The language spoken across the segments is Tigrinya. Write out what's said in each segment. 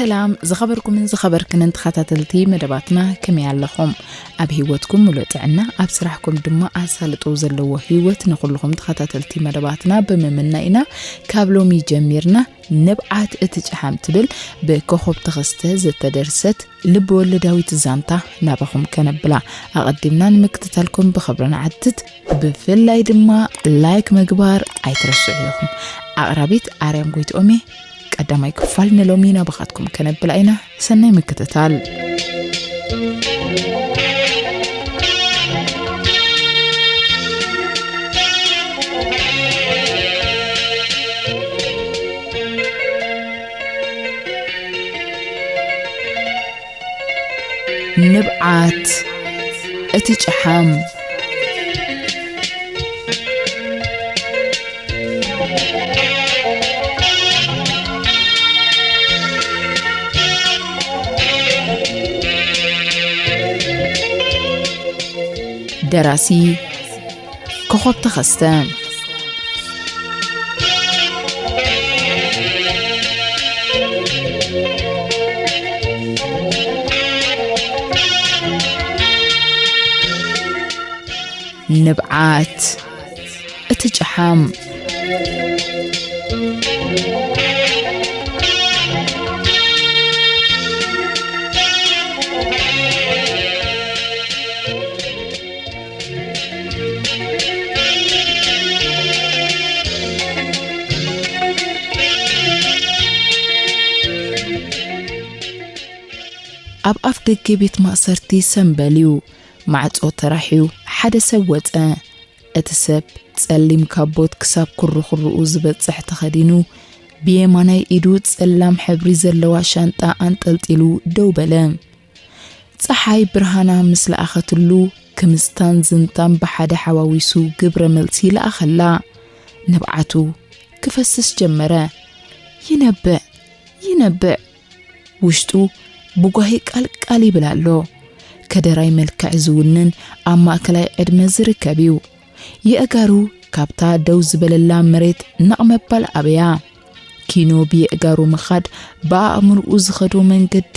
ሰላም ዝኸበርኩምን ዝኸበርክንን ተኸታተልቲ መደባትና፣ ከመይ ኣለኹም? ኣብ ህይወትኩም ሙሉእ ጥዕና፣ ኣብ ስራሕኩም ድማ ኣሳልጦ ዘለዎ ህይወት ንኹልኹም ተኸታተልቲ መደባትና ብምምናይ ኢና። ካብ ሎሚ ጀሚርና ንብዓት እቲ ጨሓም ትብል ብኮኾብ ተኸስተ ዝተደርሰት ልብ ወለዳዊት ዛንታ ናባኹም ከነብላ። ኣቐዲምና ንምክትታልኩም ብኽብሪ ንዓትት። ብፍላይ ድማ ላይክ ምግባር ኣይትረስዑ ኢኹም። ኣቕራቢት ኣርያም ጎይትኦም እየ። ቀዳማይ ክፋል ንሎሚ ናባኻትኩም ከነብላ ኢና። ሰናይ ምክትታል። ንብዓት እቲ ጨሓም። ደራሲ ኮኾብ ተኸስተ። ንብዓት እቲ ጨሓም። ኣብ ኣፍ ደገ ቤት ማእሰርቲ ሰምበል እዩ። ማዕጾ ተራሕዩ ሓደ ሰብ ወጸ። እቲ ሰብ ጸሊም ካቦት ክሳብ ኩርኩርኡ ዝበጽሕ ተኸዲኑ፣ ብየማናይ ኢዱ ጸላም ሕብሪ ዘለዋ ሻንጣ ኣንጠልጢሉ ደው በለ። ጸሓይ ብርሃና ምስ ለኣኸትሉ፣ ክምዝታን ዝንታን ብሓደ ሓዋዊሱ ግብረ መልሲ ለኣኸላ። ንብዓቱ ክፈስስ ጀመረ። ይነብዕ፣ ይነብዕ። ውሽጡ ብጓሂ ቃልቃል ይብል ኣሎ። ከደራይ መልክዕ ዝውንን ኣብ ማእከላይ ዕድመ ዝርከብ እዩ። የእጋሩ ካብታ ደው ዝበለላ መሬት ነቕ መባል ኣበያ። ኪኖ ብየእጋሩ ምኻድ ብኣእምርኡ ዝኸዶ መንገዲ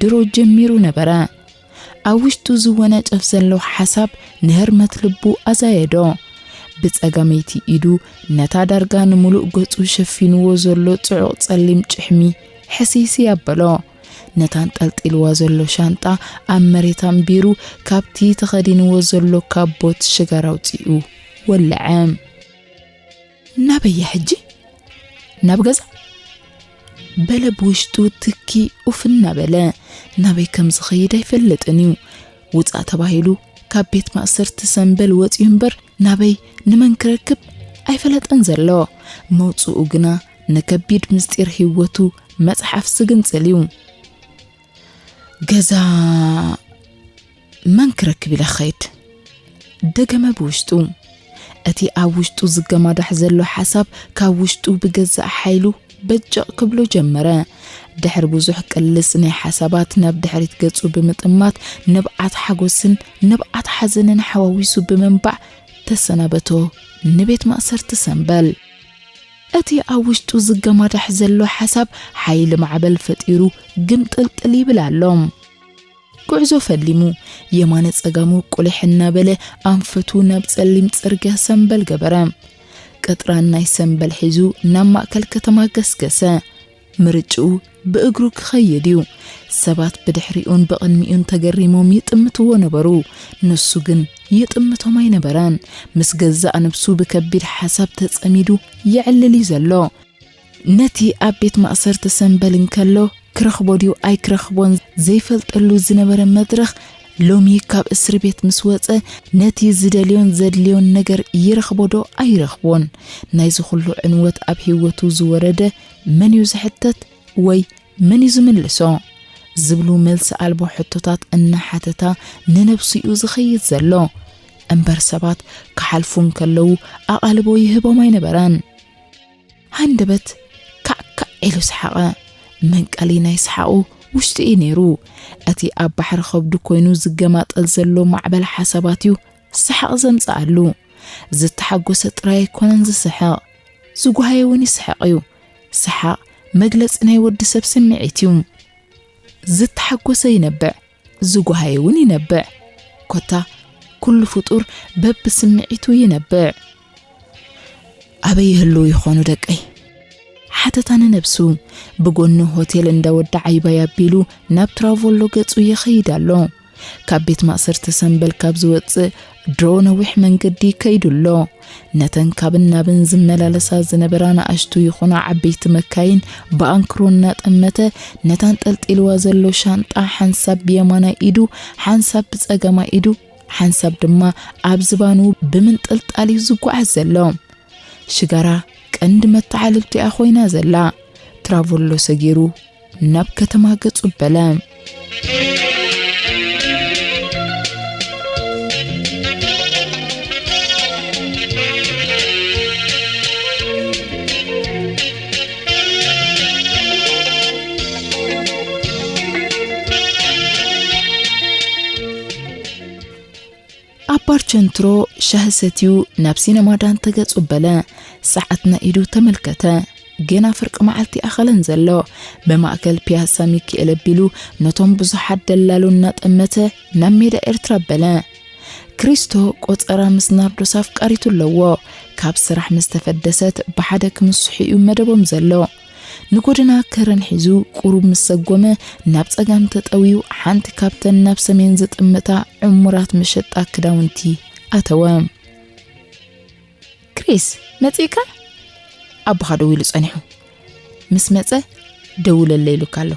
ድሮ ጀሚሩ ነበረ። ኣብ ውሽጡ ዝወነጨፍ ዘሎ ሓሳብ ንህርመት ልቡ ኣዛየዶ። ብጸጋመይቲ ኢዱ ነታ ዳርጋ ንምሉእ ገጹ ሸፊንዎ ዘሎ ጽዑቕ ጸሊም ጭሕሚ ሕስይስይ ኣበሎ። ነታ ኣንጠልጢልዋ ዘሎ ሻንጣ ኣብ መሬት ኣንቢሩ ካብቲ ተኸዲንዎ ዘሎ ካቦት ሽጋራ ኣውጺኡ ወለዐ። ናበይ እየ ሕጂ? ናብ ገዛ? በለ ብውሽጡ ትኪ ኡፍ እናበለ። ናበይ ከም ዝኸይድ ኣይፈልጥን እዩ። ውጻእ ተባሂሉ ካብ ቤት ማእሰርቲ ሰምበል ወጺኡ እምበር ናበይ ንመን ክረክብ ኣይፈለጠን ዘሎ። መውጽኡ ግና ንከቢድ ምስጢር ህይወቱ መጽሓፍ ዝግንጽል እዩ። ገዛ መን ክረክብ ኢለ ክኸይድ? ደገመ ብውሽጡ። እቲ ኣብ ውሽጡ ዝገማዳሕ ዘሎ ሓሳብ ካብ ውሽጡ ብገዛእ ሓይሉ በጨቕ ክብሎ ጀመረ። ድሕሪ ብዙሕ ቅልስ ናይ ሓሳባት ናብ ድሕሪት ገጹ ብምጥማት ንብዓት ሓጎስን ንብዓት ሓዘንን ሓዋዊሱ ብምንባዕ ተሰናበቶ ንቤት ማእሰርቲ ሰምበል። እቲ ኣብ ውሽጡ ዝገማዳሕ ዘሎ ሓሳብ ሓይሊ ማዕበል ፈጢሩ ግምጥልጥል ይብል ኣሎ። ጉዕዞ ፈሊሙ የማነ ጸጋሙ ቁሊሕ እናበለ ኣንፈቱ ናብ ጸሊም ጽርግያ ሰምበል ገበረ። ቅጥራን ናይ ሰምበል ሒዙ ናብ ማእከል ከተማ ገስገሰ። ምርጭኡ ብእግሩ ክኸይድ እዩ። ሰባት ብድሕሪኡን ብቕድሚኡን ተገሪሞም ይጥምትዎ ነበሩ። ንሱ ግን ይጥምቶም ኣይነበረን። ምስ ገዛእ ነብሱ ብከቢድ ሓሳብ ተጸሚዱ የዕልል እዩ ዘሎ። ነቲ ኣብ ቤት ማእሰርቲ ሰምበል እንከሎ ክረኽቦ ድዩ ኣይክረኽቦን ዘይፈልጠሉ ዝነበረ መድረኽ ሎሚ ካብ እስሪ ቤት ምስ ወጸ ነቲ ዝደልዮን ዘድልዮን ነገር ይረኽቦ ዶ ኣይረኽቦን? ናይዚ ኩሉ ዕንወት ኣብ ህይወቱ ዝወረደ መን እዩ ዝሕተት ወይ መን እዩ ዝምልሶ? ዝብሉ መልሲ ኣልቦ ሕቶታት እናሓተታ ንነብሱ እዩ ዝኸይድ ዘሎ። እምበር ሰባት ክሓልፉ እንከለዉ ኣቓልቦ ይህቦም ኣይነበረን። ሃንደበት ካዕካዕ ኢሉ ሰሓቐ። መንቀሊ ናይ ሰሓቑ ውሽጢ እዩ ነይሩ። እቲ ኣብ ባሕሪ ከብዱ ኮይኑ ዝገማጠል ዘሎ ማዕበል ሓሳባት እዩ ሰሓቕ ዘምጽኣሉ። ዝተሓጎሰ ጥራይ ኣይኮነን ዝስሕቕ፣ ዝጓሃየ እውን ይስሕቕ እዩ። ሰሓቕ መግለጺ ናይ ወዲ ሰብ ስምዒት እዩ። ዝተሓጎሰ ይነብዕ፣ ዝጓሃየ እውን ይነብዕ። ኮታ ኩሉ ፍጡር በብስምዒቱ ይነብዕ። ኣበይ ይህልዉ ይኾኑ ደቀይ? ሓተታ ንነብሱ። ብጎኒ ሆቴል እንዳ ወዲ ዓይባይ ኣቢሉ ናብ ትራቮሎ ገጹ ይኸይድ ኣሎ። ካብ ቤት ማእሰርቲ ሰምበል ካብ ዝወጽእ ድሮ ነዊሕ መንገዲ ከይዱ ኣሎ። ነተን ካብን ናብን ዝመላለሳ ዝነበራ ንኣሽቱ ይኹና ዓበይቲ መካይን ብኣንክሮ እናጠመተ፣ ነታ ኣንጠልጢልዋ ዘሎ ሻንጣ ሓንሳብ ብየማናይ ኢዱ፣ ሓንሳብ ብጸጋማይ ኢዱ፣ ሓንሳብ ድማ ኣብ ዝባኑ ብምንጥልጣል እዩ ዝጓዓዝ ዘሎ። ሽጋራ ቀንዲ መተዓልልቲኣ ኮይና ዘላ። ትራቮሎ ሰጊሩ ናብ ከተማ ገጹ በለ። ኣብ ባር ቸንትሮ ሻሂ ሰትዩ ናብ ሲነማ ዳንተ ገጹ በለ። ሰዓት ናይ ኢዱ ተመልከተ። ገና ፍርቂ መዓልቲ ኣኸለን ዘሎ። ብማእከል ፒያሳ ሚካኤል ኣቢሉ ነቶም ብዙሓት ደላሉ እናጠመተ ናብ ሜዳ ኤርትራ በለ። ክሪስቶ ቆጸራ ምስ ናርዶስ ኣፍቃሪቱ ኣለዎ። ካብ ስራሕ ምስ ተፈደሰት ብሓደ ክምስሑ እዩ መደቦም ዘሎ። ንጎደና ከረን ሒዙ ቁሩብ ምስ ሰጎመ ናብ ጸጋም ተጠውዩ ሓንቲ ካብተን ናብ ሰሜን ዝጥምታ ዕሙራት መሸጣ ክዳውንቲ ኣተወ። ክሪስ፣ መጺእካ? ኣቦኻ ደዊሉ ጸኒሑ። ምስ መጸ ደውለለይ ኢሉካ ኣሎ።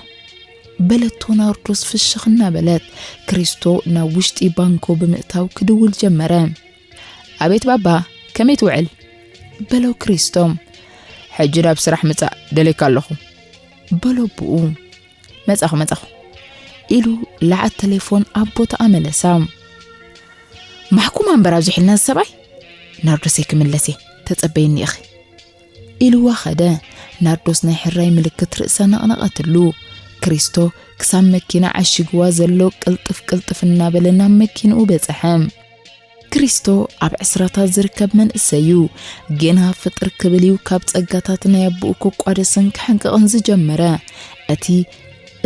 በለቶ ናርዶስ ፍሽኽ እናበለት። ክሪስቶ ናብ ውሽጢ ባንኮ ብምእታው ክድውል ጀመረ። ኣቤት ባባ፣ ከመይ ትውዕል? በሎ ክሪስቶ። ሕጂ ናብ ስራሕ ምጻእ ደልየካ ኣለኹ። በሎ ኣቦኡ። መጻኹ፣ መጻኹ። ኢሉ ለዓት ቴሌፎን ኣብ ቦታኣ መለሳ። ማሕኩማ እምበር ኣብዚ ሒልና እዚ ሰብኣይ። ናርዶሰይ ክምለስ እየ፣ ተጸበይኒ ኢኺ። ኢልዋ ኸደ። ናርዶስ ናይ ሕራይ ምልክት ርእሳ ነቕነቐትሉ። ክሪስቶ ክሳብ መኪና ዓሺግዋ ዘሎ ቅልጥፍ ቅልጥፍ እናበለ ናብ መኪንኡ በጽሐ። ክሪስቶ ኣብ ዕስራታት ዝርከብ መንእሰይ እዩ። ጌና ፍጥር ክብል እዩ ካብ ጸጋታት ናይ ኣቦኡ ክቋደስን ክሕንቅቕን ዝጀመረ። እቲ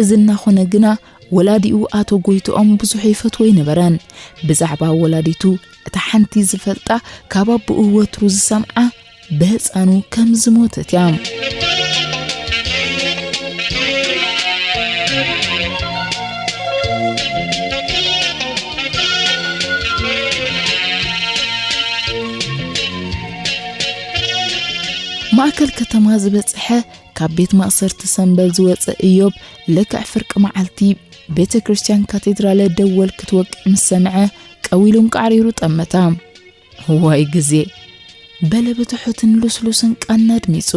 እዚ እናኾነ ግና ወላዲኡ ኣቶ ጎይትኦም ብዙሕ ይፈትዎ ኣይነበረን። ብዛዕባ ወላዲቱ እታ ሓንቲ ዝፈልጣ ካብ ኣቦኡ ወትሩ ዝሰምዓ ብህፃኑ ከም ዝሞተት እያ። ማእከል ከተማ ዝበጽሐ ካብ ቤት ማእሰርቲ ሰምበል ዝወጸ እዮብ ልክዕ ፍርቂ መዓልቲ ቤተ ክርስቲያን ካቴድራለ ደወል ክትወቅዕ ምስ ሰምዐ ቀዊሉ እንቃዕሪሩ ጠመታ። ዋይ ግዜ! በለ ብትሑትን ልስሉስን ቃና ኣድሚጹ።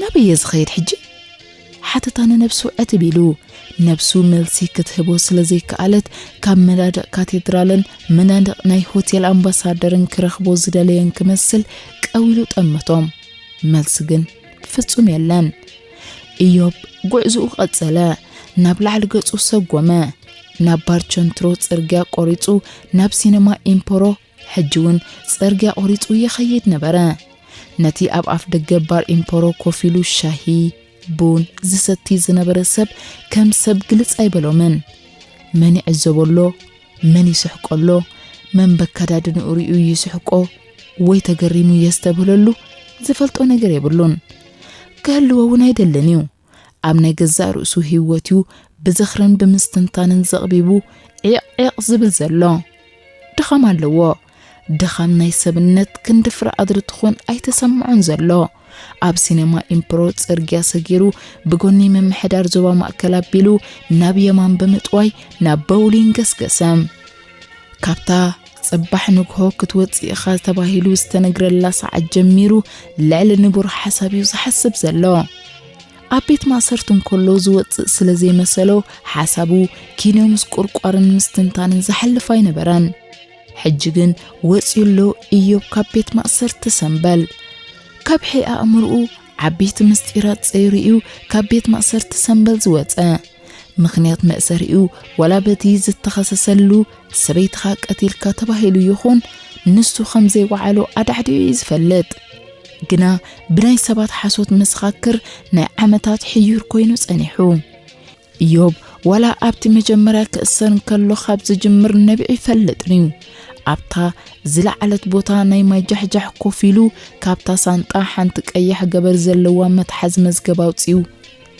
ናበይ እየ ዝኸይድ ሕጂ? ሓተታ ንነብሱ ዕትብ ኢሉ። ነብሱ መልሲ ክትህቦ ስለ ዘይከኣለት፣ ካብ መናድቕ ካቴድራልን መናድቕ ናይ ሆቴል ኣምባሳደርን ክረኽቦ ዝደለየን ክመስል ቀዊሉ ጠመቶም። መልሲ ግን ፍጹም የለን። ኢዮብ ጉዕዝኡ ቀጸለ። ናብ ላዕሊ ገጹ ሰጎመ። ናብ ባርቸንትሮ ጽርግያ ቆሪጹ ናብ ሲነማ ኢምፖሮ ሕጂ እውን ጽርግያ ቆሪጹ ይኸይድ ነበረ። ነቲ ኣብ ኣፍ ደገ ባር ኢምፖሮ ኮፍ ኢሉ ሻሂ፣ ቡን ዝሰቲ ዝነበረ ሰብ ከም ሰብ ግልጽ ኣይበሎምን። መን ይዕዘቦ ኣሎ? መን ይስሕቆ ኣሎ? መን በከዳድንኡ ሪኡ ይስሕቆ ወይ ተገሪሙ የስተብህለሉ ዝፈልጦ ነገር የብሉን። ክህልዎ እውን ኣይደልን እዩ። ኣብ ናይ ገዛእ ርእሱ ህይወት እዩ ብዝኽርን ብምስትንታንን ዘቕቢቡ ዒቕ ዒቕ ዝብል ዘሎ። ድኻም ኣለዎ። ድኻም ናይ ሰብነት ክንዲ ፍረ ኣድሪ ትኹን ኣይተሰምዖን ዘሎ። ኣብ ሲነማ ኢምፕሮ ጽርግያ ሰጊሩ ብጎኒ ምምሕዳር ዞባ ማእከል ኣቢሉ ናብ የማን ብምጥዋይ ናብ ቦውሊን ገስገሰ። ካብታ ጽባሕ ንግሆ ክትወጽእ ኢኻ ተባሂሉ ዝተነግረላ ሰዓት ጀሚሩ ልዕሊ ንቡር ሓሳብ እዩ ዝሓስብ ዘሎ። ኣብ ቤት ማእሰርቲ እንከሎ ዝወጽእ ስለ ዘይመሰሎ ሓሳቡ ኪኖ ምስ ቁርቋርን ምስትንታንን ዝሓልፍ ኣይነበረን። ሕጂ ግን ወጺኡ ኣሎ ኢዮብ ካብ ቤት ማእሰርቲ ሰምበል። ካብ ሕይ ኣእምርኡ ዓበይቲ ምስጢራት ጸይሩ እዩ ካብ ቤት ማእሰርቲ ሰምበል ዝወጸ። ምኽንያት መእሰሪኡ ዋላ በቲ ዝተኸሰሰሉ ሰበይትኻ ቀቲልካ ተባሂሉ ይኹን ንሱ ከም ዘይወዓሎ ኣዳዕዲዑ እዩ ዝፈልጥ። ግና ብናይ ሰባት ሓሶት መሰኻክር ናይ ዓመታት ሕዩር ኮይኑ ጸኒሑ። ኢዮብ ዋላ ኣብቲ መጀመርያ ክእሰር እንከሎ ካብ ዝጅምር ነቢዑ ይፈልጥን እዩ። ኣብታ ዝለዓለት ቦታ ናይ ማይ ጃሕጃሕ ኮፍ ኢሉ፣ ካብታ ሳንጣ ሓንቲ ቀያሕ ገበር ዘለዋ መትሓዚ መዝገብ ኣውጺኡ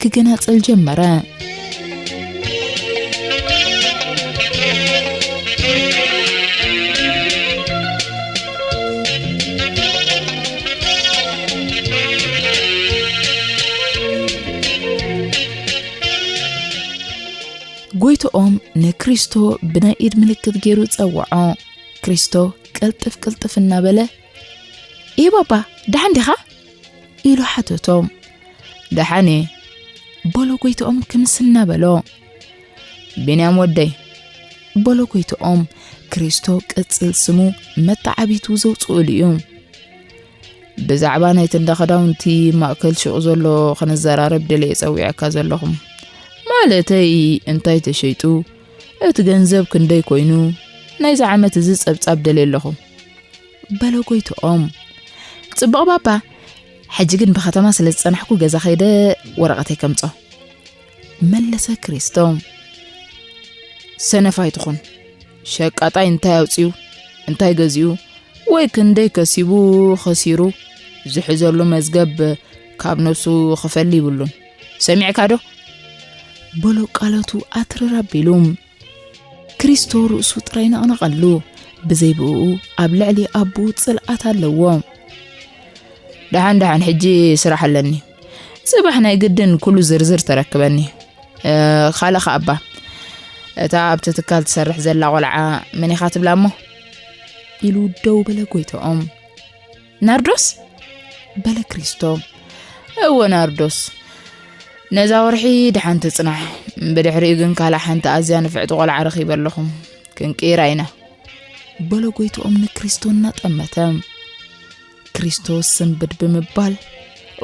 ክገናጸል ጀመረ። ጎይትኦም ንክሪስቶ ብናይ ኢድ ምልክት ገይሩ ጸውዖ። ክሪስቶ ቅልጥፍ ቅልጥፍ እናበለ፣ "ኢ ባባ፣ ደሓን ዲኻ?" ኢሉ ሓተቶ። "ደሓን እየ" በሎ ጎይትኦም ክምስ እናበሎ። "ቢንያም ወደይ" በሎ ጎይትኦም። ክሪስቶ ቅጽል ስሙ መተዓቢቱ ዘውጽኡሉ እዩ። "ብዛዕባ ናይቲ እንዳ ክዳውንቲ ማእከል ሹቕ ዘሎ ክንዘራረብ ደልየ ጸዊዐካ ዘለኹ። ማለተይ እንታይ ተሸይጡ፣ እቲ ገንዘብ ክንደይ ኮይኑ፣ ናይዚ ዓመት እዚ ጸብጻብ ደልየ ኣለኹ" በሎ ጎይትኦም። "ጽቡቕ ባባ፣ ሕጂ ግን ብኸተማ ስለ ዝጸናሕኩ ገዛ ከይደ ወረቐተይ ከምጾ" መለሰ ክሪስቶ። "ሰነፍ ኣይትኹን። ሸቃጣይ እንታይ ኣውጺኡ፣ እንታይ ገዚኡ፣ ወይ ክንደይ ከሲቡ ኸሲሩ፣ ዝሕዘሉ መዝገብ ካብ ነብሱ ክፈሊ ይብሉን። ሰሚዕካ ዶ?" በሎ ቃላቱ ኣትርር ኣቢሉ። ክሪስቶ ርእሱ ጥራይ ነቕነቐሉ። ብዘይ ብእኡ ኣብ ልዕሊ ኣቦኡ ጽልኣት ኣለዎ። "ደሓን ደሓን፣ ሕጂ ስራሕ ኣለኒ። ጽባሕ ናይ ግድን ኩሉ ዝርዝር ተረክበኒ። እ፣ ካልእ ኸኣ እባ፣ እታ ኣብቲ ትካል ትሰርሕ ዘላ ቖልዓ መን ኢኻ ትብላ እሞ?" ኢሉ ደው በለ ጎይትኦም። "ናርዶስ?" በለ ክሪስቶ። "እወ፣ ናርዶስ። ነዛ ወርሒ ደሓን ትጽናሕ። ብድሕሪኡ ግን ካልእ ሓንቲ ኣዝያ ንፍዕቲ ቖልዓ ረኺበ ኣለኹ። ክንቅይራ ኢና" በሎ ጎይትኦም ንክሪስቶ እናጠመተ። ክሪስቶ ስንብድ ብምባል፣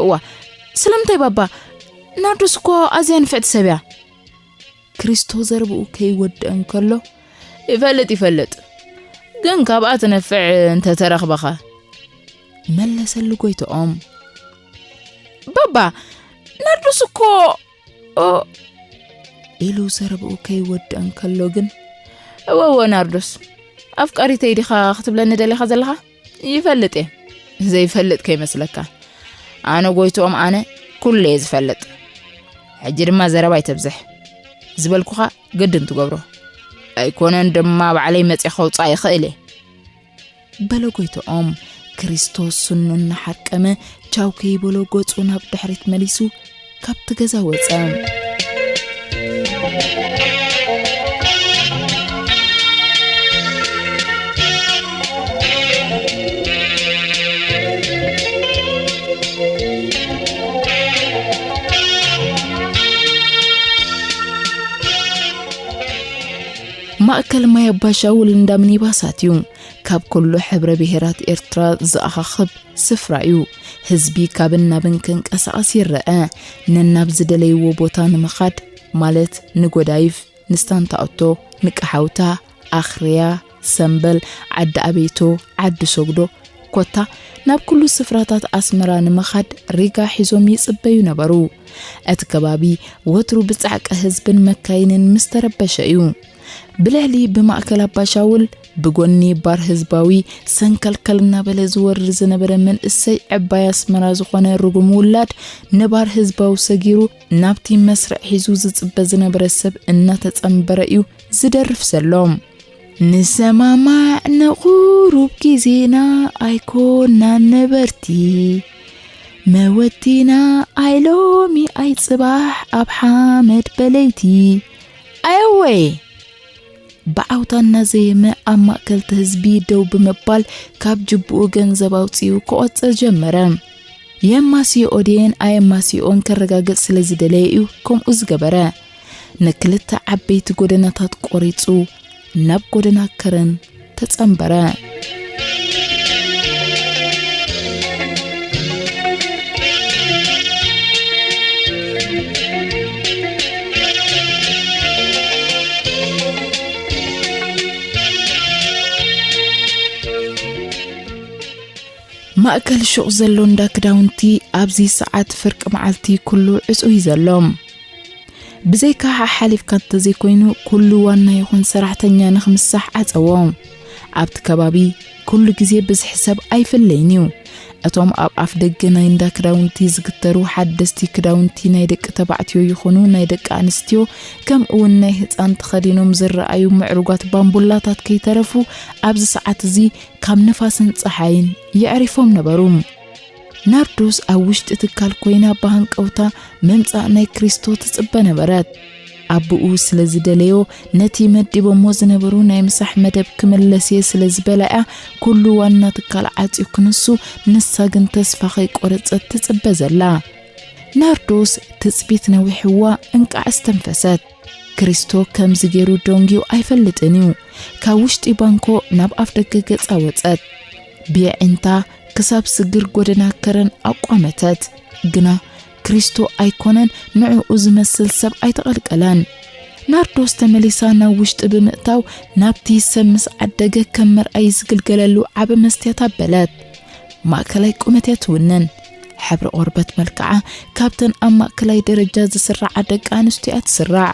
"እዋ፣ ስለምንታይ ባባ? ናርዶስ እኮ ኣዝያ ንፍዕቲ ሰብ እያ" ክሪስቶ ዘረብኡ ከይወድአ እንከሎ፣ "ይፈልጥ፣ ይፈልጥ። ግን ካብኣ ትነፍዕ እንተተረኽበኸ?" መለሰሉ ጎይትኦም። "ባባ፣ ናርዶስ እኮ" ኦ ኢሉ ዘረብኡ ከይወድአ እንከሎ ግን፣ "እወ፣ እወ፣ ናርዶስ፣ ኣፍቃሪተይ ዲኻ ክትብለኒ ደሊኻ ዘለኻ? ይፈልጥ እየ። ዘይፈልጥ ከይመስለካ። ኣነ ጎይትኦም፣ ኣነ ኩሉ እየ ዝፈልጥ። ሕጂ ድማ ዘረባ ኣይተብዝሕ። ዝበልኩኻ ግድን ትገብሮ። ኣይኮነን ድማ ባዕለይ መጺአ ከውጽኣ ይኽእል እየ" በለ ጎይትኦም። ክሪስቶ ስኑ እናሓርቀመ ቻው ከይበሎ ገጹ ናብ ድሕሪት መሊሱ ካብቲ ገዛ ወጸ። ማእከል ማይ ኣባሻውል እንዳ ሚኒባሳት እዩ። ካብ ኩሉ ሕብረ ብሄራት ኤርትራ ዝኣኻኽብ ስፍራ እዩ። ህዝቢ ካብን ናብን ክንቀሳቐስ ይረአ። ነናብ ዝደለይዎ ቦታ ንምኻድ፣ ማለት ንጎዳይፍ፣ ንስታንታኦቶ፣ ንቀሓውታ፣ ኣኽርያ፣ ሰምበል፣ ዓዲ ኣበይቶ፣ ዓዲ ሶግዶ፣ ኮታ ናብ ኩሉ ስፍራታት ኣስመራ ንምኻድ ሪጋ ሒዞም ይጽበዩ ነበሩ። እቲ ከባቢ ወትሩ ብጻዕቂ ህዝብን መካይንን ምስ ተረበሸ እዩ። ብልዕሊ ብማእከል ኣባሻውል፣ ብጎኒ ባር ህዝባዊ፣ ሰንከልከል እናበለ ዝወርድ ዝነበረ መንእሰይ ዕባይ ኣስመራ ዝኾነ ርጉም ውላድ፣ ንባር ህዝባዊ ሰጊሩ ናብቲ መስርዕ ሒዙ ዝጽበ ዝነበረ ሰብ እናተጸንበረ እዩ ዝደርፍ ዘሎ። ንሰማማዕ ንቑሩብ ግዜና ኣይኮናን ነበርቲ፣ መወቲና ኣይ ሎሚ ኣይ ጽባሕ ኣብ ሓመድ በለይቲ። ኣየወይ! ብዓውታ እናዘየመ ኣብ ማእከል እቲ ህዝቢ ደው ብምባል ካብ ጅብኡ ገንዘብ ኣውጺኡ ክቖጽር ጀመረ። የማስይኦ ድየን ኣየማስይኦን ከረጋግጽ ስለ ዝደለየ እዩ ከምኡ ዝገበረ። ንክልተ ዓበይቲ ጎደናታት ቆሪጹ ናብ ጎደና ከረን ተጸንበረ። ማእከል ሹቕ ዘሎ እንዳ ክዳውንቲ ኣብዚ ሰዓት ፍርቂ መዓልቲ ኩሉ ዕጹይ ዘሎ። ብዘይካ ሓሓሊፍካ እንተዘይኮይኑ፣ ኩሉ ዋና ይኹን ሰራሕተኛ ንኽምሳሕ ዓጸዎ። ኣብቲ ከባቢ ኩሉ ግዜ ብዝሒ ሰብ ኣይፍለይን እዩ። እቶም ኣብ ኣፍ ደገ ናይ እንዳ ክዳውንቲ ዝግተሩ ሓደስቲ ክዳውንቲ ናይ ደቂ ተባዕትዮ ይኹኑ ናይ ደቂ ኣንስትዮ፣ ከምኡ እውን ናይ ህጻን ተኸዲኖም ዝረኣዩ ምዕሩጋት ባምቡላታት ከይተረፉ ኣብዚ ሰዓት እዚ ካብ ንፋስን ጸሓይን የዕሪፎም ነበሩ። ናርዶስ ኣብ ውሽጢ ትካል ኮይና ብሃንቀውታ ምምጻእ ናይ ክሪስቶ ትጽበ ነበረት። ኣቦኡ ስለ ዝደለዮ፣ ነቲ መዲቦሞ ዝነበሩ ናይ ምሳሕ መደብ ክምለስ እየ ስለ ዝበላ እያ ኩሉ ዋና ትካል ዓጽዩ ክንሱ፣ ንሳ ግን ተስፋ ከይቆረጸት ትጽበ ዘላ። ናርዶስ ትጽቢት ነዊሕዋ እንቃዕ ኣስተንፈሰት። ክሪስቶ ከምዚ ገይሩ ደንጉዩ ኣይፈልጥን እዩ። ካብ ውሽጢ ባንኮ ናብ ኣፍ ደገ ገጻ ወጸት። ብየዒንታ ክሳብ ስግር ጎደና ከረን ኣቋመተት። ግና ክሪስቶ ኣይኮነን ንዕኡ ዝመስል ሰብ ኣይተቐልቀለን። ናርዶስ ተመሊሳ ናብ ውሽጢ ብምእታው ናብቲ ሰብ ምስ ዓደገ ከም መርኣይ ዝግልገለሉ ዓቢ መስትያት ኣበለት። ማእከላይ ቁመት እያ ትውንን። ሕብሪ ቆርበት መልክዓ ካብተን ኣብ ማእከላይ ደረጃ ዝስራዓ ደቂ ኣንስትዮ እያ ትስራዕ።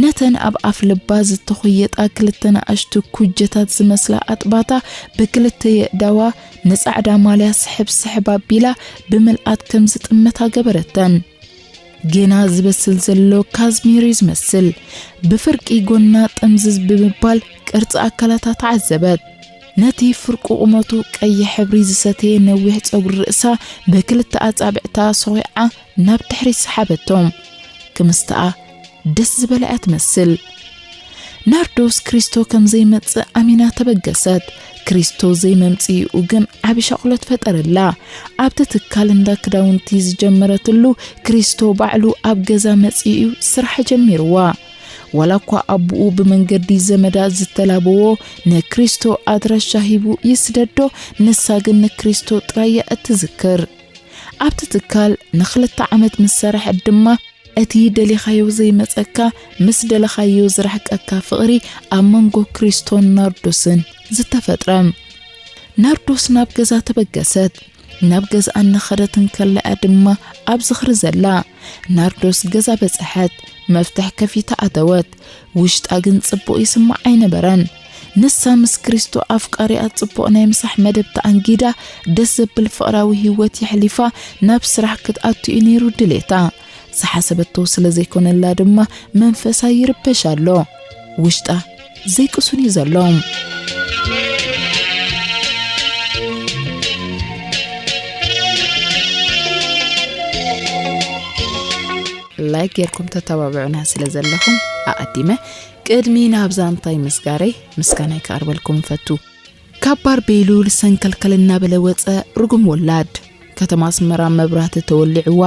ነተን ኣብ ኣፍ ልባ ዝተኾየጣ ክልተ ንኣሽቱ ኩጀታት ዝመስላ ኣጥባታ ብክልተ የእዳዋ ንጻዕዳ ማልያ ስሕብ ስሕብ ኣቢላ ብምልኣት ከም ዝጥመታ ገበረተን። ጌና ዝበስል ዘሎ ካዝሚር እዩ ዝመስል። ብፍርቂ ጎና ጥምዝዝ ብምባል ቅርጺ ኣካላታ ተዓዘበት። ነቲ ፍርቂ ቁመቱ ቀይሕ ሕብሪ ዝሰተየ ነዊሕ ጸጉሪ ርእሳ ብክልተ ኣጻብዕታ ሰኺዓ ናብ ድሕሪት ሰሓበቶ። ክምስትኣ ደስ ዝበላ እያ ትመስል። ናርዶስ ክሪስቶ ከም ዘይመጽእ ኣሚና ተበገሰት። ክሪስቶ ዘይመምጽኢኡ ግን ዓቢ ሻቕሎት ፈጠረላ። ኣብቲ ትካል እንዳ ክዳውንቲ ዝጀመረትሉ ክሪስቶ ባዕሉ ኣብ ገዛ መጺኡ እዩ ስራሕ ጀሚርዋ። ዋላ እኳ ኣቦኡ ብመንገዲ ዘመዳ ዝተላበዎ ንክሪስቶ ኣድራሻ ሂቡ ይስደዶ፣ ንሳ ግን ንክሪስቶ ጥራይ እያ እትዝክር። ኣብቲ ትካል ንኽልተ ዓመት ምስ ሰርሐት ድማ፣ እቲ ደሊኻዮ ዘይመጸካ፣ ምስ ደለኻዮ ዝረሕቀካ ፍቕሪ ኣብ መንጎ ክሪስቶን ናርዶስን ዝተፈጥረ። ናርዶስ ናብ ገዛ ተበገሰት። ናብ ገዝኣ እናኸደት እንከላ እያ ድማ ኣብ ዝኽሪ ዘላ። ናርዶስ ገዛ በጽሐት፣ መፍትሕ ከፊታ ኣተወት። ውሽጣ ግን ጽቡቕ ይስማዕ ኣይነበረን። ንሳ ምስ ክሪስቶ ኣፍቃሪኣ ጽቡቕ ናይ ምሳሕ መደብ ተኣንጊዳ፣ ደስ ዘብል ፍቕራዊ ህይወት የሕሊፋ ናብ ስራሕ ክትኣቱ እዩ ነይሩ ድሌታ። ዝሓሰበቶ ስለ ዘይኮነላ ድማ መንፈሳ ይርበሽ ኣሎ። ውሽጣ ዘይቅሱን እዩ ዘሎ። ላይክ ጌርኩም ተተባብዑና ስለ ዘለኹም ኣቐዲመ ቅድሚ ናብዛ እንታይ ምስጋረይ ምስጋናይ ክቐርበልኩም እፈቱ። ካብ ባር ቤሉል ሰንከልከል እናበለ ወጸ ርጉም ወላድ። ከተማ ኣስመራ መብራህቲ ተወሊዕዋ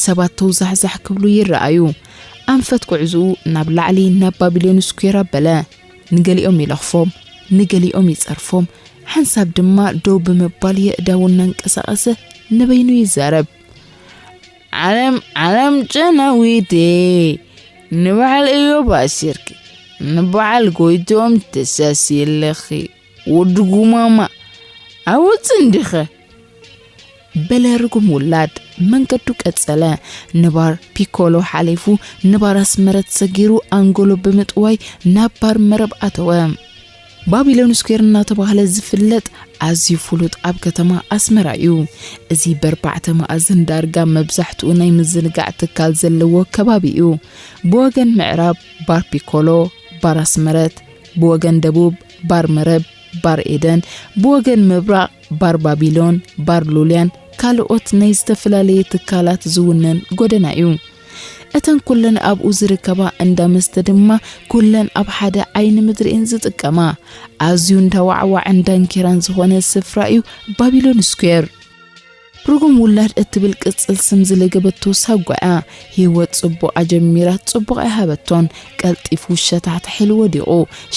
ሰባት ተውዛሕዛሕ ክብሉ ይረኣዩ። ኣንፈት ጉዕዝኡ ናብ ላዕሊ ናብ ባቢሎን ስኩዌር ኣበለ። ንገሊኦም ይለኽፎም፣ ንገሊኦም ይጸርፎም፣ ሓንሳብ ድማ ደው ብምባል የእዳዉ እናንቀሳቐሰ ንበይኑ ይዛረብ። ዓለም ዓለም ጨናዊቴ ንበዓል እዮብ ኣሲርኪ ንበዓል ጎይትኦም ተሳስየለኺ ወዲ ጉማማ ኣወፅ እንዲኸ በለ ርጉም ውላድ መንገዱ ቀጸለ። ንባር ፒኮሎ ሓሊፉ ንባር ኣስመረት ሰጊሩ ኣንጎሎ ብምጥዋይ ናብ ባር መረብ ኣተወ። ባቢሎን ስኩዌር እናተባህለ ዝፍለጥ ኣዝዩ ፍሉጥ ኣብ ከተማ ኣስመራ እዩ። እዚ በርባዕተ መኣዝን ዳርጋ መብዛሕትኡ ናይ ምዝንጋዕ ትካል ዘለዎ ከባቢ እዩ። ብወገን ምዕራብ ባር ፒኮሎ፣ ባር ኣስመረት፣ ብወገን ደቡብ ባር መረብ፣ ባር ኤደን፣ ብወገን ምብራቕ ባር ባቢሎን፣ ባር ሉልያን ካልኦት ናይ ዝተፈላለየ ትካላት ዝውነን ጎደና እዩ። እተን ኩለን ኣብኡ ዝርከባ እንዳ መስተ ድማ ኩለን ኣብ ሓደ ዓይኒ ምድሪ እየን ዝጥቀማ። ኣዝዩ እንዳ ዋዕዋዕን ዳንኬራን ዝኾነ ስፍራ እዩ ባቢሎን ስኩዌር። ርጉም ውላድ እትብል ቅጽል ስም ዝለገበቶ ሳጓ እያ። ህይወት ጽቡቕ ኣጀሚራ ጽቡቕ ኣይሃበቶን። ቀልጢፉ ሸታሕታሕ ኢሉ ወዲቑ።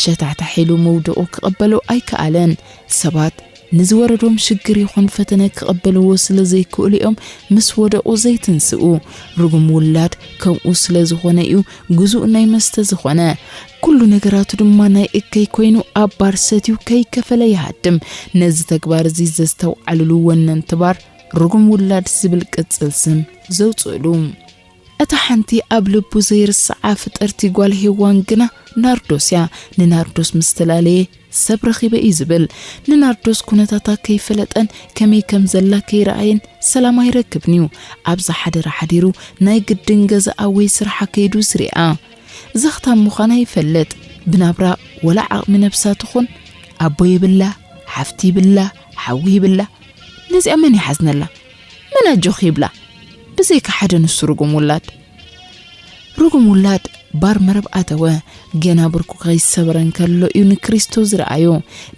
ሸታሕታሕ ኢሉ ምውድቑ ክቕበሎ ኣይከኣለን። ሰባት ንዝወረዶም ሽግር ይኹን ፈተነ ክቕበልዎ ስለ ዘይክእሉ እዮም ምስ ወደቑ ዘይትንስኡ። ርጉም ውላድ ከምኡ ስለ ዝኾነ እዩ ግዙእ ናይ መስተ ዝኾነ። ኩሉ ነገራቱ ድማ ናይ እከይ ኮይኑ ኣብ ባር ሰትዩ ከይከፈለ ይሃድም። ነዚ ተግባር እዚ ዘስተውዓልሉ ወነንቲ ባር ርጉም ውላድ ዝብል ቅጽል ስም ዘውጽእሉ። እታ ሓንቲ ኣብ ልቡ ዘይርስዓ ፍጥርቲ ጓል ሄዋን ግና ናርዶስ እያ። ንናርዶስ ምስ ተላለየ ሰብ ረኺበ እዩ ዝብል። ንናርዶስ ኩነታታ ከይፈለጠን ከመይ ከም ዘላ ከይረኣየን ሰላም ኣይረክብን እዩ። ኣብ ዝሓደረ ሓዲሩ ናይ ግድን ገዛኣ ወይ ስርሓ ከይዱ ዝሪኣ። ዘኽታም ምዃና ይፈልጥ። ብናብራ ወላ ዓቕሚ ነብሳ ትኹን፣ ኣቦ ይብላ፣ ሓፍቲ ይብላ፣ ሓዊ ይብላ። ነዚኣ መን ይሓዝነላ? መን ኣጆኺ ይብላ? ብዘይካ ሓደ ንሱ ርጉም ውላድ። ርጉም ውላድ ባር መረብ ኣተወ። ገና ብርኩ ከይሰበረ እንከሎ እዩ ንክሪስቶ ዝረኣዮ።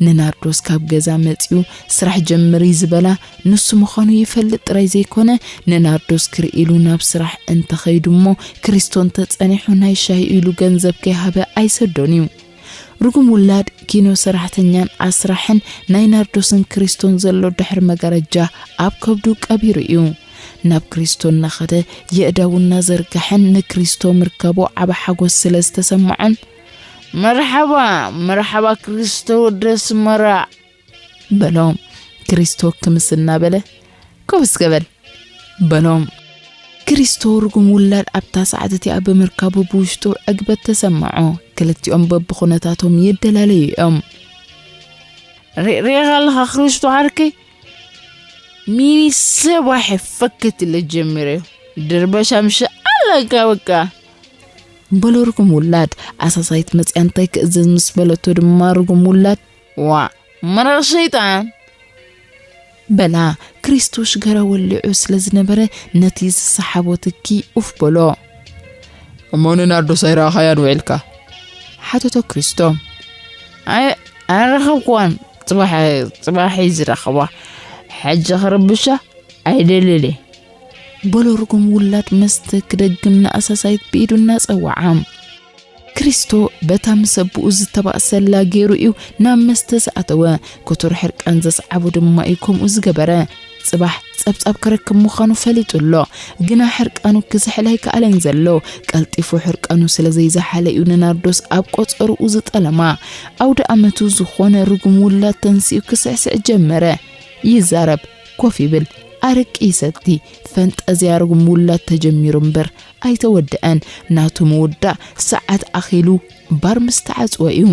ንናርዶስ ካብ ገዛ መጺኡ ስራሕ ጀምሪ ዝበላ ንሱ ምዃኑ ይፈልጥ ጥራይ ዘይኮነ፣ ንናርዶስ ክርኢ ኢሉ ናብ ስራሕ እንተኸይዱ እሞ፣ ክሪስቶ እንተጸኒሑ ናይ ሻሂ ኢሉ ገንዘብ ከይሃበ ኣይሰዶን እዩ። ርጉም ውላድ ኪኖ ሰራሕተኛን ኣስራሕን ናይ ናርዶስን ክሪስቶን ዘሎ ድሕሪ መጋረጃ ኣብ ከብዱ ቀቢሩ እዩ። ናብ ክሪስቶ እናኸደ የእዳዉ እናዘርጋሐን ንክሪስቶ ምርካቡ ዓቢ ሓጎስ ስለ ዝተሰምዖን፣ "መርሓባ፣ መርሓባ ክሪስቶ ወዲ ኣስመራ!" በሎ። ክሪስቶ ክምስ እናበለ፣ "ኮፍ እስከ በል!" በሎ። ክሪስቶ ርጉም ውላድ ኣብታ ሰዓት እቲኣ ብምርካቡ ብውሽጡ ዕግበት ተሰምዖ። ክልቲኦም በብኹነታቶም ይደላለዩ እዮም። "ሪ-፣ ሪኢኻ ኣለኻ ክሪስቶ ዓርከይ? ሚኒ ሰባሒ ፈክት ኢለ ጀሚረዮ። ድርበሻ ምሽ ኣለካ በቃ!" በሎ ርጉም ውላድ። ኣሳሳይት መጽያ እንታይ ክእዝዝ ምስ በለቶ ድማ ርጉም ውላድ፣ "ዋ፣ መረቕ ሸይጣን!" በላ። ክሪስቶ ሽጋራ ወሊዑ ስለ ዝነበረ ነቲ ዝሰሓቦ ትኪ ኡፍ በሎ። "እሞ ንናርዶስ ኣይረኣኻያን ውዒልካ?" ሓተቶ ክሪስቶ። "ኣይ-፣ ኣይረኸብኩዋን። ጽባሕ፣ ጽባሕ እዩ ዝረኸባ። ሕጂ ክርብሻ ኣይደልን እየ።" በሎ ርጉም ውላድ መስተ ክደግም ንኣሳሳይት ብኢዱ እናጸወዓ። ክሪስቶ በታ ምስ ኣቦኡ ዝተባእሰላ ገይሩ እዩ ናብ መስተ ዝኣተወ። ክቱር ሕርቃን ዘስዓቦ ድማ እዩ ከምኡ ዝገበረ። ጽባሕ ጸብጻብ ክረክብ ምዃኑ ፈሊጡ ኣሎ። ግና ሕርቃኑ ክዝሕል ኣይከኣለን ዘሎ። ቀልጢፉ ሕርቃኑ ስለ ዘይዘሓለ እዩ ንናርዶስ ኣብ ቆጸርኡ ዝጠለማ። ኣውደ ኣመቱ ዝኾነ ርጉም ውላድ ተንሲኡ ክስዕስዕ ጀመረ። ይዛረብ፣ ኮፍ ይብል፣ ኣረቂ ይሰቲ። ፈንጠዝያ ርጉም ውላድ ተጀሚሩ እምበር ኣይተወድአን። ናቱ ምውዳእ ሰዓት ኣኺሉ ባር ምስ ተዓጽወ እዩ።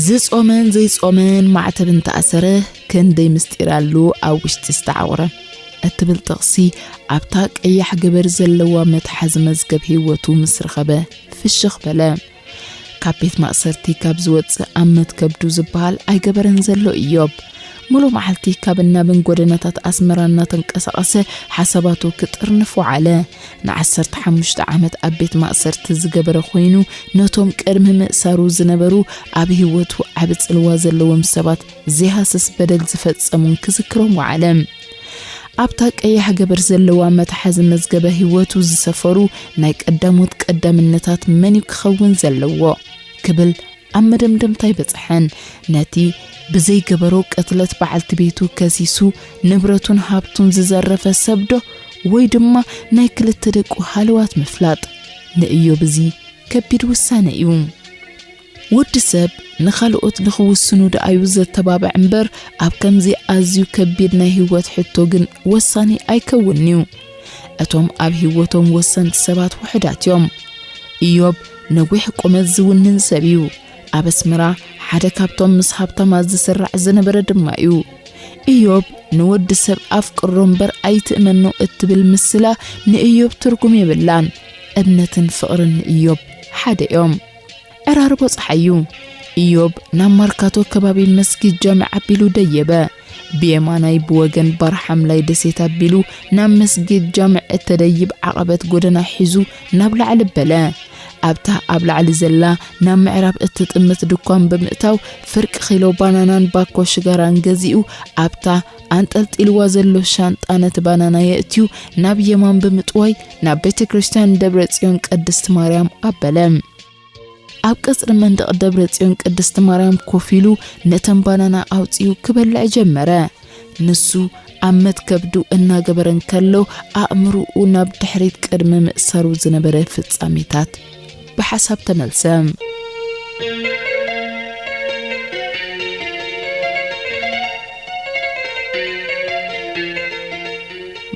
ዝጾመን ዘይጾመን ማዕተብ እንተኣሰረ፣ ክንደይ ምስጢር ኣሉ ኣብ ውሽጢ ዝተዓቑረ እትብል ጥቕሲ ኣብታ ቀያሕ ገበር ዘለዋ መትሓዚ መዝገብ ህይወቱ ምስ ረኸበ ፍሽኽ በለ። ካብ ቤት ማእሰርቲ ካብ ዝወጽእ ኣብ መትከብዱ ዝበሃል ኣይገበረን ዘሎ ኢዮብ። ሙሉእ መዓልቲ ካብ እናብን ጎደናታት ኣስመራ እናተንቀሳቐሰ ሓሳባቱ ክጥርንፍ ወዓለ። ንዓሰርተ ሓሙሽተ ዓመት ኣብ ቤት ማእሰርቲ ዝገበረ ኮይኑ፣ ነቶም ቅድሚ ምእሳሩ ዝነበሩ ኣብ ህይወቱ ዓቢ ጽልዋ ዘለዎም ሰባት ዘይሃስስ በደል ዝፈጸሙን ክዝክሮም ወዓለ። ኣብታ ቀያሕ ገበር ዘለዋ መትሓዚ መዝገበ ህይወቱ ዝሰፈሩ ናይ ቀዳሞት ቀዳምነታት መን እዩ ክኸውን ዘለዎ ክብል ኣብ መደምደምታ ኣይበጽሐን። ነቲ ብዘይገበሮ ቅትለት በዓልቲ ቤቱ ከሲሱ ንብረቱን ሃብቱን ዝዘረፈ ሰብ ዶ ወይ ድማ ናይ ክልተ ደቁ ሃለዋት ምፍላጥ ንእዮብ እዚ ከቢድ ውሳነ እዩ። ወዲ ሰብ ንኻልኦት ንኽውስኑ ደኣዩ ዘተባብዕ እምበር፣ ኣብ ከምዚ ኣዝዩ ከቢድ ናይ ህይወት ሕቶ ግን ወሳኒ ኣይከውንን'ዩ። እቶም ኣብ ህይወቶም ወሰንቲ ሰባት ውሑዳት እዮም። ኢዮብ ነዊሕ ቁመት ዝውንን ሰብ እዩ። ኣብ ኣስመራ ሓደ ካብቶም ምስ ሃብታማት ዝስራዕ ዝነበረ ድማ እዩ። ኢዮብ ንወዲ ሰብ ኣፍቅሮ እምበር ኣይትእመኖ እትብል ምስላ ንኢዮብ ትርጉም የብላን። እምነትን ፍቕርን ንኢዮብ ሓደ እዮም። ዕራርቦ ጸሓይ እዩ። ኢዮብ ናብ ማርካቶ ከባቢ መስጊድ ጃምዕ ኣቢሉ ደየበ። ብየማናይ ብወገን ባር ሓምላይ ደሴት ኣቢሉ ናብ መስጊድ ጃምዕ እተደይብ ዓቐበት ጎደና ሒዙ ናብ ላዕሊ በለ። ኣብታ ኣብ ላዕሊ ዘላ ናብ ምዕራብ እትጥምት ድኳን ብምእታው ፍርቂ ኪሎ ባናናን ባኮ ሽጋራን ገዚኡ ኣብታ ኣንጠልጢልዋ ዘሎ ሻንጣ ነቲ ባናና የእትዩ ናብ የማን ብምጥዋይ ናብ ቤተ ክርስቲያን ደብረ ጽዮን ቅድስት ማርያም ኣበለ። ኣብ ቀጽሪ መንደቕ ደብረ ጽዮን ቅድስት ማርያም ኮፍ ኢሉ ነተን ባናና ኣውጺኡ ክበልዕ ጀመረ። ንሱ ኣብ መትከብዱ እናገበረ እንከሎ ኣእምሮኡ ናብ ድሕሪት ቅድሚ ምእሳሩ ዝነበረ ፍጻሜታት ብሓሳብ ተመልሰ።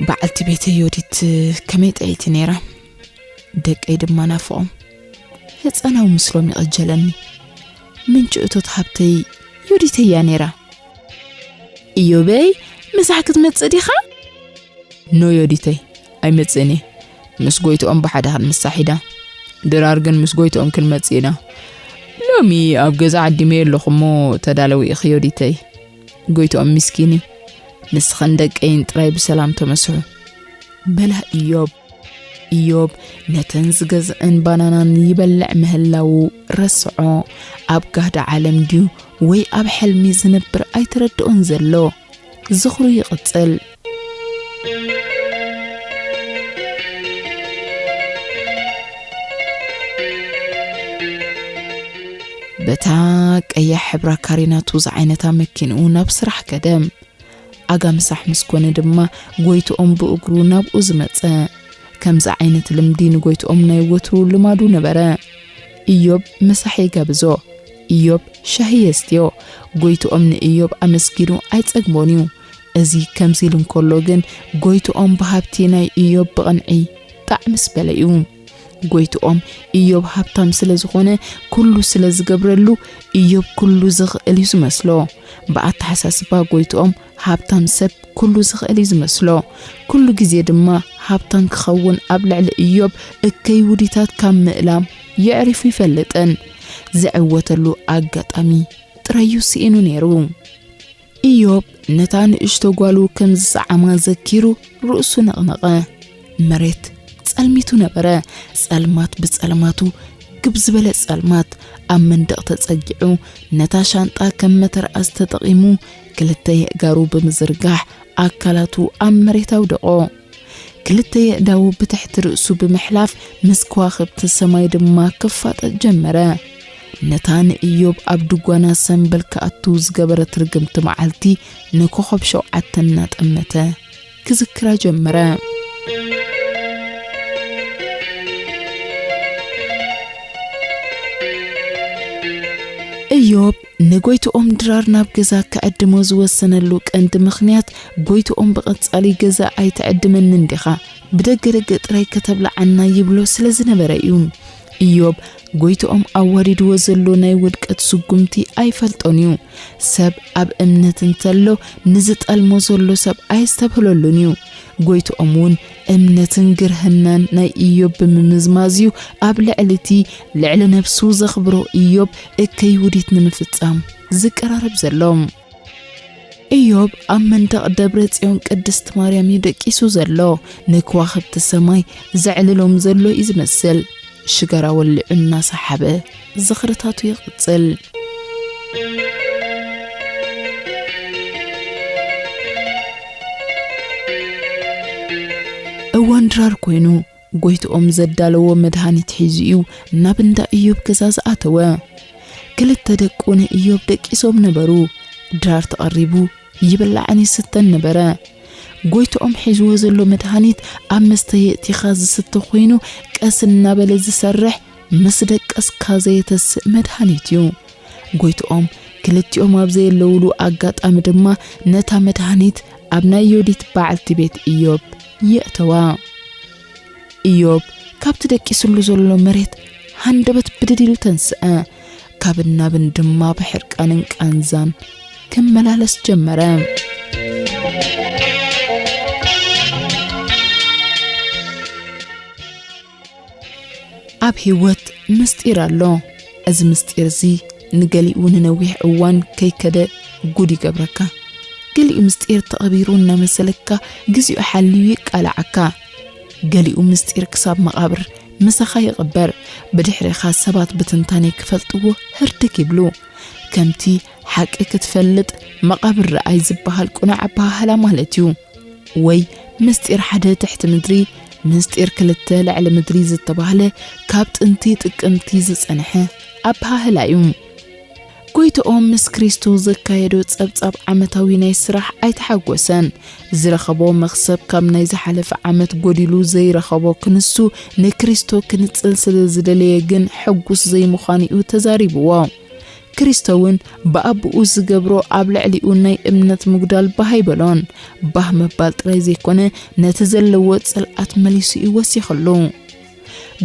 በዓልቲ ቤተይ ዮዲት ከመይ ጥዕይቲ ነይራ። ደቀይ ድማ ናፍቖም። ህፃናዊ ምስሎም ይቐጀለኒ። ምንጪ እቶት ሃብተይ ዮዲተይ እያ ነይራ። "ኢዮበይ፣ ምሳሕ ክትመጽእ ዲኻ?" "ኖ ዮዲተይ፣ ኣይመጽእን እየ። ምስ ጎይትኦም ብሓደ ክንምሳሕ ኢዳ። ድራር ግን ምስ ጎይትኦም ክንመጽእ ኢና። ሎሚ ኣብ ገዛ ዓዲመዮ ኣለኹ እሞ ተዳለዊ ኢኺ ዮዲተይ። ጎይትኦም ምስኪን እዩ። ንስኽን ደቀይን ጥራይ ብሰላም ተመስሑ" በላ ኢዮብ። ኢዮብ ነተን ዝገዝእን ባናናን ይበልዕ ምህላዉ ረስዖ። ኣብ ጋህዲ ዓለም ድዩ ወይ ኣብ ሕልሚ ዝነብር ኣይተረድኦን ዘሎ። ዝኽሩ ይቕጽል። በታ ቀያሕ ሕብራ ካሬናቱ ዝዓይነታ መኪንኡ ናብ ስራሕ ከደ። ኣጋ ምሳሕ ምስ ኮነ ድማ ጎይትኦም ብእግሩ ናብኡ ዝመጸ። ከምዚ ዓይነት ልምዲ ንጎይትኦም ናይ ወትሩ ልማዱ ነበረ። ኢዮብ ምሳሕ ይጋብዞ። ኢዮብ ሻሂ የስትዮ። ጎይትኦም ንኢዮብ ኣመስጊኑ ኣይጸግቦን እዩ። እዚ ከምዚ ኢሉ እንከሎ ግን ጎይትኦም ብሃብቲ ናይ ኢዮብ ብቕንዒ ጣዕ ምስ በለ እዩ። ጎይትኦም ኢዮብ ሃብታም ስለ ዝኾነ፣ ኩሉ ስለ ዝገብረሉ፣ ኢዮብ ኩሉ ዝኽእል እዩ ዝመስሎ። ብኣተሓሳስባ ጎይትኦም ሃብታም ሰብ ኩሉ ዝኽእል እዩ ዝመስሎ። ኩሉ ግዜ ድማ ሃብታም ክኸውን ኣብ ልዕሊ ኢዮብ እከይ ውዲታት ካብ ምእላም የዕሪፉ ይፈልጥን። ዝዕወተሉ ኣጋጣሚ ጥራይ እዩ ስኢኑ ነይሩ። ኢዮብ ነታ ንእሽቶ ጓሉ ከም ዝሰዓማ ዘኪሩ ርእሱ ነቕነቐ። መሬት ጸልሚቱ ነበረ። ጸልማት ብጸልማቱ፣ ክብ ዝበለ ጸልማት፣ ኣብ መንደቕ ተጸጊዑ፣ ነታ ሻንጣ ከም መተርኣስ ተጠቒሙ፣ ክልተ የእጋሩ ብምዝርጋሕ፣ ኣካላቱ ኣብ መሬት ኣውደቖ። ክልተ የእዳዉ ብትሕቲ ርእሱ ብምሕላፍ፣ ምስ ከዋኽብቲ ሰማይ ድማ ክፋጠጥ ጀመረ። ነታ ንኢዮብ ኣብ ድጓና ሰምበል ክኣቱ ዝገበረት ርግምቲ መዓልቲ፣ ንኮኾብ ሸውዓተ እናጠመተ ክዝክራ ጀመረ። ኢዮብ ንጎይትኦም ድራር ናብ ገዛ ክዕድሞ ዝወሰነሉ ቀንዲ ምኽንያት፣ ጎይትኦም ብቐጻሊ ገዛ ኣይትዕድመንን ዲኻ፣ ብደገ ደገ ጥራይ ከተብልዓና ይብሎ ስለ ዝነበረ እዩ። ኢዮብ ጎይትኦም ኣዋዲድዎ ዘሎ ናይ ውድቀት ስጉምቲ ኣይፈልጦን እዩ። ሰብ ኣብ እምነት እንተሎ ንዝጠልሞ ዘሎ ሰብ ኣየስተብህለሉን እዩ። ጎይትኦም እውን እምነትን ግርህናን ናይ ኢዮብ ብምምዝማዝ እዩ ኣብ ልዕሊ እቲ ልዕሊ ነብሱ ዘኽብሮ ኢዮብ እከይ ውዲት ንምፍጻም ዝቀራረብ ዘሎ። ኢዮብ ኣብ መንደቕ ደብረ ጽዮን ቅድስት ማርያም እዩ ደቂሱ ዘሎ። ንከዋኽብቲ ሰማይ ዘዕልሎም ዘሎ እዩ ዝመስል። ሽጋራ ወሊዑ እናሰሓበ ዝኽርታቱ ይቕጽል። እዋን ድራር ኮይኑ፣ ጎይትኦም ዘዳለዎ መድሃኒት ሒዙ እዩ ናብ እንዳ ኢዮብ ገዛ ዝኣተወ። ክልተ ደቁ ንኢዮብ ደቂሶም ነበሩ። ድራር ተቐሪቡ ይብላዕን ይስተን ነበረ። ጎይትኦም ሒዝዎ ዘሎ መድሃኒት ኣብ መስተ የእቲኻ ዝስተ ኮይኑ፣ ቀስ እናበለ ዝሰርሕ፣ ምስ ደቀስካ ዘየተስእ መድሃኒት እዩ። ጎይትኦም ክልቲኦም ኣብ ዘየለውሉ ኣጋጣሚ ድማ ነታ መድሃኒት ኣብ ናይ ዮዲት በዓልቲ ቤት ኢዮብ የእተዋ። ኢዮብ ካብቲ ደቂስሉ ዘሎ መሬት ሃንደበት ብድድ ኢሉ ተንስአ። ካብን ናብን ድማ ብሕርቃንን ቃንዛን ክመላለስ ጀመረ። ኣብ ህይወት ምስጢር ኣሎ። እዚ ምስጢር እዚ ንገሊኡ ንነዊሕ እዋን ከይከደ ጉድ ይገብረካ። ገሊኡ ምስጢር ተቐቢሩ እናመሰለካ፣ ግዚኡ ሓልዩ ይቃልዓካ። ገሊኡ ምስጢር ክሳብ መቓብር ምሳኻ ይቕበር። ብድሕሬኻ ሰባት ብትንታኔ ክፈልጥዎ ህርድግ ይብሉ። ከምቲ ሓቂ ክትፈልጥ መቓብር ረኣይ ዝበሃል ቅኑዕ ኣበሃህላ ማለት እዩ። ወይ ምስጢር ሓደ ትሕቲ ምድሪ፣ ምስጢር ክልተ ልዕሊ ምድሪ ዝተባህለ ካብ ጥንቲ ጥቅምቲ ዝጸንሐ ኣበሃህላ እዩ። ጎይትኦም ምስ ክሪስቶ ዘካየዶ ጸብጻብ ዓመታዊ ናይ ስራሕ ኣይተሓጎሰን። ዝረኸቦ መኽሰብ ካብ ናይ ዝሓለፈ ዓመት ጎዲሉ ዘይረኸቦ ክንሱ ንክሪስቶ ክንጽል ስለ ዝደለየ ግን ሕጉስ ዘይምዃኑ እዩ ተዛሪብዎ። ክርስቶ እውን ብኣቦኡ ዝገብሮ ኣብ ልዕሊኡ ናይ እምነት ምጉዳል ባህ ኣይበሎን። ባህ ምባል ጥራይ ዘይኮነ፣ ነቲ ዘለዎ ጽልኣት መሊሱ እዩ ወሲኸሉ።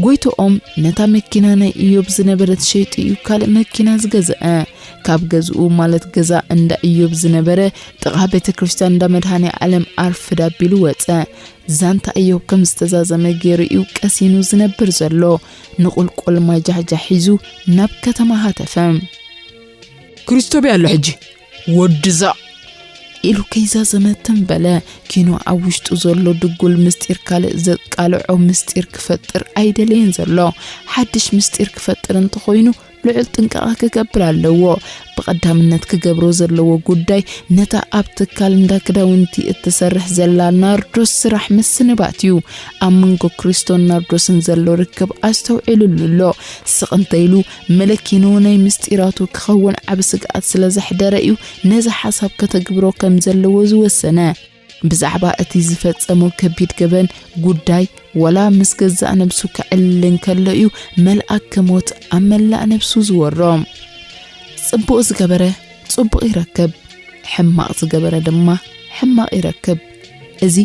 ጎይትኦም ነታ መኪና ናይ ኢዮብ ዝነበረት ሸይጡ እዩ ካልእ መኪና ዝገዝአ። ካብ ገዝኡ፣ ማለት ገዛ እንዳ ኢዮብ ዝነበረ፣ ጥቓ ቤተ ክርስቲያን እንዳ መድኃኔ ዓለም ኣርፍድ ኣቢሉ ወጸ። ዛንታ ኢዮብ ከም ዝተዛዘመ ገይሩ እዩ ቀሲኑ ዝነብር ዘሎ። ንቑልቁል ማይ ጃሕጃሕ ሒዙ ናብ ከተማ ሃተፈ። "ክርስቶ በይ ኣሎ ሕጂ፣ ወድዛ!" ኢሉ ከይዛዘመ ትም በለ። ኪኖ ኣብ ውሽጡ ዘሎ ድጉል ምስጢር ካልእ ዘቃልዖ ምስጢር ክፈጥር ኣይደለየን ዘሎ። ሓድሽ ምስጢር ክፈጥር እንተኾይኑ ልዑል ጥንቃቐ ክገብር ኣለዎ። ብቐዳምነት ክገብሮ ዘለዎ ጉዳይ ነታ ኣብ ትካል እንዳ ክዳውንቲ እትሰርሕ ዘላ ናርዶስ ስራሕ ምስንባት እዩ። ኣብ መንጎ ክርስቶን ናርዶስን ዘሎ ርክብ ኣስተውዒሉሉ ኣሎ። ስቕ እንተ ኢሉ መለኪኑ ናይ ምስጢራቱ ክኸውን ዓቢ ስግኣት ስለ ዘሕደረ እዩ ነዚ ሓሳብ ከተግብሮ ከም ዘለዎ ዝወሰነ። ብዛዕባ እቲ ዝፈጸሞ ከቢድ ገበን ጉዳይ፣ ዋላ ምስ ገዛእ ነብሱ ክዕልል እንከሎ እዩ መልኣከ ሞት ኣብ መላእ ነብሱ ዝወሮ። ጽቡቕ ዝገበረ ጽቡቕ ይረክብ፣ ሕማቕ ዝገበረ ድማ ሕማቕ ይረክብ። እዚ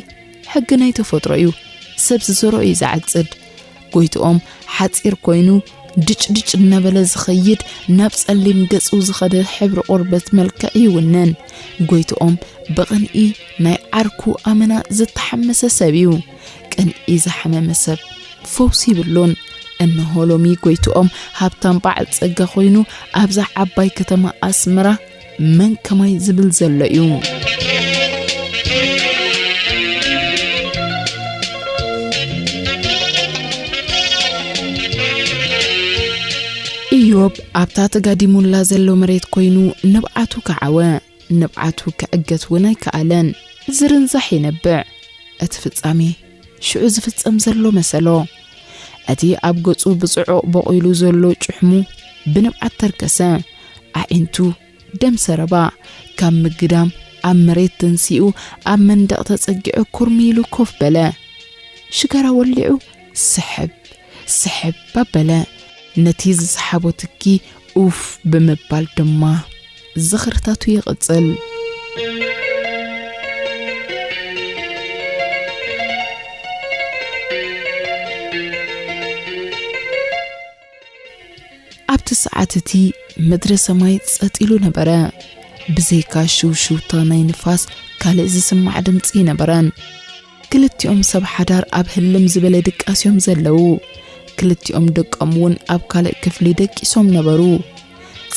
ሕጊ ናይ ተፈጥሮ እዩ። ሰብ ዝዘርኦ እዩ ዝዓጽድ። ጎይትኦም ሓጺር ኮይኑ ድጭድጭ እናበለ ዝኸይድ፣ ናብ ጸሊም ገጹ ዝኸደ ሕብሪ ቆርበት መልክዕ ይውንን። ጎይትኦም ብቕንኢ ናይ ዓርኩ ኣመና ዝተሓመሰ ሰብ እዩ። ቅንኢ ዝሓመመ ሰብ ፈውሲ ይብሉን። እንሆ ሎሚ ጎይትኦም ሃብታም በዓል ጸጋ ኮይኑ ኣብዛ ዓባይ ከተማ ኣስመራ መን ከማይ ዝብል ዘሎ እዩ። ኢዮብ ኣብታ ተጋዲሙላ ዘሎ መሬት ኮይኑ ንብዓቱ ከዓወ። ንብዓቱ ክዕገት እውን ኣይከኣለን። ዝርንዛሕ ይነብዕ። እቲ ፍጻሜ ሽዑ ዝፍጸም ዘሎ መሰሎ። እቲ ኣብ ገጹ ብጽዑቕ በቑሉ ዘሎ ጭሕሙ ብንብዓት ተርከሰ። ኣዒንቱ ደም ሰረባ። ካብ ምግዳም ኣብ መሬት ተንሲኡ ኣብ መንደቕ ተጸጊዑ ኩርሚ ኢሉ ኮፍ በለ። ሽጋራ ወሊዑ ስሕብ ስሕብ ኣበለ። ነቲ ዝሰሓቦ ትኪ ኡፍ ብምባል ድማ ዝኽርታቱ ይቕጽል። ኣብቲ ሰዓት እቲ ምድሪ ሰማይ ጸጥ ኢሉ ነበረ። ብዘይካ ሽውሽውታ ናይ ንፋስ ካልእ ዝስማዕ ድምጺ ኣይነበረን። ክልቲኦም ሰብ ሓዳር ኣብ ህልም ዝበለ ድቃስ እዮም ዘለዉ። ክልቲኦም ደቆም እውን ኣብ ካልእ ክፍሊ ደቂሶም ነበሩ።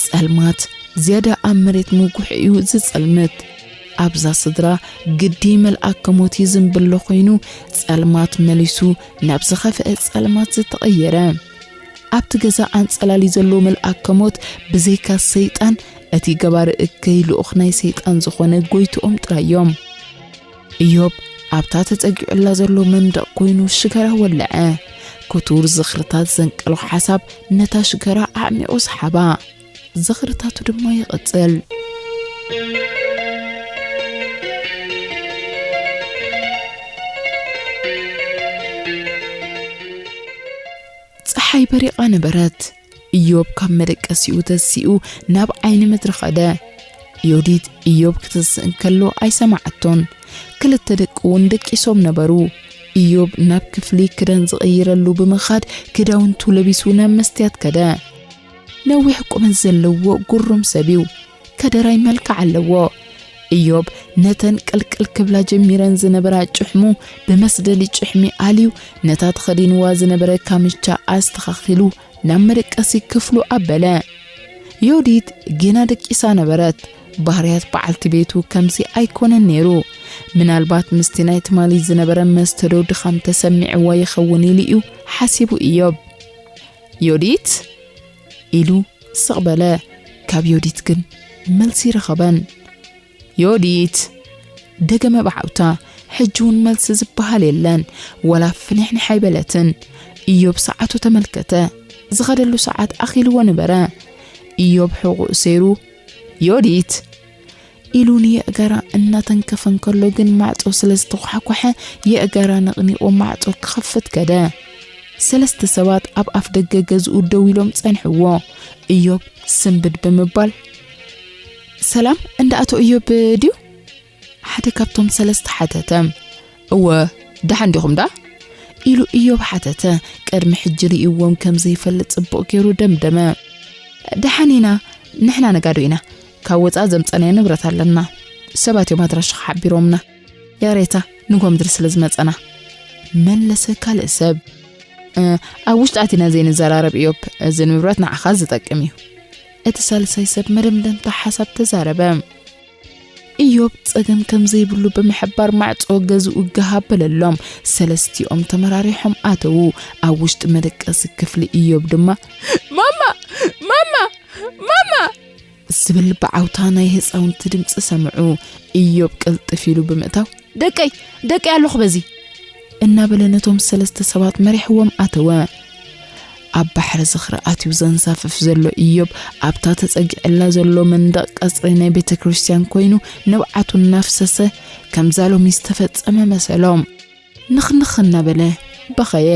ጸልማት ዝያዳ ኣብ መሬት ምጉሕ እዩ ዝጸልምት። ኣብዛ ስድራ ግዲ መልኣከ ሞት ይዝንብሎ ኮይኑ፣ ጸልማት መሊሱ ናብ ዝኸፍአ ጸልማት ዝተቐየረ። ኣብቲ ገዛ ኣንጸላሊ ዘሎ መልኣከ ሞት ብዘይካ ሰይጣን፣ እቲ ገባሪ እከይ ልኡኽ ናይ ሰይጣን ዝኾነ ጎይትኦም ጥራይ እዮም። ኢዮብ ኣብታ ተጸጊዑላ ዘሎ መንደቕ ኮይኑ ሽገራ ወለዐ። ክቱር ዝኽርታት ዘንቀሎ ሓሳብ ነታ ሽገራ ኣዕሚቑ ሰሓባ። ዝኽርታቱ ድማ ይቕጽል። ጸሓይ በሪቓ ነበረት። ኢዮብ ካብ መደቀሲኡ ተሲኡ ናብ ዓይኒ ምድሪ ኸደ። ዮዲት ኢዮብ ክትስእ እንከሎ ኣይሰማዓቶን። ክልተ ደቂ እውን ደቂሶም ነበሩ። ኢዮብ ናብ ክፍሊ ክዳን ዝቕይረሉ ብምኻድ ክዳውንቱ ለቢሱ ናብ መስትያት ከደ። ነዊሕ ቁመት ዘለዎ ጉሩም ሰብ እዩ። ከደራይ መልክዕ ኣለዎ። ኢዮብ ነተን ቅልቅል ክብላ ጀሚረን ዝነበራ ጭሕሙ ብመስደሊ ጭሕሚ ኣልዩ፣ ነታ ተኸዲንዋ ዝነበረ ካምቻ ኣስተኻኺሉ ናብ መደቀሲ ክፍሉ ኣበለ። ዮዲት ጌና ደቂሳ ነበረት። ባህርያት በዓልቲ ቤቱ ከምዚ ኣይኮነን ነይሩ። ምናልባት ምስቲ ናይ ትማሊ ዝነበረ መስተዶ ድኻም ተሰሚዕዋ ይኸውን ኢሉ እዩ ሓሲቡ ኢዮብ። "ዮዲት?" ኢሉ ስቕ በለ። ካብ ዮዲት ግን መልሲ ረኸበን። "ዮዲት!" ደገመ ብዓውታ። ሕጂ እውን መልሲ ዝበሃል የለን። ወላ ፍንሕንሕ ኣይበለትን። ኢዮብ ሰዓቱ ተመልከተ። ዝኸደሉ ሰዓት ኣኺልዎ ነበረ። ኢዮብ ሕቑኡ ሰይሩ፣ "ዮዲት!" ኢሉ ንየእጋራ እናተንከፈ እንከሎ ግን ማዕጾ ስለ ዝተኳሕኳሐ የእጋራ ነቕኒቑ ማዕጾ ክኸፍት ከደ። ሰለስተ ሰባት ኣብ ኣፍ ደገ ገዝኡ ደው ኢሎም ጸንሕዎ። እዮብ ስንብድ ብምባል፣ "ሰላም፣ እንዳ ኣቶ እዮብ ድዩ?" ሓደ ካብቶም ሰለስተ ሓተተ። "እወ፣ ደሓን ዲኹም ዳ?" ኢሉ እዮብ ሓተተ። ቅድሚ ሕጂ ርእይዎም ከም ዘይፈልጥ ጽቡቕ ገይሩ ደምደመ። "ደሓን ኢና፣ ንሕና ነጋዶ ኢና። ካብ ወጻኢ ዘምጸናዮ ንብረት ኣለና። ሰባት እዮም ኣድራሻ ሓቢሮምና። ያሬታ፣ ንጎ ምድሪ ስለ ዝመጸና" መለሰ ካልእ ሰብ። "እ፣ ኣብ ውሽጢ ኣቲና ዘይንዘራረብ እዮብ፣ እዚ ንብረት ንዓኻ ዝጠቅም እዩ" እቲ ሳልሳይ ሰብ መደምደምታ ሓሳብ ተዛረበ። እዮብ ጸገም ከም ዘይብሉ ብምሕባር ማዕጾ ገዝኡ ጋህ ኣበለሎም። ሰለስቲኦም ተመራሪሖም ኣተዉ። ኣብ ውሽጢ መደቀሲ ክፍሊ እዮብ ድማ፣ "ማማ! ማማ! ማማ!" ዝብል ብዓውታ ናይ ህጻውንቲ ድምጺ ሰምዑ። እዮብ ቅልጥፍ ኢሉ ብምእታው፣ "ደቀይ! ደቀይ ኣለኹ በዚ!" እናበለ ነቶም ሰለስተ ሰባት መሪሕዎም ኣተወ። ኣብ ባሕሪ ዝኽሪ ኣትዩ ዘንሳፍፍ ዘሎ እዮብ ኣብታ ተጸጊዐላ ዘሎ መንደቕ ቀጽሪ ናይ ቤተ ክርስቲያን ኮይኑ ንብዓቱ እናፍሰሰ ከምዛ ሎሚ ዝተፈጸመ መሰሎም። ንኽንኽ እናበለ በኸየ።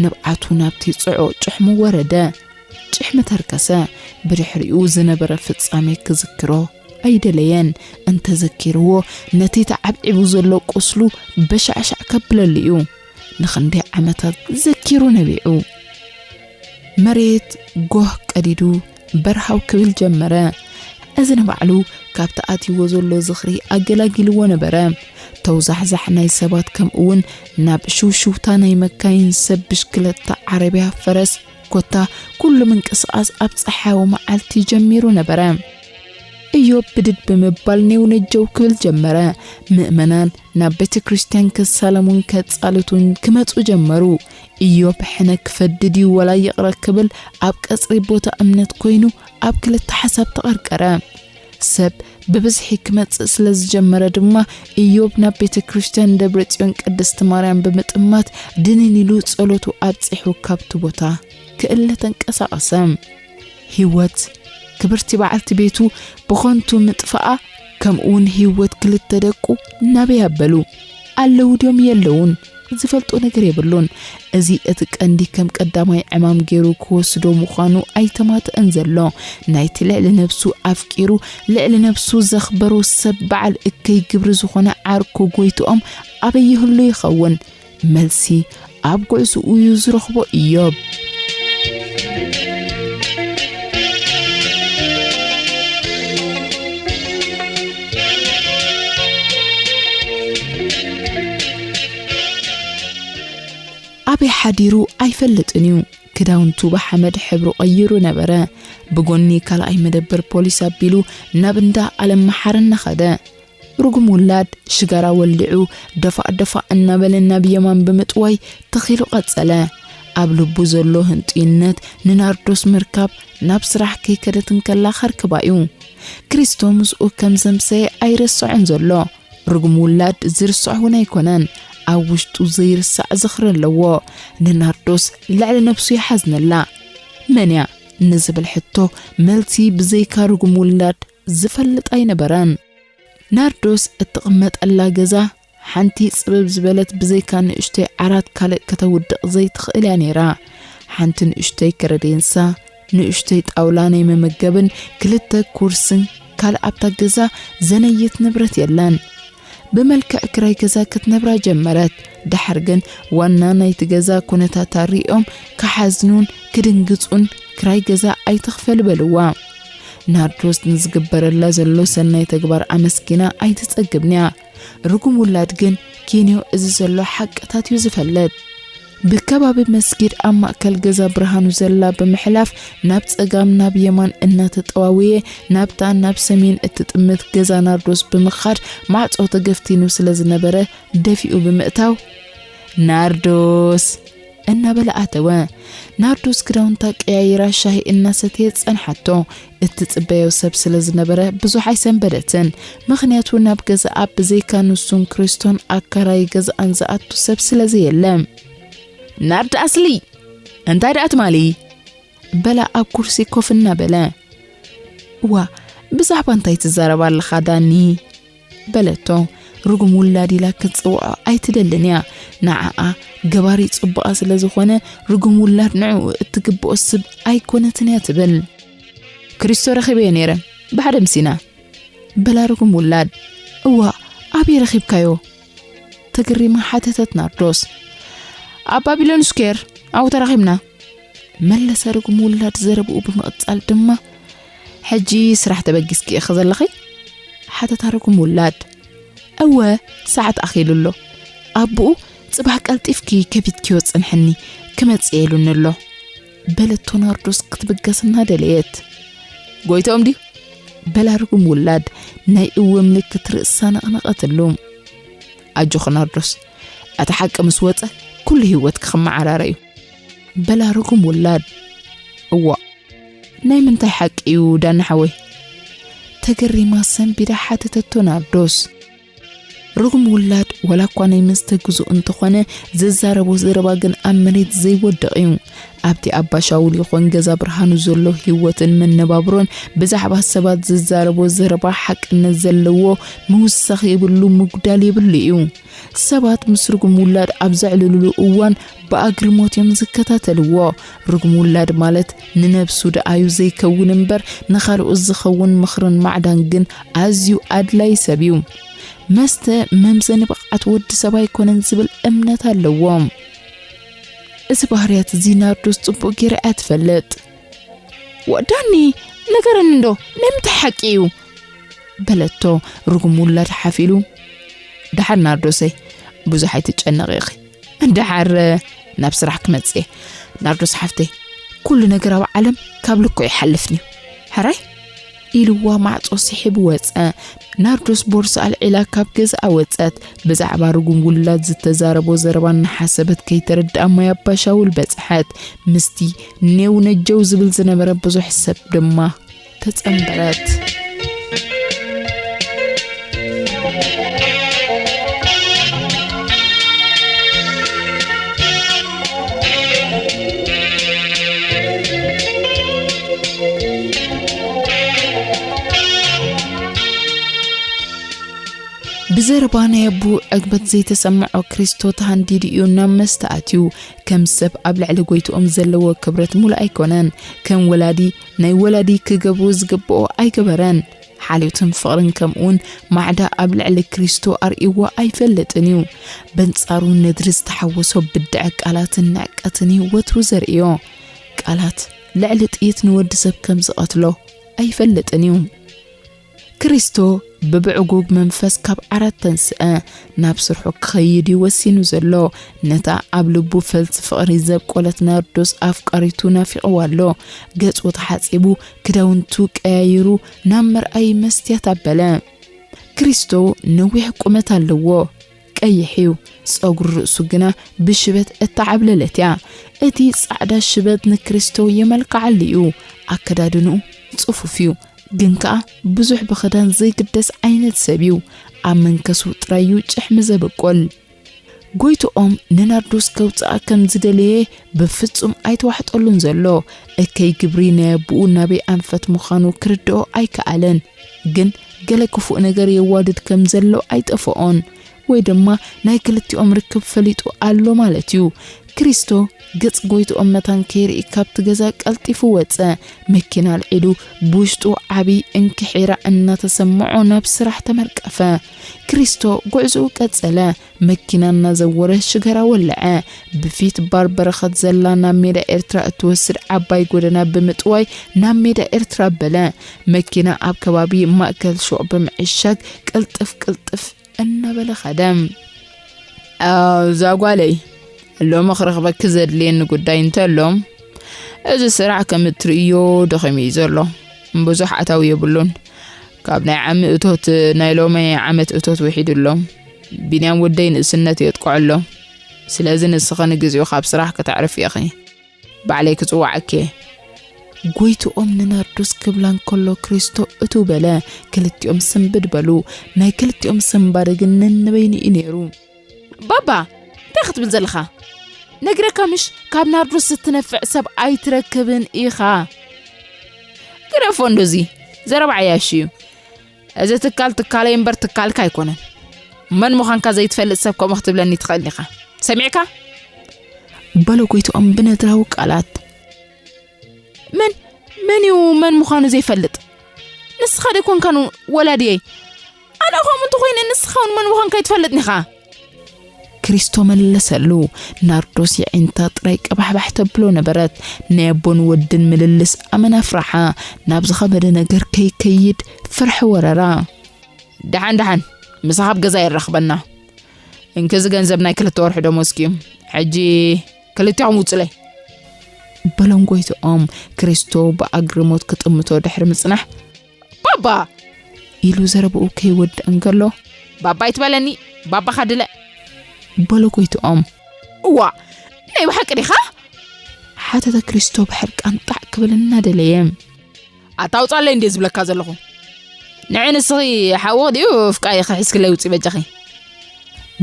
ንብዓቱ ናብቲ ጽዑቕ ጭሕሙ ወረደ። ጭሕሚ ተርከሰ። ብድሕሪኡ ዝነበረ ፍጻሜ ክዝክሮ ኣይደለየን። እንተዘኪርዎ ነቲ ተዓብዒቡ ዘሎ ቁስሉ በሻዕሻዕ ከብለሉ እዩ። ንኽንደይ ዓመታት ዘኪሩ ነቢዑ። መሬት ጎህ ቀዲዱ በርሃው ክብል ጀመረ። እዚ ንባዕሉ ካብቲ ኣትይዎ ዘሎ ዝኽሪ ኣገላጊልዎ ነበረ። ተውዛሕዛሕ ናይ ሰባት ከምኡውን ናብ ሽውሽውታ ናይ መካይን ሰብ ብሽክለታ ዓረብያ ፈረስ ኮታ ኩሉ ምንቅስቓስ ኣብ ጸሓያዊ መዓልቲ ጀሚሩ ነበረ። እዮብ ብድድ ብምባል ኔው ነጀው ክብል ጀመረ። ምእመናን ናብ ቤተ ክርስቲያን ክሳለሙን ከጻልቱን ክመጹ ጀመሩ። እዮብ ሕነ ክፈዲ ድዩ ወላ ይቕረ ክብል ኣብ ቀጽሪ ቦታ እምነት ኮይኑ ኣብ ክልተ ሓሳብ ተቐርቀረ። ሰብ ብብዝሒ ክመጽእ ስለ ዝጀመረ ድማ እዮብ ናብ ቤተ ክርስቲያን ደብረ ጽዮን ቅድስቲ ማርያም ብምጥማት ድንን ኢሉ ጸሎቱ ኣብጺሑ ካብቲ ቦታ ክእለ ተንቀሳቐሰ። ህይወት ክብርቲ በዓልቲ ቤቱ ብኸንቱ ምጥፋኣ፣ ከምኡውን ህይወት ክልተ ደቁ ናበይ ኣበሉ? ኣለዉ ድዮም የለዉን? ዝፈልጦ ነገር የብሉን። እዚ እቲ ቀንዲ ከም ቀዳማይ ዕማም ገይሩ ክወስዶ ምዃኑ ኣይተማትአን ዘሎ። ናይቲ ልዕሊ ነብሱ ኣፍቂሩ፣ ልዕሊ ነብሱ ዘኽበሮ ሰብ በዓል እከይ ግብሪ ዝኾነ ዓርኩ ጎይትኦም ኣበይ ይህሉ ይኸውን? መልሲ ኣብ ጉዕዞኡ እዩ ዝረኽቦ እዮብ። ኣበይ ሓዲሩ ኣይፈልጥን እዩ። ክዳውንቱ ብሓመድ ሕብሩ ቀይሩ ነበረ። ብጎኒ ካልኣይ መደበር ፖሊስ ኣቢሉ ናብ እንዳ ኣለም መሓሪ እናኸደ። ርጉም ውላድ ሽጋራ ወሊዑ ደፋእ ደፋእ እናበለ ናብ የማን ብምጥዋይ ተኺሉ ቀጸለ። ኣብ ልቡ ዘሎ ህንጡይነት ንናርዶስ ምርካብ ናብ ስራሕ ከይከደት እንከላ ከርክባ እዩ። ክሪስቶ ምስኡ ከም ዘምሰየ ኣይረስዖን ዘሎ። ርጉም ውላድ ዝርስዖ እውን ኣይኮነን። ኣብ ውሽጡ ዘይርሳዕ ዝኽሪ ኣለዎ። ንናርዶስ ልዕሊ ነብሱ ይሓዝነላ። መን እያ ንዝብል ሕቶ መልሲ ብዘይካ ርጉም ውላድ ዝፈልጥ ኣይነበረን። ናርዶስ እትቕመጠላ ገዛ ሓንቲ ጽብብ ዝበለት ብዘይካ ንእሽቶይ ዓራት ካልእ ከተውድቕ ዘይትኽእል እያ ነይራ። ሓንቲ ንእሽቶይ ከረዴንሳ፣ ንእሽቶይ ጣውላ ናይ መመገብን ክልተ ኩርስን ካልእ ኣብታ ገዛ ዘነይት ንብረት የለን። ብመልክዕ ክራይ ገዛ ክትነብራ ጀመረት። ደሓር ግን ዋና ናይቲ ገዛ ኩነታታ ሪኦም ክሓዝኑን ክድንግጹን ክራይ ገዛ ኣይትኽፈል በልዋ። ናርዶስ ንዝግበረላ ዘሎ ሰናይ ተግባር ኣመስጊና ኣይትጸግብንያ። ርጉም ውላድ ግን ኬንዮ እዚ ዘሎ ሓቅታት እዩ ዝፈልጥ። ብከባቢ መስጊድ ኣብ ማእከል ገዛ ብርሃኑ ዘላ ብምሕላፍ ናብ ጸጋም ናብ የማን እናተጠዋወየ ናብታ ናብ ሰሜን እትጥምት ገዛ ናርዶስ ብምኻድ ማዕጾ ተገፍቲኑ ስለ ዝነበረ ደፊኡ ብምእታው፣ "ናርዶስ!" እናበለ ኣተወ። ናርዶስ ክዳውንታ ቀያይራ ሻሂ እናሰተየት ጸንሓቶ። እትጽበዮ ሰብ ስለ ዝነበረ ብዙሕ ኣይሰንበደትን። ምኽንያቱ ናብ ገዛኣ ብዘይካ ንሱን ክሪስቶን ኣካራይ ገዛኣን ዝኣቱ ሰብ ስለ ዘየለ። "ናርዲ ኣስሊ! እንታይ ደኣ ትማሊ?" በላ ኣብ ኩርሲ ኮፍ እናበለ። "እዋ፣ ብዛዕባ እንታይ ትዛረብ ኣለኻ ዳኒ?" በለቶ። ርጉም ውላድ ኢላ ክትጽውዖ ኣይትደልን እያ። ንዓኣ ገባሪ ጽቡቓ ስለ ዝኾነ፣ ርጉም ውላድ ንዕኡ እትግብኦ ስብ ኣይኮነትን እያ ትብል። ክሪስቶ ረኺበዮ ነይረ፣ ብሓደ ምሲና። በላ ርጉም ውላድ። እዋ፣ ኣበይ ረኺብካዮ? ተገሪማ ሓተተት ናርዶስ። ኣብ ባቢሎን ስኩዌር ኣብኡ ተራኺብና። መለሰ ርጉም ውላድ ዘረብኡ ብምቕጻል ድማ፣ ሕጂ ስራሕ ተበጊስኪ ኢኺ ዘለኺ? ሓተታ ርጉም ውላድ። እወ፣ ሰዓት ኣኺሉ ኣሎ። ኣቦኡ፣ ጽባሕ ቀልጢፍኪ ከፊትክዮ ጽንሕኒ፣ ክመጽእ ኢሉኒ ኣሎ። በለቶ ናርዶስ ክትብገስ እናደለየት። ጎይትኦም ድዩ? በላ ርጉም ውላድ ናይ እወ ምልክት ርእሳ ነቕነቐትሉ። ኣጆኺ ናርዶስ፣ እቲ ሓቂ ምስ ወጸ ኩሉ ህይወትኪ ክመዓራረ እዩ። በላ ርጉም ውላድ። እዋ፣ ናይ ምንታይ ሓቂ እዩ ዳና ሓወይ? ተገሪማ ሰንቢዳ ሓተተቶ ናርዶስ። ርጉም ውላድ ዋላ እኳ ናይ መስተ ግዙእ እንተኾነ፣ ዝዛረቦ ዘረባ ግን ኣብ መሬት ዘይወድቕ እዩ። ኣብቲ ኣባ ሻውል ይኹን ገዛ ብርሃኑ ዘሎ ህይወትን መነባብሮን ብዛዕባ ሰባት ዝዛረቦ ዘረባ ሓቅነት ዘለዎ ምውሳኽ የብሉ፣ ምጉዳል የብሉ እዩ። ሰባት ምስ ርጉም ውላድ ኣብ ዘዕልልሉ እዋን ብኣግርሞት እዮም ዝከታተልዎ። ርጉም ውላድ ማለት ንነብሱ ደኣዩ ዘይከውን እምበር ንኻልኦት ዝኸውን ምኽርን ማዕዳን ግን ኣዝዩ ኣድላይ ሰብ እዩ። መስተ መምዘኒ ብቕዓት ወዲ ሰብ ኣይኮነን ዝብል እምነት ኣለዎም። እዚ ባህርያት እዚ ናርዶስ ጽቡቕ ጌራ እያ ትፈልጥ። ወዳኒ፣ ንገረኒ እንዶ፣ ናይ ምንታይ ሓቂ እዩ? በለቶ ርጉም ውላድ ሓፍ ኢሉ። ደሓር ናርዶሰይ፣ ብዙሕ ኣይትጨነቒ ኢኺ። ደሓር ናብ ስራሕ ክመጽእ እየ። ናርዶስ ሓፍተይ፣ ኩሉ ነገር ኣብ ዓለም ካብ ልክዑ ይሓልፍን እዩ። ሕራይ? ኢልዋ ማዕጾ ስሒቡ ወጸ። ናርዶስ ቦርሳ ኣልዒላ ካብ ገዛኣ ወጸት። ብዛዕባ ርጉም ውላድ ዝተዛረቦ ዘረባ እናሓሰበት ከይተረድኣ ማይ ኣባ ሻውል በጽሐት። ምስቲ ኔው ነጀው ዝብል ዝነበረ ብዙሕ ሰብ ድማ ተጸንበረት። ብዘረባ ናይ ኣቦኡ ዕግበት ዘይተሰምዖ ክሪስቶ ተሃንዲዱ እዩ ናብ መስተ ኣትዩ። ከም ሰብ ኣብ ልዕሊ ጎይትኦም ዘለዎ ክብረት ሙሉእ ኣይኮነን። ከም ወላዲ ናይ ወላዲ ክገብሮ ዝግብኦ ኣይገበረን። ሓልዮትን ፍቕርን ከምኡውን ማዕዳ ኣብ ልዕሊ ክሪስቶ ኣርእይዎ ኣይፈልጥን እዩ። በንጻሩ ነድሪ ዝተሓወሶ ብድዐ ቃላትን ንዕቀትን እዩ ወትሩ ዘርእዮ። ቃላት ልዕሊ ጥይት ንወዲ ሰብ ከም ዝቐትሎ ኣይፈልጥን እዩ። ክሪስቶ ብብዕጉግ መንፈስ ካብ ዓራት ተንስአ፣ ናብ ስርሑ ክኸይድ እዩ ወሲኑ ዘሎ። ነታ ኣብ ልቡ ፈልሲ ፍቕሪ ዘብቆለት ናርዶስ ኣፍቃሪቱ ናፊቕዋ ኣሎ። ገጹ ተሓጺቡ፣ ክዳውንቱ ቀያይሩ ናብ መርኣዪ መስትያት ኣበለ። ክሪስቶ ነዊሕ ቁመት ኣለዎ። ቀይሕ እዩ። ጸጉሪ ርእሱ ግና ብሽበት እተዓብለለት እያ። እቲ ጻዕዳ ሽበት ንክሪስቶ የመልክዓሉ እዩ። ኣከዳድንኡ ጽፉፍ እዩ። ግን ከኣ ብዙሕ ብኽዳን ዘይግደስ ዓይነት ሰብ እዩ። ኣብ መንከሱ ጥራይ እዩ ጭሕሚ ዘብቁል። ጎይትኦም ንናርዶስ ከውጽኣ ከም ዝደለየ ብፍጹም ኣይተዋሕጠሉን ዘሎ። እከይ ግብሪ ናይ ኣቦኡ ናበይ ኣንፈት ምዃኑ ክርድኦ ኣይከኣለን። ግን ገለ ክፉእ ነገር የዋድድ ከም ዘሎ ኣይጠፍኦን። ወይ ድማ ናይ ክልቲኦም ርክብ ፈሊጡ ኣሎ ማለት እዩ። ክሪስቶ ገጽ ጎይትኦም መታን ከይርኢ ካብቲ ገዛ ቀልጢፉ ወጸ። መኪና ኣልዒሉ ብውሽጡ ዓቢ እንክሒራ እናተሰምዖ ናብ ስራሕ ተመርቀፈ። ክሪስቶ ጉዕዞኡ ቀጸለ። መኪና እናዘወረ ሽገራ ወለዐ። ብፊት ባር በረኸት ዘላ ናብ ሜዳ ኤርትራ እትወስድ ዓባይ ጎደና ብምጥዋይ ናብ ሜዳ ኤርትራ በለ። መኪና ኣብ ከባቢ ማእከል ሹቕ ብምዕሻግ ቅልጥፍ ቅልጥፍ እናበለ ኸደ። ኣው፣ እዛ ጓለይ፣ ሎሚ ክረኽበኪ ዘድልየኒ ጉዳይ እንተሎ፣ እዚ ስራሕ ከም እትርእዮ ደኺሙ እዩ ዘሎ። ብዙሕ ኣታዊ የብሉን። ካብ ናይ ዓሚ እቶት ናይ ሎሚ ዓመት እቶት ውሒዱ ኣሎ። ቢንያም ወደይ ንእስነት የጥቅዖ ኣሎ። ስለዚ ንስኺ ንግዜኡ ካብ ስራሕ ከተዕርፊ ኢኺ። ባዕለይ ክጽውዓኪ እየ። ጎይትኦም ንናርዶስ ክብላ እንከሎ ክሪስቶ እትው በለ። ክልቲኦም ስንብድ በሉ። ናይ ክልቲኦም ስንባደ ግን ነንበይኑ እዩ ነይሩ። ባባ፣ እንታይ ክትብል ዘለኻ? ነግረካ ምሽ፣ ካብ ናርዶስ እትነፍዕ ሰብ ኣይትረክብን ኢኻ። ግደፎ እንዶ እዚ፣ ዘረባ ዓያሹ እዩ። እዚ ትካል ትካለይ እምበር ትካልካ ኣይኮነን። መን ምዃንካ ዘይትፈልጥ ሰብ ከምኡ ክትብለኒ ትኽእል ኢኻ። ሰሚዕካ? በሎ ጎይትኦም ብነድራዊ ቃላት። መን መን እዩ መን ምዃኑ ዘይፈልጥ? ንስኻ ዶ ኣይኮንካን ወላድየይ? ኣነ ከምኡ እንተኾይነ ንስኻ እውን መን ምዃንካ ኣይትፈልጥን ኢኻ። ክሪስቶ መለሰሉ። ናርዶስ የዒንታ ጥራይ ቀባሕባሕ ተብሎ ነበረት። ናይ ኣቦን ወድን ምልልስ ኣመና ፍራሓ ናብ ዝኸበደ ነገር ከይከይድ ፍርሒ ወረራ። ደሓን ደሓን፣ ምሳኻ ኣብ ገዛ የራኽበና። እንክዚ ገንዘብ ናይ ክልተ ወርሒ ደሞዝኪ እዩ። ሕጂ ክልቲኹም ውጹለይ። በሎም ጎይትኦም። ክሪስቶ ብኣግርሞት ክጥምቶ ድሕሪ ምጽናሕ፣ ባባ! ኢሉ ዘረብኡ ከይወድእ እንከሎ፣ ባባ ኣይትበለኒ፣ ባባኻ ድለ። በሎ ጎይትኦም። እዋ፣ ናይ ብሓቂ ዲኻ? ሓተተ ክሪስቶ ብሕርቃን ጣዕ ክብል እናደለየ። ኣታ ውጻለይ እንዴ ዝብለካ ዘለኹ። ንዒ ንስኺ ሓውኺ ድዩ ፍቃይኺ ሒዝክለይ ውጺ በጃኺ።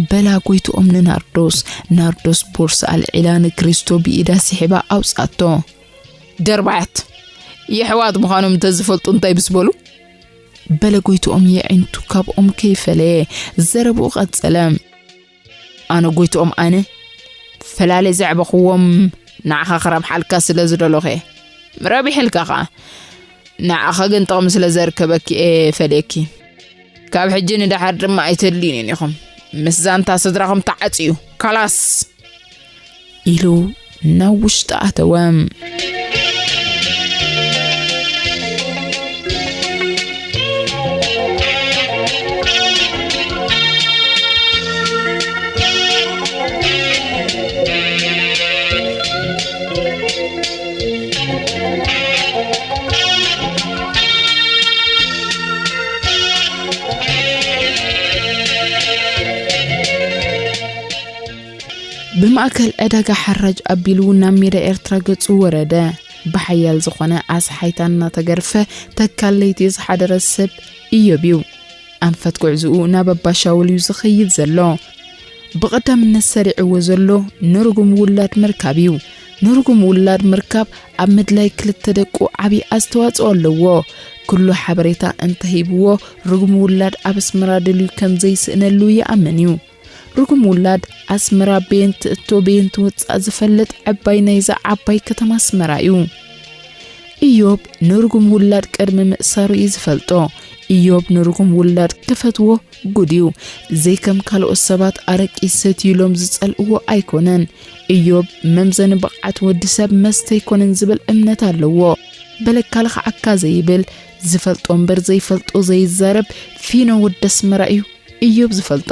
በላ ጎይትኦም ንናርዶስ። ናርዶስ ቦርሳ ኣልዒላ ንክሪስቶ ብኢዳ ስሒባ ኣውጻቶ። ደርባያት የሕዋት ምዃኖም እንተዝፈልጡ እንታይ ምስ በሉ? በለ ጎይትኦም የዒንቱ ካብኦም ከይፈለየ ዘረብኡ ቀጸለ። ኣነ ጎይትኦም ኣነ ፈላለ ዘዕበኽዎም ንዓኻ ክረብሓልካ ስለ ዝደለኹ እየ። ረቢሕልካ ኸኣ ንዓኻ ግን ጥቕሚ ስለ ዘርከበኪ እየ ፈልየኪ። ካብ ሕጂ ንደሓር ድማ ኣይተድልዩንን ኢኹም። ምስ ዛንታ ስድራኹም ተዓጽዩ። ካላስ! ኢሉ ናብ ውሽጢ ኣተወ። ብማእከል ዕዳጋ ሓራጅ ኣቢሉ ናብ ሜዳ ኤርትራ ገጹ ወረደ። ብሓያል ዝኾነ ኣስሓይታ እናተገርፈ ተካል ለይቲ ዝሓደረ ሰብ ኢዮብ እዩ። ኣንፈት ጉዕዝኡ ናብ ኣባሻውል እዩ ዝኸይድ ዘሎ። ብቐዳምነት ሰሪዕዎ ዘሎ ንርጉም ውላድ ምርካብ እዩ። ንርጉም ውላድ ምርካብ ኣብ ምድላይ ክልተ ደቁ ዓቢ ኣስተዋጽኦ ኣለዎ። ኩሉ ሓበሬታ እንተሂብዎ፣ ርጉም ውላድ ኣብ ኣስመራ ደልዩ ከም ዘይስእነሉ ይኣምን እዩ። ርጉም ውላድ ኣስመራ በየን ትእቶ በየን ትውጻእ ዝፈልጥ ዕባይ ናይዛ ዓባይ ከተማ ኣስመራ እዩ። ኢዮብ ንርጉም ውላድ ቅድሚ ምእሳሩ እዩ ዝፈልጦ። ኢዮብ ንርጉም ውላድ ክፈትዎ ጉድ እዩ። ዘይከም ካልኦት ሰባት ኣረቂ ይሰትዩ ኢሎም ዝጸልእዎ ኣይኮነን። ኢዮብ መምዘኒ ብቕዓት ወዲ ሰብ መስተ ኣይኮነን ዝብል እምነት ኣለዎ። በለካ ልኽዓካ ዘይብል፣ ዝፈልጦ እምበር ዘይፈልጦ ዘይዛረብ ፊኖ ወዲ ኣስመራ እዩ ኢዮብ ዝፈልጦ።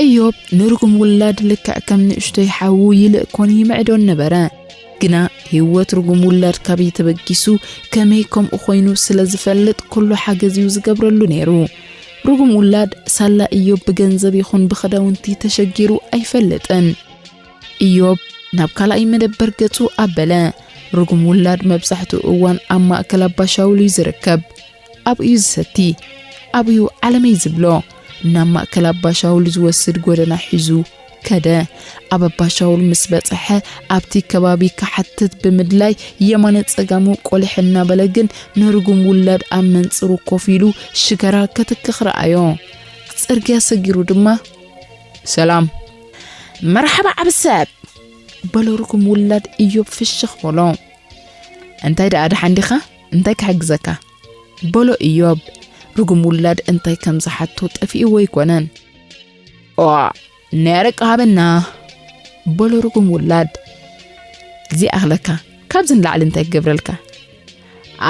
ኢዮብ ንርጉም ውላድ ልክዕ ከም ንእሽቶይ ሓዉ ይልእኮን ይምዕዶን ነበረ። ግና ህይወት ርጉም ውላድ ካበይ ተበጊሱ ከመይ ከምኡ ኮይኑ ስለ ዝፈልጥ ኩሉ ሓገዝ እዩ ዝገብረሉ ነይሩ። ርጉም ውላድ ሳላ ኢዮብ ብገንዘብ ይኹን ብኽዳውንቲ ተሸጊሩ ኣይፈልጥን። ኢዮብ ናብ ካልኣይ መደበር ገጹ ኣበለ። ርጉም ውላድ መብዛሕትኡ እዋን ኣብ ማእከል ኣባሻውል እዩ ዝርከብ። ኣብኡ እዩ ዝሰቲ። ኣብኡ እዩ ዓለመይ ዝብሎ። ናብ ማእከል ኣባሻውል ዝወስድ ጎደና ሒዙ ከደ። ኣብ ኣባሻውል ምስ በጽሐ ኣብቲ ከባቢ ክሓትት ብምድላይ የማነ ጸጋሙ ቆሊሕ እናበለ ግን ንርጉም ውላድ ኣብ መንጽሩ ኮፍ ኢሉ ሽጋራ ከትክኽ ረኣዮ። ጽርግያ ሰጊሩ ድማ ሰላም። መርሓባ ዓቢ ሰብ። በሎ ርጉም ውላድ ኢዮብ ፍሽኽ በሎ። እንታይ ደኣ ደሓን ዲኻ? እንታይ ክሕግዘካ? በሎ ኢዮብ። ርጉም ውላድ እንታይ ከም ዝሓቶ ጠፊእዎ ኣይኮነን። ኦ፣ ናይ ኣረቂ ሃበና። በሎ ርጉም ውላድ። እዚኣ ኣኽለካ፣ ካብዚ ንላዕሊ እንታይ ክገብረልካ?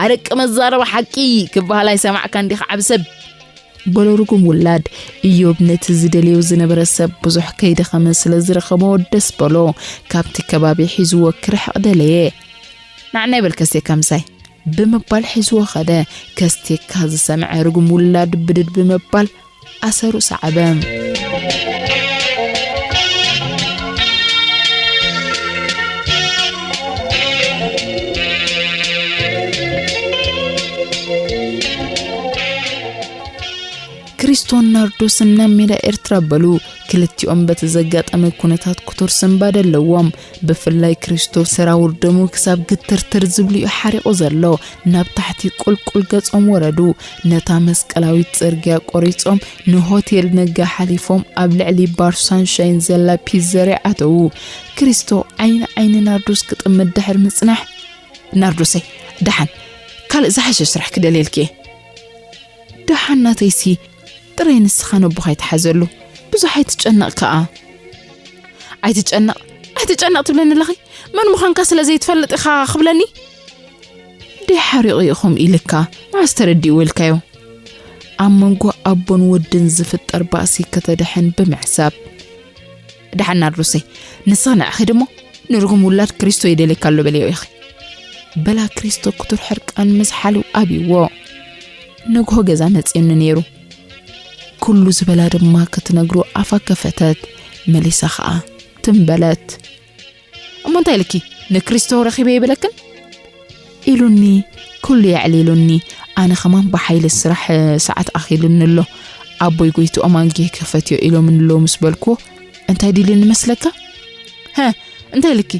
ኣረቂ መዛረቢ ሓቂ ክበሃል ኣይሰማዕካን ዲኻ ዓቢ ሰብ? በሎ ርጉም ውላድ። ኢዮብ ነቲ ዝደልዮ ዝነበረ ሰብ ብዙሕ ከይደኸመ ስለ ዝረኸቦ ደስ በሎ። ካብቲ ከባቢ ሒዝዎ ክርሕቕ ደለየ። ናዕናይ በል ከስቴካ ምሳይ ብምባል ሒዝዎ ኸደ። ከስቴካ ዝሰምዐ ርጉም ውላድ ብድድ ብምባል ኣሰሩ ሰዓበ። ክሪስቶን ናርዶስን ናብ ሜዳ ኤርትራ በሉ። ክልቲኦም በቲ ዘጋጠመ ኩነታት ክቱር ስንባደ ኣለዎም። ብፍላይ ክሪስቶ ሰራውር ደሙ ክሳብ ግትርትር ዝብሉ እዩ ሓሪቑ ዘሎ። ናብ ታሕቲ ቁልቁል ገጾም ወረዱ። ነታ መስቀላዊት ጽርግያ ቆሪጾም ንሆቴል ነጋ ሓሊፎም ኣብ ልዕሊ ባር ሳንሻይን ዘላ ፒዘርያ ኣተዉ። ክሪስቶ ዓይኒ ዓይኒ ናርዶስ ክጥምት ድሕሪ ምጽናሕ፣ ናርዶሰይ፣ ደሓን ካልእ ዝሓሸ ስራሕ ክደልየልኪ እየ። ደሓን ናተይሲ፣ ጥራይ ንስኻ ነቦኻ ኣይትሓዘሉ። ብዙሕ ኣይትጨነቕ ከኣ። ኣይትጨነቕ፣ ኣይትጨነቕ ትብለኒ ኣለኺ? መን ምዃንካ ስለ ዘይትፈልጥ ኢኻ ክብለኒ? ደይ ሓሪቑ ኢኹም ኢልካ፣ መዓስ ተረዲእዎ ኢልካዮ? ኣብ መንጎ ኣቦን ወድን ዝፍጠር ባእሲ ከተድሕን ብምሕሳብ። ደሓን ናርዶሰይ፣ ንስኺ ንዕኺ ድሞ ንርጉም ውላድ ክሪስቶ ይደልየካ ኣሎ በልዮ ኢኺ። በላ ክሪስቶ ክቱር ሕርቃን ምስ ሓልው ኣብይዎ። ንግሆ ገዛ መጺኡኒ ነይሩ። ኩሉ ዝበላ ድማ ክትነግሮ ኣፋ ከፈተት። መሊሳ ኸኣ ትም በለት። እሞ እንታይ ኢልኪ? ንክሪስቶ ረኺበ ይብለክን? ኢሉኒ፣ ኩሉ የዕሊሉኒ። ኣነ ኸማን ብሓይሊ ስራሕ ሰዓት ኣኺሉኒ ኣሎ። ኣቦይ ጎይትኦም ኣንጊህ ክኸፈትዮ ኢሎምኒ ኣለዉ ምስ በልክዎ፣ እንታይ ድልኒ መስለካ? ሀ፣ እንታይ ኢልኪ?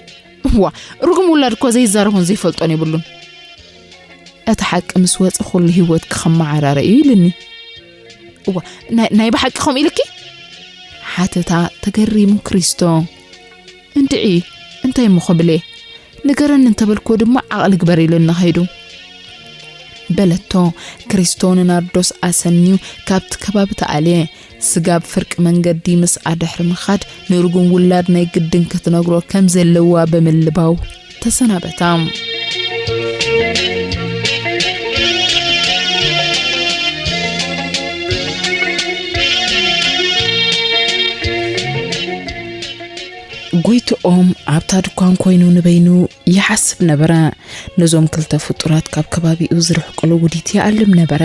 እዋ፣ ርጉም ውላድ እኮ ዘይዛረቦን ዘይፈልጦን የብሉን። እቲ ሓቂ ምስ ወጸ ኩሉ ህይወትኪ ከመዓራረ እዩ ኢልኒ። እዋ፣ ናይ፣ ናይ ብሓቂ ከምኡ ኢልኪ? ሓተታ ተገሪሙ ክሪስቶ። እንድዒ፣ እንታይ እሞ ክብል እየ? ንገረኒ እንተበልክዎ ድማ ዓቕሊ ግበር ኢሉኒ ከይዱ። በለቶ። ክሪስቶ ንናርዶስ ኣሰንዩ ካብቲ ከባቢ ተኣልየ። ስጋብ ፍርቂ መንገዲ ምስኣ ድሕሪ ምኻድ ንርጉም ውላድ ናይ ግድን ክትነግሮ ከም ዘለዋ ብምልባው ተሰናበታ። ጎይትኦም ኣብታ ድኳን ኮይኑ ንበይኑ ይሓስብ ነበረ። ነዞም ክልተ ፍጡራት ካብ ከባቢኡ ዝርሕቅሉ ውዲት ይኣልም ነበረ።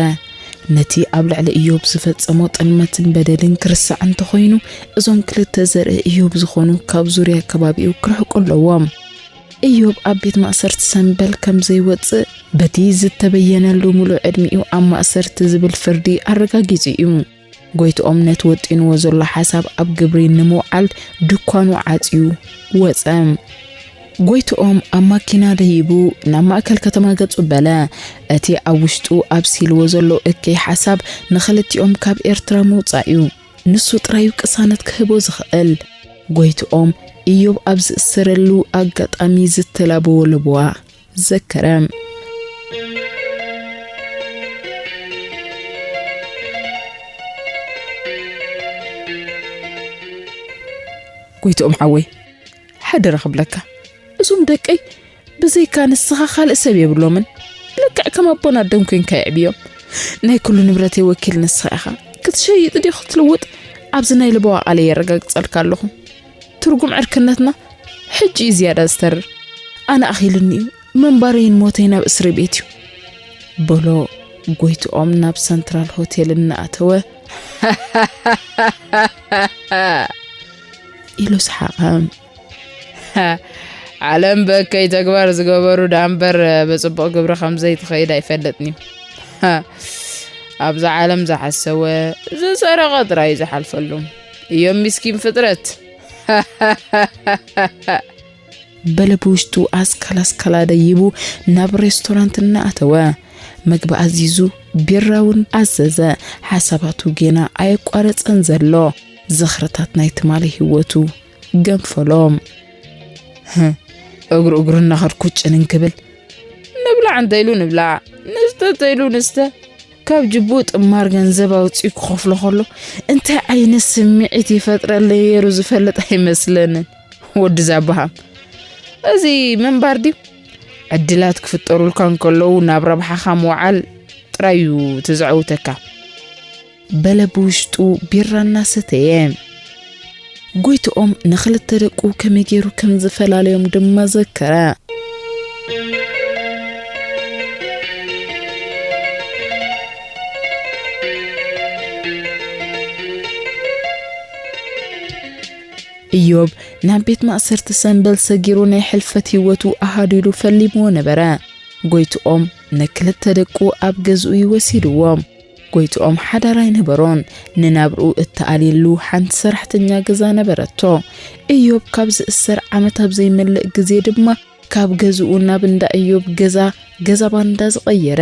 ነቲ ኣብ ልዕሊ እዮብ ዝፈጸሞ ጥልመትን በደልን ክርስዕ እንተኾይኑ፣ እዞም ክልተ ዘርኢ እዮብ ዝኾኑ ካብ ዙርያ ከባቢኡ ክርሕቁ ኣለዎም። እዮብ ኣብ ቤት ማእሰርቲ ሰምበል ከም ዘይወጽእ፣ በቲ ዝተበየነሉ ምሉእ ዕድሚኡ ኣብ ማእሰርቲ ዝብል ፍርዲ ኣረጋጊጹ እዩ። ጎይትኦም ነቲ ወጢንዎ ዘሎ ሓሳብ ኣብ ግብሪ ንምውዓል ድኳኑ ዓጽዩ ወጸ። ጎይትኦም ኣብ ማኪና ደይቡ ናብ ማእከል ከተማ ገጹ በለ። እቲ ኣብ ውሽጡ ኣብሲልዎ ዘሎ እከይ ሓሳብ ንኽልቲኦም ካብ ኤርትራ ምውጻእ እዩ። ንሱ ጥራይ እዩ ቅሳነት ክህቦ ዝኽእል። ጎይትኦም፣ እዮብ ኣብ ዝእሰረሉ ኣጋጣሚ ዝተላበዎ ለበዋ ዘከረ። ጎይትኦም ሓወይ፣ ሓደራ ክብለካ፣ እዞም ደቀይ ብዘይካ ንስኻ ካልእ ሰብ የብሎምን። ልክዕ ከም ኣቦን ኣደን ኮንካ የዕብዮም። ናይ ኩሉ ንብረተይ ወኪል ንስኻ ኢኻ። ክትሸይጥ ድዩ ክትልውጥ? ኣብዚ ናይ ለበዋ ቃለይ የረጋግጸልካ ኣለኹ። ትርጉም ዕርክነትና ሕጂ እዩ ዝያዳ ዝተርር። ኣነ ኣኺሉኒ እዩ። ምንባረይን ሞተይን ኣብ እስሪ ቤት እዩ። በሎ ጎይትኦም ናብ ሰንትራል ሆቴል እናኣተወ ኢሉ ሰሓቐ። ዓለም ብእከይ ተግባር ዝገበሩ ደኣ እምበር ብጽቡቕ ግብሪ ከም ዘይትኸይድ ኣይፈልጥን እዩ። ኣብዛ ዓለም ዝሓሰወ ዝሰረቐ ጥራይ እዩ ዝሓልፈሉ። እዮም ምስኪን ፍጥረት። በለ ብውሽጡ ኣስካል ኣስካላ ደይቡ ናብ ሬስቶራንት እናኣተወ። መግቢ ኣዚዙ፣ ቢራ እውን ኣዘዘ። ሓሳባቱ ጌና ኣየቋረጸን ዘሎ። ዝኽርታት ናይ ትማሊ ህይወቱ ገንፈሎም። ህህ፣ እግሩ እግሩ እናኸድኩ ጭንን ክብል። ንብላዕ እንተ ኢሉ ንብላዕ፣ ንስተ እንተ ኢሉ ንስተ። ካብ ጅቡኡ ጥማር ገንዘብ ኣውጺኡ ክኸፍሎ ከሎ እንታይ ዓይነት ስምዒት ይፈጥረለይ ነይሩ ዝፈልጥ ኣይመስለንን። ወዲ ዛባሃም፣ እዚ ምንባር ድዩ? ዕድላት ክፍጠሩልካ እንከለዉ ናብ ረብሓኻ ምውዓል ጥራይ እዩ እቲ ዘዐውተካ። በለ ብውሽጡ ቢራ እናሰተየ። ጎይትኦም ንኽልተ ደቁ ከመይ ገይሩ ከም ዝፈላለዮም ድማ ዘከረ። እዮብ ናብ ቤት ማእሰርቲ ሰምበል ሰጊሩ ናይ ሕልፈት ህይወቱ ኣሃዲሉ ፈሊምዎ ነበረ። ጎይትኦም ንክልተ ደቁ ኣብ ገዝኡ እዩ ወሲድዎም። ጎይትኦም ሓዳር ኣይነበሮን። ንናብርኡ እተኣልየሉ ሓንቲ ሰራሕተኛ ገዛ ነበረቶ። እዮብ ካብ ዝእሰር ዓመት ኣብ ዘይመልእ ግዜ ድማ ካብ ገዝኡ ናብ እንዳ እዮብ ገዛ፣ ገዛ ባንዳ ዝቐየረ፣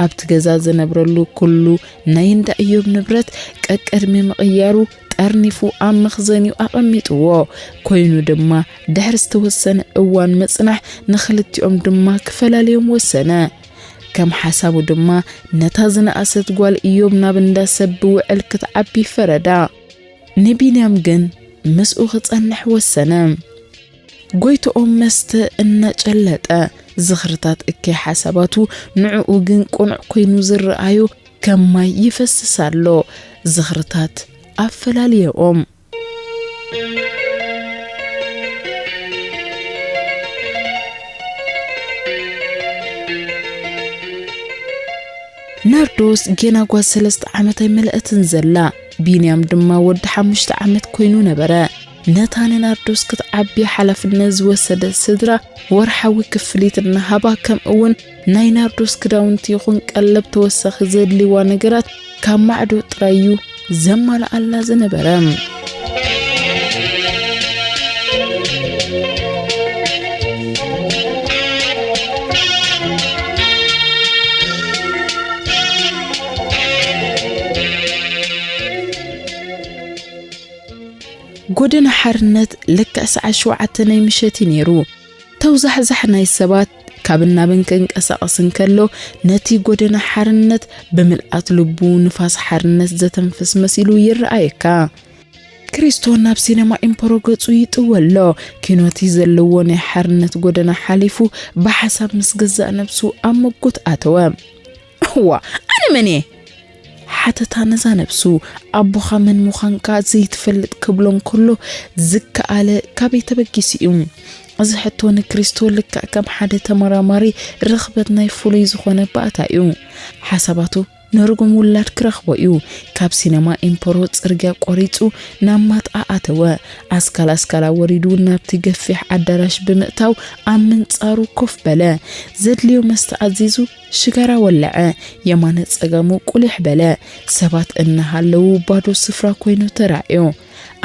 ኣብቲ ገዛ ዝነብረሉ ኩሉ ናይ እንዳ እዮብ ንብረት ቀቅድሚ ምቕያሩ ጠርኒፉ ኣብ መኽዘኒኡ ኣቐሚጥዎ። ኮይኑ ድማ ድሕሪ ዝተወሰነ እዋን ምጽናሕ ንኽልቲኦም ድማ ክፈላልዮም ወሰነ። ከም ሓሳቡ ድማ ነታ ዝነኣሰት ጓል እዮብ ናብ እንዳ ሰብ ብውዕል ክትዓቢ ፈረዳ። ንቢንያም ግን ምስኡ ክጸንሕ ወሰነ። ጎይትኦም መስተ እናጨለጠ ዝኽርታት እከይ ሓሳባቱ ንዕኡ ግን ቅኑዕ ኮይኑ ዝረኣዮ ከም ማይ ይፈስስ ኣሎ። ዝኽርታት ኣፈላልየኦም። ናርዶስ ጌና ጓል ሰለስተ ዓመት ኣይመልአትን ዘላ። ቢንያም ድማ ወዲ ሓሙሽተ ዓመት ኮይኑ ነበረ። ነታ ንናርዶስ ክትዓቢ ሓላፍነት ዝወሰደት ስድራ ወርሓዊ ክፍሊት እናሃባ፣ ከምኡ እውን ናይ ናርዶስ ክዳውንቲ ይኹን ቀለብ ተወሳኺ ዘድልይዋ ነገራት ካብ ማዕዶ ጥራይ እዩ ዘማልኣላ ዝነበረ። ጎደና ሓርነት ልክዕ ሰዓት ሸውዓተ ናይ ምሸት እዩ ነይሩ። ተውዛሕዛሕ ናይ ሰባት ካብን ናብን ክንቀሳቐስ እንከሎ፣ ነቲ ጎደና ሓርነት ብምልኣት ልቡ ንፋስ ሓርነት ዘተንፍስ መሲሉ ይረኣየካ። ክሪስቶ ናብ ሲነማ ኢምፖሮ ገጹ ይጥወ ኣሎ። ኪኖቲ ዘለዎ ናይ ሓርነት ጎደና ሓሊፉ ብሓሳብ ምስ ገዛእ ነብሱ ኣብ መጎት ኣተወ። እዋ፣ ኣነ መን እየ? ሓተታ ነዛ ነብሱ። ኣቦኻ መን ምዃንካ ዘይትፈልጥ ክብሎ እንከሎ ዝከኣለ ካበይ ተበጊሱ እዩ? እዚ ሕቶ ንክሪስቶ ልክዕ ከም ሓደ ተመራማሪ ርኽበት ናይ ፍሉይ ዝኾነ ባእታ እዩ። ሓሳባቱ ንርጉም ውላድ ክረኽቦ እዩ። ካብ ሲነማ ኢምፖሮ ጽርግያ ቆሪጹ ናብ ማጣ ኣተወ። ኣስካል ኣስካላ ወሪዱ ናብቲ ገፊሕ ኣዳራሽ ብምእታው ኣብ ምንጻሩ ኮፍ በለ። ዘድልዮ መስተ ኣዚዙ ሽጋራ ወለዐ። የማነ ጸጋሙ ቁሊሕ በለ። ሰባት እናሃለዉ ባዶ ስፍራ ኮይኑ ተራእዮ።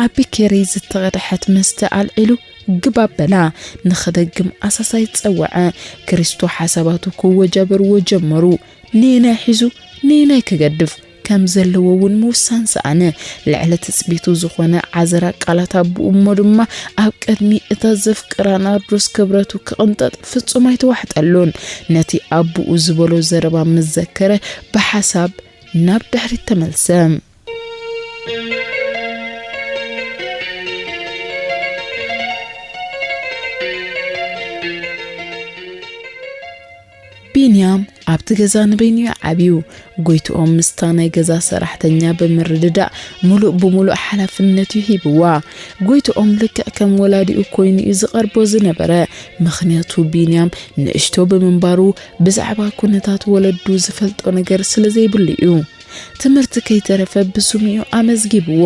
ኣብ ቢኬሪ ዝተቐድሐት መስተ ኣልዒሉ ግብ ኣበላ። ንኽደግም ኣሳሳይ ጸወዐ። ክሪስቶ ሓሳባቱ ክወጃበርዎ ጀመሩ። ነየናይ ሒዙ ነየናይ ክገድፍ ከም ዘለዎ እውን ምውሳን ሰኣነ። ልዕሊ ትጽቢቱ ዝኾነ ዓዘራ ቃላት ኣቦኡ እሞ ድማ ኣብ ቅድሚ እታ ዘፍቅራ ናርዶስ ክብረቱ ክቕንጠጥ ፍጹም ኣይተዋሕጠሉን። ነቲ ኣቦኡ ዝበሎ ዘረባ ምስ ዘከረ ብሓሳብ ናብ ድሕሪት ተመልሰ። ቢንያም ኣብቲ ገዛ ንበይኑ እዩ ዓብዩ። ጎይትኦም ምስታ ናይ ገዛ ሰራሕተኛ ብምርድዳእ ምሉእ ብምሉእ ሓላፍነት እዩ ሂብዋ። ጎይትኦም ልክዕ ከም ወላዲኡ ኮይኑ እዩ ዝቐርቦ ዝነበረ። ምኽንያቱ ቢንያም ንእሽቶ ብምንባሩ ብዛዕባ ኩነታት ወለዱ ዝፈልጦ ነገር ስለ ዘይብሉ እዩ። ትምህርቲ ከይተረፈ ብስሙ እዩ ኣመዝጊብዎ።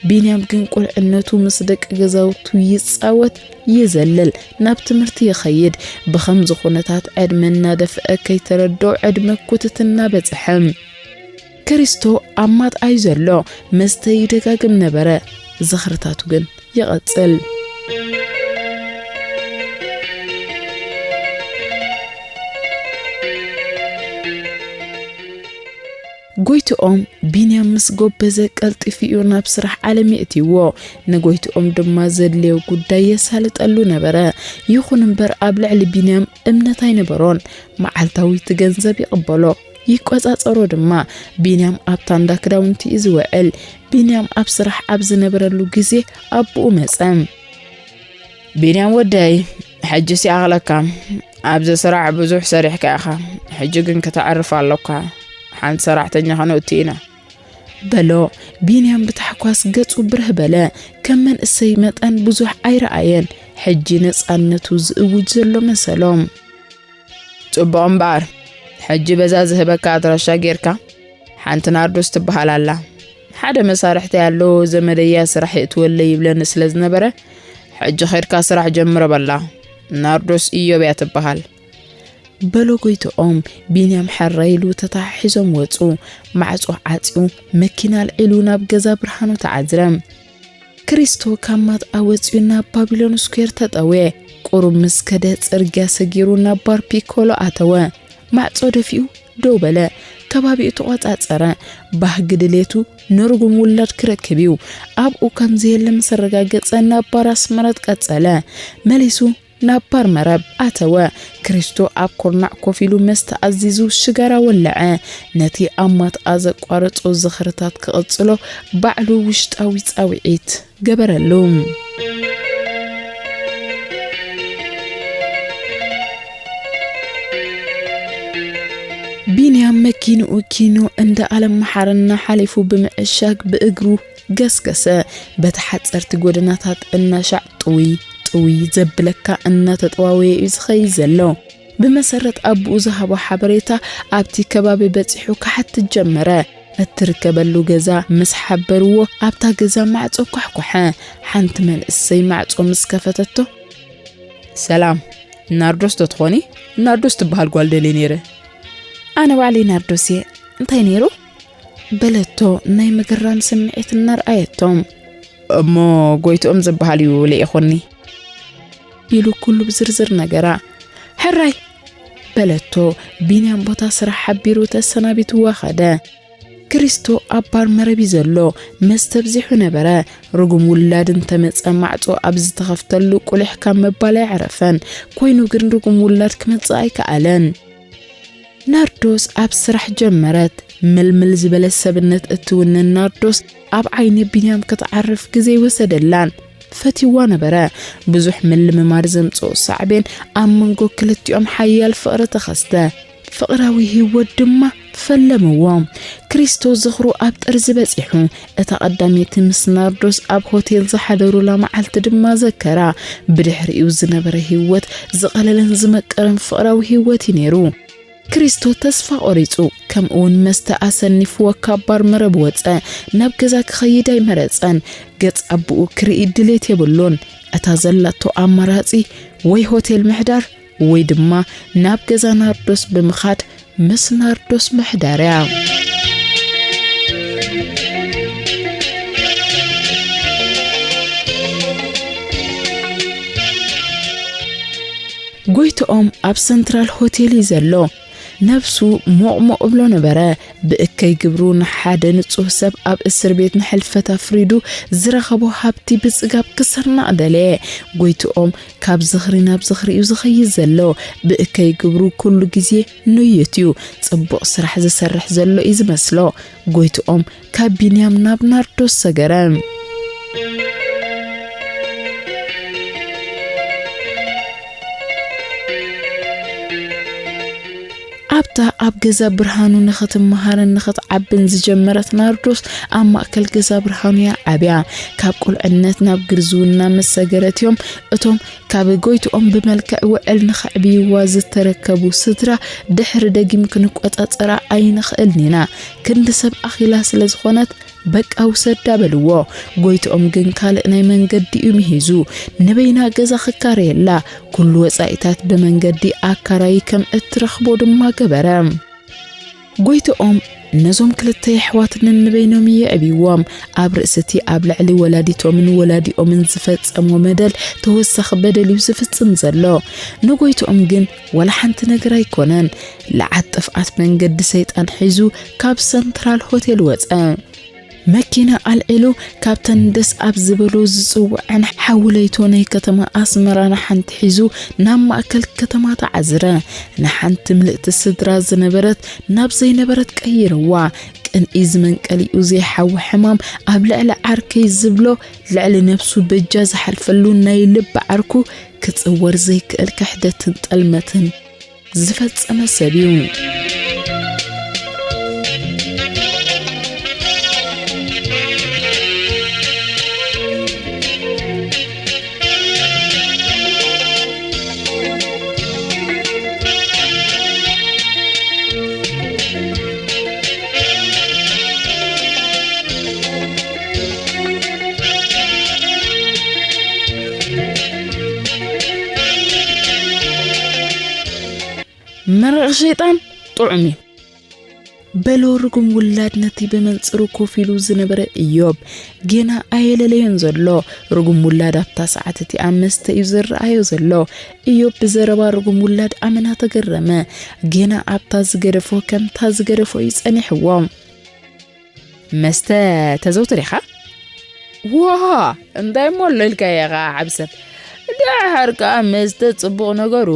ቢንያም ግን ቁልዕነቱ ምስ ደቂ ገዛውቱ ይጻወት፣ ይዘልል፣ ናብ ትምህርቲ ይኸይድ። ብኸምዚ ኩነታት ዕድመ እናደፍአ ከይተረድኦ ዕድመ ኩትት እናበጽሐ። ክሪስቶ ኣብ ማጣ እዩ ዘሎ። መስተ ይደጋግም ነበረ። ዝኽርታቱ ግን ይቐጽል። ጎይትኦም ቢንያም ምስ ጎበዘ ቀልጢፉ እዩ ናብ ስራሕ ዓለም የእትይዎ። ንጎይትኦም ድማ ዘድልዮ ጉዳይ የሳልጠሉ ነበረ። ይኹን እምበር ኣብ ልዕሊ ቢንያም እምነት ኣይነበሮን። መዓልታዊ እቲ ገንዘብ ይቕበሎ፣ ይቆጻጸሮ ድማ። ቢንያም ኣብታ እንዳ ክዳውንቲ እዩ ዝውዕል። ቢንያም ኣብ ስራሕ ኣብ ዝነበረሉ ግዜ ኣቦኡ መጸ። ቢንያም ወደይ፣ ሕጂ ሲኣኽለካ። ኣብዚ ስራሕ ብዙሕ ሰሪሕካ ኢኻ። ሕጂ ግን ከተዕርፍ ኣሎካ። ሓንቲ ሰራሕተኛ ከነእቱ ኢና። በሎ። ቢንያም ብታሕጓስ ገጹ ብርህ በለ። ከም መንእሰይ መጠን ብዙሕ ኣይረኣየን። ሕጂ ነጻነቱ ዝእውጅ ዘሎ መሰሎ። ጽቡቕ እምበኣር፣ ሕጂ በዛ ዝህበካ ኣድራሻ ጌርካ፣ ሓንቲ ናርዶስ ትበሃል ኣላ። ሓደ መሳርሕተይ ኣሎ፣ ዘመደያ ስራሕ የእትወለይ ይብለኒ ስለ ዝነበረ፣ ሕጂ ኸድካ ስራሕ ጀምረ በላ። ናርዶስ ኢዮብ እያ ትበሃል። በሎ ጎይትኦም። ቢንያም ሕራይ ኢሉ ተተሓሒዞም ወጹ። ማዕጾ ዓጽዩ መኪና ኣልዒሉ ናብ ገዛ ብርሃኑ ተዓዝረ። ክሪስቶ ካብ ማትኣ ወጺኡ ናብ ባቢሎን ስኩዌር ተጠውየ። ቁሩብ ምስ ከደ ጽርግያ ሰጊሩ ናብ ባር ፒኮሎ ኣተወ። ማዕጾ ደፊኡ ደው በለ። ከባቢኡ ተቖጻጸረ። ባህጊ ድሌቱ ንርጉም ውላድ ክረክብ እዩ። ኣብኡ ከም ዘየለ ምስ ኣረጋገጸ ናብ ባር ኣስመረት ቀጸለ። መሊሱ ናብ ባር መረብ ኣተወ። ክሪስቶ ኣብ ኩርናዕ ኮፍ ኢሉ መስተ ኣዚዙ ሽጋራ ወለዐ። ነቲ ኣብ ማትኣ ዘቋረጾ ዝኽርታት ክቕጽሎ ባዕሉ ውሽጣዊ ጻውዒት ገበረሉ። ቢንያም መኪንኡ ኪኖ እንዳ ኣለም መሓረና ሓሊፉ ብምዕሻግ ብእግሩ ገስገሰ። በቲ ሓጸርቲ ጎደናታት እናሻዕ ጥውይ ጥውይ ዘብለካ እናተጠዋወየ እዩ ዝኸይድ ዘሎ። ብመሰረት ኣቦኡ ዝሃቦ ሓበሬታ ኣብቲ ከባቢ በጺሑ ክሓትት ጀመረ። እትርከበሉ ገዛ ምስ ሓበርዎ ኣብታ ገዛ ማዕጾ ኳሕኳሐ። ሓንቲ መንእሰይ ማዕጾ ምስ ከፈተቶ፣ "ሰላም፣ ናርዶስ ዶ ትኾኒ? ናርዶስ ትበሃል ጓል ደልየ ነይረ." "ኣነ ባዕለይ ናርዶስ እየ። እንታይ ነይሩ?" በለቶ ናይ ምግራም ስምዒት እናርኣየቶም። "እሞ ጎይትኦም ዝበሃል እዩ ልኢኹኒ" ኢሉ ኩሉ ብዝርዝር ነገራ። "ሕራይ!" በለቶ። ቢንያም ቦታ ስራሕ ሓቢሩ ተሰናቢትዋ ኸደ። ክሪስቶ ኣብ ባር መረብ እዩ ዘሎ። መስተ ኣብዚሑ ነበረ። ርጉም ውላድ እንተመጸ ማዕጾ ኣብ ዝተኸፍተሉ ቁሊሕ ካብ ምባል ኣይዕረፈን። ኮይኑ ግን ርጉም ውላድ ክመጽእ ኣይከኣለን። ናርዶስ ኣብ ስራሕ ጀመረት። ምልምል ዝበለ ሰብነት እትውንን ናርዶስ ኣብ ዓይኒ ቢንያም ክትዓርፍ ግዜ ይወሰደላን። ፈትይዋ ነበረ። ብዙሕ ምልምማድ ዘምጽኦ ሳዕቤን ኣብ መንጎ ክልቲኦም ሓያል ፍቕሪ ተኸስተ። ፍቕራዊ ህይወት ድማ ፈለምዎ። ክሪስቶ ዝኽሩ ኣብ ጥርዚ በጺሑ። እታ ቀዳመይቲ ምስ ናርዶስ ኣብ ሆቴል ዝሓደሩላ መዓልቲ ድማ ዘከራ። ብድሕሪኡ ዝነበረ ህይወት ዝቐለለን ዝመቀረን ፍቕራዊ ህይወት እዩ ነይሩ። ክሪስቶ ተስፋ ቆሪጹ፣ ከምኡውን መስተ ኣሰኒፍዎ ካብ ባር መረብ ወጸ። ናብ ገዛ ክኸይድ ኣይመረጸን። ገጽ ኣቦኡ ክርኢ ድሌት የብሉን። እታ ዘላቶ ኣማራጺ ወይ ሆቴል ምሕዳር ወይ ድማ ናብ ገዛ ናርዶስ ብምኻድ ምስ ናርዶስ ምሕዳር እያ። ጎይትኦም ኣብ ሰንትራል ሆቴል እዩ ዘሎ። ነብሱ ሞቕሞቕ እብሎ ነበረ። ብእከይ ግብሩ ንሓደ ንጹህ ሰብ ኣብ እስር ቤት ንሕልፈት ኣፍሪዱ ዝረኸቦ ሃብቲ ብጽጋብ ክስርናቕ ደለየ። ጎይትኦም ካብ ዝኽሪ ናብ ዝኽሪ እዩ ዝኸይድ ዘሎ። ብእከይ ግብሩ ኩሉ ግዜ ንዩት እዩ። ጽቡቕ ስራሕ ዝሰርሕ ዘሎ እዩ ዝመስሎ። ጎይትኦም ካብ ቢንያም ናብ ናርዶስ ሰገረ። ኣብታ ኣብ ገዛ ብርሃኑ ንኽትመሃርን ንኽትዓብን ዝጀመረት ናርዶስ፣ ኣብ ማእከል ገዛ ብርሃኑ እያ ዓብያ። ካብ ቁልዕነት ናብ ግርዝውና ምስ ሰገረት እዮም እቶም ካብ ጎይትኦም ብመልክዕ ውዕል ንኸዕብይዋ ዝተረከቡ ስድራ ድሕሪ ደጊም ክንቆጻጸራ ኣይንኽእልን ኢና። ክንዲ ሰብ ኣኺላ ስለ ዝኾነት፣ "በቃ ውሰዳ" በልዎ። ጎይትኦም ግን ካልእ ናይ መንገዲ እዩ ምሂዙ። ንበይና ገዛ ክካረየላ፣ ኩሉ ወጻኢታት ብመንገዲ ኣካራዪ ከም እትረኽቦ ድማ ገበረ። ጎይትኦም ነዞም ክልተ የሕዋት ነንበይኖም እዩ የዕብይዎም። ኣብ ርእሲ እቲ ኣብ ልዕሊ ወላዲቶምን ወላዲኦምን ዝፈጸሞ መደል ተወሳኺ በደል እዩ ዝፍጽም ዘሎ። ንጎይትኦም ግን ዋላ ሓንቲ ነገር ኣይኮነን። ለዓት ጥፍኣት መንገዲ ሰይጣን ሒዙ ካብ ሰንትራል ሆቴል ወጸ። መኪና ኣልዒሉ ካብተን ደስ ኣብ ዝበሎ ዝጽውዐን ሓው ለይቶ ናይ ከተማ ኣስመራ ንሓንቲ ሒዙ ናብ ማእከል ከተማ ተዓዝረ። ንሓንቲ ምልእቲ ስድራ ዝነበረት ናብ ዘይነበረት ቀይርዋ። ቅንኢ ዝመንቀሊኡ ዘይሓዊ ሕማም ኣብ ልዕሊ ዓርከይ ዝብሎ፣ ልዕሊ ነብሱ በጃ ዝሓልፈሉ ናይ ልቢ ዓርኩ ክጽወር ዘይክእል ክሕደትን ጠልመትን ዝፈጸመ ሰብ እዩ። ሸይጣን ጥዑም እዩ። በሎ ርጉም ውላድ ነቲ ብመንጽሩ ኮፍ ኢሉ ዝነበረ እዮብ። ጌና ኣየለለዮን ዘሎ። ርጉም ውላድ ኣብታ ሰዓት እቲኣ መስተ እዩ ዝረኣዮ ዘሎ። እዮብ ብዘረባ ርጉም ውላድ ኣመና ተገረመ። ጌና ኣብታ ዝገደፎ ከምታ ዝገደፎ እዩ ጸኒሕዎ። መስተ ተዘውትር ኢኻ? ዋ፣ እንታይ እሞ ኣሎ ኢልካ ኢኻ ዓብሰብ? ደሓር ከኣ መስተ ጽቡቕ ነገሩ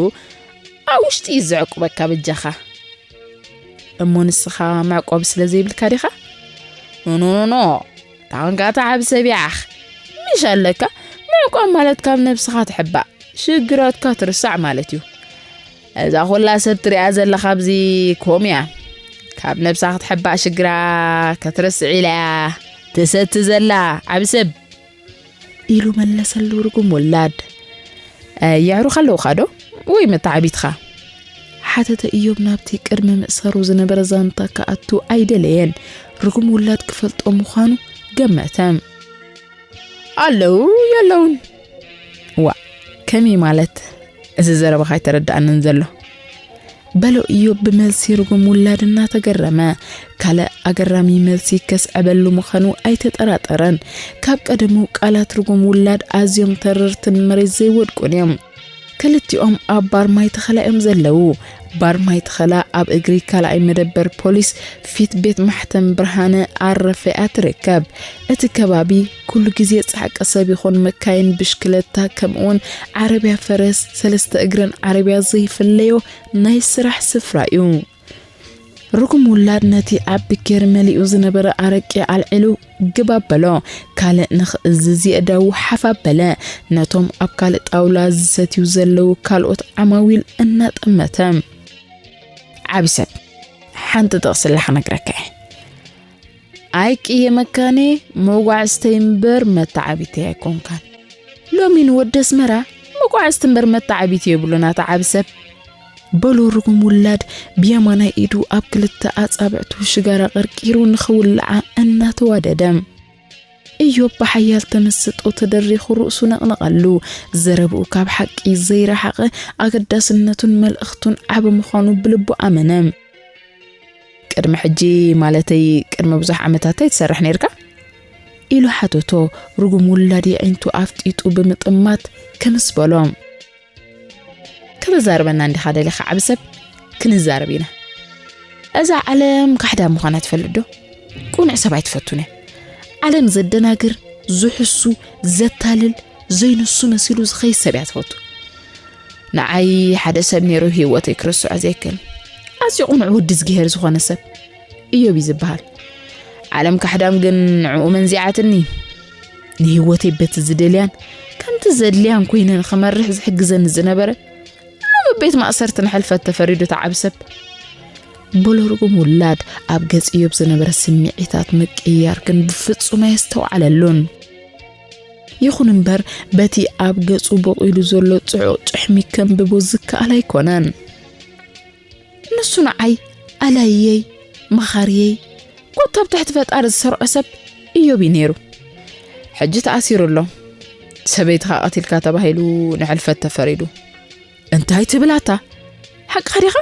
ኣብ ውሽጢ እዩ ዘዕቁበካ በጃኻ። እሞ ንስኻ መዕቆቢ ስለ ዘይብልካ ዲኻ? ኖ፣ ኖ፣ ኖ፣ ኖ። ታንካ ተዓብ ሰቢዓኽ። ምሽ ኣለካ? ምዕቋብ ማለት ካብ ነብስኻ ትሕባእ፣ ሽግራትካ ትርሳዕ ማለት እዩ። እዛ ኹላ ሰብ ትሪኣ ዘለኻ ኣብዚ ኮም እያ። ካብ ነብሳ ክትሕባእ ሽግራ ክትርስዕ ኢላ እያ ትሰቲ ዘላ፣ ዓቢ ሰብ። ኢሉ መለሰሉ ርጉም ውላድ። "እ፣ የዕሩኽ ኣለውኻ ዶ? ወይ መተዓቢትኻ?" ሓተተ እዮብ ናብቲ ቅድሚ ምእሳሩ ዝነበረ ዛንታ ክኣቱ ኣይደለየን። ርጉም ውላድ ክፈልጦ ምዃኑ ገመተ። "ኣለዉ የለውን?" "ዋ፣ ከመይ ማለት? እዚ ዘረባኻ ኣይተረድኣንን ዘሎ?" በሎ እዮብ ብመልሲ ርጉም ውላድ እናተገረመ። ካልእ ኣገራሚ መልሲ ከስዕበሉ ምዃኑ ኣይተጠራጠረን። ካብ ቀደሙ ቃላት ርጉም ውላድ ኣዝዮም ተረርትን መሬት ዘይወድቁን እዮም። ክልቲኦም ኣብ ባር ማይ ተኸላ እዮም ዘለዉ። ባር ማይ ተኸላ ኣብ እግሪ ካልኣይ መደበር ፖሊስ ፊት ቤት ማሕተም ብርሃነ ኣረፈ እያ ትርከብ። እቲ ከባቢ ኩሉ ግዜ ጻዕቂ ሰብ ይኹን መካይን፣ ብሽክለታ፣ ከምኡውን ዓረብያ ፈረስ፣ ሰለስተ እግረን ዓረብያ ዘይፍለዮ ናይ ስራሕ ስፍራ እዩ። ርጉም ውላድ ነቲ ኣብ ብኬሪ መሊኡ ዝነበረ ኣረቂ ኣልዒሉ ግብ ኣበሎ። ካልእ ንኽእዝዝ የእዳዉ ሓፍ ኣበለ። ነቶም ኣብ ካልእ ጣውላ ዝሰትዩ ዘለዉ ካልኦት ዓማዊል እናጠመተ። ዓቢ ሰብ፣ ሓንቲ ጥቕሲ ኣላ ክነግረካ እየ። ኣይቅየመካን እየ፣ መጓዕዝተይ እምበር መተዓቢተይ ኣይኮንካን። ሎሚ ንወዲ ኣስመራ መጓዕዝቲ እምበር መተዓቢቲ የብሉን ኣታ ዓቢ ሰብ። በሎ ርጉም ውላድ ብየማናይ ኢዱ ኣብ ክልተ ኣጻብዕቱ ሽጋራ ቀርቂሩ ንኽውልዓ እናተዋደደ። እዮብ ብሓያል ተመስጦ ተደሪኹ ርእሱ ነቕነቐሉ። ዘረብኡ ካብ ሓቂ ዘይረሓቐ፣ ኣገዳስነቱን መልእኽቱን ዓቢ ምዃኑ ብልቡ ኣመነ። "ቅድሚ ሕጂ፣ ማለተይ ቅድሚ ብዙሕ ዓመታት እንታይ ትሰርሕ ነይርካ?" ኢሉ ሓተቶ። ርጉም ውላድ የዒንቱ ኣፍጢጡ ብምጥማት ክምስ በሎ። "ከተዛርበና እንዲኻ ደሊኻ ዓቢ ሰብ? ክንዛረብ ኢና። እዛ ዓለም ካሕዳ ምዃና ትፈልጥ ዶ? ቅኑዕ ሰብ ኣይትፈቱን እያ። ዓለም ዘደናግር፣ ዝሕሱ፣ ዘታልል፣ ዘይንሱ መሲሉ ዝኸይድ ሰብ እያ ትፈቱ። ንዓይ ሓደ ሰብ ነይሩ ህይወተይ ክርስዖ ዘይክእል፣ ኣዝዩ ቅኑዕ ወዲ እዝግሄር ዝኾነ ሰብ እዮብ እዩ ዝበሃል። ዓለም ካሕዳም ግን ንዕኡ መንዚዓትኒ። ንህይወተይ በቲ ዝደልያን ከምቲ ዘድልያን ኮይነ ንኽመርሕ ዝሕግዘኒ ዝነበረ፣ ኣብ ቤት ማእሰርቲ ንሕልፈት ተፈሪዱ ተዓብ ሰብ." በሎ ርጉም ውላድ ኣብ ገጽ እዮብ ዝነበረ ስምዒታት ምቅይያር ግን ብፍጹም ኣየስተውዓለሉን። ይኹን እምበር በቲ ኣብ ገጹ በቂሉ ዘሎ ጽዑቕ ጭሕሚ ከንብቦ ዝከኣል ኣይኮነን። ንሱ ንዓይ ኣላይየይ፣ መኻርየይ፣ ኮታ ኣብ ትሕቲ ፈጣሪ ዝሰርዖ ሰብ እዮብ እዩ ነይሩ። ሕጂ ተኣሲሩ ኣሎ። ሰበይትኻ ቀቲልካ ተባሂሉ ንሕልፈት ተፈሪዱ። እንታይ ትብል ኣታ? ሓቅኻ ዲኻ?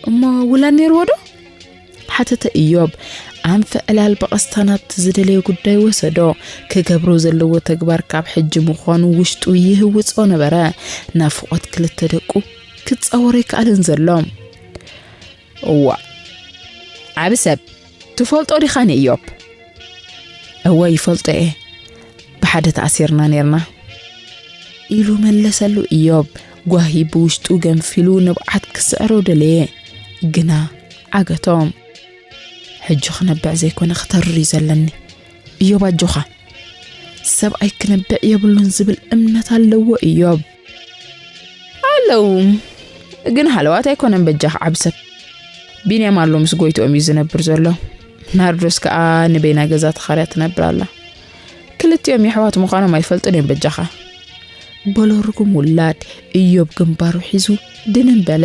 እሞ ውላድ ነይርዎ ዶ? ሓተተ እዮብ። ኣንፈ ዕላል ብቐስታ ናብቲ ዝደለዮ ጉዳይ ወሰዶ። ክገብሮ ዘለዎ ተግባር ካብ ሕጂ ምዃኑ ውሽጡ ይህውጾ ነበረ። ናፍቖት ክልተ ደቁ ክጻወሮ ኣይከኣልን ዘሎ። እዋ፣ ዓቢ ሰብ፣ ትፈልጦ ዲኻ ንእዮብ? እወ፣ ይፈልጦ እየ። ብሓደ ተኣሲርና ኔርና። ኢሉ መለሰሉ እዮብ። ጓሂ ብውሽጡ ገንፊሉ ንብዓት ክስዕሮ ደለየ፣ ግና ዓገቶ። ሕጂ ክነብዕ ዘይኮነ ክተርር እዩ ዘለኒ። እዮብ ኣጆኻ። ሰብኣይ ክነብዕ የብሉን ዝብል እምነት ኣለዎ እዮብ። ኣለዉ፣ ግን ሃለዋት ኣይኮነን በጃኻ ዓቢ ሰብ። ቢንያም ኣሎ ምስ ጎይትኦም እዩ ዝነብር ዘሎ። ናርዶስ ከኣ ንበይና ገዛ ተኻርያ ትነብር ኣላ። ክልቲኦም የሕዋት ምዃኖም ኣይፈልጡን እዮም በጃኻ። በሎ ርጉም ውላድ። እዮብ ግንባሩ ሒዙ ድንን በለ።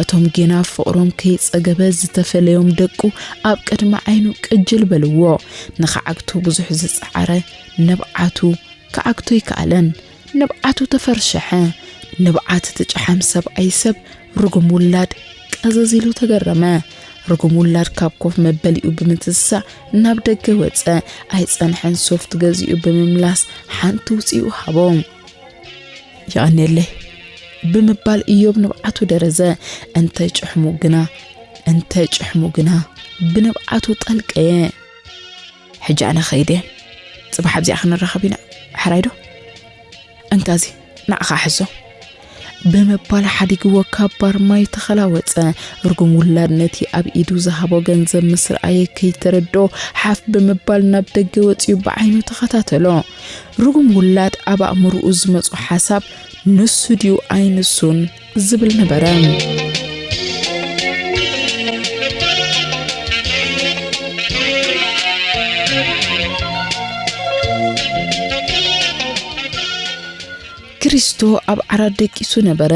እቶም ጌና ፍቕሮም ከይጸገበ ዝተፈለዮም ደቁ ኣብ ቅድሚ ዓይኑ ቅጅል በልዎ። ንኽዓግቶ ብዙሕ ዝጸዓረ ንብዓቱ ክዓግቶ ኣይከኣለን። ንብዓቱ ተፈርሸሐ። ንብዓት እቲ ጨሓም ሰብኣይ ሰብ ርጉም ውላድ ኣዘዝ ኢሉ ተገረመ። ርጉም ውላድ ካብ ኮፍ መበሊኡ ብምትሳእ ናብ ደገ ወጸ። ኣይጸንሐን፣ ሶፍት ገዚኡ ብምምላስ ሓንቲ ውጺኡ ሃቦ። "የቐንየለይ" ብምባል እዮብ ንብዓቱ ደረዘ። እንተ ጭሕሙ ግና፣ እንተ ጭሕሙ ግና ብንብዓቱ ጠልቀየ። "ሕጂ ኣነ ኸይደ፣ ጽባሕ ኣብዚኣ ክንራኸብ ኢና፣ ሕራይ ዶ? እንካዚ ንዓኻ ሕዞ" ብምባል ሓዲግዎ ካብ ባር ማይ ተኸላወጸ። ርጉም ውላድ ነቲ ኣብ ኢዱ ዝሃቦ ገንዘብ ምስ ረኣየ ከይተረድኦ ሓፍ ብምባል ናብ ደገ ወጺኡ ብዓይኑ ተኸታተሎ። ርጉም ውላድ ኣብ ኣእምሮኡ ዝመጾ ሓሳብ ንሱ ድዩ ኣይንሱን ዝብል ነበረ። ክሪስቶ ኣብ ዓራት ደቂሱ ነበረ።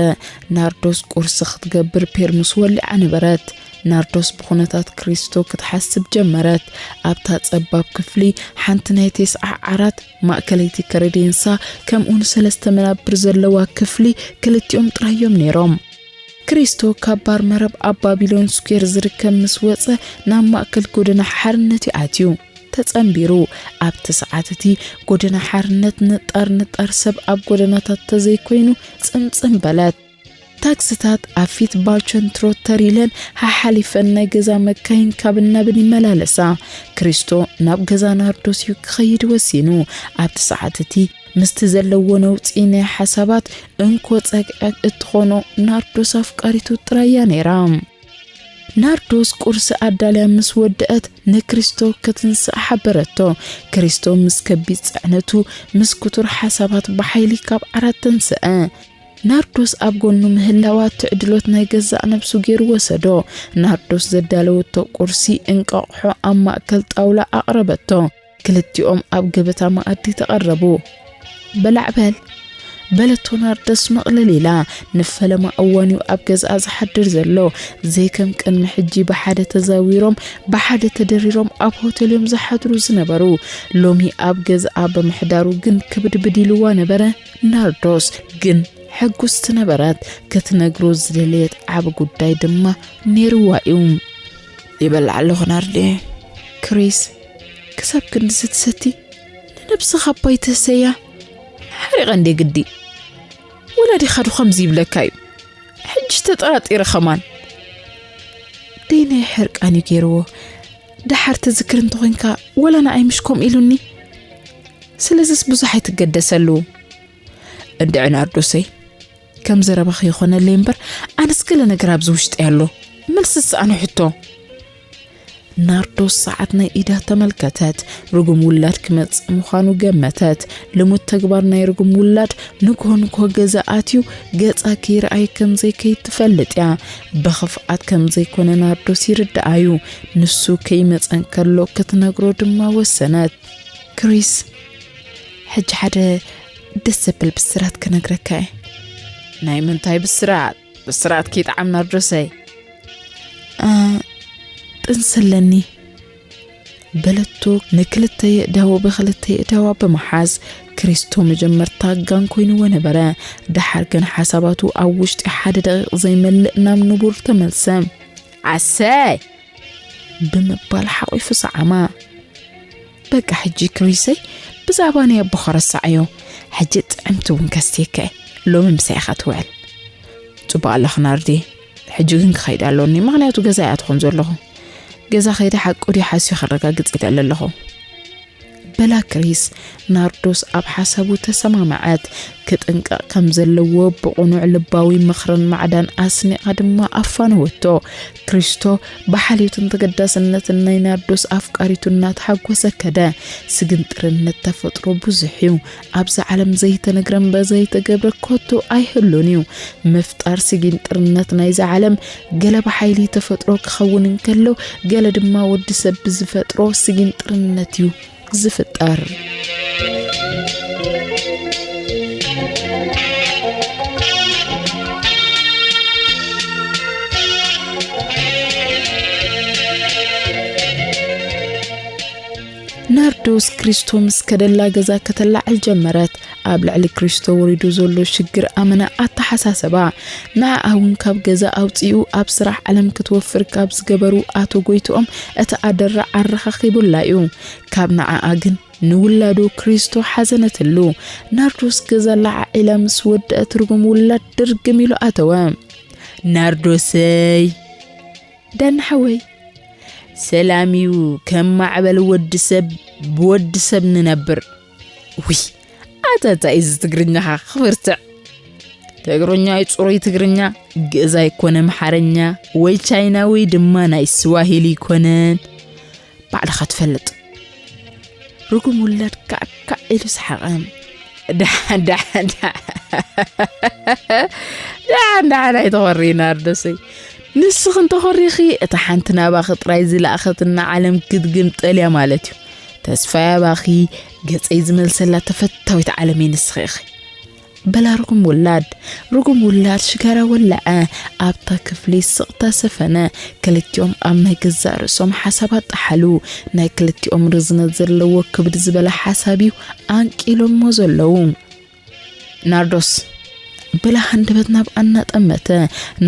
ናርዶስ ቁርሲ ክትገብር ፔርሙስ ወሊዓ ነበረት። ናርዶስ ብኹነታት ክሪስቶ ክትሓስብ ጀመረት። ኣብታ ጸባብ ክፍሊ ሓንቲ ናይ ቴስዓ ዓራት፣ ማእከለይቲ ከረዴንሳ፣ ከምኡውን ሰለስተ መናብር ዘለዋ ክፍሊ ክልቲኦም ጥራይ እዮም ነይሮም። ክሪስቶ ካብ ባር መረብ ኣብ ባቢሎን ስኩዌር ዝርከብ ምስ ወጸ ናብ ማእከል ጎደና ሓርነት እዩ ኣትዩ። ተጸንቢሩ። ኣብቲ ሰዓት እቲ ጎደና ሓርነት ንጣር ንጣር ሰብ ኣብ ጎደናታት ተዘይኮይኑ ጽምጽም በለት። ታክስታት ኣብ ፊት ባልቸን ትሮት ተር ኢለን ሓሓሊፈን ናይ ገዛ መካይን ካብን ናብን ይመላለሳ። ክሪስቶ ናብ ገዛ ናርዶስ እዩ ክኸይድ ወሲኑ። ኣብቲ ሰዓት እቲ ምስቲ ዘለዎ ነውጺ ናይ ሓሳባት እንኮ ጸግዒ እትኾኖ ናርዶስ ኣፍቃሪቱ ጥራይ እያ ነይራ። ናርዶስ ቁርሲ ኣዳልያ ምስ ወደአት ንክሪስቶ ክትንስእ ሓበረቶ። ክሪስቶ ምስ ከቢድ ጽዕነቱ፣ ምስ ክቱር ሓሳባት ብሓይሊ ካብ ዓራት ተንስአ። ናርዶስ ኣብ ጎኑ ምህላዋ ትዕድሎት ናይ ገዛእ ነብሱ ገይሩ ወሰዶ። ናርዶስ ዘዳለወቶ ቁርሲ እንቋቑሖ ኣብ ማእከል ጣውላ ኣቕረበቶ። ክልቲኦም ኣብ ገበታ መኣዲ ተቐረቡ። "በላዕ በል" በለቶ ናርዶስ መቕለል ኢላ። ንፈለማ እዋን እዩ ኣብ ገዝኣ ዝሓድር ዘሎ። ዘይከም ቅድሚ ሕጂ ብሓደ ተዛዊሮም ብሓደ ተደሪሮም ኣብ ሆቴል እዮም ዝሓድሩ ዝነበሩ። ሎሚ ኣብ ገዝኣ ብምሕዳሩ ግን ክብድብድ ኢልዋ ነበረ። ናርዶስ ግን ሕጉስቲ ነበረት። ክትነግሮ ዝደለየት ዓቢ ጉዳይ ድማ ነይርዋ እዩ። "ይበልዕ ኣለኹ ናርዲ። ክሪስ፣ ክሳብ ክንድዚ ትሰቲ? ንነብስኻ እባ ኣይትህሰያ። ሓሪቐ እንዴ ግዲ? ወላዲኻ ዶ ከምዚ ይብለካ እዩ? ሕጂ ተጠራጢረ ኸማን። ደይናይ ሕርቃን እዩ ገይርዎ። ደሓር ትዝክር እንተኾይንካ ወላ ንዓይ ምሽ ከምኡ ኢሉኒ? ስለዚስ ብዙሕ ኣይትገደሰሉ። እንድዒ ናርዶሰይ፣ ከም ዘረባኺ ይኾነለይ እምበር፣ ኣነስ ገለ ነገር ኣብዚ ውሽጠይ ኣሎ። መልሲ ዝሰኣኖ ሕቶ።" ናርዶስ ሰዓት ናይ ኢዳ ተመልከተት። ርጉም ውላድ ክመጽእ ምዃኑ ገመተት። ልሙድ ተግባር ናይ ርጉም ውላድ ንግሆ ንግሆ ገዛ ኣትዩ ገጻ ከይረኣየ ከም ዘይከይድ ትፈልጥ እያ። ብኽፍኣት ከም ዘይኮነ ናርዶስ ይርድኣ እዩ። ንሱ ከይመጸ እንከሎ ክትነግሮ ድማ ወሰነት። ክሪስ፣ ሕጂ ሓደ ደስ ዘብል ብስራት ክነግረካ እየ። ናይ ምንታይ ብስራት? ብስራት ከይጠዓም ናርዶሰይ። እ፣ ጥንሲ ኣለኒ በለቶ። ንክልተ የእዳዎ ብክልተ የእዳዋ ብምሓዝ ክሪስቶ መጀመርታ ጋን ኮይንዎ ነበረ። ደሓር ግን ሓሳባቱ ኣብ ውሽጢ ሓደ ደቂቕ ዘይመልእ ናብ ንቡር ተመልሰ። ኣሰይ! ብምባል ሓቒፉ ሰዓማ። በቃ ሕጂ ክሪሰይ ብዛዕባ ናይ ኣቦኻ ረሳዓዮ። ሕጂ ጥዕምቲ እውን ከስትየካ እየ። ሎሚ ምሳይ ኢኻ ትውዕል። ጽቡቕ ኣለኺ ናርዲ። ሕጂ ግን ክኸይድ ኣለኒ፣ ምኽንያቱ ገዛ እያ ትኾን ዘለኹ። ገዛ ከይደ ሓቁ ድዩ ሓስዩ ከረጋግጽ ኢለ ኣለኹ። በላ ክሪስ። ናርዶስ ኣብ ሓሳቡ ተሰማምዐት። ክጥንቀቕ ከም ዘለዎ ብቕኑዕ ልባዊ ምኽርን ማዕዳን ኣስኒቓ ድማ ኣፋነወቶ። ክሪስቶ ብሓልዮትን ተገዳስነትን ናይ ናርዶስ ኣፍቃሪቱ እናተሓጎሰ ከደ። ስግንጥርነት ተፈጥሮ ብዙሕ እዩ። ኣብዛ ዓለም ዘይተነግረ እምበር ዘይተገብረ ከቶ ኣይህሉን እዩ። ምፍጣር ስግንጥርነት ናይዛ ዓለም ገለ ብሓይሊ ተፈጥሮ ክኸውን እንከሎ፣ ገለ ድማ ወዲ ሰብ ብዝፈጥሮ ስግንጥርነት እዩ ዝፍጠር። ናርዶስ ክሪስቶ ምስ ከደላ ገዛ ከተላዕል ጀመረት። ኣብ ልዕሊ ክሪስቶ ወሪዱ ዘሎ ሽግር ኣመና ኣተሓሳሰባ። ንዓኣ እውን ካብ ገዛ ኣውፂኡ ኣብ ስራሕ ዓለም ክትወፍር ካብ ዝገበሩ ኣቶ ጎይትኦም እቲ ኣደራዕ ኣረኻኺቡላ እዩ። ካብ ንዓኣ ግን ንውላዱ ክሪስቶ ሓዘነትሉ። ናርዶስ ገዛ ለዓዒላ ምስ ወደአ ትርጉም ውላድ ድርግም ኢሉ ኣተወ። ናርዶሰይ፣ ዳኒ ሓወይ፣ ሰላም እዩ ከም ማዕበል ወዲ ሰብ ብወዲ ሰብ ንነብር። ውይ፣ ኣታ እንታይ እዚ ትግርኛኻ ክብርትዕ። ትግርኛ እዩ ጽሩይ ትግርኛ፣ ግእዝ ኣይኮነ ኣምሓርኛ ወይ ቻይና ወይ ድማ ናይ ስዋሂሊ ኣይኮነን። ባዕልኻ ትፈልጥ። ርጉም ውላድ ካዕካዕ ኢሉ ሰሓቐ። ደሓን ደሓን ደሓን ደሓን ደሓን ኣይተኾሪ ናርዶሰይ። ንስኺ እንተኾሪኺ እታ ሓንቲ ናባኺ ጥራይ ዝለኣኸትና ዓለም ክትግምጠል እያ ማለት እዩ። ተስፋይ ኣባኺ ገጸይ ዝመልሰላ ተፈታዊት ዓለመይ ንስኺ ኢኺ። በላ ርጉም ውላድ። ርጉም ውላድ ሽጋራ ወለዐ። ኣብታ ክፍሊ ስቕታ ሰፈነ። ክልቲኦም ኣብ ናይ ገዛእ ርእሶም ሓሳብ ኣጣሓሉ። ናይ ክልቲኦም ርዝነት ዘለዎ ክብድ ዝበለ ሓሳብ እዩ ኣንቂሎሞ ዘለዉ። ናርዶስ፣ በላ ሃንደበት ናብ ኣና ጠመተ።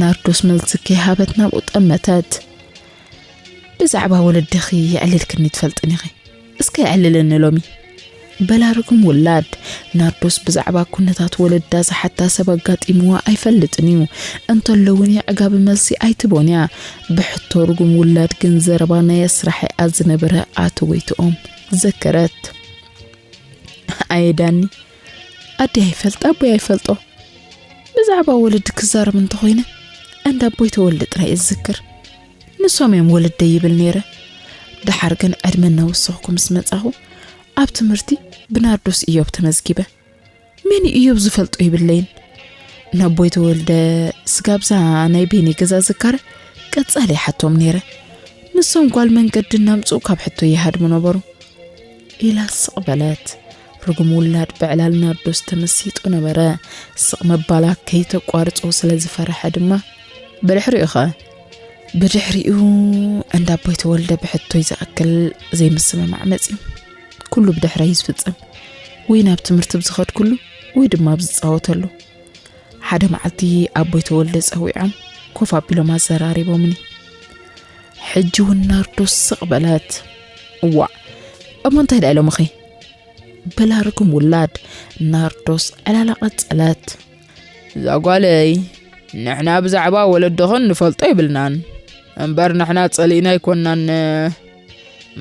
ናርዶስ መልሲ ከይሃበት ናብኡ ጠመተት። ብዛዕባ ወለድኺ የዕሊልክኒ ትፈልጥን ኢኺ። እስከ የዕልለኒ ሎሚ። በላ ርጉም ውላድ። ናርዶስ ብዛዕባ ኩነታት ወለዳ ዝሓታ ሰብ ኣጋጢምዋ ኣይፈልጥን እዩ። እንተሎ እውን የዕጋቢ መልሲ ኣይትቦን እያ። ብሕቶ ርጉም ውላድ ግን ዘረባ ናይ ኣስራሒኣ ዝነበረ ኣቶ ጎይትኦም ዘከረት። ኣየ ዳኒ፣ ኣደይ ኣይፈልጣ ኣቦይ ኣይፈልጦ። ብዛዕባ ወለዲ ክዛረብ እንተኾይነ እንዳ ኣቦይ ተወልደ ጥራይ እዝክር። ንሶም እዮም ወለደይ ይብል ነይረ። ደሓር ግን ዕድመ እናወሰኽኩ ምስ መጻኹ ኣብ ትምህርቲ ብናርዶስ እዮብ ተመዝጊበ። መን እዩ እዮብ ዝፈልጦ ይብለይን። ናቦይ ተወልደ ስጋብዛ ናይ ቤኒ ገዛ ዝካረ ቀጻሊ ይሓቶም ነይረ። ንሶም ጓል መንገዲ እናምጽኡ ካብ ሕቶ ይሃድሙ ነበሩ። ኢላ ስቕ በለት። ርጉም ውላድ ብዕላል ናርዶስ ተመሲጡ ነበረ። ስቕ ምባላ ከይተቋርጾ ስለ ዝፈረሐ ድማ ብድሕሪኡ ኸ? ብድሕሪኡ እንዳ ኣቦይ ተወልደ ብሕቶይ ዝኣክል ዘይምስምማዕ መጺኡ። ኩሉ ብድሕረይ እዩ ዝፍጸም። ወይ ናብ ትምህርቲ ብዝኸድኩሉ ወይ ድማ ኣብ ዝጻወተሉ። ሓደ መዓልቲ ኣቦይ ተወልደ ጸዊዖም ኮፍ ኣቢሎም ኣዘራሪቦምኒ። ሕጂ እውን ናርዶስ ስቕ በለት። እዋእ፣ እሞ እንታይ ደኣ ኢሎምኺ? በላ ርጉም ውላድ። ናርዶስ ዕላላ ቀጸለት። እዛ ጓለይ፣ ንሕና ብዛዕባ ወለድኽን ንፈልጦ የብልናን። እምበር ንሕና ጸሊእና ኣይኮንናን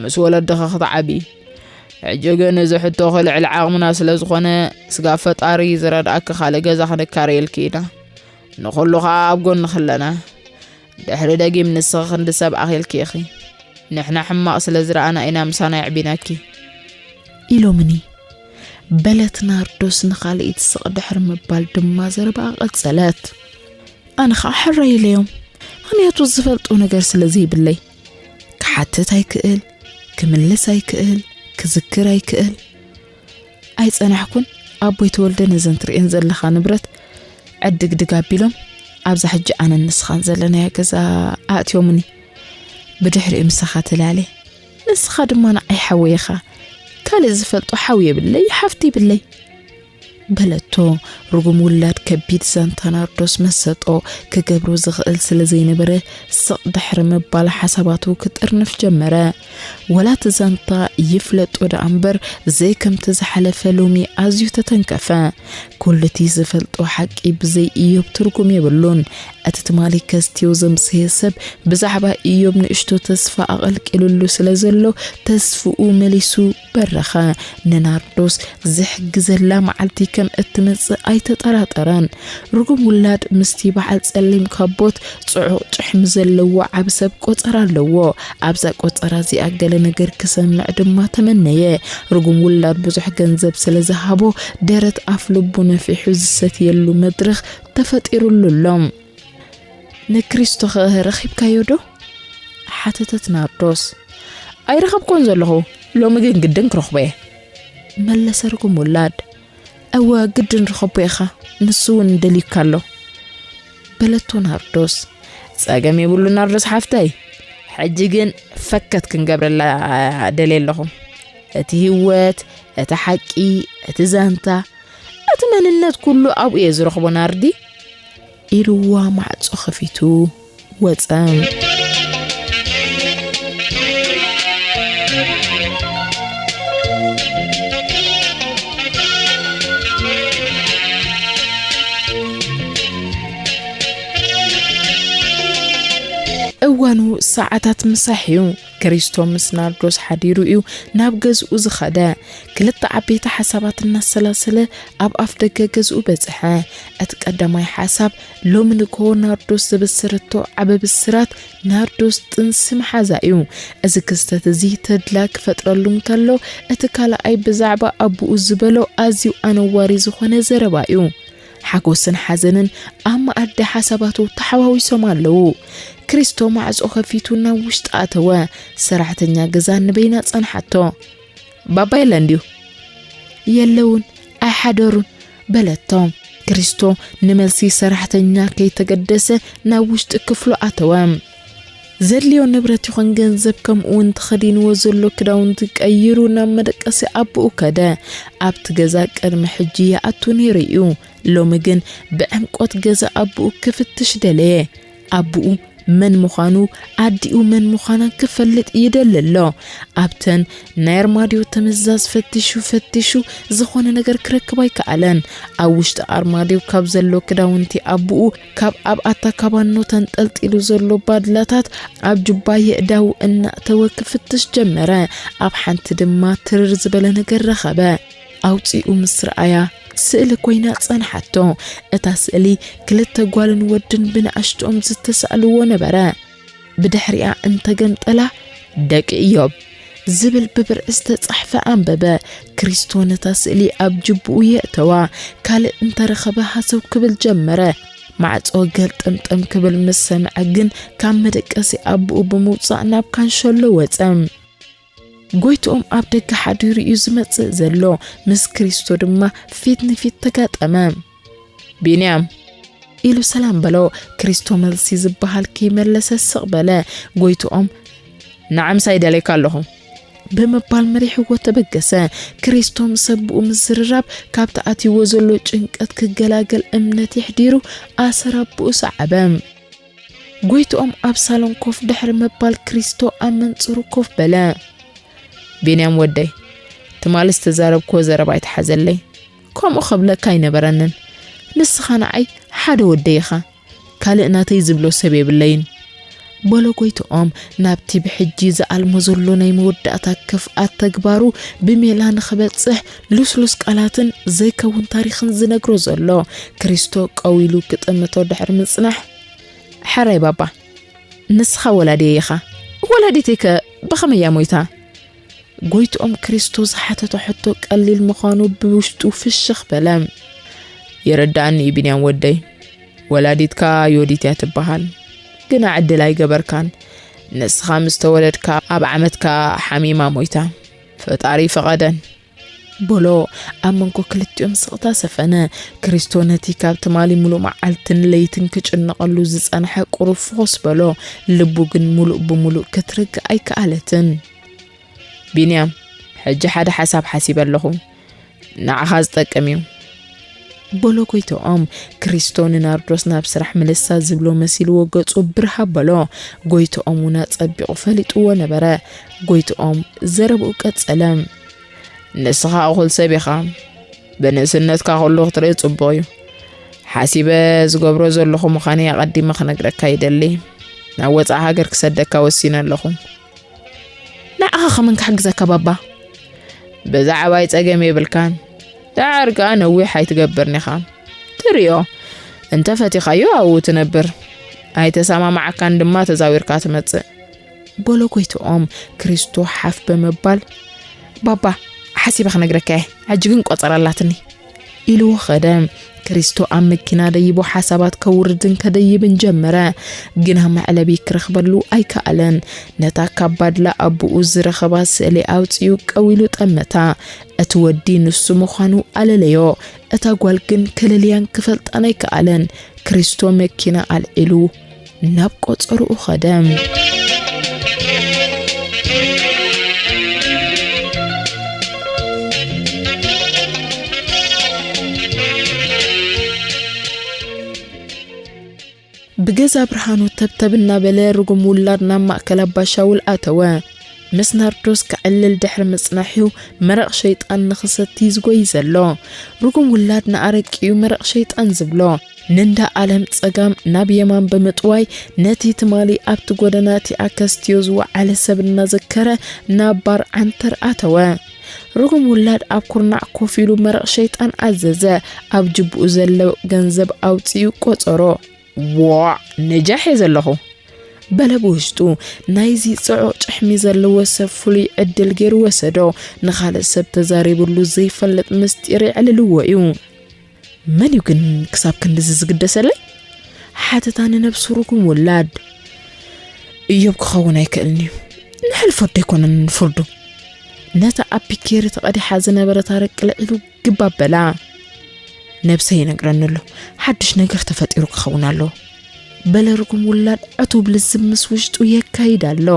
ምስ ወለድኺ ክትዓቢ። ሕጂ ግን እዚ ሕቶኺ ልዕሊ ዓቕምና ስለ ዝኾነ፣ ስጋብ ፈጣሪ ዝረድኣኪ ካልእ ገዛ ክንካረየልኪ ኢና። ንኹሉ ኸኣ ኣብ ጎንኺ ኣለና። ድሕሪ ደጊም ንስኺ ክንዲ ሰብ ኣኺልኪ ኢኺ። ንሕና ሕማቕ ስለ ዝረኣና ኢና ምሳና የዕቢናኪ። ኢሎምኒ። በለት ናርዶስ ንኻልኢት ስቕ ድሕሪ ምባል ድማ ዘረባኣ ቀጸለት። ኣነ ኸኣ ሕራይ ኢለዮም። ምኽንያቱ ዝፈልጦ ነገር ስለ ዘይብለይ። ክሓትት ኣይክእል፣ ክምልስ ኣይክእል፣ ክዝክር ኣይክእል። ኣይጸናሕኩን፣ ኣቦይ ተወልደ ነዘን ትርእየን ዘለኻ ንብረት ዕድግድግ ኣቢሎም ኣብዛ ሕጂ ኣነን ንስኻን ዘለናዮ ገዛ ኣእትዮምኒ። ብድሕሪኡ ምሳኻ ተላልየ። ንስኻ ድማ ንዓይ ሓወይ ኢኻ። ካልእ ዝፈልጦ ሓው የብለይ፣ ሓፍቲ የብለይ። በለቶ። ርጉም ውላድ ከቢድ ዛንታ ናርዶስ መሰጦ። ክገብሮ ዝኽእል ስለ ዘይነበረ ስቕ ድሕሪ ምባል ሓሳባቱ ክጥርንፍ ጀመረ። ወላ እቲ ዛንታ ይፍለጦ ደኣ እምበር ዘይከምቲ ዝሓለፈ ሎሚ ኣዝዩ ተተንከፈ። ኩሉ እቲ ዝፈልጦ ሓቂ ብዘይ እዮብ ትርጉም የብሉን። እቲ ትማሊ ከስትዮ ዘምሰየ ሰብ ብዛዕባ እዮብ ንእሽቶ ተስፋ ኣቐልቂሉሉ ስለ ዘሎ ተስፍኡ መሊሱ በረኸ። ንናርዶስ ዝሕግዘላ መዓልቲ ከም እትመጽእ ኣይተጠራጠረን። ርጉም ውላድ ምስቲ በዓል ጸሊም ካቦት ጽዑቕ ጭሕሚ ዘለዎ ዓቢ ሰብ ቆጸራ ኣለዎ። ኣብዛ ቆጸራ እዚኣ ገለ ነገር ክሰምዕ ድማ ተመነየ። ርጉም ውላድ ብዙሕ ገንዘብ ስለ ዝሃቦ ደረት ኣፍ ልቡ ነፊሑ ዝሰትየሉ መድረኽ ተፈጢሩሉ ኣሎ። ንክሪስቶ ኸ ረኺብካዮ ዶ? ሓተተት ናርዶስ። ኣይረኸብኮን ዘለኹ፣ ሎሚ ግን ግድን ክረኽቦ እየ። መለሰ ርጉም ውላድ። እወ ግድን ርኸቦ ኢኻ፣ ንሱ እውን ደልዩካ ኣሎ። በለቶ ናርዶስ። ጸገም የብሉ ናርዶስ ሓፍተይ፣ ሕጂ ግን ፈከት ክንገብረላ ደልየ ኣለኹ። እቲ ህይወት፣ እቲ ሓቂ፣ እቲ ዛንታ እቲ መንነት ኩሉ ኣብኡ እየ ዝረኽቦ ናርዲ፣ ኢልዋ ማዕጾ ከፊቱ ወጸ። እዋኑ ሰዓታት ምሳሕ እዩ። ክሪስቶ ምስ ናርዶስ ሓዲሩ እዩ ናብ ገዝኡ ዝኸደ። ክልተ ዓበይቲ ሓሳባት እናሰላሰለ ኣብ ኣፍ ደገ ገዝኡ በጽሐ። እቲ ቀዳማይ ሓሳብ፣ ሎሚ ንግሆ ናርዶስ ዘበሰረቶ ዓቢ ብስራት፣ ናርዶስ ጥንሲ ምሓዛ እዩ። እዚ ክስተት እዚ ተድላ ክፈጥረሉ እንከሎ፣ እቲ ካልኣይ ብዛዕባ ኣቦኡ ዝበሎ ኣዝዩ ኣነዋሪ ዝኾነ ዘረባ እዩ። ሓጎስን ሓዘንን ኣብ መኣዲ ሓሳባቱ ተሓዋዊሶም ኣለዉ። ክሪስቶ ማዕጾ ከፊቱ ናብ ውሽጢ ኣተወ። ሰራሕተኛ ገዛ ንበይና ጸንሓቶ። "ባባ የለን ድዩ?" "የለውን፣ ኣይሓደሩን" በለቶ። ክሪስቶ ንመልሲ ሰራሕተኛ ከይተገደሰ ናብ ውሽጢ ክፍሉ ኣተወ። ዘድልዮ ንብረት ይኹን ገንዘብ፣ ከምኡ እውን ተኸዲንዎ ዘሎ ክዳውንቲ ቀይሩ ናብ መደቀሲ ኣቦኡ ከደ። ኣብቲ ገዛ ቅድሚ ሕጂ ይኣቱ ነይሩ እዩ። ሎሚ ግን ብዕምቆት ገዛ ኣቦኡ ክፍትሽ ደለየ። ኣቦኡ መን ምዃኑ፣ ኣዲኡ መን ምዃና ክፈልጥ ይደሊ ኣሎ። ኣብተን ናይ ኣርማድዮ ተመዛዝ ፈቲሹ ፈቲሹ ዝኾነ ነገር ክረክብ ኣይከኣለን። ኣብ ውሽጢ ኣርማድዮ ካብ ዘሎ ክዳውንቲ ኣቦኡ፣ ካብ ኣብ ኣታ ካባኖ ተንጠልጢሉ ዘሎ ባድላታት፣ ኣብ ጁባ የእዳው እናእተወ ክፍትሽ ጀመረ። ኣብ ሓንቲ ድማ ትርር ዝበለ ነገር ረኸበ። ኣውጺኡ ምስ ረኣያ፣ ስእሊ ኮይና ጸንሓቶ። እታ ስእሊ ክልተ ጓልን ወድን ብንኣሽትኦም ዝተሳእልዎ ነበረ። ብድሕሪኣ እንተገምጠላ፣ "ደቂ ኢዮብ" ዝብል ብብርዒ ዝተጻሕፈ ኣንበበ። ክሪስቶ ነታ ስእሊ ኣብ ጅብኡ የእተዋ። ካልእ እንተረኸበ ሃሰው ክብል ጀመረ። ማዕጾ ገልጠምጠም ክብል ምስ ሰምዐ ግን፣ ካብ መደቀሲ ኣቦኡ ብምውጻእ ናብ ካንሸሎ ወጸ። ጎይትኦም ኣብ ደገ ሓዲሩ እዩ ዝመጽእ ዘሎ። ምስ ክሪስቶ ድማ ፊት ንፊት ተጋጠመ። "ቢንያም!" ኢሉ ሰላም በሎ። ክሪስቶ መልሲ ዝበሃል ከይመለሰ ስቕ በለ። ጎይትኦም፣ "ንዓ ምሳይ ደልየካ ኣለኹ" ብምባል መሪሕዎ ተበገሰ። ክሪስቶ ምስ ኣቦኡ ምዝርራብ ካብቲ ኣትይዎ ዘሎ ጭንቀት ክገላገል እምነት የሕዲሩ ኣሰር ኣቦኡ ሰዓበ። ጎይትኦም ኣብ ሳሎን ኮፍ ድሕሪ ምባል፣ ክሪስቶ ኣብ መንጽሩ ኮፍ በለ። "ቢንያም ወደይ፣ ትማሊ ዝተዛረብክዎ ዘረባ ኣይትሓዘለይ። ከምኡ ከብለካ ኣይነበረንን። ንስኻ ንዓይ ሓደ ወደይ ኢኻ። ካልእ ናተይ ዝብሎ ሰብ የብለይን" በሎ ጎይትኦም፣ ናብቲ ብሕጂ ዝኣልሞ ዘሎ ናይ መወዳእታ ክፍኣት ተግባሩ ብሜላ ንኽበጽሕ ልስሉስ ቃላትን ዘይከውን ታሪኽን ዝነግሮ ዘሎ። ክሪስቶ ቀዊሉ ክጥምቶ ድሕሪ ምጽናሕ፣ "ሕራይ ባባ፣ ንስኻ ወላዲየይ ኢኻ። ወላዲተይከ ብኸመይ እያ ሞይታ?" ጎይትኦም ክሪስቶ ዝሓተቶ ሕቶ ቀሊል ምዃኑ ብውሽጡ ፍሽኽ በለ። "ይርድኣኒ እዩ ቢንያም ወደይ። ወላዲትካ ዮዲት እያ ትበሃል። ግና ዕድል ኣይገበርካን። ንስኻ ምስ ተወለድካ ኣብ ዓመትካ ሓሚማ ሞይታ። ፈጣሪ ፈቐደን" በሎ። ኣብ መንጎ ክልቲኦም ስቕታ ሰፈነ። ክሪስቶ ነቲ ካብ ትማሊ ምሉእ መዓልትን ለይትን ክጭነቐሉ ዝጸንሐ ቁሩብ ፍኹስ በሎ። ልቡ ግን ምሉእ ብምሉእ ክትርግእ ኣይከኣለትን። "ቢንያም፣ ሕጂ ሓደ ሓሳብ ሓሲበ ኣለኹ። ንዓኻ ዝጠቅም እዩ" በሎ ጎይትኦም። ክሪስቶ ንናርዶስ ናብ ስራሕ ምልሳ ዝብሎ መሲልዎ ገጹ ብርህ ኣበሎ። ጎይትኦም እውን ኣጸቢቑ ፈሊጥዎ ነበረ። ጎይትኦም ዘረብኡ ቀጸለ። "ንስኻ እኹል ሰብ ኢኻ። ብንእስነትካ ከለኹ ክትርኢ ጽቡቕ እዩ። ሓሲበ ዝገብሮ ዘለኹ ምዃነይ ኣቐዲመ ክነግረካ ይደሊ። ናብ ወጻኢ ሃገር ክሰደካ ወሲነ ኣለኹ። ንዓኻ ከመን ክሕግዘካ ባባ?" "ብዛዕባይ ጸገም የብልካን። ደሓር ከኣ ነዊሕ ኣይትገብርን ኢኻ። ትርእዮ፣ እንተ ፈቲኻዮ ኣብኡ ትነብር። ኣይተሰማማዓካን ድማ ተዛዊርካ ትመጽእ" በሎ ጎይትኦም። ክሪስቶ ሓፍ ብምባል፣ "ባባ፣ ሓሲበ ክነግረካ እየ። ሕጂ ግን ቆጸራ ኣላትኒ" ኢልዎ ኸደ። ክሪስቶ ኣብ መኪና ደይቡ ሓሳባት ከውርድን ከደይብን ጀመረ። ግና መዕለቢ ክረኽበሉ ኣይከኣለን። ነታ ካብ ባድላ ኣቦኡ ዝረኸባ ስእሊ ኣውጺኡ ቀዊሉ ጠመታ። እቲ ወዲ ንሱ ምዃኑ ኣለለዮ። እታ ጓል ግን ክልልያን ክፈልጣን ኣይከኣለን። ክሪስቶ መኪና ኣልዒሉ ናብ ቆጸርኡ ኸደ። ገዛ ብርሃኑ ተብተብ እናበለ ርጉም ውላድ ናብ ማእከል ኣባሻውል ኣተወ። ምስ ናርዶስ ክዕልል ድሕሪ ምጽናሕዩ መረቕ ሸይጣን ንኽሰቲ ዝጎይ ዘሎ። ርጉም ውላድ ንኣረቂዩ መረቕ ሸይጣን ዝብሎ። ንንዳ ኣለም ጸጋም ናብ የማን ብምጥዋይ ነቲ ትማሊ ኣብቲ ጎደና እቲ ኣከስትዮ ዝወዓለ ሰብ እናዘከረ ናብ ባር ዓንተር ኣተወ። ርጉም ውላድ ኣብ ኩርናዕ ኮፍ ኢሉ መረቕ ሸይጣን ኣዘዘ። ኣብ ጅብኡ ዘሎ ገንዘብ ኣውጺኡ ቆጸሮ። "ዋዕ፣ ነጃሕ እየ ዘለኹ" በለ ብውሽጡ። ናይዚ ጽዑቕ ጭሕሚ ዘለዎ ሰብ ፍሉይ ዕድል ገይሩ ወሰዶ። ንኻልእ ሰብ ተዛሪብሉ ዘይፈልጥ ምስጢር የዕልልዎ እዩ። "መን እዩ ግን ክሳብ ክንድዚ ዝግደሰለይ?" ሓተታ ንነብሱ ርጉም ውላድ። "እዮብ ክኸውን ኣይክእልን እዩ። ንሕልፎ ደይኮነን ፍርዱ?" ነታ ኣብ ፒኬሪ ተቐዲሓ ዝነበረት ኣረቂ ልዒሉ ግብ ኣበላ። "ነብሰይ ይነግረኒ ኣሎ፣ ሓድሽ ነገር ተፈጢሩ ክኸውን ኣለዎ" በለ ርጉም ውላድ ዕቱብ ልዝብ ምስ ውሽጡ የካይድ ኣሎ።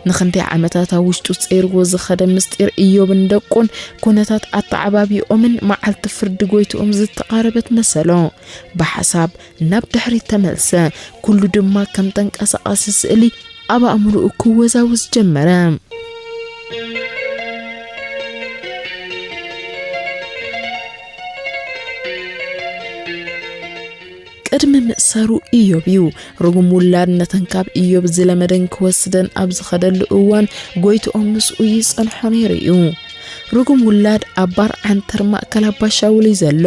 ንኽንደይ ዓመታት ኣብ ውሽጡ ጸይርዎ ዝኸደ ምስጢር እዮብን ደቁን፣ ኩነታት ኣተዓባቢኦምን መዓልቲ ፍርዲ ጎይትኦም ዝተቓረበት መሰሎ። ብሓሳብ ናብ ድሕሪት ተመልሰ። ኩሉ ድማ ከም ተንቀሳቓሲ ስእሊ ኣብ ኣእምሮኡ ክወዛወዝ ጀመረ። ቅድሚ ምእሳሩ እዮብ እዩ። ርጉም ውላድ ነተን ካብ እዮብ ዝለመደን ክወስደን ኣብ ዝኸደሉ እዋን፣ ጎይትኦም ምስኡ ይጸንሖ ነይሩ እዩ። ርጉም ውላድ ኣብ ባር ዓንተር ማእከል ኣባ ሻውል እዩ ዘሎ።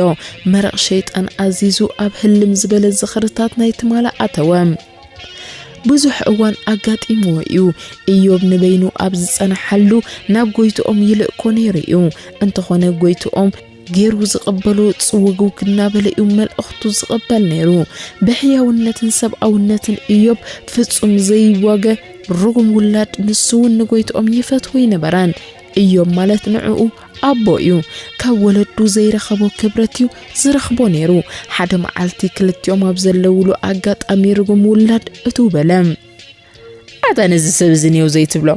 መረቕ ሸይጣን ኣዚዙ ኣብ ህልም ዝበለ ዝኽርታት ናይ ትማሊ ኣተወ። ብዙሕ እዋን ኣጋጢምዎ እዩ። እዮብ ንበይኑ ኣብ ዝጸንሓሉ ናብ ጎይትኦም ይልእኮ ነይሩ እዩ። እንተኾነ ጎይትኦም ገይሩ ዝቕበሎ ጽውግውግ እናበለ እዩ መልእኽቱ ዝቕበል ነይሩ። ብሕያውነትን ሰብኣውነትን እዮብ ፍጹም ዘይዋገ ርጉም ውላድ፣ ንሱ እውን ንጎይትኦም ይፈትዎ ኣይነበረን። እዮብ ማለት ንዕኡ ኣቦ እዩ። ካብ ወለዱ ዘይረኸቦ ክብረት እዩ ዝረኽቦ ነይሩ። ሓደ መዓልቲ ክልቲኦም ኣብ ዘለውሉ ኣጋጣሚ ርጉም ውላድ እትው በለ። "ኣታ ነዚ ሰብ እዚ ኔው ዘይትብሎ፣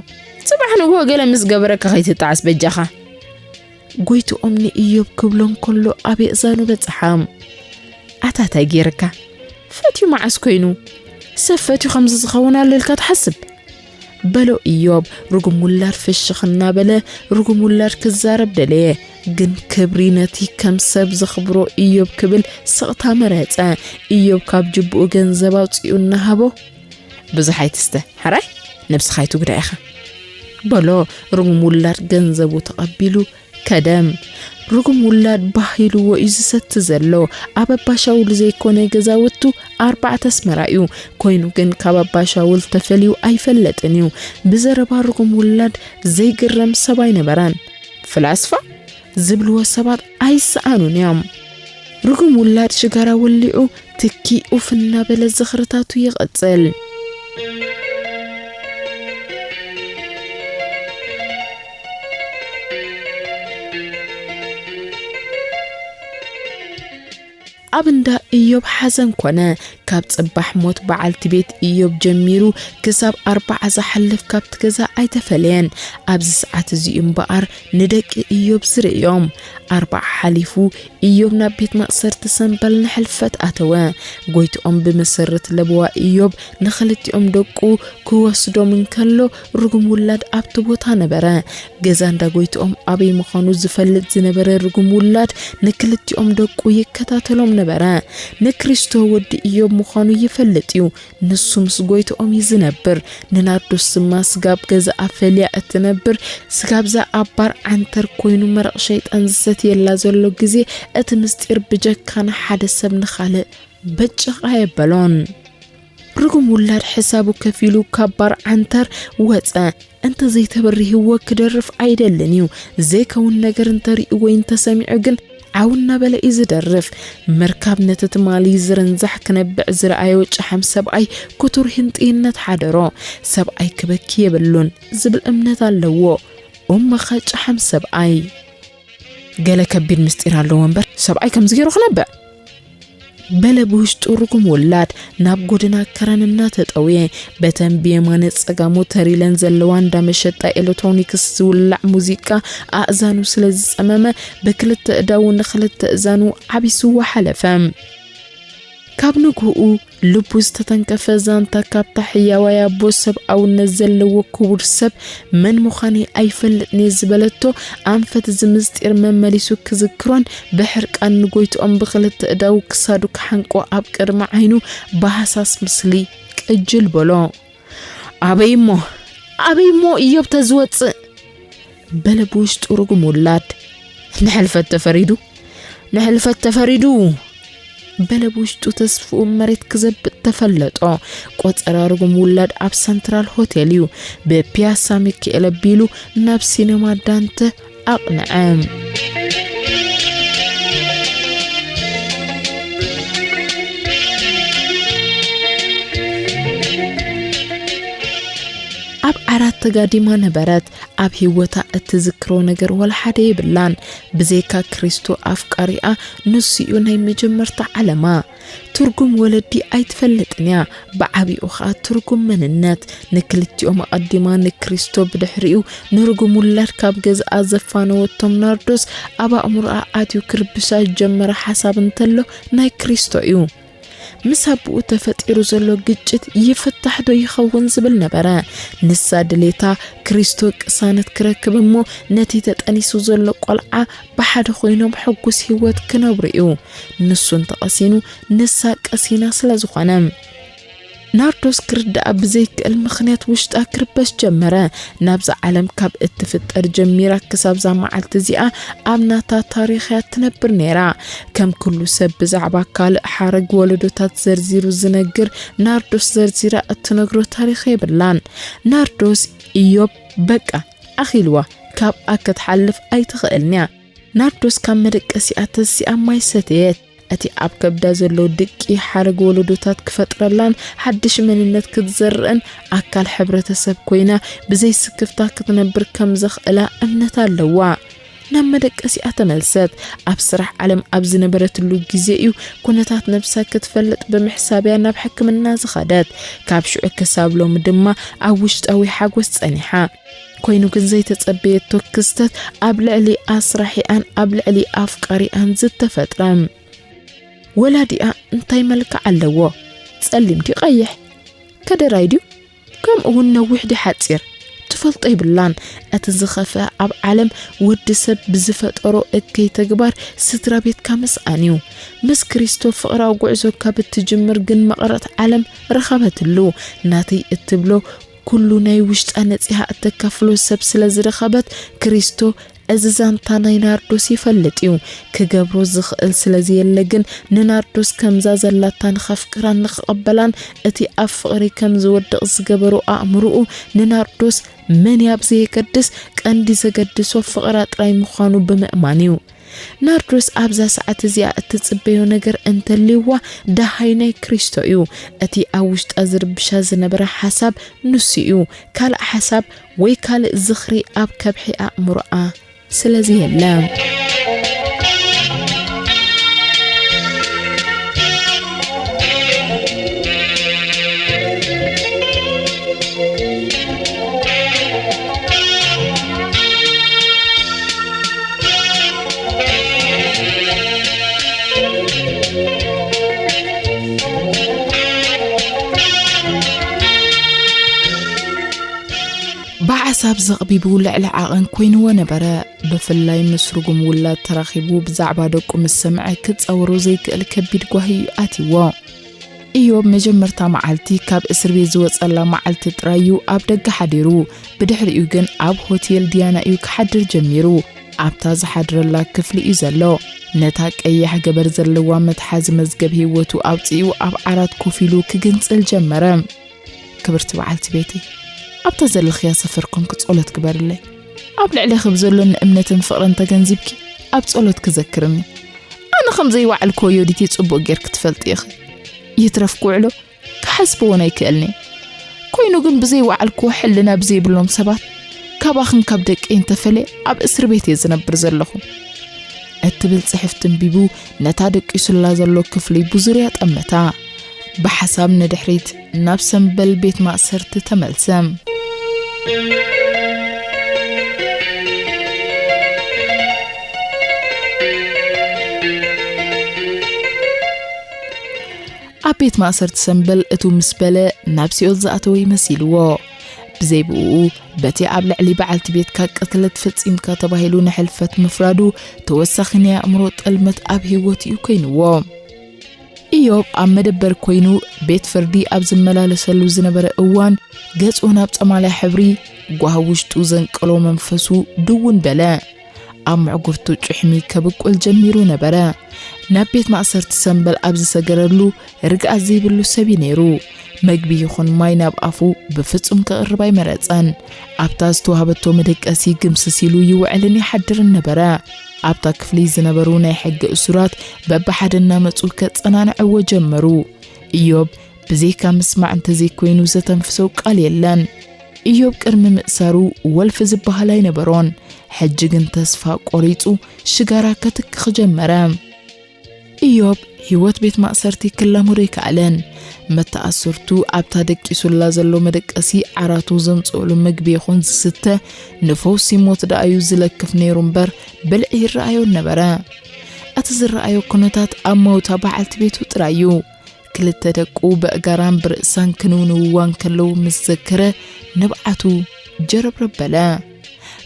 ጽባሕ ንግሆ ገለ ምስ ገበረካ ከይትጠዓስ በጃኻ" ጎይትኦም ንእዮብ ክብሎ እንከሎ ኣብ የእዛኑ በጽሓ። "ኣታ እንታይ ገይርካ? ፈትዩ መዓስ ኮይኑ? ሰብ ፈትዩ ከምዚ ዝኸውን ኣሎ ኢልካ ትሓስብ?" በሎ እዮብ። ርጉም ውላድ ፍሽኽ እናበለ፣ ርጉም ውላድ ክዛረብ ደለየ፣ ግን ክብሪ ነቲ ከም ሰብ ዘኽብሮ እዮብ ክብል ስቕታ መረጸ። እዮብ ካብ ጅብኡ ገንዘብ ኣውጺኡ እናሃቦ፣ "ብዙሕ ኣይትስተ፣ ሕራይ ነብስኻ ኣይትጉዳእ ኢኻ" በሎ። ርጉም ውላድ ገንዘቡ ተቐቢሉ ከደ። ርጉም ውላድ ባህ ኢልዎ እዩ ዝሰቲ ዘሎ። ኣብ ኣባሻውል ዘይኮነ ገዛውቱ ኣርባዕተ ኣስመራ እዩ። ኮይኑ ግን ካብ ኣባሻውል ተፈልዩ ኣይፈለጥን እዩ። ብዘረባ ርጉም ውላድ ዘይግረም ሰብ ኣይነበረን። ፍላስፋ ዝብልዎ ሰባት ኣይሰኣኑን እዮም። ርጉም ውላድ ሽጋራ ወሊዑ ትኪ ኡፍ እናበለ ዝኽርታቱ ይቐጽል። ኣብ እንዳ እዮብ ሓዘን ኮነ። ካብ ጽባሕ ሞት በዓልቲ ቤት እዮብ ጀሚሩ ክሳብ ኣርባዓ ዝሓልፍ ካብቲ ገዛ ኣይተፈለየን። ኣብዚ ሰዓት እዚ እዩ እምበኣር ንደቂ እዮብ ዝርእዮም። ኣርባዓ ሓሊፉ እዮብ ናብ ቤት ማእሰርቲ ሰምበል ንሕልፈት ኣተወ። ጎይትኦም ብመሰረት ለበዋ እዮብ ንኽልቲኦም ደቁ ክወስዶም እንከሎ፣ ርጉም ውላድ ኣብቲ ቦታ ነበረ። ገዛ እንዳ ጎይትኦም ኣበይ ምዃኑ ዝፈልጥ ዝነበረ ርጉም ውላድ ንክልቲኦም ደቁ ይከታተሎም ነበረ። ንክሪስቶ ወዲ እዮብ ምዃኑ ይፈልጥ እዩ። ንሱ ምስ ጎይትኦም እዩ ዝነብር። ንናርዶስ ድማ ስጋብ ገዛኣ ፈልያ እትነብር፣ ስጋብዛ ኣብ ባር ዓንተር ኮይኑ መረቕ ሸይጣን ዝሰትየላ ዘሎ ግዜ፣ እቲ ምስጢር ብጀካ ንሓደ ሰብ ንኻልእ በጭቕ ኣየበሎን። ርጉም ውላድ ሕሳቡ ከፊሉ ካብ ባር ዓንተር ወጸ። እንተ ዘይተበሪህዎ ክደርፍ ኣይደልን እዩ። ዘይከውን ነገር እንተሪኡ ወይ እንተሰሚዑ ግን ዓው እናበለ እዩ ዝደርፍ። ምርካብ ነቲ ትማሊ ዝርንዛሕ ክነብዕ ዝረኣዮ ጨሓም ሰብኣይ ክቱር ህንጥይነት ሓደሮ። ሰብኣይ ክበኪ የብሉን ዝብል እምነት ኣለዎ። እሞኸ ጨሓም ሰብኣይ? "ገለ ከቢድ ምስጢር ኣለዎ እምበር፣ ሰብኣይ ከምዚ ገይሩ ክነብዕ?" በለ ብውሽጡ ርጉም ውላድ። ናብ ጎደና ከረን እናተጠውየ፣ በተን ብየማነ ጸጋሙ ተር ኢለን ዘለዋ እንዳ መሸጣ ኤሌክትሮኒክስ ዝውላዕ ሙዚቃ ኣእዛኑ ስለ ዝጸመመ፣ ብክልተ እዳዉ ንኽልተ እዛኑ ዓቢስዎ ሓለፈ። ካብ ንግህኡ ልቡ ዝተተንከፈ ዛንታ ካብታ ሕያዋይ ኣቦ ሰብኣውነት ዘለዎ ክቡር ሰብ መን ምዃነይ ኣይፈልጥን እየ ዝበለቶ ኣንፈት እዚ ምስጢር መመሊሱ ክዝክሮን ብሕርቃን ንጎይትኦም ብኽልተ እዳዉ ክሳዱ ክሓንቆ ኣብ ቅድሚ ዓይኑ ብሃሳስ ምስሊ ቅጅል በሎ። ኣበይ እሞ ኣበይ እሞ እዮብ ተዝወፅእ በለ ብውሽጡ ርጉም ውላድ። ንሕልፈት ተፈሪዱ ንሕልፈት ተፈሪዱ በለ ብውሽጡ ተስፍኡ መሬት ክዘብጥ ተፈለጦ። ቆፀራ ርጉም ውላድ ኣብ ሰንትራል ሆቴል እዩ። ብፒያሳ ሚካኤል ኣቢሉ ናብ ሲነማ ዳንተ ኣቕንዐ። ኣብ ዓራት ተጋዲማ ነበረት። ኣብ ህይወታ እትዝክሮ ነገር ወላ ሓደ የብላን። ብዘይካ ክሪስቶ ኣፍቃሪኣ ንሱ'ዩ ናይ መጀመርታ ዓለማ። ትርጉም ወለዲ ኣይትፈልጥን እያ፣ ብዓቢኡ ኸኣ ትርጉም መንነት። ንክልቲኦም ኣቐዲማ ንክሪስቶ ብድሕሪኡ ንርጉም ውላድ ካብ ገዝኣ ዘፋነወቶም ናርዶስ ኣብ ኣእምሮኣ ኣትዩ ክርብሻ ዝጀመረ ሓሳብ እንተሎ ናይ ክሪስቶ እዩ። ምስ ኣቦኡ ተፈጢሩ ዘሎ ግጭት ይፍታሕ ዶ ይኸውን ዝብል ነበረ። ንሳ ድሌታ ክሪስቶ ቅሳነት ክረክብ እሞ ነቲ ተጠኒሱ ዘሎ ቆልዓ ብሓደ ኮይኖም ሕጉስ ህይወት ክነብሩ እዩ። ንሱ እንተቐሲኑ ንሳ ቀሲና ስለ ዝኾነ። ናርዶስ ክርድኣ ብዘይክእል ምኽንያት ውሽጣ ክርበሽ ጀመረ። ናብዛ ዓለም ካብ እትፍጠር ጀሚራ ክሳብ እዛ መዓልቲ እዚኣ ኣብ ናታ ታሪኽ እያ ትነብር ነይራ። ከም ኩሉ ሰብ ብዛዕባ ካልእ ሓረግ ወለዶታት ዘርዚሩ ዝነግር ናርዶስ ዘርዚራ እትነግሮ ታሪኽ የብላን። ናርዶስ ኢዮብ በቃ ኣኺልዋ ካብኣ ክትሓልፍ ኣይትኽእልን እያ። ናርዶስ ካብ መደቀሲኣ ተሲኣ ማይ ሰተየት። እቲ ኣብ ከብዳ ዘሎ ድቂ ሓረግ ወለዶታት ክፈጥረላን ሓድሽ መንነት ክትዘርእን ኣካል ሕብረተሰብ ኮይና ብዘይ ስክፍታ ክትነብር ከም ዘኽእላ እምነት ኣለዋ። ናብ መደቀሲኣ ተመልሰት። ኣብ ስራሕ ዓለም ኣብ ዝነበረትሉ ግዜ እዩ ኩነታት ነብሳ ክትፈልጥ ብምሕሳብ እያ ናብ ሕክምና ዝኸደት። ካብ ሽዑ ክሳብ ሎሚ ድማ ኣብ ውሽጣዊ ሓጎስ ጸኒሓ። ኮይኑ ግን ዘይተጸበየቶ ክስተት ኣብ ልዕሊ ኣስራሒኣን ኣብ ልዕሊ ኣፍቃሪኣን ዝተፈጥረ። ወላዲኣ እንታይ መልክዕ ኣለዎ? ጸሊም ድዩ ቀይሕ? ከደራይ ድዩ? ከምኡ እውን ነዊሕ ድዩ ሓጺር? ትፈልጦ የብላን። እቲ ዝኸፍአ ኣብ ዓለም ወዲ ሰብ ብዝፈጠሮ እከይ ተግባር ስድራ ቤትካ ምስኣን እዩ። ምስ ክሪስቶ ፍቕራዊ ጉዕዞ ካብ እትጅምር ግን መቐረት ዓለም ረኸበትሉ። ናተይ እትብሎ ኩሉ ናይ ውሽጣ ነጺሃ እተካፍሎ ሰብ ስለ ዝረኸበት ክሪስቶ እዚ ዛንታ ናይ ናርዶስ ይፈልጥ እዩ። ክገብሮ ዝኽእል ስለ ዘየለ ግን ንናርዶስ ከምዛ ዘላታ ንኸፍቅራን ንኽቕበላን እቲ ኣብ ፍቕሪ ከም ዝወድቕ ዝገበሮ ኣእምሮኡ ንናርዶስ መን እያ ብዘየገድስ ቀንዲ ዘገድሶ ፍቕራ ጥራይ ምዃኑ ብምእማን እዩ። ናርዶስ ኣብዛ ሰዓት እዚኣ እትጽበዮ ነገር እንተልይዋ ደሃይ ናይ ክሪስቶ እዩ። እቲ ኣብ ውሽጣ ዝርብሻ ዝነበረ ሓሳብ ንሱ እዩ። ካልእ ሓሳብ ወይ ካልእ ዝኽሪ ኣብ ከብሒ ኣእምሮኣ ስለዚ የለ። ብሓሳብ ዘቕቢቡ ልዕሊ ዓቐን ኮይንዎ ነበረ። ብፍላይ ምስ ርጉም ውላድ ተራኺቡ ብዛዕባ ደቁ ምስ ሰምዐ ክጻወሮ ዘይክእል ከቢድ ጓሂ እዩ ኣትይዎ። ኢዮብ መጀመርታ መዓልቲ ካብ እስር ቤት ዝወጸላ መዓልቲ ጥራይ እዩ ኣብ ደገ ሓዲሩ። ብድሕሪኡ ግን ኣብ ሆቴል ዲያና እዩ ክሓድር ጀሚሩ። ኣብታ ዝሓድረላ ክፍሊ እዩ ዘሎ። ነታ ቀያሕ ገበር ዘለዋ መትሓዚ መዝገብ ህይወቱ ኣውጺኡ ኣብ ዓራት ኮፍ ኢሉ ክግንጽል ጀመረ። ክብርቲ በዓልቲ ቤተይ፣ ኣብታ ዘለኽያ ሰፈር ኮንኪ ጸሎት ግበርለይ። ኣብ ልዕሌኺ ብዘሎኒ እምነትን ፍቕርን ተገንዚብኪ ኣብ ጸሎት ክዘክርኒ። ኣነ ከም ዘይወዓልክዎ ዮዲት ጽቡቕ ጌርኪ ትፈልጢ ኢኺ። ይትረፍ ክውዕሎ ክሓስብ እውን ኣይክእልኒ። ኮይኑ ግን ብዘይወዓልክዎ ሕልና ብዘይብሎም ሰባት ካባኽን ካብ ደቀይን ተፈልየ ኣብ እስር ቤት እየ ዝነብር ዘለኹ። እትብል ጽሕፍቲ ኣንቢቡ ነታ ደቂሱላ ዘሎ ክፍሊ ብዙርያ ጠመታ። ብሓሳብ ንድሕሪት ናብ ሰምበል ቤት ማእሰርቲ ተመልሰ። ቤት ማእሰርቲ ሰምበል እቱ ምስ በለ ናብ ሲኦል ዝኣተወ ይመሲልዎ። ብዘይ ብኡ በቲ ኣብ ልዕሊ በዓልቲ ቤትካ ቅትለት ፈጺምካ ተባሂሉ ንሕልፈት ምፍራዱ ተወሳኺ ናይ ኣእምሮ ጠልመት ኣብ ህይወት እዩ ኮይንዎ። ኢዮብ ኣብ መደበር ኮይኑ ቤት ፍርዲ ኣብ ዝመላለሰሉ ዝነበረ እዋን ገጹ ናብ ጸማልያ ሕብሪ ጓህ ውሽጡ ዘንቀሎ መንፈሱ ድውን በለ። ኣብ ምዕጉርቱ ጭሕሚ ከብቁል ጀሚሩ ነበረ። ናብ ቤት ማእሰርቲ ሰምበል ኣብ ዝሰገረሉ ርግኣት ዘይብሉ ሰብ እዩ ነይሩ። መግቢ ይኹን ማይ ናብ ኣፉ ብፍጹም ከቕርብ ኣይመረጸን። ኣብታ ዝተዋህበቶ መደቀሲ ግምስስ ኢሉ ይውዕልን ይሓድርን ነበረ። ኣብታ ክፍሊ ዝነበሩ ናይ ሕጊ እሱራት በብሓደ እናመጹ ከጸናንዕዎ ጀመሩ። ኢዮብ ብዘይካ ምስማዕ እንተዘይኮይኑ ዘተንፍሶ ቃል የለን። ኢዮብ ቅድሚ ምእሳሩ ወልፊ ዝበሃል ኣይነበሮን። ሕጂ ግን ተስፋ ቆሪጹ ሽጋራ ከትክኽ ጀመረ። ኢዮብ ህይወት ቤት ማእሰርቲ ክላመዶ ኣይከኣለን። መተኣስርቱ ኣብታ ደቂሱላ ዘሎ መደቀሲ ዓራቱ ዘምጽእሉ ምግቢ ይኹን ዝስተ ንፈውሲ ሞት ደኣዩ ዝለክፍ ነይሩ እምበር ብልዒ ይረኣዮ ነበረ። እቲ ዝረኣዮ ኩነታት ኣብ መውታ በዓልቲ ቤቱ ጥራይ እዩ። ክልተ ደቁ በእጋራን ብርእሳን ክንውንውዋ እንከለዉ ምስ ዘከረ ንብዓቱ ጀረብረብ በለ።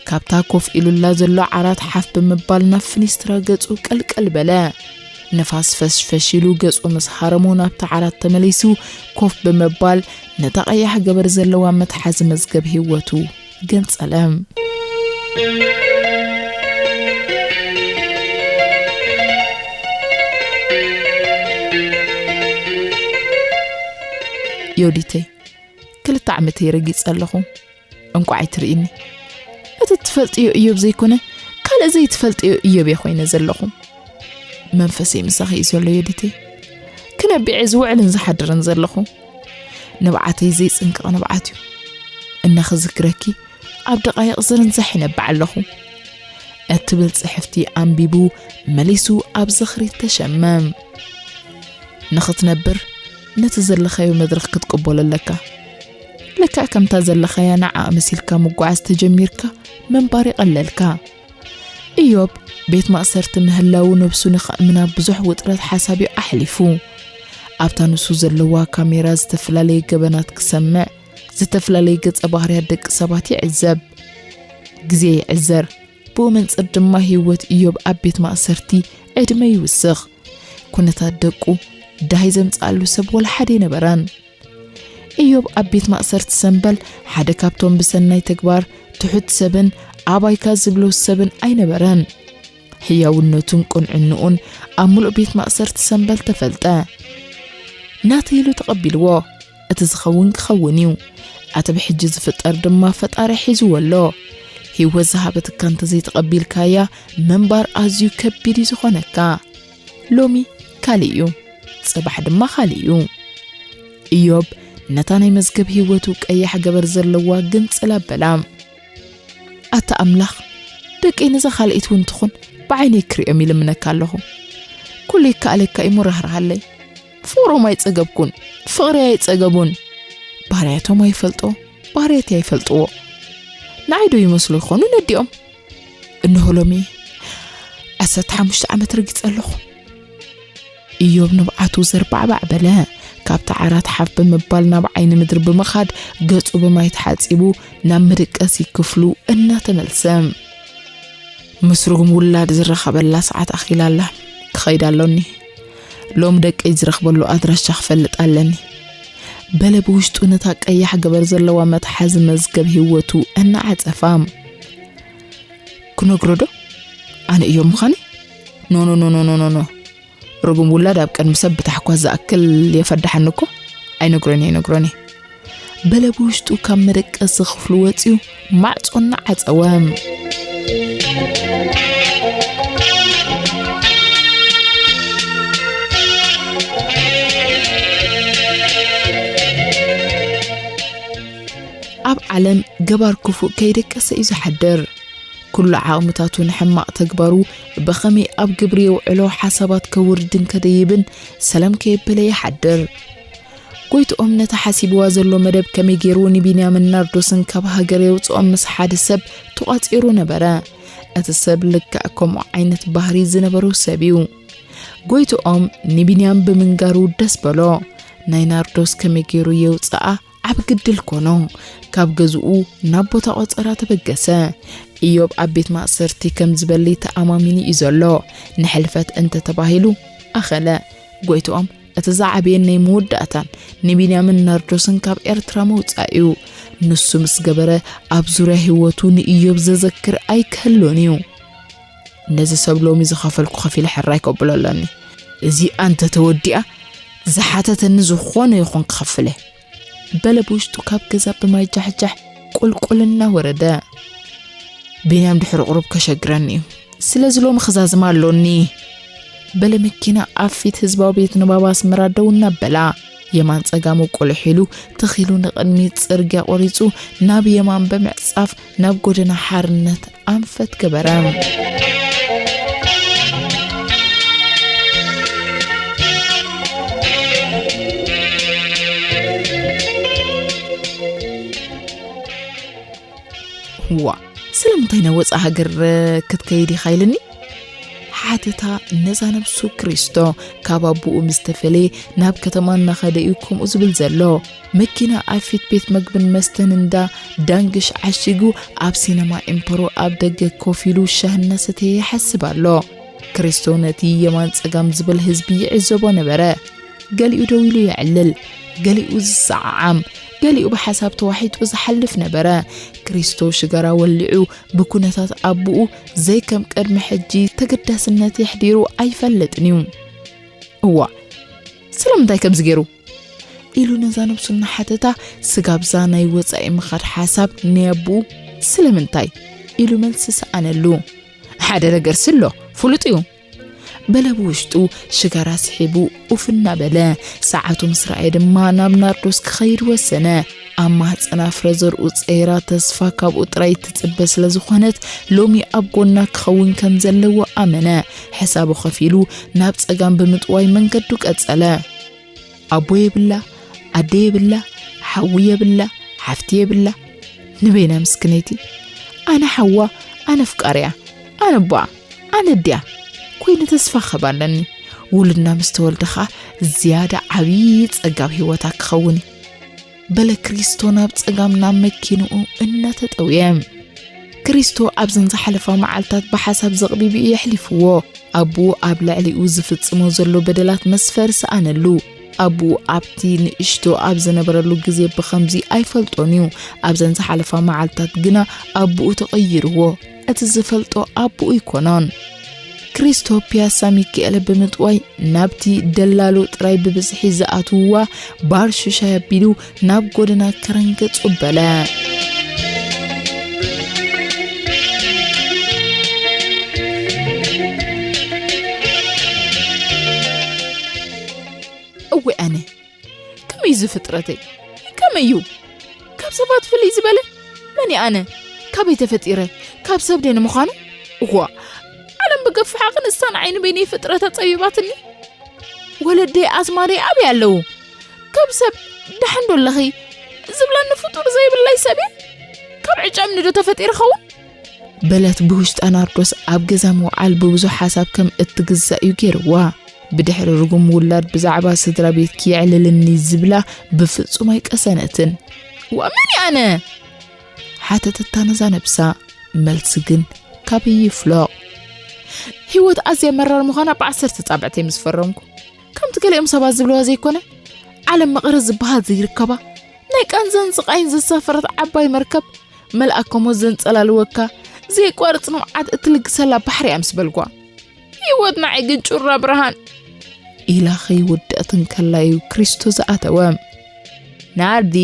ካብታ ኮፍ ኢሉላ ዘሎ ዓራት ሓፍ ብምባል ናብ ፍኒስትራ ገጹ ቀልቀል በለ። ንፋስ ፈሽፈሽ ኢሉ ገጹ ምስ ሃረሞ ናብቲ ዓራት ተመሊሱ ኮፍ ብምባል ነታ ቀያሕ ገበር ዘለዋ መትሓዚ መዝገብ ህይወቱ ገንጸለ። ዮዲተይ፣ ክልተ ዓመተይ ረጊጸ ኣለኹ። እንቋዕ ኣይትርእይኒ። እቲ እትፈልጥዮ እዮብ ዘይኮነ፣ ካልእ ዘይትፈልጥዮ እዮብ እየ ኮይነ ዘለኹ። መንፈሰይ ምሳኺ እዩ ዘሎ ዮዲተይ። ክነቢዐ ዝውዕልን ዝሓድርን ዘለኹ። ንብዓተይ ዘይጽንቀቕ ንብዓት እዩ። እናኽዝክረኪ ኣብ ደቓይቕ ዝርንዛሕ ይነብዕ ኣለኹ። እትብል ጽሕፍቲ ኣንቢቡ መሊሱ ኣብ ዝኽሪ ተሸመ። ንኽትነብር ነቲ ዘለኻዮ መድረኽ ክትቅበሎ ኣለካ። ልክዕ ከምታ ዘለኻያ ንዓ ኣመሲልካ ምጓዓዝ ተጀሚርካ ምንባር ይቐለልካ። ኢዮብ ቤት ማእሰርቲ ምህላዉ ነብሱ ንኸእምና ብዙሕ ውጥረት ሓሳብ እዩ ኣሕሊፉ። ኣብታ ንሱ ዘለዋ ካሜራ ዝተፈላለየ ገበናት ክሰምዕ፣ ዝተፈላለየ ገጸ ባህርያት ደቂ ሰባት ይዕዘብ። ግዜ ይዕዘር፣ ብኡ መንጽር ድማ ህይወት ኢዮብ ኣብ ቤት ማእሰርቲ ዕድመ ይውስኽ። ኩነታት ደቁ ዳይ ዘምጽኣሉ ሰብ ወላ ሓደ ኣይነበረን። ኢዮብ ኣብ ቤት ማእሰርቲ ሰምበል ሓደ ካብቶም ብሰናይ ተግባር ትሑት ሰብን ኣባይካ ዝብሎ ሰብን ኣይነበረን። ህያውነቱን ቅንዕንኡን ኣብ ምሉእ ቤት ማእሰርቲ ሰምበል ተፈልጠ። ናተይ ኢሉ ተቐቢልዎ። እቲ ዝኸውን ክኸውን እዩ። እቲ ብሕጂ ዝፍጠር ድማ ፈጣሪ ሒዝዎ ኣሎ። ህይወት ዝሃበትካ እንተዘይተቐቢልካያ ምንባር ኣዝዩ ከቢድ እዩ ዝኾነካ። ሎሚ ካልእ እዩ፣ ጽባሕ ድማ ካልእ እዩ። ኢዮብ ነታ ናይ መዝገብ ህይወቱ ቀያሕ ገበር ዘለዋ ግንጽል ኣበላ። ኣታ ኣምላኽ፣ ደቀይ ነዛ ካልኣይቲ እውን ትኹን ብዓይነይ ክርእዮም ይልምነካ ኣለኹ። ኩሉ ይከኣለካ እዩ፣ ሞራህርሃለይ። ፍቕሮም ኣይጸገብኩን፣ ፍቕሪ ኣይጸገቡን። ባህርያቶም ኣይፈልጦ፣ ባህርያት ኣይፈልጥዎ። ንዓይ ዶ ይመስሉ ይኾኑ ነዲኦም? እንሆ ሎሚ ዓሰርተ ሓሙሽተ ዓመት ረጊጸ ኣለኹ። ኢዮብ ንብዓቱ ዘርባዕባዕ በለ። ካብቲ ዓራት ሓፍ ብምባል ናብ ዓይኒ ምድሪ ብምኻድ ገጹ ብማይ ተሓጺቡ ናብ መደቀሲ ክፍሉ እናተመልሰ። ምስ ርጉም ውላድ ዝረኸበላ ሰዓት ኣኺላ ኣላ። ክኸይድ ኣሎኒ። ሎም ደቀይ ዝረኽበሉ ኣድራሻ ክፈልጥ ኣለኒ። በለ ብውሽጡ ነታ ቀያሕ ገበር ዘለዋ መትሓዚ መዝገብ ህይወቱ እናዓጸፋ። ክነግሮ ዶ? ኣነ እዮም ምዃነይ? ኖ፣ ኖ፣ ኖ፣ ኖ፣ ኖ፣ ኖ። ርጉም ውላድ ኣብ ቅድሚ ሰብ ብታሕኳስ ዝኣክል የፈዳሓኒ እኮ። ኣይነግሮን እየ፣ ኣይነግሮን እየ። በለ ብውሽጡ ካብ መደቀሲ ክፍሉ ወጺኡ ማዕጾ እናዓጸወ። ኣብ ዓለም ገባር ክፉእ ከይደቀሰ እዩ ዝሓድር። ኩሉ ዓቕምታቱ ንሕማቕ ተግባሩ ብኸመይ ኣብ ግብሪ የውዕሎ ሓሳባት ከውርድን ከደይብን ሰላም ከየበለ ይሓድር። ጎይትኦም ነታ ሓሲብዋ ዘሎ መደብ ከመይ ገይሩ ንቢንያምን ናርዶስን ካብ ሃገር የውፅኦም ምስ ሓደ ሰብ ተቋፂሩ ነበረ። እቲ ሰብ ልክዕ ከምኡ ዓይነት ባህሪ ዝነበሮ ሰብ እዩ። ጎይትኦም ንቢንያም ብምንጋሩ ደስ በሎ። ናይ ናርዶስ ከመይ ገይሩ የውፅኣ ዓብ ግድል ኮኖ። ካብ ገዝኡ ናብ ቦታ ቆፀራ ተበገሰ። ኢዮብ ኣብ ቤት ማእሰርቲ ከም ዝበሊ ተኣማሚኑ እዩ ዘሎ። ንሕልፈት እንተተባሂሉ ኣኸለ። ጎይትኦም እቲ ዝዓበየን ናይ መወዳእታን ንቢንያምን ናርዶስን ካብ ኤርትራ ምውፃእ እዩ። ንሱ ምስ ገበረ ኣብ ዙርያ ህይወቱ ንኢዮብ ዘዘክር ኣይክህሎን እዩ። ነዚ ሰብ ሎሚ ዝኸፈልኩ ከፊለ ሕራይ ከብሎ ኣለኒ። እዚኣ እንተተወዲኣ ዝሓተተኒ ዝኾነ ይኹን ክኸፍለ። በለ ብውሽጡ ካብ ገዛ ብማይ ጃሕጃሕ ቁልቁል እናወረደ። ቢንያም ድሕሪ ቁሩብ ከሸግረኒ እዩ። ስለዚ ሎሚ ክዛዝም ኣሎኒ። በለ መኪና ኣብ ፊት ህዝባዊ ቤት ንባብ ኣስመራ ደው እናበላ። የማን ጸጋሙ ቁልሕ ኢሉ ትኺሉ ንቕድሚት ጽርግያ ቆሪጹ ናብ የማን ብምዕጻፍ ናብ ጎደና ሓርነት ኣንፈት ገበረ። ዋ፣ ስለምንታይ ናብ ወጻእ ሃገር ክትከይድ ኢኻ ኢልኒ? ሓተታ ነዛ ነብሱ ክሪስቶ። ካብ ኣቦኡ ምስ ተፈለየ ናብ ከተማ እናኸደ እዩ ከምኡ ዝብል ዘሎ። መኪና ኣብ ፊት ቤት መግብን መስተን እንዳ ዳንግሽ ዓሺጉ ኣብ ሲነማ ኤምፐሮ ኣብ ደገ ኮፍ ኢሉ ሻሂ እናሰተየ ይሓስብ ኣሎ። ክሪስቶ ነቲ የማን ጸጋም ዝብል ህዝቢ ይዕዘቦ ነበረ። ገሊኡ ደው ኢሉ የዕልል፣ ገሊኡ ዝሰዓዓም፣ ገሊኡ ብሓሳብ ተዋሒጡ ዝሓልፍ ነበረ። ክሪስቶ ሽጋራ ወሊዑ ብኩነታት ኣቦኡ ዘይከም ቅድሚ ሕጂ ተገዳስነት የሕዲሩ ኣይፈልጥን እዩ። እዋ፣ ስለምንታይ ከምዚ ገይሩ? ኢሉ ነዛ ነብሱ እናሓተታ ስጋብዛ ናይ ወጻኢ ምኻድ ሓሳብ ናይ ኣቦኡ ስለምንታይ? ኢሉ መልሲ ሰኣነሉ። ሓደ ነገርሲ ኣሎ፣ ፍሉጥ እዩ። በለ ብውሽጡ ሽጋራ ስሒቡ ኡፍ እናበለ። ሰዓቱ ምስ ረኣየ ድማ ናብ ናርዶስ ክኸይድ ወሰነ። ኣብ ማህጸና ፍረ ዘርኡ ጸይራ ተስፋ ካብኡ ጥራይ ትጽበ ስለ ዝኾነት ሎሚ ኣብ ጎና ክኸውን ከም ዘለዎ ኣመነ። ሕሳቡ ከፊሉ ናብ ጸጋም ብምጥዋይ መንገዱ ቀጸለ። ኣቦ የብላ፣ ኣደ የብላ፣ ሓዊ የብላ፣ ሓፍቲ የብላ። ንበይና ምስክነይቲ። ኣነ ሓዋ፣ ኣነ ኣፍቃሪያ፣ ኣነ ኣቦኣ፣ ኣነ ኣዲኣ ኮይነ ተስፋ ክህብ ኣለኒ። ውሉድና ምስ ተወልደ ኸኣ ዝያዳ ዓብዪ ጸጋብ ህይወታ ክኸውን እዩ። በለ ክሪስቶ ናብ ጸጋም ናብ መኪንኡ እናተጠውየ። ክሪስቶ ኣብዘን ዝሓለፋ መዓልታት ብሓሳብ ዘቕቢቡ እዩ የሕሊፍዎ። ኣቦኡ ኣብ ልዕሊኡ ዝፍጽሞ ዘሎ በደላት መስፈር ሰኣነሉ። ኣቦኡ ኣብቲ ንእሽቶ ኣብ ዝነበረሉ ግዜ ብኸምዚ ኣይፈልጦን እዩ። ኣብዘን ዝሓለፋ መዓልታት ግና ኣቦኡ ተቐይርዎ። እቲ ዝፈልጦ ኣቦኡ ኣይኮኖን። ክሪስቶ ፒያሳ ሚካኤለ ብምጥዋይ ናብቲ ደላሎ ጥራይ ብብዝሒ ዝኣትውዋ ባር ሽሻይ ኣቢሉ ናብ ጎደና ከረንገጹ በለ። እወ ኣነ፣ ከመይ እዚ ፍጥረተይ? ከመይ እዩ? ካብ ሰባት ፍልይ ዝበለ? መን እየ ኣነ? ካበይ ተፈጢረ? ካብ ሰብ ድየ ንምዃኑ? እዋ፣ ዓለም ብገፍ ሓቕን እሳ ንዓይ ንበይነይ ፍጥረታ ጸቢባትኒ። ወለደይ ኣዝማደይ ኣበይ ኣለዉ? ካብ ሰብ ደሓን ዶ ኣለኺ? ዝብለኒ ፍጡር ዘይብለይ ሰብ እየ? ካብ ዕጫ እምኒ ዶ ተፈጢረ ኸውን? በለት ብውሽጣ ናርዶስ ኣብ ገዛ ምውዓል ብብዙሕ ሓሳብ ከም እትግዛእ እዩ ገይርዋ። ብድሕሪ ርጉም ውላድ ብዛዕባ ስድራ ቤትኪ የዕልልኒ ዝብላ ብፍጹም ኣይቀሰነትን። ዋ፣ መን እየ ኣነ? ሓተተታ ነዛ ነብሳ። መልሲ ግን ካበይ ይፍለቕ? ህይወት ኣዝያ መራር ምዃና ብዓሰርተ ጻብዕተይ ምስ ፈረምኩ። ከምቲ ገሊኦም ሰባት ዝብልዋ ዘይኮነ፣ ዓለም መቐረት ዝበሃል ዘይርከባ፣ ናይ ቃንዛን ስቓይን ዘሳፈረት ዓባይ መርከብ፣ መልኣከ ሞት ዘንጸላልወካ፣ ዘየቋርጽ ንብዓት እትልግሰላ ባሕሪ እያ ምስ በልኳ። ህይወት ንዓይ ግን ጩራ ብርሃን። ኢላ ከይወደአት እንከላ እዩ ክሪስቶ ዝኣተወ። ናርዲ፣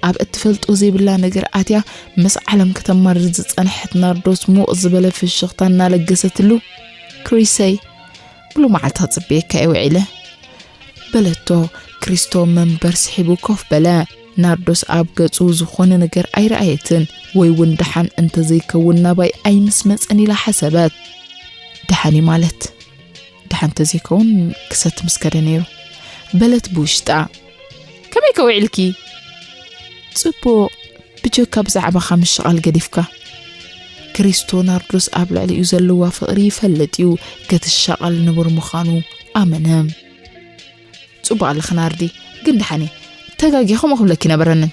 ኣብ እትፈልጦ ዘይብላ ነገር ኣትያ ምስ ዓለም ከተማርር ዝጸንሐት ናርዶስ ሙቕ ዝበለ ፍሽኽታ እናለገሰትሉ፣ ክሪሰይ፣ ሙሉ መዓልቲ ክጽበየካ እየ ውዒለ። በለቶ። ክሪስቶ መንበር ስሒቡ ኮፍ በለ። ናርዶስ ኣብ ገጹ ዝኾነ ነገር ኣይረኣየትን፣ ወይ እውን ደሓን እንተዘይከውን ናባይ ኣይምስ መጸን ኢላ ሓሰበት። ደሓን እዩ ማለት፣ ደሓን እንተዘይከውን ክሰቲ ምስ ከደ ነይሩ። በለት ብውሽጣ። ከመይ ከ ውዒልኪ? ጽቡቕ፣ ብጀካ ብዛዕባኻ ምሽቓል ገዲፍካ። ክሪስቶ ናርዶስ ኣብ ልዕሊኡ ዘለዋ ፍቕሪ ይፈልጥ እዩ፣ ክትሻቐል ንቡር ምዃኑ ኣመነ። ጽቡቕ ኣለኺ ናርዲ፣ ግን ደሓን እየ። ተጋጊ ከምኡ ክብለኪ ነበረንን።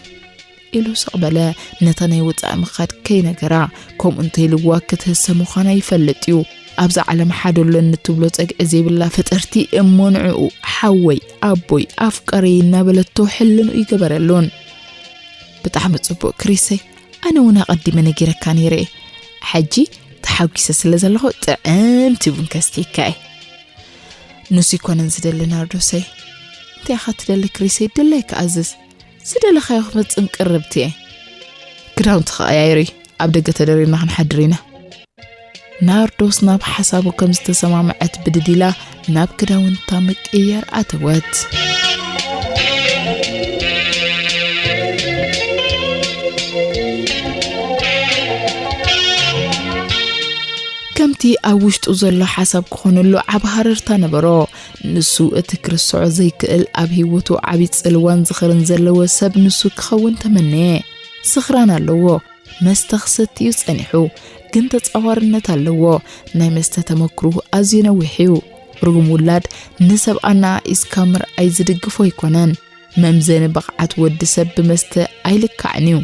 ኢሉ ስቕ በለ። ነታ ናይ ወጻኢ ምኻድ ከይነገራ፣ ከምኡ እንተኢልዋ ክትህሰ ምዃና ይፈልጥ እዩ። ኣብዛ ዓለም ሓደ ኣሎኒ ትብሎ ጸግዒ ዘይብላ ፍጥርቲ እሞ ንዕኡ ሓወይ፣ ኣቦይ፣ ኣፍቃረይ እናበለቶ ሕልንኡ ይገበረሉን። ብጣዕሚ ጽቡቕ ክሪሰይ፣ ኣነ እውን ኣቐዲመ ነጊረካ ነይረ እየ። ሕጂ ተሓጒሰ ስለ ዘለኹ ጥዕምቲ ቡን ከስትየካ እየ። ንሱ ይኮነን ዝደሊ ናርዶሰይ። እንታይ ኢኻ ትደሊ ክሪሰይ? ድለይ ክኣዝዝ። ዝደለኻዮ ክፍጽም ቅርብቲ እየ። ክዳውንቲ ክቐያይር እዩ። ኣብ ደገ ተደሪርና ክንሓድር ኢና። ናርዶስ ናብ ሓሳቡ ከም ዝተሰማምዐት ብድድ ኢላ ናብ ክዳውንታ ምቅያር ኣተወት። ከምቲ ኣብ ውሽጡ ዘሎ ሓሳብ ክኾነሉ ዓቢ ሃረርታ ነበሮ። ንሱ እቲ ክርስዖ ዘይክእል ኣብ ህይወቱ ዓቢ ጽልዋን ዝኽርን ዘለዎ ሰብ ንሱ ክኸውን ተመነየ። ስኽራን ኣለዎ። መስተ ክሰቲ እዩ ጸኒሑ፣ ግን ተጻዋርነት ኣለዎ። ናይ መስተ ተመክርኡ ኣዝዩ ነዊሕ እዩ። ርጉም ውላድ ንሰብ ኣነኣኢስካ ምርኣይ ዝድግፎ ኣይኮነን። መምዘኒ ብቕዓት ወዲ ሰብ ብመስተ ኣይልካዕን እዩ።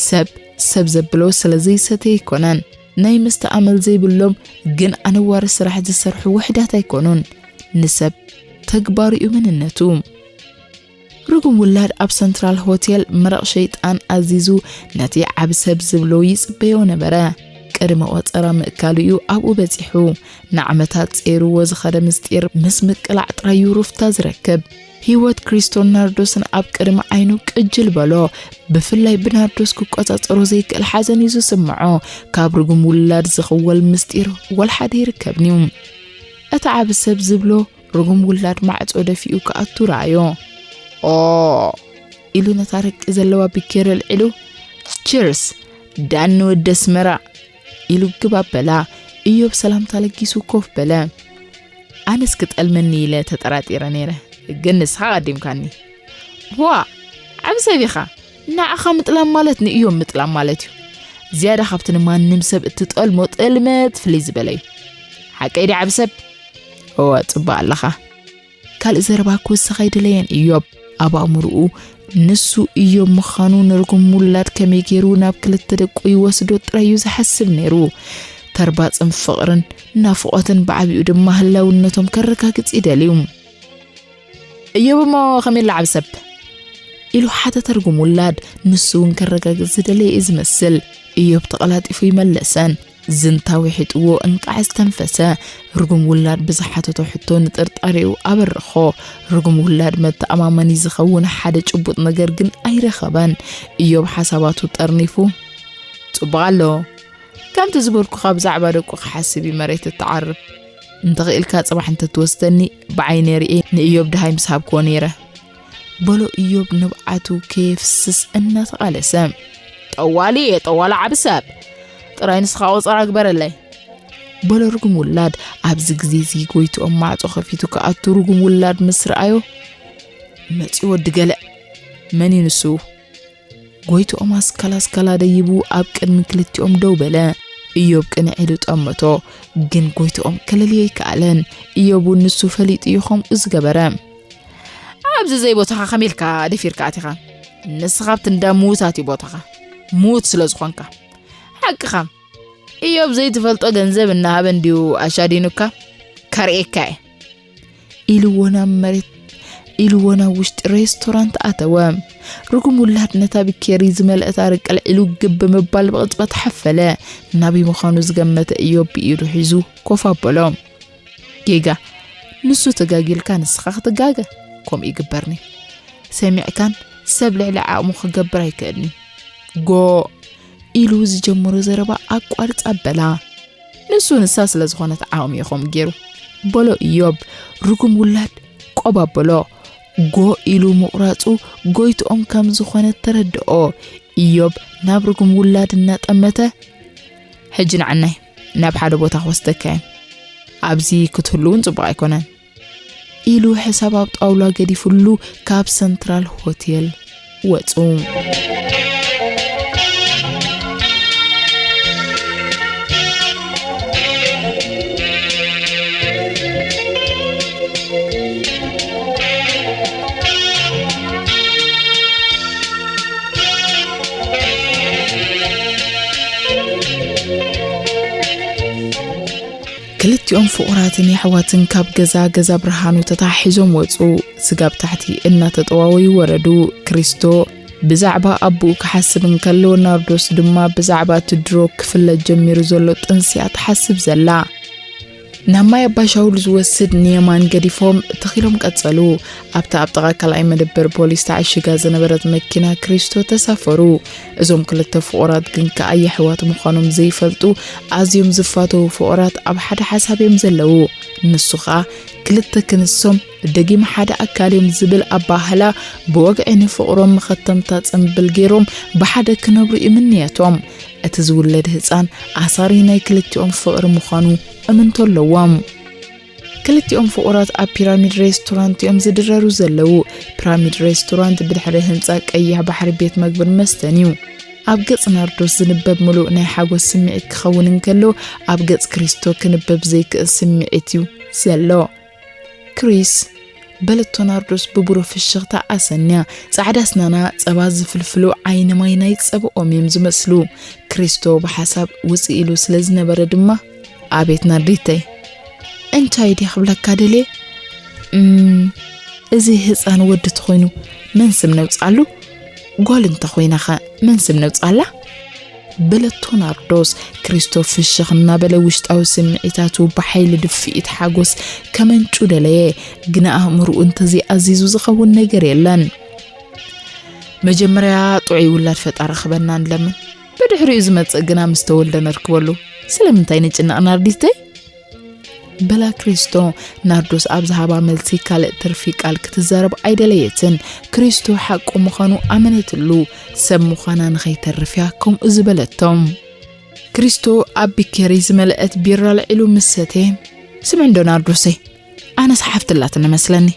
ሰብ ሰብ ዘብሎ ስለ ዘይሰተየ ኣይኮነን። ናይ መስተ ኣመል ዘይብሎም ግን ኣነዋሪ ስራሕ ዝሰርሑ ውሕዳት ኣይኮኑን። ንሰብ ተግባሩ እዩ መንነቱ። ርጉም ውላድ ኣብ ሰንትራል ሆቴል መረቕ ሸይጣን ኣዚዙ ነቲ ዓቢ ሰብ ዝብሎ ይጽበዮ ነበረ። ቅድሚ ቆጸራ ምእካሉ እዩ ኣብኡ በጺሑ። ንዓመታት ጸይርዎ ዝኸደ ምስጢር ምስ ምቅላዕ ጥራይ እዩ ሩፍታ ዝረክብ። ህይወት ክሪስቶን ናርዶስን ኣብ ቅድሚ ዓይኑ ቅጅል በሎ። ብፍላይ ብናርዶስ ክቆጻጸሮ ዘይክእል ሓዘን እዩ ዝስምዖ። ካብ ርጉም ውላድ ዝኽወል ምስጢር ወልሓደ ይርከብን'ዩ። እቲ ዓቢ ሰብ ዝብሎ ርጉም ውላድ ማዕጾ ደፊኡ ክኣቱ ረኣዮ። ኦ! ኢሉ ነታ ረቂ ዘለዋ ቢኬር ኣልዒሉ፣ ቺርስ! ዳኒ ወዲ ኣስመራ! ኢሉ ግብ ኣበላ። እዮብ ሰላምታ ለጊሱ ኮፍ በለ። ኣነስ ክጠልመኒ ኢለ ተጠራጢረ ነይረ፣ ግን ንስኻ ቀዲምካኒ። ዋእ! ዓቢ ሰብ ኢኻ። ንዓኻ ምጥላም ማለት ንእዮብ ምጥላም ማለት እዩ። ዝያዳ ካብቲ ንማንም ሰብ እትጠልሞ ጥልመት ፍልይ ዝበለ እዩ። ሓቀይ ድየ ዓቢ ሰብ? እወ፣ ጽቡቕ ኣለኻ። ካልእ ዘረባ ክውስኽ ኣይደለየን እዮብ። ኣብ ኣእምሮኡ ንሱ እዮብ ምዃኑ ንርጉም ውላድ ከመይ ገይሩ ናብ ክልተ ደቁ ይወስዶ ጥራይ እዩ ዝሓስብ ነይሩ። ተርባጽን ፍቕርን ናፍቖትን ብዓቢኡ ድማ ህላውነቶም ከረጋግጽ ይደልዩ። እዮብ እሞ ከመይ ኣሎ ዓቢ ሰብ? ኢሉ ሓተተ ርጉም ውላድ፣ ንሱ እውን ከረጋግጽ ዝደለየ እዩ ዝመስል። እዮብ ተቐላጢፉ ይመለሰን። ዝንታ ውሒጥዎ እንቃዕ ዝተንፈሰ። ርጉም ውላድ ብዝሓተቶ ሕቶ ንጥርጣሬኡ ኣበርኾ። ርጉም ውላድ መተኣማመኒ ዝኸውን ሓደ ጭቡጥ ነገር ግን ኣይረኸበን። እዮብ ሓሳባቱ ጠርኒፉ፣ ጽቡቕ ኣሎ። ከምቲ ዝበልኩኻ ብዛዕባ ደቁ ክሓስብ እዩ መሬት እትዓርብ። እንተኽኢልካ ጽባሕ እንተትወስደኒ ብዓይነ ርእየ ንእዮብ ደሃይ ምስ ሃብክዎ ነይረ። በሎ እዮብ ንብዓቱ ከየፍስስ እናተቓለሰ። ጠዋሊ እየ፣ ጠዋሊ ዓቢ ሰብ። ጥራይ ንስኻ ቆጸራ ግበረለይ። በሎ ርጉም ውላድ። ኣብዚ ግዜ እዚ ጎይትኦም ማዕጾ ከፊቱ ክኣቱ ርጉም ውላድ ምስ ረኣዮ፣ መጺኡ ወዲ ገለ። መን እዩ ንሱ? ጎይትኦም ኣስካላ ኣስካላ ደይቡ ኣብ ቅድሚ ክልቲኦም ደው በለ። እዮብ ቅንዕ ኢሉ ጠመቶ፣ ግን ጎይትኦም ከለልዮ ኣይከኣለን። እዮብ እውን ንሱ ፈሊጡ እዩ ከምኡ ዝገበረ። ኣብዚ ዘይቦታኻ ከመይ ኢልካ ደፊርካ ኣቲኻ? ንስኻ ኣብቲ እንዳ ምዉታት እዩ ቦታኻ። ምዉት ስለ ዝኾንካ። ሓቅኻ። እዮብ ዘይትፈልጦ ገንዘብ እናሃበ እንድዩ ኣሻዲኑካ። ከርእየካ እየ። ኢልዎ ናብ መሬት፣ ኢልዎ ናብ ውሽጢ ሬስቶራንት ኣተወ። ርጉም ውላድ ነታ ብኬሪ ዝመልአት ኣረቂ ኣልዒሉ ግብ ብምባል ብቕጽበት ሓፈለ። ናበይ ምዃኑ ዝገመተ እዮብ ብኢዱ ሒዙ ኮፍ ኣበሎ። ጌጋ፣ ንሱ ተጋጊልካ ንስኻ ክትጋገ። ከምኡ ይግበርኒ። ሰሚዕካን ሰብ ልዕሊ ዓቕሙ ክገብር ኣይክእልኒ። ጎ ኢሉ ዝጀመሮ ዘረባ ኣቋርጽ ኣበላ። ንሱ ንሳ ስለ ዝኾነት ዓቕሚ እዩ ከምኡ ገይሩ። በሎ እዮብ፣ ርጉም ውላድ ቆብ ኣበሎ። ጎ ኢሉ ምቑራጹ ጎይትኦም ከም ዝኾነ ተረድኦ። እዮብ ናብ ርጉም ውላድ እናጠመተ፣ ሕጂ ንዓናይ ናብ ሓደ ቦታ ክወስደካ እየ። ኣብዚ ክትህሉ እውን ጽቡቕ ኣይኮነን። ኢሉ ሕሳብ ኣብ ጣውላ ገዲፉሉ ካብ ሰንትራል ሆቴል ወጹ። ክልቲኦም ፍቑራትን የሕዋትን ካብ ገዛ ገዛ ብርሃኑ ተታሒዞም ወጹ። ስጋብ ታሕቲ እናተጠዋወዩ ወረዱ። ክሪስቶ ብዛዕባ ኣቦኡ ክሓስብ እንከሎ፣ ናርዶስ ድማ ብዛዕባ እቲ ድሮ ክፍለጥ ጀሚሩ ዘሎ ጥንሲኣ ትሓስብ ዘላ። ናብ ማይ ኣባ ሻውል ዝወስድ ንየማን ገዲፎም ትኺሎም ቀጸሉ። ኣብታ ኣብ ጥቓ ካልኣይ መደበር ፖሊስ ተዓሺጋ ዝነበረት መኪና ክሪስቶ ተሳፈሩ። እዞም ክልተ ፍቑራት ግን ከኣ የሕዋት ምዃኖም ዘይፈልጡ ኣዝዮም ዝፋተዉ ፍቑራት ኣብ ሓደ ሓሳብ እዮም ዘለዉ። ንሱ ኸኣ ክልተ ክንሶም ደጊም ሓደ ኣካል እዮም ዝብል ኣባህላ ብወግዒ ንፍቕሮም መኸተምታ ጽምብል ገይሮም ብሓደ ክነብሩ እዩ ምንየቶም። እቲ ዝውለድ ህጻን ኣሳሪ ናይ ክልቲኦም ፍቕሪ ምዃኑ እምንቶ ኣለዎም። ክልቲኦም ፍቑራት ኣብ ፒራሚድ ሬስቶራንት እዮም ዝድረሩ ዘለዉ። ፒራሚድ ሬስቶራንት ብድሕሪ ህንጻ ቀይሕ ባሕሪ ቤት መግብን መስተን እዩ። ኣብ ገጽ ናርዶስ ዝንበብ ምሉእ ናይ ሓጎስ ስምዒት ክኸውን እንከሎ፣ ኣብ ገጽ ክሪስቶ ክንበብ ዘይክእል ስምዒት እዩ ዘሎ። ክሪስ፣ በለቶ ናርዶስ ብብሩህ ፍሽኽታ ኣሰንያ። ጻዕዳ ኣስናና ጸባ ዝፍልፍሉ ዓይኒ ማይ ናይ ጸባኦም እዮም ዝመስሉ። ክሪስቶ ብሓሳብ ውጽእ ኢሉ ስለ ዝነበረ ድማ፣ ኣቤት ናርዲተይ፣ እንታይ ድየ ክብለካ ደልየ? እም፣ እዚ ህጻን ወዲ ተኾይኑ መን ስም ነውጽኣሉ? ጓል እንተኾይናኸ መን ስም ነውጽኣላ? በለቶ ናርዶስ። ክሪስቶ ፍሽኽ እናበለ ውሽጣዊ ስምዒታቱ ብሓይሊ ድፍኢት ሓጎስ ከመንጩ ደለየ። ግና ኣእምሮኡ እንተዘይኣዚዙ ዝኸውን ነገር የለን። መጀመርያ ጥዑይ ውላድ ፈጣሪ ክበና ንለምን። ብድሕሪኡ ዝመጽእ ግና ምስ ተወልደ ነርክበሉ። ስለምንታይ ንጭነቕ ናርዲተይ? በላ ክሪስቶ። ናርዶስ ኣብ ዝሃባ መልሲ ካልእ ትርፊ ቃል ክትዛረብ ኣይደለየትን። ክሪስቶ ሓቁ ምዃኑ ኣመነትሉ። ሰብ ምዃና ንኸይተርፍ እያ ከምኡ ዝበለቶ። ክሪስቶ ኣብ ቢኬሪ ዝመልአት ቢራ ኣልዒሉ ምስ ሰትየ፣ ስምዒ እንዶ ናርዶሰይ፣ ኣነስ ሓፍቲ ኣላትኒ መስለኒ።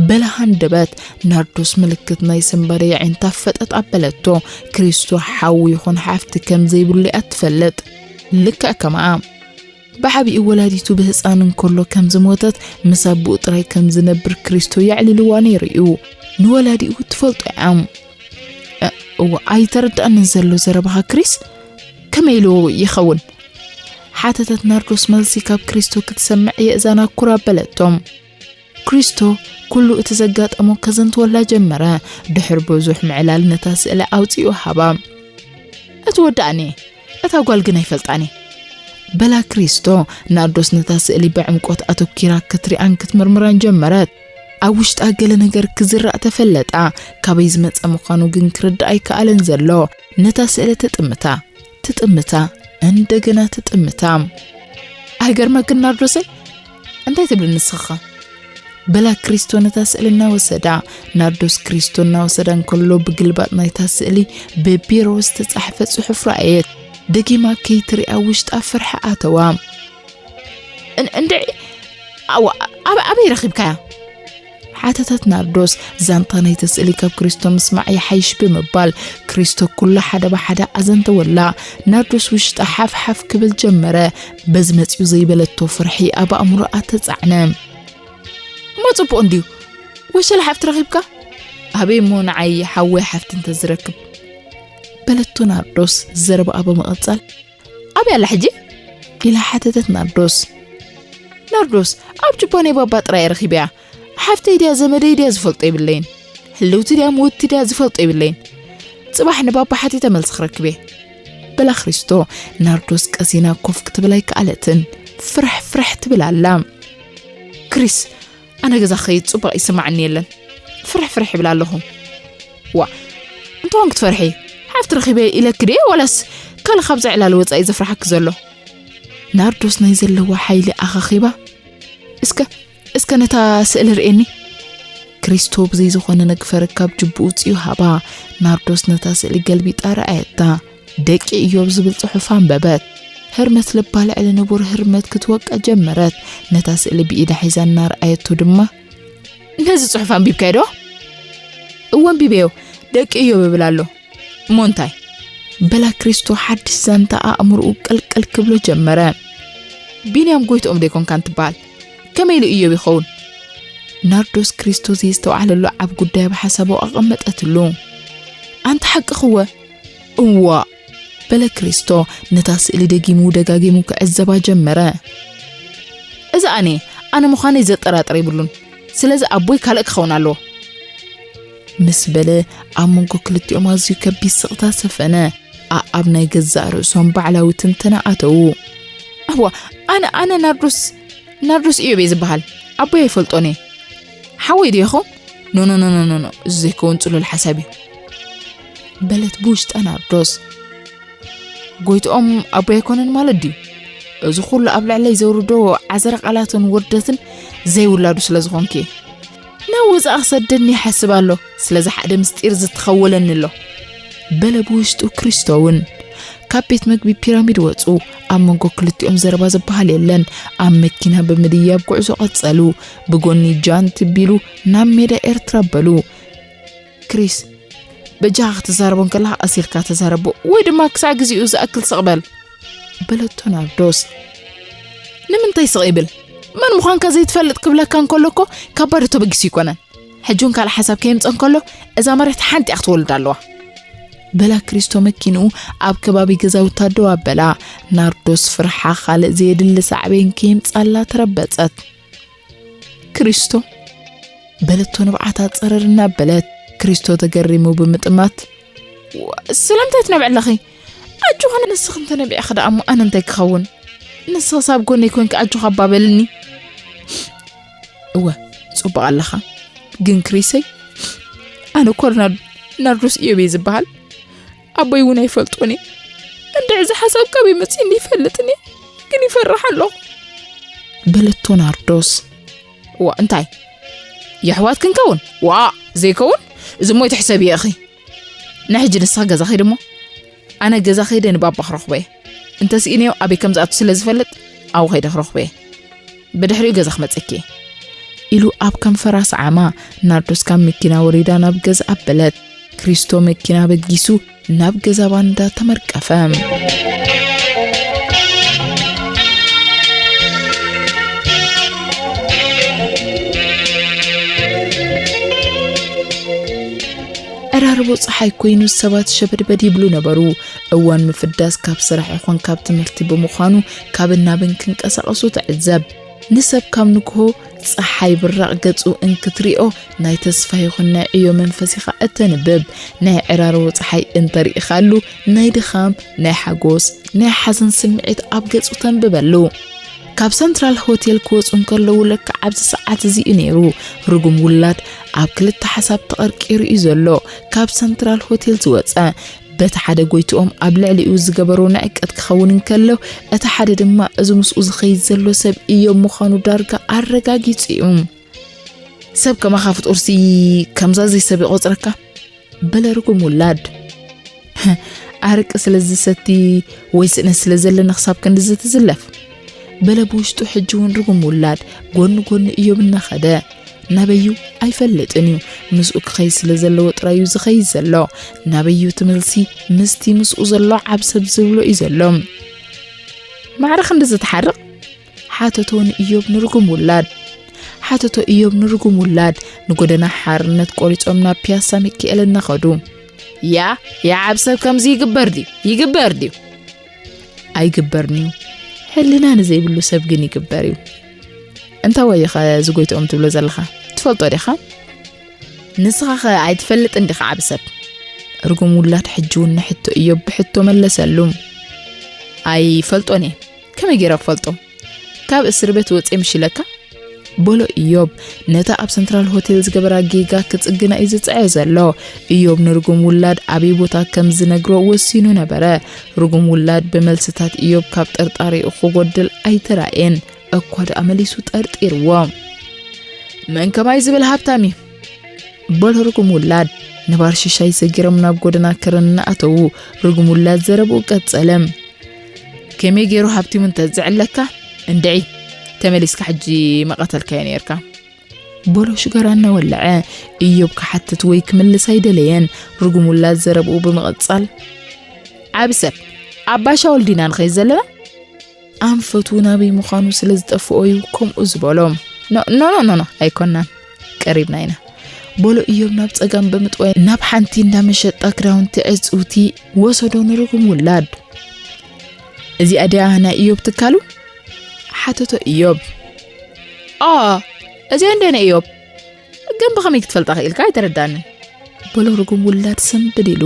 በላ ሃንደበት። ናርዶስ ምልክት ናይ ስንባደ የዒንታ ፈጠጥ ኣበለቶ። ክሪስቶ ሓው ይኹን ሓፍቲ ከም ዘይብሉ እያ ትፈልጥ። ልክዕ ከምኣ። ብዓቢኡ ወላዲቱ ብህጻን እንከሎ ከም ዝሞተት፣ ምስ ኣቦኡ ጥራይ ከም ዝነብር ክሪስቶ የዕሊልዋ ነይሩ እዩ። ንወላዲኡ ትፈልጦ እያ። እ፣ እዋ፣ ኣይተረድኣንን ዘሎ ዘረባኻ ክሪስ። ከመይ ኢሉ ይኸውን? ሓተተት ናርዶስ መልሲ ካብ ክሪስቶ ክትሰምዕ የእዛና ኩር ኣበለቶ። ክሪስቶ ኩሉ እቲ ዘጋጠሞ ከዘንትወላ ጀመረ። ድሕሪ ብዙሕ ምዕላል ነታ ስእሊ ኣውጺኡ ሃባ። እቲ ወዲ ኣነ፣ እታ ጓል ግን ኣይፈልጣን እየ። በላ ክሪስቶ። ናርዶስ ነታ ስእሊ ብዕምቆት ኣተኲራ ክትሪኣን ክትምርምራን ጀመረት። ኣብ ውሽጣ ገለ ነገር ክዝራእ ተፈለጣ። ካበይ ዝመጸ ምዃኑ ግን ክርዳእ ኣይከኣለን ዘሎ። ነታ ስእሊ ትጥምታ፣ ትጥምታ፣ እንደገና ትጥምታ። ኣይገርመክን ናርዶሰይ? እንታይ ትብል ንስኻ? በላ ክሪስቶ ነታ ስእሊ እናወሰዳ። ናርዶስ ክሪስቶ እናወሰዳ እንከሎ ብግልባጥ ናይታ ስእሊ ብቢሮ ዝተጻሕፈ ጽሑፍ ረኣየት። ደጊማ ከይትሪኣ ውሽጣ ፍርሒ ኣተዋ። እን-፣ እንድዒ፣ ኣዋ፣ ኣብ-፣ ኣበይ ረኺብካያ? ሓተተት ናርዶስ። ዛንታ ናይቲ ስእሊ ካብ ክሪስቶ ምስማዕ ይሓይሽ ብምባል፣ ክሪስቶ ኩሉ ሓደ ብሓደ ኣዘንተወላ። ናርዶስ ውሽጣ ሓፍ ሓፍ ክብል ጀመረ። በዚ መጺኡ ዘይበለቶ ፍርሒ ኣብ ኣእምሮኣ ተጻዕነ። እሞ ጽቡቕ እንድዩ፣ ወሸላ ሓፍቲ ረኺብካ? ኣበይ እሞ ንዓይ ሓወይ ሓፍቲ እንተዝረክብ? በለቶ ናርዶስ ዘረባኣ ብምቕጻል። ኣበይ ኣላ ሕጂ? ኢላ ሓተተት ናርዶስ። ናርዶስ፣ ኣብ ጅባ ናይ ባባ ጥራይ እየ ረኺበያ። ሓፍተይ ድያ ዘመደይ ድያ ዝፈልጦ የብለይን። ህልውቲ ድያ ምውቲ ድያ ዝፈልጦ የብለይን። ጽባሕ ንባባ ሓቲተ መልሲ ክረክብ እየ። በላ ክሪስቶ። ናርዶስ ቀሲና ኮፍ ክትብል ኣይከኣለትን። ፍርሕ ፍርሕ ትብል ኣላ። ክሪስ፣ ኣነ ገዛ ክኸይድ ጽቡቕ ይስማዓኒ የለን። ፍርሕ ፍርሕ ይብል ኣለኹ። ዋ፣ እንተኾን ክትፈርሒ፣ ሓፍቲ ረኺበ ኢለኪ ድየ ዋላስ ካልእ ካብዚ ዕላል ወጻኢ ዘፍርሓኪ ዘሎ? ናርዶስ ናይ ዘለዋ ሓይሊ ኣኻኺባ፣ እስከ፣ እስከ ነታ ስእሊ ርእየኒ። ክሪስቶ ብዘይ ዝኾነ ነግፈር ካብ ጅብኡ ውጽኡ ሃባ። ናርዶስ ነታ ስእሊ ገልቢጣ ረኣየታ። ደቂ ኢዮብ ዝብል ጽሑፍ ኣንበበት። ህርመት ልባ ልዕሊ ንቡር ህርመት ክትወቅዕ ጀመረት። ነታ ስእሊ ብኢዳ ሒዛ እናረኣየቶ ድማ፣ ነዚ ጽሑፍ ኣንቢብካዮ ዶ? እወ ኣንቢበዮ፣ ደቂ ኢዮብ ይብል ኣሎ። እሞ እንታይ? በላ ክሪስቶ ሓድሽ ዛንታ ኣእምሮኡ ቅልቅል ክብሎ ጀመረ። ቢንያም ጎይትኦም ዶ ኣይኮንካን ትበሃል? ከመይ ኢሉ ኢዮብ ይኸውን? ናርዶስ ክሪስቶ ዘየስተውዓለሉ ዓብ ጉዳይ ኣብ ሓሳቡ ኣቐመጠትሉ። ኣንታ ሓቅኺ እወ። እዋእ! በለ ክሪስቶ ነታ ስእሊ ደጊሙ ደጋጊሙ ክዕዘባ ጀመረ። እዚ ኣነ ኣነ ምዃነይ ዘጠራጥር የብሉን። ስለዚ ኣቦይ ካልእ ክኸውን ኣለዎ። ምስ በለ ኣብ መንጎ ክልቲኦም ኣዝዩ ከቢድ ስቕታ ሰፈነ። ኣኣብ ናይ ገዛእ ርእሶም ባዕላዊ ትንተና ኣተዉ። ኣዋ ኣነ ኣነ ናርዶስ ናርዶስ እዮብ እየ ዝበሃል። ኣቦይ ኣይፈልጦን እየ። ሓወይ ዶ ይኸውን? ኖኖኖኖኖኖ፣ እዚ ዘይከውን ጽሉል ሓሳብ እዩ። በለት ብውሽጣ ናርዶስ። ጎይትኦም ኣቦይ ኣይኮነን ማለት ድዩ? እዚ ኩሉ ኣብ ልዕለይ ዘውርዶ ዓዘረ ቃላትን ውርደትን ዘይውላዱ ስለ ዝኾንኪ። ናብ ወፃእ ክሰደኒ ይሓስብ ኣሎ። ስለዚ ሓደ ምስጢር ዝተኸወለኒ ኣሎ። በለ ብውሽጡ ክሪስቶ እውን። ካብ ቤት መግቢ ፒራሚድ ወፁ። ኣብ መንጎ ክልቲኦም ዘረባ ዝበሃል የለን። ኣብ መኪና ብምድያብ ጉዕዞ ቀፀሉ። ብጎኒ ጃን ትቢሉ ናብ ሜዳ ኤርትራ በሉ። ክሪስ፣ በጃኻ ክትዛረቦ እንከለኻ ቀስ ኢልካ ተዛረቦ፣ ወይ ድማ ክሳዕ ግዜኡ ዝኣክል ስቕ በል። በለቶ ናርዶስ። ንምንታይ ስቕ ይብል? መን ምዃንካ ዘይትፈልጥ ክብለካ እንከሎ እኮ ካብ ባዶ ተበጊሱ ኣይኮነን። ሕጂ እውን ካልእ ሓሳብ ከየምፀ እንከሎ እዛ መሬት ሓንቲ እያ ክትወልድ ኣለዋ። በላ ክሪስቶ መኪንኡ ኣብ ከባቢ ገዛውታ ደው ኣበላ። ናርዶስ ፍርሓ ካልእ ዘየድሊ ሳዕቤን ከየምፃላ ተረበፀት። ክሪስቶ በለቶ ንብዓታ ጸረር እናበለት። ክሪስቶ ተገሪሙ ብምጥማት፣ "ዋ፣ ስለምንታይ ትነብዒ ኣለኺ? ኣጆኺ ንስኺ እንተነቢዕኺ ደኣ እሞ ኣነ እንታይ ክኸውን? ንስኺስ ኣብ ጎነይ ኮንኪ ኣጆኺ ኣባበልኒ." "እወ፣ ጽቡቕ ኣለኻ። ግን ክሪሰይ፣ ኣነ እኮ ናር-፣ ናርዶስ እዮብ እየ ዝበሃል። ኣቦይ እውን ኣይፈልጦን እየ። እንድዒ እዚ ሓሳብ ካበይ መጺእኒ ይፈልጥን እየ፣ ግን ይፈርሕ ኣለኹ።" በለቶ ናርዶስ። "ዋ፣ እንታይ? የሕዋት ክንከውን? ዋ፣ ዘይከውን? እዚ እሞ ኣይትሕሰብዮ ኢኺ። ንሕጂ ንስኺ ገዛ ኺድ እሞ፣ ኣነ ገዛ ኸይደ ንባባ ክረኽቦ እየ። እንተስኢነዮ ኣበይ ከም ዝኣቱ ስለ ዝፈልጥ፣ ኣብኡ ኸይደ ክረኽቦ እየ። ብድሕሪኡ ገዛ ክመጸኪ እየ።" ኢሉ ኣብ ከንፈራ ሰዓማ። ናርዶስ ካብ መኪና ወሪዳ ናብ ገዛ ኣበለት። ክሪስቶ መኪና በጊሱ ናብ ገዛ ባንዳ ተመርቀፈ። ዕራርቦ ጸሓይ ኮይኑ ሰባት ሸበድበድ ይብሉ ነበሩ። እዋን ምፍዳስ ካብ ስራሕ ይኹን ካብ ትምህርቲ ብምዃኑ ካብን ናብን ክንቀሳቐሱ ትዕዘብ። ንሰብ ካብ ንግሆ ጸሓይ ብራቕ ገጹ እንክትሪኦ ናይ ተስፋ ይኹን ናይ ዕዮ መንፈስ ኢኻ እተንብብ። ናይ ዕራርቦ ጸሓይ እንተሪኢኻሉ ናይ ድኻም፣ ናይ ሓጎስ፣ ናይ ሓዘን ስምዒት ኣብ ገጹ ተንብበሉ። ካብ ሰንትራል ሆቴል ክወጹ እንከለዉ ለክዕ ኣብዚ ሰዓት እዚ እዩ ነይሩ። ርጉም ውላድ ኣብ ክልተ ሓሳብ ተቐርቂሩ እዩ ዘሎ። ካብ ሰንትራል ሆቴል ዝወጸ በቲ ሓደ ጎይትኦም ኣብ ልዕሊኡ ዝገበሮ ንዕቀት ክኸውን እንከሎ፣ እቲ ሓደ ድማ እዚ ምስኡ ዝኸይድ ዘሎ ሰብ እዮብ ምዃኑ ዳርጋ ኣረጋጊጹ እዩ። "ሰብ ከማኻ ፍጡርሲ ከምዛ ዘይሰብ ይቖጽረካ?" በለ ርጉም ውላድ። "ኣረቂ ስለ ዝሰቲ ወይ ስእነት ስለ ዘለኒ ክሳብ ክንድዚ ትዝለፍ?" በለ ብውሽጡ። ሕጂ እውን ርጉም ውላድ ጎኒ ጎኒ እዮብ እናኸደ። ናበዩ ኣይፈልጥን እዩ። ምስኡ ክኸይድ ስለ ዘለዎ ጥራይ እዩ ዝኸይድ ዘሎ። ናበዩ ትመልሲ ምስቲ ምስኡ ዘሎ ዓብ ሰብ ዝብሎ እዩ ዘሎ። "ማዕረ ክንድዚ ትሓርቕ?" ሓተቶ ንእዮብ ንርጉም ውላድ። ሓተቶ እዮብ ንርጉም ውላድ። ንጎደና ሓርነት ቆሪጾም ናብ ፒያሳ ሚካኤል እናኸዱ። "ያ፣ ያ ዓብ ሰብ ከምዚ ይግበር ድዩ? ይግበር ድዩ?" ኣይግበርን እዩ። ሕልና ንዘይብሉ ሰብ ግን ይግበር እዩ። እንታይ ወይኸ እዚ ጎይትኦም ትብሎ ዘለኻ? ትፈልጦ ዲኻ? ንስኻኸ ኣይትፈልጥን ዲኻ ዓቢ ሰብ? ርጉም ውላድ ሕጂ እውን ንሕቶ እዮብ ብሕቶ መለሰሉ። ኣይፈልጦን እየ። ከመይ ገይረ ክፈልጦ? ካብ እስር ቤት ወጽየ ምሽ ኢለካ? በሎ እዮብ ነታ ኣብ ሰንትራል ሆቴል ዝገበራ ጌጋ ክጽግና እዩ ዝጽዕር ዘሎ። እዮብ ንርጉም ውላድ ኣበይ ቦታ ከም ዝነግሮ ወሲኑ ነበረ። ርጉም ውላድ ብመልስታት እዮብ ካብ ጥርጣሬኡ ክጎድል ኣይተራእየን። እኳ ደኣ መሊሱ ጠርጢርዎ። "መን ከማይ ዝብል ሃብታም እዩ?" በሎ ርጉም ውላድ። ንባር ሽሻይ ሰጊሮም ናብ ጎደና ከረን እናኣተዉ፣ ርጉም ውላድ ዘረብኡ ቀጸለ። "ከመይ ገይሩ ሃብቲሙ እንተ ዝዕለካ፣ እንድዒ ተመሊስካ ሕጂ መቐተልካዮ ነይርካ።" በሎ ሽጋራ እናወለዐ። እዮብ ክሓትት ወይ ክምልስ ኣይደለየን። ርጉም ውላድ ዘረብኡ ብምቕጻል፣ "ዓቢ ሰብ፣ ኣብ ባሻ ወልዲና ንኸይድ ዘለና?" ኣንፈቱ ናበይ ምዃኑ ስለ ዝጠፍኦ እዩ ከምኡ ዝበሎ። "ኖ፣ ኖ፣ ኖ፣ ኖ፣ ኖ፣ ኣይኮናን። ቀሪብና ኢና።" በሎ እዮብ ናብ ጸጋም ብምጥዋይ ናብ ሓንቲ እንዳ መሸጣ ክዳውንቲ ዕጽውቲ ወሰዶ ንርጉም ውላድ። "እዚኣ ድያ ናይ እዮብ ትካሉ?" ሓተቶ እዮብ። ኣ፣ እዚኣ እንዴ ንእዮብ? ግን ብኸመይ ክትፈልጣ ክኢልካ ኣይተረዳንን። በሎ ርጉም ውላድ ሰምብል ኢሉ፣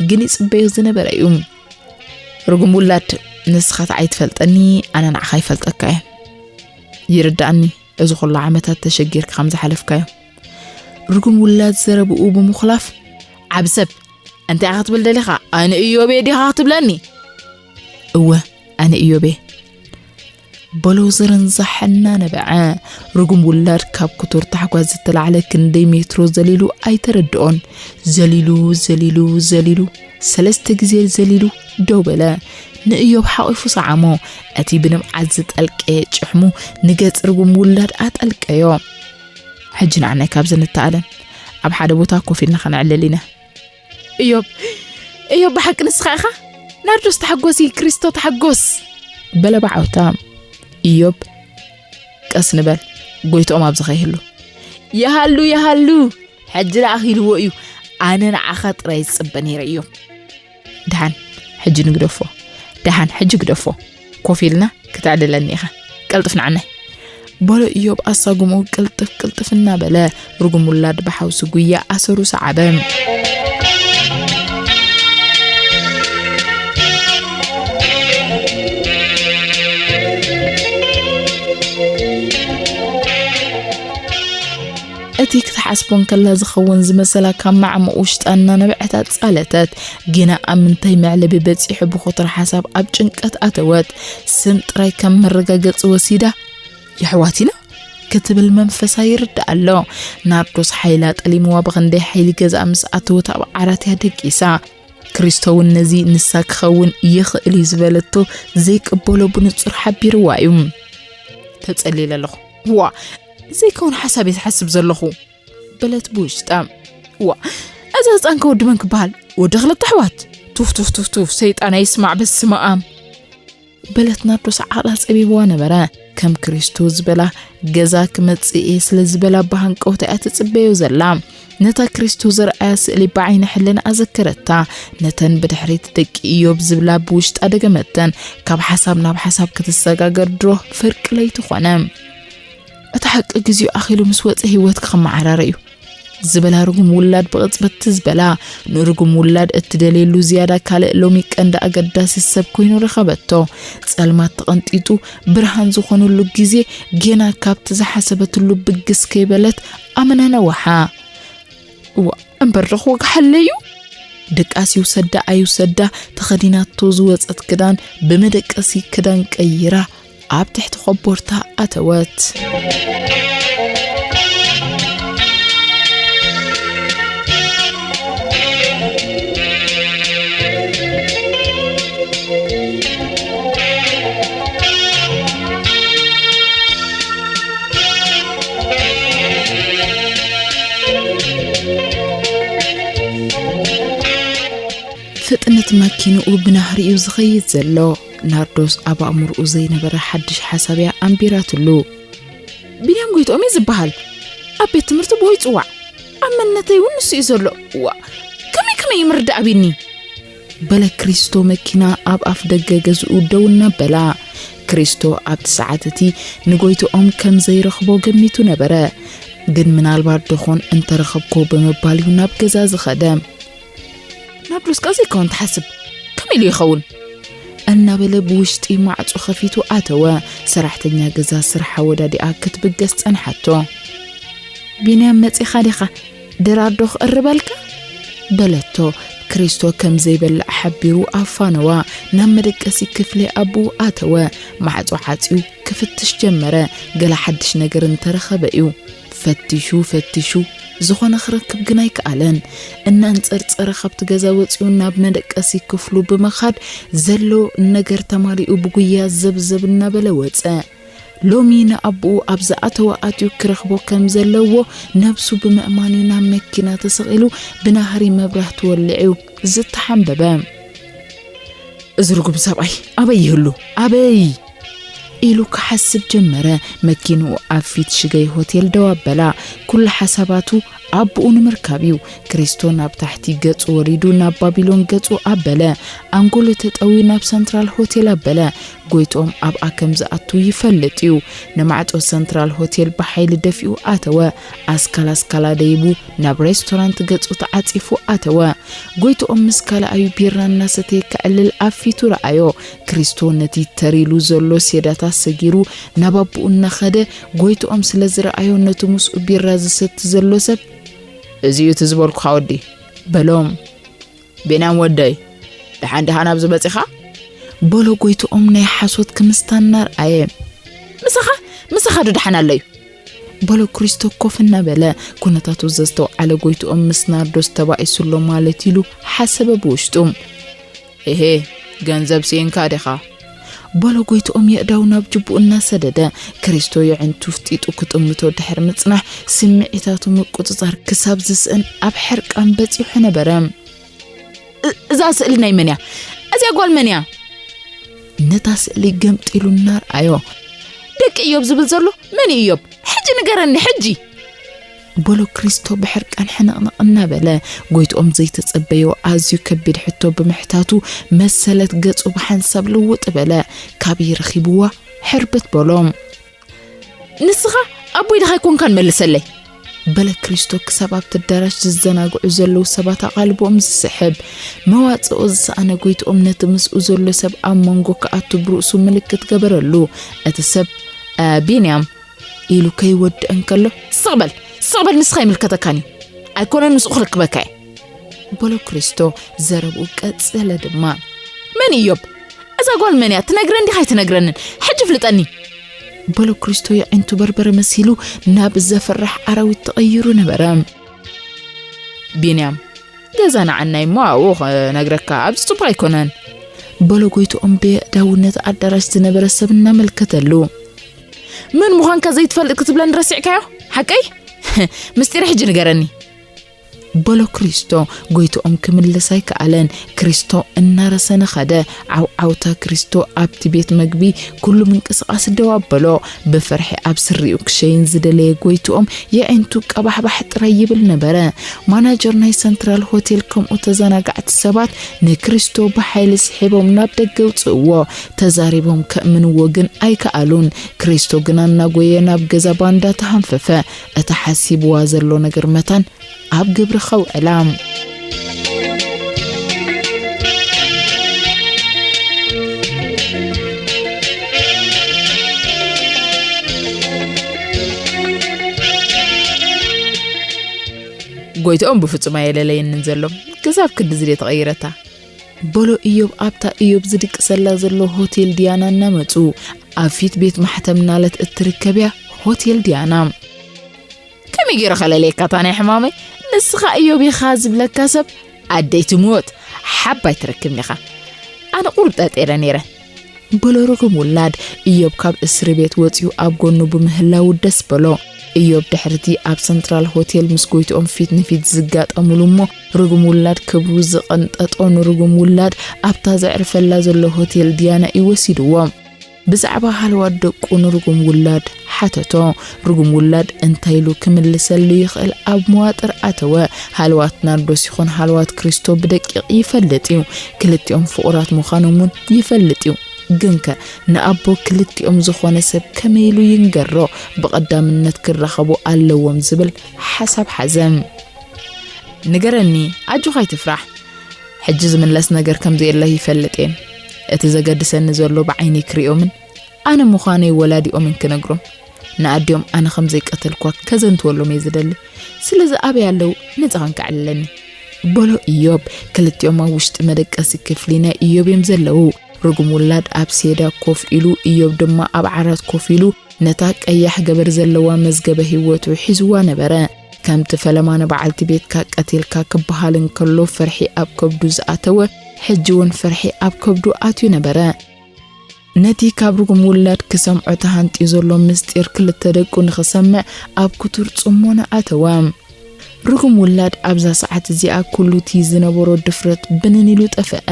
ግን ይጽበዮ ዝነበረ እዩ። ርጉም ውላድ፣ ንስኻ ተዓይ ትፈልጠኒ፣ ኣነ ንዓኻ ይፈልጠካ እየ። ይርዳእኒ፣ እዚ ኩሉ ዓመታት ተሸጊርካ ከም ዝሓለፍካዮ። ርጉም ውላድ ዘረብኡ ብምኹላፍ፣ ዓብ ሰብ፣ እንታይ ኢኻ ክትብል ደሊኻ? ኣነ እዮቤ ዲኻ ክትብለኒ? እወ፣ ኣነ እዮቤ። በሎ ዝርንዛሕ እናነበዐ፣ ርጉም ውላድ ካብ ክቱር ታሕጓስ ዝተላዕለ ክንደይ ሜትሮ ዘሊሉ ኣይተረድኦን። ዘሊሉ፣ ዘሊሉ፣ ዘሊሉ፣ ሰለስተ ግዜ ዘሊሉ ደው በለ። ንእዮብ ሓቒፉ ሰዓሞ። እቲ ብንብዓት ዝጠልቀየ ጭሕሙ ንገጽ ርጉም ውላድ ኣጠልቀዮ። ሕጂ ንዓናይ ካብዚ ንተኣለም። ኣብ ሓደ ቦታ ኮፍ ኢልና ከነዕልል ኢና። እዮብ፣ እዮብ፣ ብሓቂ ንስኻ ኢኻ? ናርዶስ ተሓጎሲ፣ ክሪስቶ ተሓጎስ! በለ ብዓውታ። እዮብ፣ ቀስ ንበል፣ ጎይትኦም ኣብዚ ከይህሉ። ይሃሉ፣ ይሃሉ! ሕጂ ደኣ ኣኺልዎ እዩ። ኣነ ንዓኻ ጥራይ ዝጽበ ነይረ እዮብ። ደሓን፣ ሕጂ ንግደፎ። ደሓን፣ ሕጂ ግደፎ። ኮፍ ኢልና ክተዕልለኒ ኢኻ። ቀልጥፍ ንዓናይ። በሎ እዮብ ኣሳጉምኡ ቅልጥፍ ቅልጥፍ እናበለ፣ ርጉም ውላድ ብሓውሲ ጉያ ኣሰሩ ሰዓበ። እቲ ክትሓስቦ እንከላ ዝኸውን ዝመሰላ ካብ ማዕሙቕ ውሽጣ እናነበዐት ኣጻለተት። ግና ኣብ ምንታይ መዕለቢ በጺሑ ብኹትራ ሓሳብ ኣብ ጭንቀት ኣተወት። ስም ጥራይ ከም መረጋገጺ ወሲዳ፣ "የሕዋት ኢና" ክትብል መንፈሳ ይርዳእ ኣሎ። ናርዶስ ሓይላ ጠሊምዋ ብኽንደይ ሓይሊ ገዝኣ ምስ ኣተወት ኣብ ዓራት እያ ደቂሳ። ክሪስቶ እውን ነዚ ንሳ ክኸውን ይኽእል እዩ ዝበለቶ ዘይቅበሎ ብንጹር ሓቢርዋ እዩ። "ተጸሊለ ኣለኹ። ዋ፣ ዘይከውን ሓሳብ እየ ዝሓስብ ዘለኹ" በለት ብውሽጣ። "ዋ፣ እዚ ህጻን ከ ወዲ መን ክበሃል? ወዲ ክልተ ኣሕዋት? ቱፍ፣ ቱፍ፣ ቱፍ፣ ቱፍ፣ ሰይጣን ኣይስማዕ በስመ ኣብ" በለት ናርዶስ ዓቕላ ጸቢብዋ ነበረ። ከም ክሪስቶ ዝበላ ገዛ ክመጽእ እየ ስለ ዝበላ ብሃንቀውታ እያ ትጽበዮ ዘላ። ነታ ክሪስቶ ዘርኣያ ስእሊ ብዓይኒ ሕልንኣ ዘከረታ። ነተን ብድሕሪት ደቂ ኢዮብ ዝብላ ብውሽጣ ደገመተን። ካብ ሓሳብ ናብ ሓሳብ ክትሰጋገር ድሮ ፍርቂ ለይቲ ኾነ። እቲ ሓቂ ግዜኡ ኣኺሉ ምስ ወጸ ህይወትኪ ክመዓራረ እዩ ዝበላ ርጉም ውላድ ብቕጽበት ትዝ በላ። ንርጉም ውላድ እትደልየሉ ዝያዳ ካልእ ሎሚ ቀንዲ ኣገዳሲ ሰብ ኮይኑ ረኸበቶ። ጸልማት ተቐንጢጡ ብርሃን ዝኾነሉ ግዜ ጌና ካብቲ ዝሓሰበትሉ ብግስ ከይበለት ኣመና ነዋሓ። እዋ፣ እምበር ዶ ክወግሓለይ እዩ? ድቃስ ይውሰዳ ኣይውሰዳ፣ ተኸዲናቶ ዝወጸት ክዳን ብመደቀሲ ክዳን ቀይራ ኣብ ትሕቲ ኾቦርታ ኣተወት። ፍጥነት መኪንኡ ብናህሪ እዩ ዝኸይድ ዘሎ። ናርዶስ ኣብ ኣእምሮኡ ዘይነበረ ሓድሽ ሓሳብ እያ ኣንቢራትሉ። "ቢንያም ጎይትኦም እዩ ዝበሃል። ኣብ ቤት ትምህርቲ ብኡ ይጽዋዕ። ኣብ መንነተይ እውን ንሱ እዩ ዘሎ። ዋ፣ ከመይ ከመይ እዩ ምርዳእ ኣቢኒ?" በለ ክሪስቶ መኪና ኣብ ኣፍ ደገ ገዝኡ ደው እናበላ። ክሪስቶ ኣብቲ ሰዓት እቲ ንጎይትኦም ከም ዘይረኽቦ ገሚቱ ነበረ። ግን ምናልባት ደኾን እንተረኸብኮ ብምባል እዩ ናብ ገዛ ዝኸደ። "ናርዶስ ከ ዘይከውን ትሓስብ? ከመይ ኢሉ ይኸውን?" እናበለ ብውሽጢ ማዕጾ ከፊቱ ኣተወ። ሰራሕተኛ ገዛ ስራሕ ኣወዳዲኣ ክትብገስ ጸንሓቶ። "ቢንያም መጺኻ ዲኻ? ድራር ዶ ክቕርበልካ?" በለቶ። ክሪስቶ ከም ዘይበልዕ ሓቢሩ ኣፋነዋ። ናብ መደቀሲ ክፍሊ ኣቦኡ ኣተወ። ማዕጾ ዓጽዩ ክፍትሽ ጀመረ። ገለ ሓድሽ ነገር እንተረኸበ እዩ። ፈቲሹ ፈቲሹ ዝኾነ ክረክብ ግን ኣይከኣለን። እናንጸርጸረ ካብቲ ገዛ ወጺኡ ናብ መደቀሲ ክፍሉ ብምኻድ ዘሎ ነገር ተማሊኡ ብጉያ ዘብዘብ እናበለ ወጸ። ሎሚ ንኣቦኡ ኣብ ዝኣተወ ኣትዩ ክረኽቦ ከም ዘለዎ ነብሱ ብምእማን እዩ ናብ መኪና ተሰቒሉ ብናህሪ መብራህቲ ወሊዑ ዝተሓምበበ። "እዚ ርጉም ሰብኣይ ኣበይ ይህሉ? ኣበይ?" ኢሉ ክሓስብ ጀመረ። መኪንኡ ኣብ ፊት ሽገይ ሆቴል ደው ኣበላ። ኩሉ ሓሳባቱ ኣቦኡ ንምርካብ እዩ። ክሪስቶ ናብ ታሕቲ ገጹ ወሪዱ ናብ ባቢሎን ገጹ ኣበለ። ኣንጎሎ ተጠውዩ ናብ ሰንትራል ሆቴል ኣበለ። ጎይትኦም ኣብኣ ከም ዝኣቱ ይፈልጥ እዩ። ንማዕጾ ሰንትራል ሆቴል ብሓይሊ ደፊኡ ኣተወ። ኣስካል ኣስካላ ደይቡ ናብ ሬስቶራንት ገጹ ተዓጺፉ ኣተወ። ጎይትኦም ምስ ካልኣዩ ቢራ እናሰተየ ከዕልል ኣብ ፊቱ ረኣዮ። ክሪስቶ ነቲ ተር ኢሉ ዘሎ ሴዳታት ሰጊሩ ናብ ኣቦኡ እናኸደ፣ ጎይትኦም ስለ ዝረኣዮ ነቲ ምስኡ ቢራ ዝሰቲ ዘሎ ሰብ፣ "እዚ እዩ እቲ ዝበልኩኻ ወዲ" በሎ። "ቢንያም ወደይ፣ ደሓን ዲኻ ናብዚ መጺኻ?" በሎ ጎይትኦም ናይ ሓሶት ክምስታ እናርኣየ። "ምሳኻ፣ ምሳኻ ዶ ደሓን ኣለዩ?" በሎ ክሪስቶ ኮፍ እናበለ። ኩነታቱ ዘስተውዓለ ጎይትኦም ምስ ናርዶስ ተባኢሱ ኣሎ ማለት ኢሉ ሓሰበ ብውሽጡ። "እሄ፣ ገንዘብ ስኢንካ ዲኻ?" በሎ ጎይትኦም የእዳው ናብ ጅቡኡ እናሰደደ። ክሪስቶ የዕንቱ ፍጢጡ ክጥምቶ ድሕሪ ምጽናሕ፣ ስምዒታቱ ምቁጽጻር ክሳብ ዝስእን ኣብ ሕርቃን በጺሑ ነበረ። "እ-፣ እዛ ስእሊ ናይ መን እያ? እዚኣ ጓል መን እያ?" ነታ ስእሊ ገምጢሉ እናርኣዮ። "ደቂ እዮብ ዝብል ዘሎ መን እዩ እዮብ? ሕጂ ንገረኒ፣ ሕጂ!" በሎ ክሪስቶ ብሕርቃን ሕንቕንቕ እናበለ። ጎይትኦም ዘይተጸበዮ ኣዝዩ ከቢድ ሕቶ ብምሕታቱ፣ መሰለት ገጹ ብሓንሳብ ልውጥ በለ። ካበይ ረኺብዋ? ሕርብት በሎ። "ንስኻ ኣቦይ ዲኻ ኣይኮንካን? መልሰለይ!" በለ ክሪስቶ ክሳብ ኣብቲ ኣዳራሽ ዝዘናግዑ ዘለዉ ሰባት ኣቓልቦኦም ዝስሕብ። መዋጽኦ ዝሰኣነ ጎይትኦም ነቲ ምስኡ ዘሎ ሰብ ኣብ መንጎ ክኣቱ ብርእሱ ምልክት ገበረሉ። እቲ ሰብ፣ "እ፣ ቢንያም" ኢሉ ከይወድእ እንከሎ፣ "ስቕ በል! ስቕ በል! ንስኻ ኣይምልከተካን እዩ! ኣይኮነን ምስኡ ክርክበካ እየ!" በሎ ክሪስቶ ዘረብኡ ቀጸለ ድማ። "መን እዩ እዮብ? እዛ ጓል መን እያ? ትነግረን ዲኻ ኣይትነግረንን? ሕጂ ፍልጠኒ!" በሎ ክሪስቶ የዒንቱ በርበረ መሲሉ ናብ ዘፍርሕ ኣራዊት ተቐይሩ ነበረ። "ቢንያም፣ ገዛ ንዓናይ እሞ ኣብኡ ክነግረካ ኣብዚ ጽቡቕ ኣይኮነን።" በሎ ጎይትኦም ብየእዳውነት ኣዳራሽ ዝነበረ ሰብ እናመልከተሉ። "መን ምዃንካ ዘይትፈልጥ ክትብለኒ ረሲዕካዮ? ሓቀይ? ምስጢር ሕጂ ንገረኒ!" በሎ ክሪስቶ። ጎይትኦም ክምልስ ኣይከኣለን። ክሪስቶ እናረሰነ ኸደ። ዓውዓውታ ክሪስቶ ኣብቲ ቤት መግቢ ኩሉ ምንቅስቓስ ደው ኣበሎ። ብፍርሒ ኣብ ስሪኡ ክሸይን ዝደለየ ጎይትኦም የዒንቱ ቀባሕባሕ ጥራይ ይብል ነበረ። ማናጀር ናይ ሰንትራል ሆቴል ከምኡ ተዘናጋዕቲ ሰባት ንክሪስቶ ብሓይሊ ስሒቦም ናብ ደገ ኣውጽእዎ። ተዛሪቦም ከእምንዎ ግን ኣይከኣሉን። ክሪስቶ ግና እናጎየ ናብ ገዛ ባንዳ ተሃንፈፈ። እታ ሓሲብዋ ዘሎ ነገር መታን ኣብ ግብሪ ከውዕላ። ጎይትኦም ብፍጹም ኣየለለየንን ዘሎ። ክሳብ ክንድዚ ድየ ተቐይረታ? በሎ እዮብ ኣብታ እዮብ ዝድቅሰላ ዘሎ ሆቴል ዲያና እናመጹ። ኣብ ፊት ቤት ማሕተም ናለት እትርከብ እያ ሆቴል ዲያና። ከመይ ገይረ ከለለየካ እታ ናይ ሕማመይ? ንስኻ እዮብ ኢኻ ዝብለካ ሰብ ኣደይ ትሙት ሓባይ ትረክብኒ ኢኻ። ኣነ ቁሩብ ጠርጢረ ነይረ። በሎ ርጉም ውላድ። እዮብ ካብ እስሪ ቤት ወጺኡ ኣብ ጎኑ ብምህላዉ ደስ በሎ። እዮብ ድሕርቲ ኣብ ሰንትራል ሆቴል ምስ ጎይትኦም ፊት ንፊት ዝጋጠሙሉ እሞ ርጉም ውላድ ክብሩ ዝቐንጠጦ ንርጉም ውላድ ኣብታ ዘዕርፈላ ዘሎ ሆቴል ዲያና እዩ ወሲድዎ። ብዛዕባ ሃለዋት ደቁ ንርጉም ውላድ ሓተቶ። ርጉም ውላድ እንታይ ኢሉ ክምልሰሉ ይኽእል ኣብ መዋጥር ኣተወ። ሃለዋት ናርዶስ ይኹን ሃለዋት ክሪስቶ ብደቂቕ ይፈልጥ እዩ። ክልቲኦም ፍቑራት ምዃኖም እውን ይፈልጥ እዩ። ግንከ ንኣቦ ክልቲኦም ዝኾነ ሰብ ከመይ ኢሉ ይንገሮ? ብቐዳምነት ክራኸቡ ኣለዎም ዝብል ሓሳብ ሓዘ። ንገረኒ፣ ኣጆኻ ኣይትፍራሕ። ሕጂ ዝምለስ ነገር ከም ዘየለ ይፈልጥ እየ። እቲ ዘገድሰኒ ዘሎ ብዓይነይ ክሪኦምን ኣነ ምዃነይ ወላዲኦምን ክነግሮም። ንኣዲኦም ኣነ ከም ዘይቀተልኳ ከዘንትወሎም እየ ዝደሊ። ስለዚ ኣበይ ኣለዉ? ነጻ ኮንካ ኣዕልለኒ። በሎ እዮብ። ክልቲኦም ኣብ ውሽጢ መደቀሲ ክፍሊ ናይ እዮብ እዮም ዘለዉ። ርጉም ውላድ ኣብ ሴዳ ኮፍ ኢሉ፣ እዮብ ድማ ኣብ ዓራት ኮፍ ኢሉ ነታ ቀያሕ ገበር ዘለዋ መዝገበ ህይወቱ ሒዝዋ ነበረ። ከምቲ ፈለማ ንበዓልቲ ቤትካ ቀቲልካ ክበሃል እንከሎ ፍርሒ ኣብ ከብዱ ዝኣተወ፣ ሕጂ እውን ፍርሒ ኣብ ከብዱ ኣትዩ ነበረ። ነቲ ካብ ርጉም ውላድ ክሰምዖ ተሃንጥዩ ዘሎ ምስጢር ክልተ ደቁ ንኽሰምዕ ኣብ ክቱር ጽሞና ኣተወ። ርጉም ውላድ ኣብዛ ሰዓት እዚኣ ኩሉ እቲ ዝነበሮ ድፍረት ብንን ኢሉ ጠፍአ።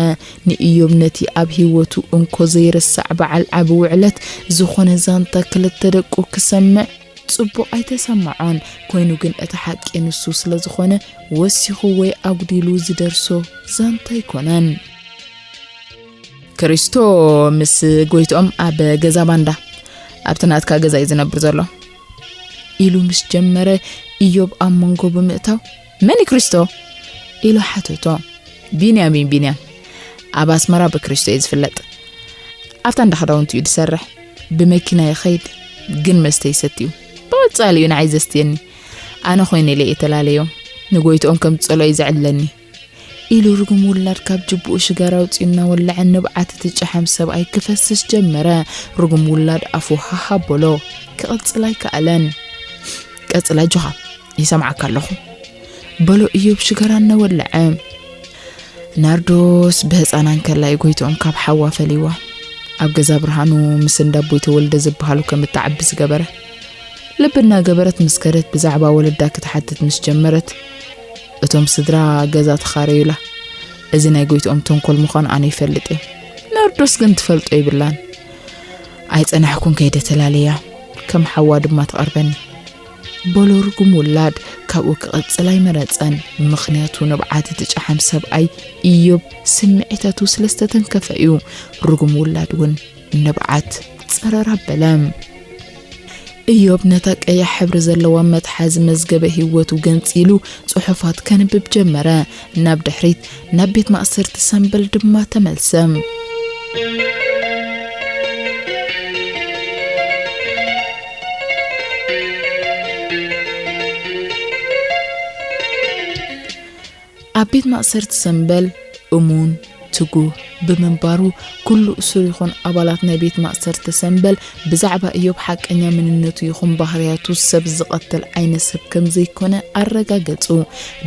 ንእዮብ ነቲ ኣብ ህይወቱ እንኮ ዘይርሳዕ በዓል ዓቢ ውዕለት ዝኾነ ዛንታ ክልተ ደቁ ክሰምዕ ጽቡቕ ኣይተሰምዖን። ኮይኑ ግን እቲ ሓቂ ንሱ ስለ ዝኾነ ወሲኹ ወይ ኣጉዲሉ ዝደርሶ ዛንታ ኣይኮነን። ክሪስቶ ምስ ጎይትኦም ኣብ ገዛ ባንዳ ኣብቲ ናትካ ገዛ እዩ ዝነብር ዘሎ። ኢሉ ምስ ጀመረ፣ ኢዮብ ኣብ መንጎ ብምእታው፣ "መን እዩ ክሪስቶ?" ኢሉ ሓተቶ። "ቢንያም እዩ፣ ቢንያም። ኣብ ኣስመራ ብክሪስቶ እዩ ዝፍለጥ። ኣብታ እንዳ ክዳውንቲ እዩ ዝሰርሕ። ብመኪና ይኸይድ፣ ግን መስተ ይሰቲ እዩ። ብቐጻሊ እዩ ንዓይ ዘስትየኒ። ኣነ ኮይነ ኢለ እየ ተላለዮ። ንጎይትኦም ከም ዝጸልኦ እዩ ዘዕልለኒ." ኢሉ ርጉም ውላድ ካብ ጅቡኡ ሽጋራ ኣውጺኡ እናወለዐ ንብዓት እቲ ጨሓም ሰብኣይ ክፈስስ ጀመረ። ርጉም ውላድ ኣፉ ሃህ ኣበሎ። ክቕጽል ኣይከኣለን። "ቀጽል ኣጆኻ፣ ይሰምዓካ ኣለኹ" በሎ ኢዮብ ሽጋራ እናወለዐ። ናርዶስ ብህፃና እንከላ እዩ ጎይትኦም ካብ ሓዋ ፈሊዋ። ኣብ ገዛ ብርሃኑ ምስ እንዳ ኣቦይ ተወልደ ዝበሃሉ ከም እትዓቢ ዝገበረ። ልቢ እናገበረት ምስ ከደት ብዛዕባ ወለዳ ክትሓትት ምስ ጀመረት፣ እቶም ስድራ ገዛ ተኻረዩላ። እዚ ናይ ጎይትኦም ተንኮል ምዃኑ ኣነ ይፈልጥ እየ። ናርዶስ ግን ትፈልጦ ይብላን። ኣይጸናሕኩን ከይደ ተላለያ፣ ከም ሓዋ ድማ ትቐርበኒ። በሎ ርጉም ውላድ ካብኡ ክቕጽል ኣይመረጸን። ምኽንያቱ ንብዓት እቲ ጨሓም ሰብኣይ ኢዮብ ስምዒታቱ ስለ ዝተተንከፈ እዩ። ርጉም ውላድ እውን ንብዓት ጸረር ኣበለ። ኢዮብ ነታ ቀያሕ ሕብሪ ዘለዋ መትሓዚ መዝገበ ህይወቱ ገንጺሉ ጽሑፋት ከንብብ ጀመረ። ናብ ድሕሪት ናብ ቤት ማእሰርቲ ሰምበል ድማ ተመልሰ። ኣብ ቤት ማእሰርቲ ሰምበል እሙን፣ ትጉህ ብምንባሩ፣ ኩሉ እሱር ይኹን ኣባላት ናይ ቤት ማእሰርቲ ሰምበል ብዛዕባ እዮብ ሓቀኛ መንነቱ ይኹን ባህርያቱ ሰብ ዝቐትል ዓይነት ሰብ ከም ዘይኮነ ኣረጋገጹ።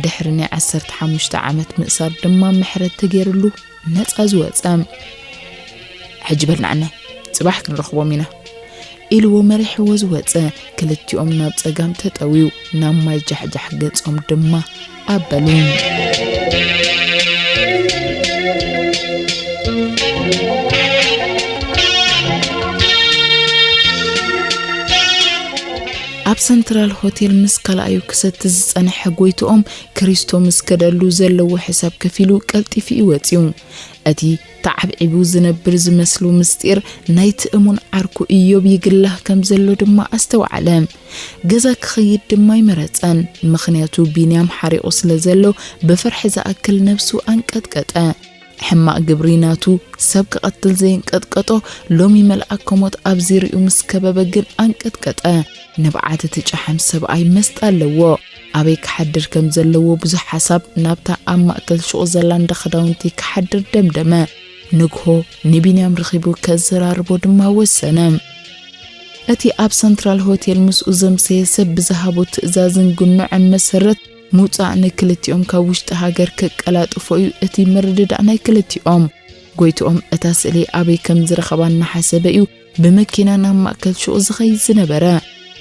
ድሕሪ ናይ ዓሰርተ ሓሙሽተ ዓመት ምእሳር ድማ ምሕረት ተገይርሉ ነጻ ዝወጸ። "ሕጂ በል ንዓናይ፣ ጽባሕ ክንረኽቦም ኢና" ኢልዎ መሪሕዎ ዝወጸ። ክልቲኦም ናብ ጸጋም ተጠውዩ፣ ናብ ማይ ጃሕጃሕ ገጾም ድማ ኣበሉ። ኣብ ሰንትራል ሆቴል ምስ ካልኣዩ ክሰቲ ዝጸንሐ ጎይትኦም፣ ክሪስቶ ምስ ከደሉ ዘለዎ ሕሳብ ከፊሉ ቀልጢፉ እዩ ወጺኡ። እቲ ተዓብዒቡ ዝነብር ዝመስሎ ምስጢር ናይቲ እሙን ዓርኩ እዮብ ይግላህ ከም ዘሎ ድማ ኣስተውዓለ። ገዛ ክኸይድ ድማ ኣይመረጸን፣ ምኽንያቱ ቢንያም ሓሪቑ ስለ ዘሎ ብፍርሒ ዝኣክል ነብሱ ኣንቀጥቀጠ። ሕማቕ ግብሪ ናቱ ሰብ ክቐትል ዘየንቀጥቀጦ ሎሚ መልኣከ ሞት ኣብዚ ሪኡ ምስ ከበበ ግን ኣንቀጥቀጠ። ንብዓት እቲ ጨሓም ሰብኣይ መስጣ ኣለዎ። ኣበይ ክሓድር ከም ዘለዎ ብዙሕ ሓሳብ ናብታ ኣብ ማእከል ሹቕ ዘላ እንዳ ክዳውንቲ ክሓድር ደምደመ። ንግሆ ንቢንያም ረኺቡ ከዘራርቦ ድማ ወሰነ። እቲ ኣብ ሰንትራል ሆቴል ምስኡ ዘምሰየ ሰብ ብዝሃቦ ትእዛዝን ግኑዕን መሰረት ምውጻእ ንክልቲኦም ካብ ውሽጢ ሃገር ከቀላጥፎ እዩ እቲ ምርድዳእ ናይ ክልቲኦም። ጎይትኦም እታ ስእሊ ኣበይ ከም ዝረኸባ እናሓሰበ እዩ ብመኪና ናብ ማእከል ሹቕ ዝኸይድ ዝነበረ።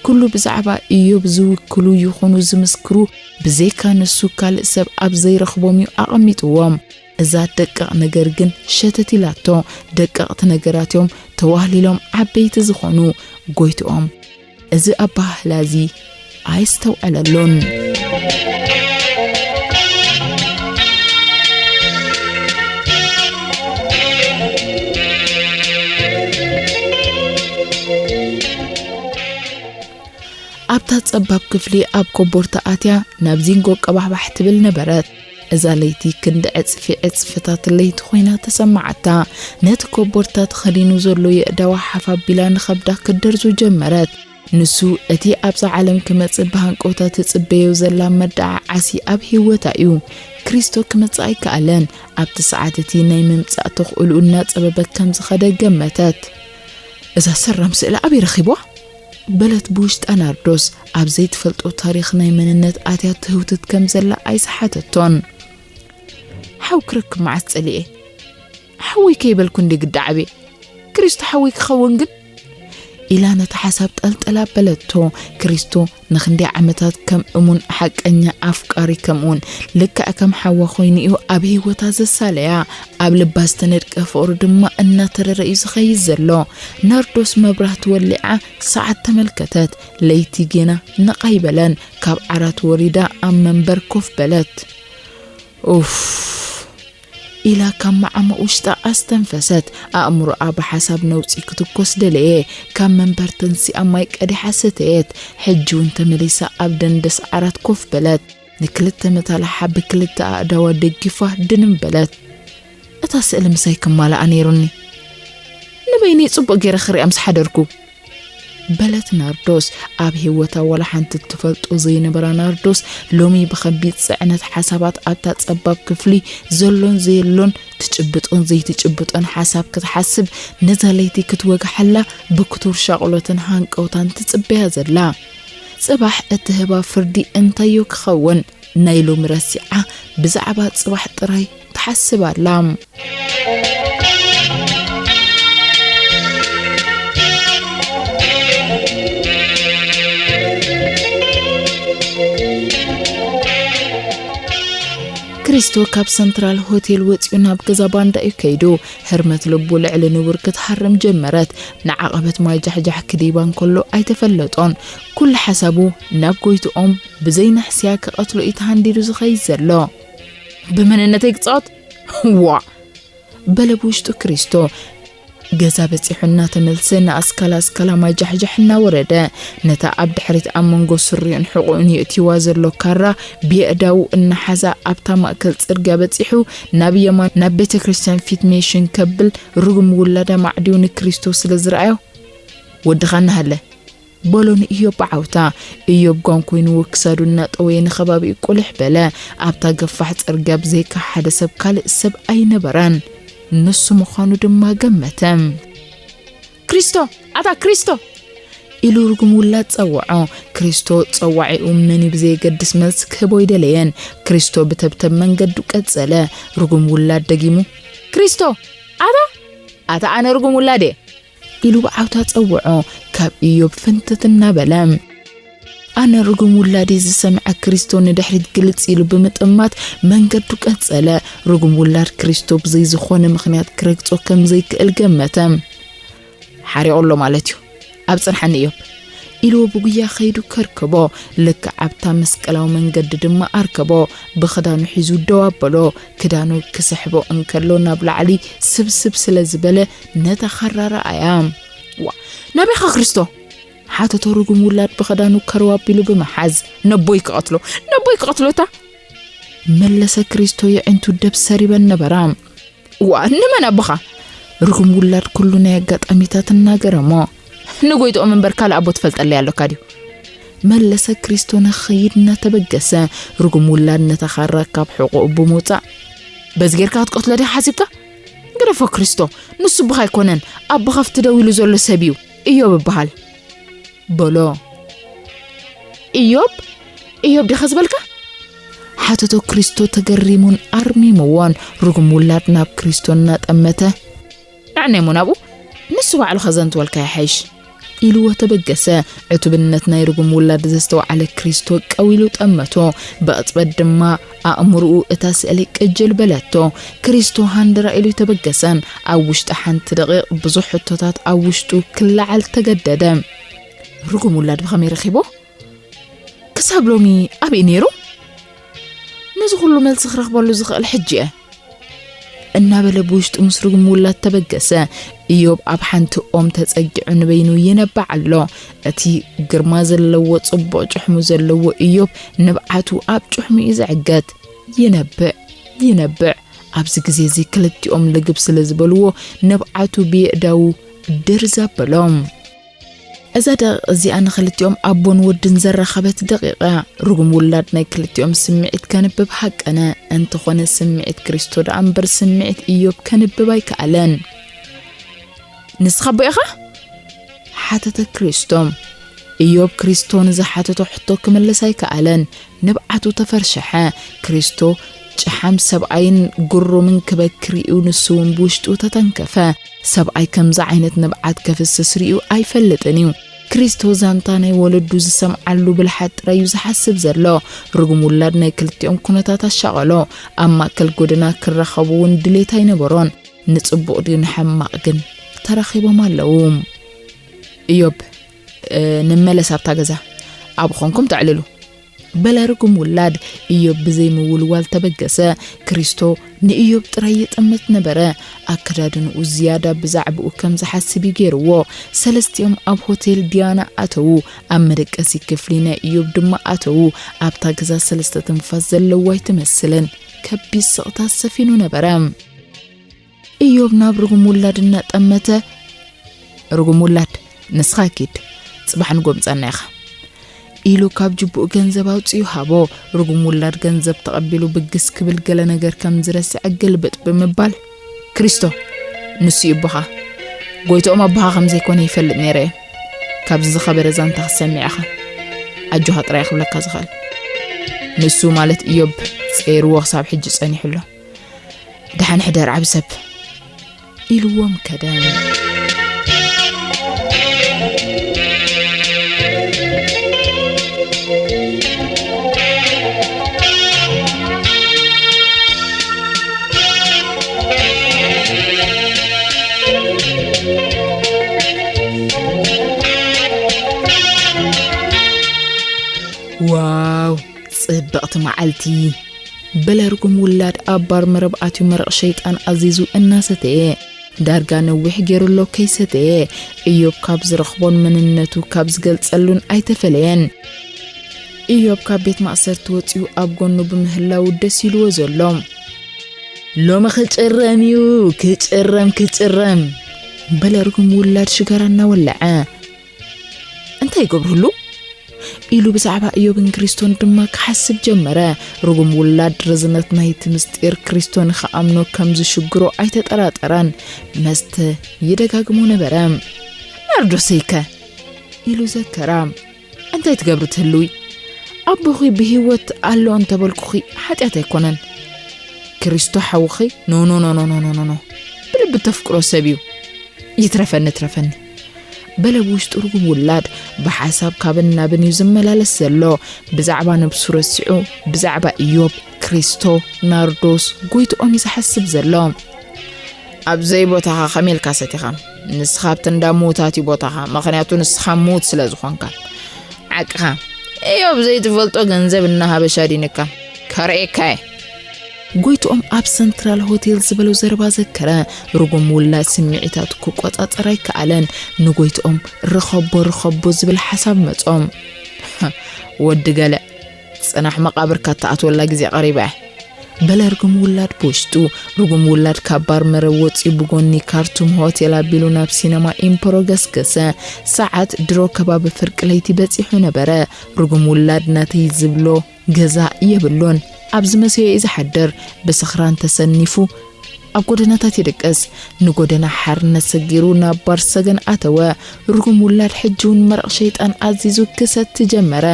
ኩሉ ብዛዕባ ኢዮብ ዝውክሉ ይኹኑ ዝምስክሩ ብዘይካ ንሱ ካልእ ሰብ ኣብ ዘይረኽቦም እዩ ኣቐሚጥዎም። እዛ ደቃቕ ነገር ግን ሸተት ኢላቶ። ደቀቕቲ ነገራት እዮም ተዋህሊሎም ዓበይቲ ዝኾኑ። ጎይትኦም እዚ ኣበሃህላ እዚ ኣይስተውዐለሉን። ኣብታ ጸባብ ክፍሊ ኣብ ኮቦርታ ኣትያ ናብ ዚንጎ ቀባሕባሕ ትብል ነበረት። እዛ ለይቲ ክንዲ ዕጽፊ ዕጽፍታት ለይቲ ኮይና ተሰማዓታ። ነቲ ኮቦርታ ተኸዲኑ ዘሎ የእዳዋ ሓፍ ኣቢላ ንኸብዳ ክደርዞ ጀመረት። ንሱ እቲ ኣብዛ ዓለም ክመጽእ ብሃንቀውታ ትጽበዮ ዘላ መዳዓዓሲ ኣብ ህይወታ እዩ። ክሪስቶ ክመጽእ ኣይከኣለን። ኣብቲ ሰዓት እቲ ናይ ምምጻእ ተኽእልኡ እናጸበበ ከም ዝኸደ ገመተት። "እዛ ሰራም ስእሊ ኣበይ ረኺብዋ?" በለት ብውሽጣ ናርዶስ። ኣብ ዘይትፈልጦ ታሪኽ ናይ መንነት ኣትያ ትህውትት ከም ዘላ ኣይሰሓተቶን። "ሓው ክረክብ መዓስ ጸሊኤ? ሓወይ ከይበልኩ እንዲ ግዳ ዓብየ። ክሪስቶ ሓወይ ክኸውን ግን?" ኢላ ነቲ ሓሳብ ጠልጠል ኣበለቶ። ክሪስቶ ንኽንደይ ዓመታት ከም እሙን ሓቀኛ ኣፍቃሪ፣ ከምኡውን ልክዕ ከም ሓዋ ኮይኑ እዩ ኣብ ህይወታ ዘሳለያ። ኣብ ልባ ዝተነድቀ ፍቕሩ ድማ እናተረረ እዩ ዝኸይድ ዘሎ። ናርዶስ መብራህቲ ወሊዓ ሰዓት ተመልከተት። ለይቲ ጌና ነቕ ኣይበለን። ካብ ዓራት ወሪዳ ኣብ መንበር ኮፍ በለት። ኡፍ፣ ኢላ ካብ መዓሙቕ ውሽጣ ኣስተንፈሰት። ኣእምሮኣ ብሓሳብ ነውጺ ክትኮስ ደለየ። ካብ መንበር ተንሲኣ ማይ ቀዲሓ ሰተየት። ሕጂ እውን ተመሊሳ ኣብ ደንደስ ዓራት ኮፍ በለት። ንክልተ መታልሓ ብክልተ ኣእዳዋ ደጊፋ ድንም በለት። "እታ ስእሊ ምሳይ ክማልኣ ነይሩኒ። ንበይነይ ጽቡቕ ገይረ ክሪኣ ምስ ሓደርኩ" በለት ናርዶስ። ኣብ ህይወታ ዋላ ሓንቲ እትፈልጦ ዘይነበራ ናርዶስ፣ ሎሚ ብኸቢድ ጽዕነት ሓሳባት ኣብታ ጸባብ ክፍሊ ዘሎን ዘየሎን፣ ትጭብጦን ዘይትጭብጦን ሓሳብ ክትሓስብ፣ ነዛ ለይቲ ክትወግሓላ ብክቱር ሻቕሎትን ሃንቀውታን ትጽበያ ዘላ። ጽባሕ እትህባ ፍርዲ እንታዮ ክኸውን? ናይ ሎሚ ረሲዓ ብዛዕባ ጽባሕ ጥራይ ትሓስብ ኣላ። ክሪስቶ ካብ ሰንትራል ሆቴል ወጺኡ ናብ ገዛ ባንዳ እዩ ከይዱ። ህርመት ልቡ ልዕሊ ንቡር ክትሃርም ጀመረት። ንዓቐበት ማይ ጃሕጃሕ ክድይባ እንከሎ ኣይተፈለጦን። ኩሉ ሓሳቡ ናብ ጎይትኦም ብዘይንሕስያ ክቐትሎ እዩ ተሃንዲዱ ዝኸይድ ዘሎ። "ብመንነተይ ክጻወት? ዋእ!" በለ ብውሽጡ ክሪስቶ። ገዛ በጺሑ እናተመልሰ ንኣስካላ ኣስካላ ማይ ጃሕጃሕ እናወረደ፣ ነታ ኣብ ድሕሪት ኣብ መንጎ ስሪኡን ሕቖኡን የእትይዋ ዘሎ ካራ ብየእዳዉ እናሓዛ ኣብታ ማእከል ጽርግያ በጺሑ ናብ የማን ናብ ቤተ ክርስቲያን ፊት ሜሽን ከብል ርጉም ውላዳ ማዕድዩ ንክሪስቶ ስለ ዝረኣዮ፣ "ወድኻ እናሃለ" በሎ ንኢዮብ ብዓውታ። ኢዮብ ጓን ኮይንዎ ክሳዱ እናጠወየ ንኸባቢኡ ቁልሕ በለ። ኣብታ ገፋሕ ጽርግያ ብዘይካ ሓደ ሰብ ካልእ ሰብ ኣይነበረን። ንሱ ምዃኑ ድማ ገመተ። "ክሪስቶ! ኣታ ክሪስቶ!" ኢሉ ርጉም ውላድ ጸውዖ። ክሪስቶ ጸዋዒኡ መን እዩ ብዘየገድስ መልሲ ክህቦ ኣይደለየን። ክሪስቶ ብተብተብ መንገዱ ቀጸለ። ርጉም ውላድ ደጊሙ፣ "ክሪስቶ! ኣታ! ኣታ ኣነ ርጉም ውላድ እየ!" ኢሉ ብዓውታ ጸውዖ፣ ካብ ኢዮብ ፍንትት እናበለ። ኣነ ርጉም ውላደይ ዝሰምዐ ክሪስቶ ንድሕሪት ግልጽ ኢሉ ብምጥማት መንገዱ ቀጸለ። ርጉም ውላድ ክሪስቶ ብዘይ ዝኾነ ምኽንያት ክረግጾ ከም ዘይክእል ገመተ። "ሓሪቑ ኣሎ ማለት እዩ። ኣብ ጽንሓኒ ኢዮብ!" ኢልዎ ብጉያ ከይዱ ከርከቦ። ልክዕ ኣብታ መስቀላዊ መንገዲ ድማ ኣርከቦ። ብኽዳኑ ሒዙ ደው ኣበሎ። ክዳኑ ክስሕቦ እንከሎ ናብ ላዕሊ ስብስብ ስለ ዝበለ ነታ ኻራ ረኣያ። "ዋ፣ ናበይኻ ክሪስቶ?" ሓተቶ ርጉም ውላድ ብኽዳኑ ከርው ኣቢሉ ብምሓዝ። "ነቦይ ክቐትሎ፣ ነቦይ ክቐትሎ እታ!" መለሰ ክሪስቶ የዒንቱ ደብ ሰሪበን ነበራ። "ዋ፣ ንመን ኣቦኻ?" ርጉም ውላድ ኩሉ ናይ ኣጋጣሚታት እናገረሞ። "ንጎይትኦም እምበር ካልእ ኣቦ ትፈልጠለይ ኣሎካ ድዩ?" መለሰ ክሪስቶ ንኽኸይድ እናተበገሰ። ርጉም ውላድ ነታ ኻራ ካብ ሕቖኡ ብምውጻእ፣ "በዚ ጌርካ ክትቀትሎ ዲኻ ሓሲብካ? ግደፎ ክሪስቶ፣ ንሱ ኣቦኻ ኣይኮነን፣ ኣብ ብኸፍቲ ደው ኢሉ ዘሎ ሰብ እዩ፣ ኢዮብ እበሃል" በሎ። "ኢዮብ? ኢዮብ ዲኻ ዝበልካ?" ሓተቶ ክሪስቶ ተገሪሙን ኣርሚምዎን። ርጉም ውላድ ናብ ክሪስቶ እናጠመተ፣ "ንዕነይ እሞ ናብኡ፣ ንሱ ባዕሉ ከዘንትወልካ ይሓይሽ" ኢልዎ ተበገሰ። ዕቱብነት ናይ ርጉም ውላድ ዘስተውዓለ ክሪስቶ ቀው ኢሉ ጠመቶ። ብቕጽበት ድማ ኣእምሮኡ እታ ስእሊ ቅጅል በለቶ። ክሪስቶ ሃንደራ ኢሉ ኣይተበገሰን። ኣብ ውሽጢ ሓንቲ ደቂቕ ብዙሕ ሕቶታት ኣብ ውሽጡ ክለዓል ተገደደ። ርጉም ውላድ ብኸመይ ረኺቦ? ክሳብ ሎሚ ኣበይ ነይሩ? ነዚ ኩሉ መልሲ ክረኽበሉ ዝኽእል ሕጂ እየ። እናበለ ብውሽጡ ምስ ርጉም ውላድ ተበገሰ። ኢዮብ ኣብ ሓንቲ ኦም ተጸጊዑ ንበይኑ ይነብዕ ኣሎ። እቲ ግርማ ዘለዎ ጽቡቕ ጭሕሙ ዘለዎ ኢዮብ ንብዓቱ ኣብ ጭሕሙ እዩ ዝዕገት። ይነብዕ፣ ይነብዕ። ኣብዚ ግዜ እዚ ክልቲኦም ልግብ ስለ ዝበልዎ ንብዓቱ ብየእዳዉ ድርዝ ኣበሎም። እዛ ደቂቕ እዚኣ ንኽልቲኦም ኣቦን ወድን ዘራኸበት ደቂቕ እያ። ርጉም ውላድ ናይ ክልቲኦም ስምዒት ከንብብ ሃቀነ። እንተኾነ ስምዒት ክሪስቶ ደኣ እምበር ስምዒት ኢዮብ ከንብብ ኣይከኣለን። "ንስኻ ኣቦ ኢኻ?" ሓተተ ክሪስቶ። ኢዮብ ክሪስቶ ንዝሓተቶ ሕቶ ክምልስ ኣይከኣለን። ንብዓቱ ተፈርሸሐ። ክሪስቶ ጨሓም ሰብኣይን ግሩምን ክበኪ ርእዩ ንሱ እውን ብውሽጡ ተተንከፈ። ሰብኣይ ከምዚ ዓይነት ንብዓት ከፍስስ ርእዩ ኣይፈልጥን እዩ። ክሪስቶ ዛንታ ናይ ወለዱ ዝሰምዓሉ ብልሓት ጥራይ እዩ ዝሓስብ ዘሎ። ርጉም ውላድ ናይ ክልቲኦም ኩነታት ኣሻቐሎ። ኣብ ማእከል ጎደና ክራኸቡ እውን ድሌት ኣይነበሮን። ንጽቡቕ ድዩ ንሕማቕ ግን ተራኺቦም ኣለዉ። "እዮብ፣ እ፣ ንመለስ ኣብታ ገዛ። ኣብኡ ኾንኩም ተዕልሉ" በለ ርጉም ውላድ። ኢዮብ ብዘይ ምውልዋል ተበገሰ። ክሪስቶ ንኢዮብ ጥራይ ይጥምት ነበረ። ኣከዳድንኡ ዝያዳ ብዛዕባኡ ከም ዝሓስብ እዩ ገይርዎ። ሰለስቲኦም ኣብ ሆቴል ዲያና ኣተዉ። ኣብ መደቀሲ ክፍሊ ናይ ኢዮብ ድማ ኣተዉ። ኣብታ ገዛ ሰለስተ ትንፋስ ዘለዋ ኣይትመስልን። ከቢድ ስቕታ ሰፊኑ ነበረ። ኢዮብ ናብ ርጉም ውላድ እናጠመተ፣ "ርጉም ውላድ፣ ንስኻ ኪድ፣ ጽባሕ ንጎምጻና ኢኻ" ኢሉ ካብ ጅቡኡ ገንዘብ ኣውጺኡ ሃቦ። ርጉም ውላድ ገንዘብ ተቐቢሉ ብግስ ክብል ገለ ነገር ከም ዝረስዐ ግልብጥ ብምባል፣ "ክሪስቶ፣ ንሱ እዩ ኣቦኻ። ጎይትኦም ኣቦኻ ከም ዘይኮነ ይፈልጥ ነይረ እየ። ካብዚ ዝኸበረ ዛንታ ክትሰምዕ ኢኻ። ኣጆኻ ጥራይ ክብለካ ዝኽእል። ንሱ ማለት ኢዮብ ጸይርዎ ክሳብ ሕጂ ጸኒሑ ኣሎ። ደሓን ሕደር ዓቢ ሰብ" ኢልዎም ከደ። ዋው፣ ጽብቕቲ መዓልቲ! በለ ርጉም ውላድ ኣብ ባር መረብ ኣትዩ መረቕ ሸይጣን ኣዚዙ እናሰተየ። ዳርጋ ነዊሕ ገይሩ ኣሎ ከይሰተየ። ኢዮብ ካብ ዝረኽቦን መንነቱ ካብ ዝገልጸሉን ኣይተፈለየን። ኢዮብ ካብ ቤት ማእሰርቲ ወጺኡ ኣብ ጎኑ ብምህላው ደስ ኢልዎ ዘሎ። "ሎሚ ክጭረም እዩ፣ ክጭረም፣ ክጭረም!" በለ ርጉም ውላድ ሽጋራ እናወለዐ። "እንታይ ይገብርህሉ?" ኢሉ ብዛዕባ ኢዮብን ክሪስቶን ድማ ክሓስብ ጀመረ። ርጉም ውላድ ርዝነት ናይቲ ምስጢር ክሪስቶ ንኽኣምኖ ከም ዝሽግሮ ኣይተጠራጠረን። መስተ ይደጋግሞ ነበረ። "ናርዶሰይከ?" ኢሉ ዘከራ። "እንታይ ትገብሪ ትህልዊ? ኣቦኺ ብህይወት ኣሎ እንተበልኩኺ ሓጢኣት ኣይኮነን። ክሪስቶ ሓውኺ ኖ፣ ኖ፣ ኖ፣ ኖ፣ ኖ፣ ኖ፣ ኖ፣ ኖ። ብልቢ ተፍቅሮ ሰብ እዩ። ይትረፈኒ፣ ትረፈኒ።" በለ ብውሽጡ ርጉም ውላድ። ብሓሳብ ካብን ናብን እዩ ዝመላለስ ዘሎ። ብዛዕባ ነብሱ ረሲዑ፣ ብዛዕባ ኢዮብ፣ ክሪስቶ፣ ናርዶስ፣ ጎይትኦም እዩ ዝሓስብ ዘሎ። "ኣብ ዘይቦታኻ ከመይ ኢልካ ሰቲኻ? ንስኻ ኣብቲ እንዳ ምዉታት እዩ ቦታኻ፣ ምኽንያቱ ንስኻ ምዉት ስለ ዝኾንካ። ዓቅኻ። ኢዮብ ዘይትፈልጦ ገንዘብ እናሃበ ሻዲንካ። ከርእየካ እየ።" ጎይትኦም ኣብ ሰንትራል ሆቴል ዝበሎ ዘረባ ዘከረ። ርጉም ውላድ ስምዒታቱ ክቆጻጸር ኣይከኣለን። ንጎይትኦም ርኸቦ፣ ርኸቦ ዝብል ሓሳብ መጾም። "ወዲ ገለ፣ ጽናሕ መቓብርካ እትኣትወላ ግዜ ቀሪባ እያ።" በለ ርጉም ውላድ ብውሽጡ። ርጉም ውላድ ካብ ባር መረብ ወጺኡ ብጎኒ ካርቱም ሆቴል ኣቢሉ ናብ ሲነማ ኢምፐሮ ገስገሰ። ሰዓት ድሮ ከባቢ ፍርቂ ለይቲ በጺሑ ነበረ። ርጉም ውላድ ናተይ ዝብሎ ገዛ የብሉን። ኣብ ዝመሰዮ እዩ ዝሓድር። ብስኽራን ተሰኒፉ ኣብ ጎደናታት ይድቅስ። ንጎደና ሓርነት ሰጊሩ ናብ ባር ሰገን ኣተወ። ርጉም ውላድ ሕጂ እውን መረቕ ሸይጣን ኣዚዙ ክሰቲ ጀመረ።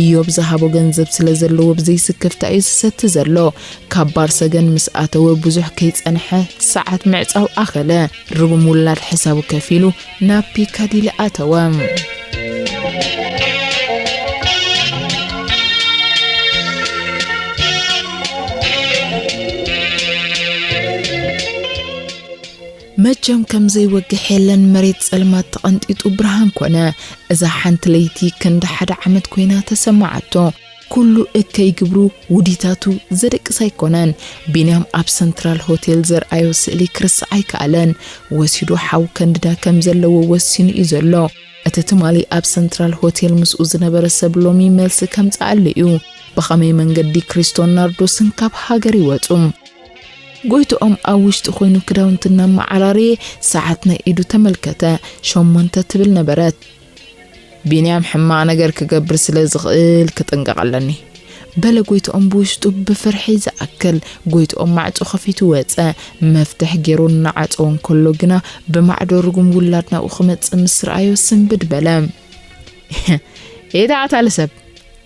ኢዮብ ዝሃቦ ገንዘብ ስለ ዘለዎ ብዘይስክፍታ እዩ ዝሰቲ ዘሎ። ካብ ባር ሰገን ምስ ኣተወ ብዙሕ ከይጸንሐ ሰዓት ምዕጻው ኣኸለ። ርጉም ውላድ ሕሳቡ ከፊሉ ናብ ፒካዲሊ ኣተወ። መቸም ከም ዘይወግሕ የለን፣ መሬት ጸልማት ተቐንጢጡ ብርሃን ኮነ። እዛ ሓንቲ ለይቲ ክንዲ ሓደ ዓመት ኮይና ተሰማዓቶ። ኩሉ እከይ ግብሩ ውዲታቱ ዘደቅስ ኣይኮነን። ቢንያም ኣብ ሰንትራል ሆቴል ዘርኣዮ ስእሊ ክርስዕ ኣይከኣለን። ወሲዱ ሓው ከንድዳ ከም ዘለዎ ወሲኑ እዩ ዘሎ። እቲ ትማሊ ኣብ ሰንትራል ሆቴል ምስኡ ዝነበረ ሰብ ሎሚ መልሲ ከምጽኣሉ እዩ። ብኸመይ መንገዲ ክሪስቶን ናርዶስን ካብ ሃገር ይወጹ? ጎይትኦም ኣብ ውሽጢ ኮይኑ ክዳውንቲ እናመዓራረየ ሰዓት ናይ ኢዱ ተመልከተ። ሸሞንተ ትብል ነበረት። "ቢንያም ሕማቕ ነገር ክገብር ስለ ዝኽእል ክጥንቀቕ ኣለኒ" በለ ጎይትኦም ብውሽጡ ብፍርሒ ዝኣክል። ጎይትኦም ማዕጾ ከፊቱ ወጸ። መፍትሕ ገይሩ እናዓጸወ እንከሎ ግና ብማዕዶ ርጉም ውላድ ናብኡ ክመጽእ ምስ ረኣዮ ስንብድ በለ። "ኤታ ኣታሊ ሰብ!"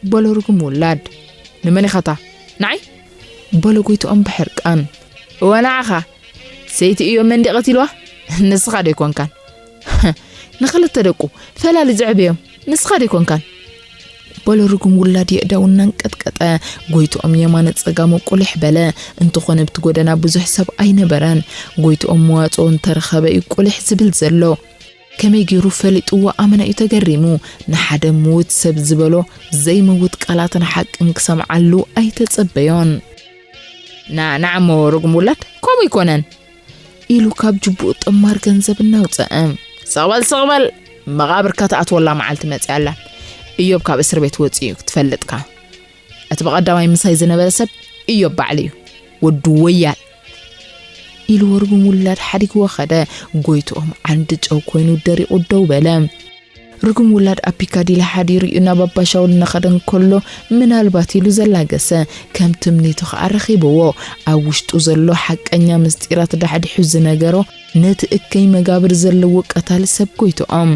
በሎ ርጉም ውላድ። "ንመን ኢኻታ? ንዓይ?" በሎ ጎይትኦም ብሕርቃን። "እወ ንዓኻ። ሰይቲ እዮም እንዲ ቀቲልዋ? ንስኻ ዶ ኣይኮንካን?" "ንኽልተ ደቁ ፈላሊ ዘዕበዮም ንስኻ ዶ ኣይኮንካን?" በሎ ርጉም ውላድ የእዳው እናንቀጥቀጠ። ጎይትኦም የማነ ጸጋሙ ቁሊሕ በለ። እንተኾነ ብቲ ጎደና ብዙሕ ሰብ ኣይነበረን። ጎይትኦም መዋጽኦ እንተረኸበ እዩ ቁሊሕ ዝብል ዘሎ። ከመይ ገይሩ ፈሊጥዎ ኣመና እዩ ተገሪሙ። ንሓደ ምዉት ሰብ ዝበሎ ዘይመውት ቃላትን ሓቅን ክሰምዓሉ ኣይተጸበዮን። ና፣ ንዓሞ ርጉም ውላድ፣ ከምኡ ኣይኮነን። ኢሉ ካብ ጅቡኡ ጥማር ገንዘብ እናውፀአ። ስቕ በል፣ ስቕ በል! መቓብርካ ትኣትወላ መዓልቲ መፂኣ ኣላ። እዮብ ካብ እስር ቤት ወፂኡ እዩ ክትፈልጥካ። እቲ ብቐዳማይ ምሳይ ዝነበረ ሰብ እዮብ ባዕሉ እዩ። ወዱ ወያል! ኢሉ ርጉም ውላድ ሓዲግዎ ኸደ። ጎይትኦም ዓንዲ ጨው ኮይኑ ደሪቑ ደው በለ። ርጉም ውላድ ኣብ ፒካዲሊ ሓዲሩ እዩ ናብ ኣባ ሻውል እናኸደ እንከሎ፣ ምናልባት ኢሉ ዘላገሰ፣ ከም ትምኒቱ ኸኣ ረኺብዎ። ኣብ ውሽጡ ዘሎ ሓቀኛ ምስጢራት ዳሕዲሑ ዝነገሮ ነቲ እከይ መጋብር ዘለዎ ቀታሊ ሰብ ጎይትኦም።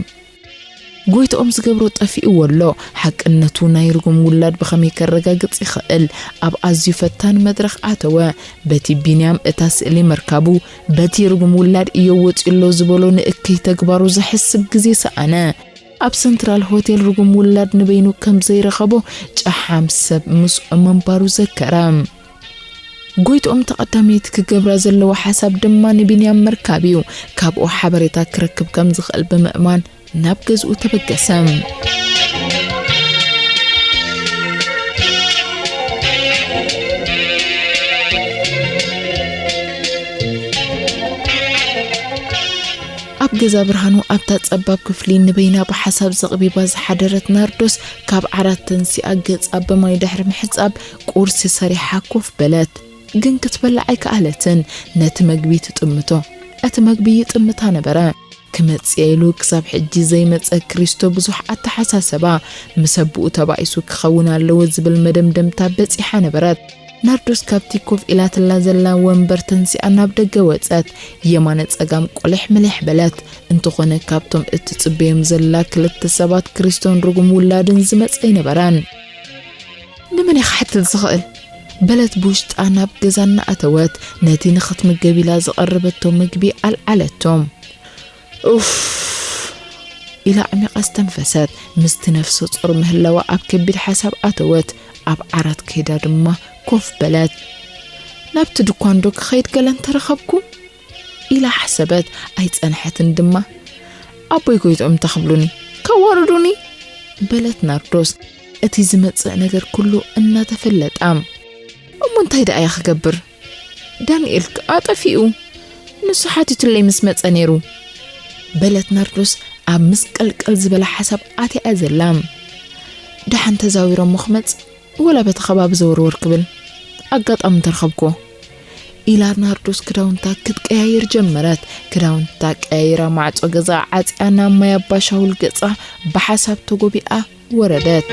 ጎይትኦም ዝገብሮ ጠፊእዎ ኣሎ። ሓቅነቱ ናይ ርጉም ውላድ ብኸመይ ከረጋግጽ ይኽእል? ኣብ ኣዝዩ ፈታኒ መድረኽ ኣተወ። በቲ ቢንያም እታ ስእሊ ምርካቡ፣ በቲ ርጉም ውላድ እዮብ ወጺኡ ኣሎ ዝበሎ ንእከይ ተግባሩ ዘሕስብ ግዜ ሰኣነ። ኣብ ሰንትራል ሆቴል ርጉም ውላድ ንበይኑ ከም ዘይረኸቦ ጨሓም ሰብ ምስኡ ምንባሩ ዘከረ። ጎይትኦም እታ ቀዳመይቲ ክገብራ ዘለዎ ሓሳብ ድማ ንቢንያም ምርካብ እዩ። ካብኡ ሓበሬታ ክረክብ ከም ዝኽእል ብምእማን ናብ ገዝኡ ተበገሰ። ኣብ ገዛ ብርሃኑ ኣብታ ጸባብ ክፍሊ ንበይና ብሓሳብ ዘቕቢባ ዝሓደረት ናርዶስ ካብ ዓራት ተንሲኣ ገጻ ብማይ ድሕሪ ምሕጻብ ቁርሲ ሰሪሓ ኮፍ በለት። ግን ክትበልዕ ኣይከኣለትን። ነቲ መግቢ ትጥምቶ፣ እቲ መግቢ ይጥምታ ነበረ። ክመጽእ ኢሉ ክሳብ ሕጂ ዘይመጸ ክሪስቶ ብዙሕ ኣተሓሳሰባ። ምስ ኣቦኡ ተባኢሱ ክኸውን ኣለዎ ዝብል መደምደምታ በጺሓ ነበረት። ናርዶስ ካብቲ ኮፍ ኢላትላ ዘላ ወንበር ተንሲኣ ናብ ደገ ወጸት። የማነ ጸጋም ቆሊሕ ምሊሕ በለት። እንተኾነ ካብቶም እትጽበዮም ዘላ ክልተ ሰባት ክሪስቶን ርጉም ውላድን ዝመጸ ኣይነበረን። ንመን እየ ክሓትት ዝኽእል? በለት ብውሽጣ ናብ ገዛ እናኣተወት ነቲ ንኽትምገብ ኢላ ዝቐረበቶ ምግቢ ኣልዓለቶ። ኡፍ ኢላ ኣዕሚቓ ዝተንፈሰት። ምስቲ ነፍሰ ጾር ምህላዋ ኣብ ከቢድ ሓሳብ ኣተወት። ኣብ ዓራት ከይዳ ድማ ኮፍ በለት። ናብቲ ድኳን ዶ ክኸይድ ገለ እንተረኸብኩ? ኢላ ሓሰበት። ኣይጸንሐትን ድማ። ኣቦይ ጎይትኦም እንታይ ክብሉኒ? ከዋርዱኒ? በለት ናርዶስ፣ እቲ ዝመጽእ ነገር ኩሉ እናተፈለጣ። እሞ እንታይ ደኣ እየ ክገብር? ዳንኤል ከኣ ጠፊኡ። ንሱ ሓቲቱለይ ምስ መጸ ነይሩ። በለት ናርዶስ ኣብ ምስቀልቀል ዝበለ ሓሳብ ኣትያ ዘላ። ደሓን ተዛዊሮሞ ክመጽእ ወላ በቲ ከባቢ ዘወርወር ክብል ኣጋጣሚ እንተረኸብኩዎ። ኢላ ናርዶስ ክዳውንታ ክትቀያይር ጀመረት። ክዳውንታ ቀያይራ ማዕጾ ገዛ ዓጽያ ናብ ማይ ኣባ ሻውል ገጻ ብሓሳብ ተጎቢኣ ወረደት።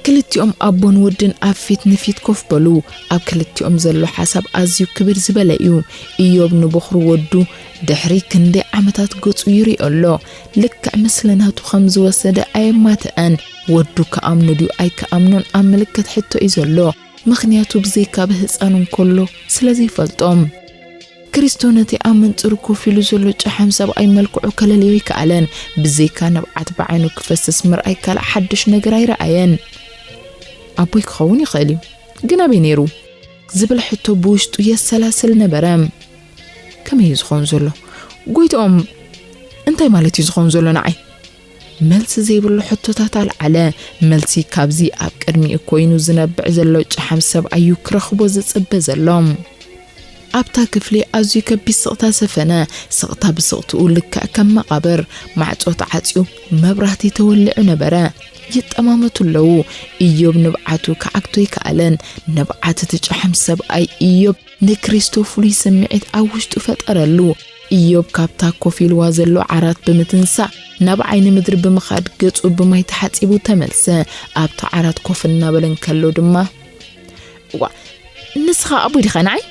ክልቲኦም ኣቦን ወድን ኣብ ፊት ንፊት ኮፍ በሉ። ኣብ ክልቲኦም ዘሎ ሓሳብ ኣዝዩ ክብድ ዝበለ እዩ። ኢዮብ ንቦኽሩ ወዱ ድሕሪ ክንደይ ዓመታት ገጹ ይሪኦ ኣሎ። ልክዕ ምስሊ ናቱ ከም ዝወሰደ ኣየማትአን። ወዱ ክኣምኖ ድዩ ኣይክኣምኖን ኣብ ምልክት ሕቶ እዩ ዘሎ። ምኽንያቱ ብዘይካ ብህጻኑ እንከሎ ስለ ዘይፈልጦም። ክሪስቶ ነቲ ኣብ መንጽሩ ኮፍ ኢሉ ዘሎ ጨሓም ሰብኣይ መልክዑ ከለልዮ ኣይከኣለን። ብዘይካ ንብዓት ብዓይኑ ክፈስስ ምርኣይ ካልእ ሓድሽ ነገር ኣይረኣየን። ኣቦይ ክኸውን ይኽእል እዩ፣ ግን ኣበይ ነይሩ? ዝብል ሕቶ ብውሽጡ የሰላስል ነበረ። ከመይ እዩ ዝኸውን ዘሎ? ጎይትኦም እንታይ ማለት እዩ ዝኸውን ዘሎ ንዓይ? መልሲ ዘይብሉ ሕቶታት ኣልዓለ። መልሲ ካብዚ ኣብ ቅድሚኡ ኮይኑ ዝነብዕ ዘሎ ጨሓም ሰብኣይ እዩ ክረኽቦ ዝጽበ ዘሎ። ኣብታ ክፍሊ ኣዝዩ ከቢድ ስቕታ ሰፈነ። ስቕታ ብስቕትኡ ልክዕ ከም መቓብር። ማዕጾ ተዓጽዩ መብራህቲ ተወሊዑ ነበረ። ይጠማመቱ ኣለዉ። ኢዮብ ንብዓቱ ክዓግቶ ኣይከኣለን። ንብዓት እቲ ጨሓም ሰብኣይ ኢዮብ ንክሪስቶ ፍሉይ ስምዒት ኣብ ውሽጡ ፈጠረሉ። ኢዮብ ካብታ ኮፍ ኢልዋ ዘሎ ዓራት ብምትንሳእ ናብ ዓይኒ ምድሪ ብምኻድ ገጹ ብማይ ተሓጺቡ ተመልሰ። ኣብቲ ዓራት ኮፍ እናበለ እንከሎ ድማ፣ "እዋ፣ ንስኻ ኣቦይ ዲኻ ንዓይ?"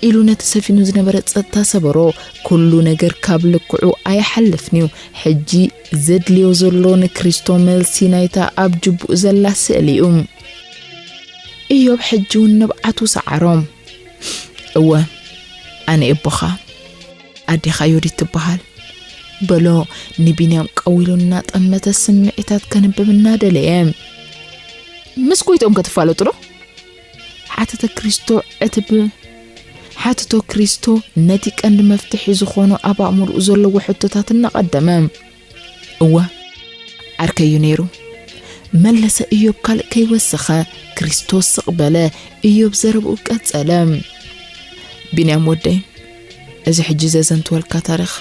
ኢሉ ነቲ ሰፊኑ ዝነበረ ጸጥታ ሰበሮ። ኩሉ ነገር ካብ ልክዑ ኣይሓልፍን'ዩ። ሕጂ ዘድልዮ ዘሎ ንክሪስቶ መልሲ ናይታ ኣብ ጅቡኡ ዘላ ስእሊ እዩ። ኢዮብ ሕጂ እውን ንብዓቱ ሰዓሮም። "እወ፣ ኣነ እቦኻ፣ ኣዴኻ ዮዲት ትበሃል" በሎ፣ ንቢንያም ቀዊሉ እናጠመተ ስምዒታት ከንብብ እናደለየ። ምስ ጎይትኦም ከ ትፋለጡ ዶ? ሓተተ ክሪስቶ ዕትብ። ሓተቶ ክሪስቶ ነቲ ቀንዲ መፍትሒ ዝኾኑ ኣብ ኣእምሮኡ ዘለዎ ሕቶታት እናቐደመ። እወ፣ ዓርከይ እዩ ነይሩ። መለሰ እዮብ ካልእ ከይወሰኸ። ክሪስቶ ስቕ በለ። እዮብ ዘረብኡ ቀጸለ። ቢንያም ወደይ፣ እዚ ሕጂ ዘዘንትወልካ ታሪኽ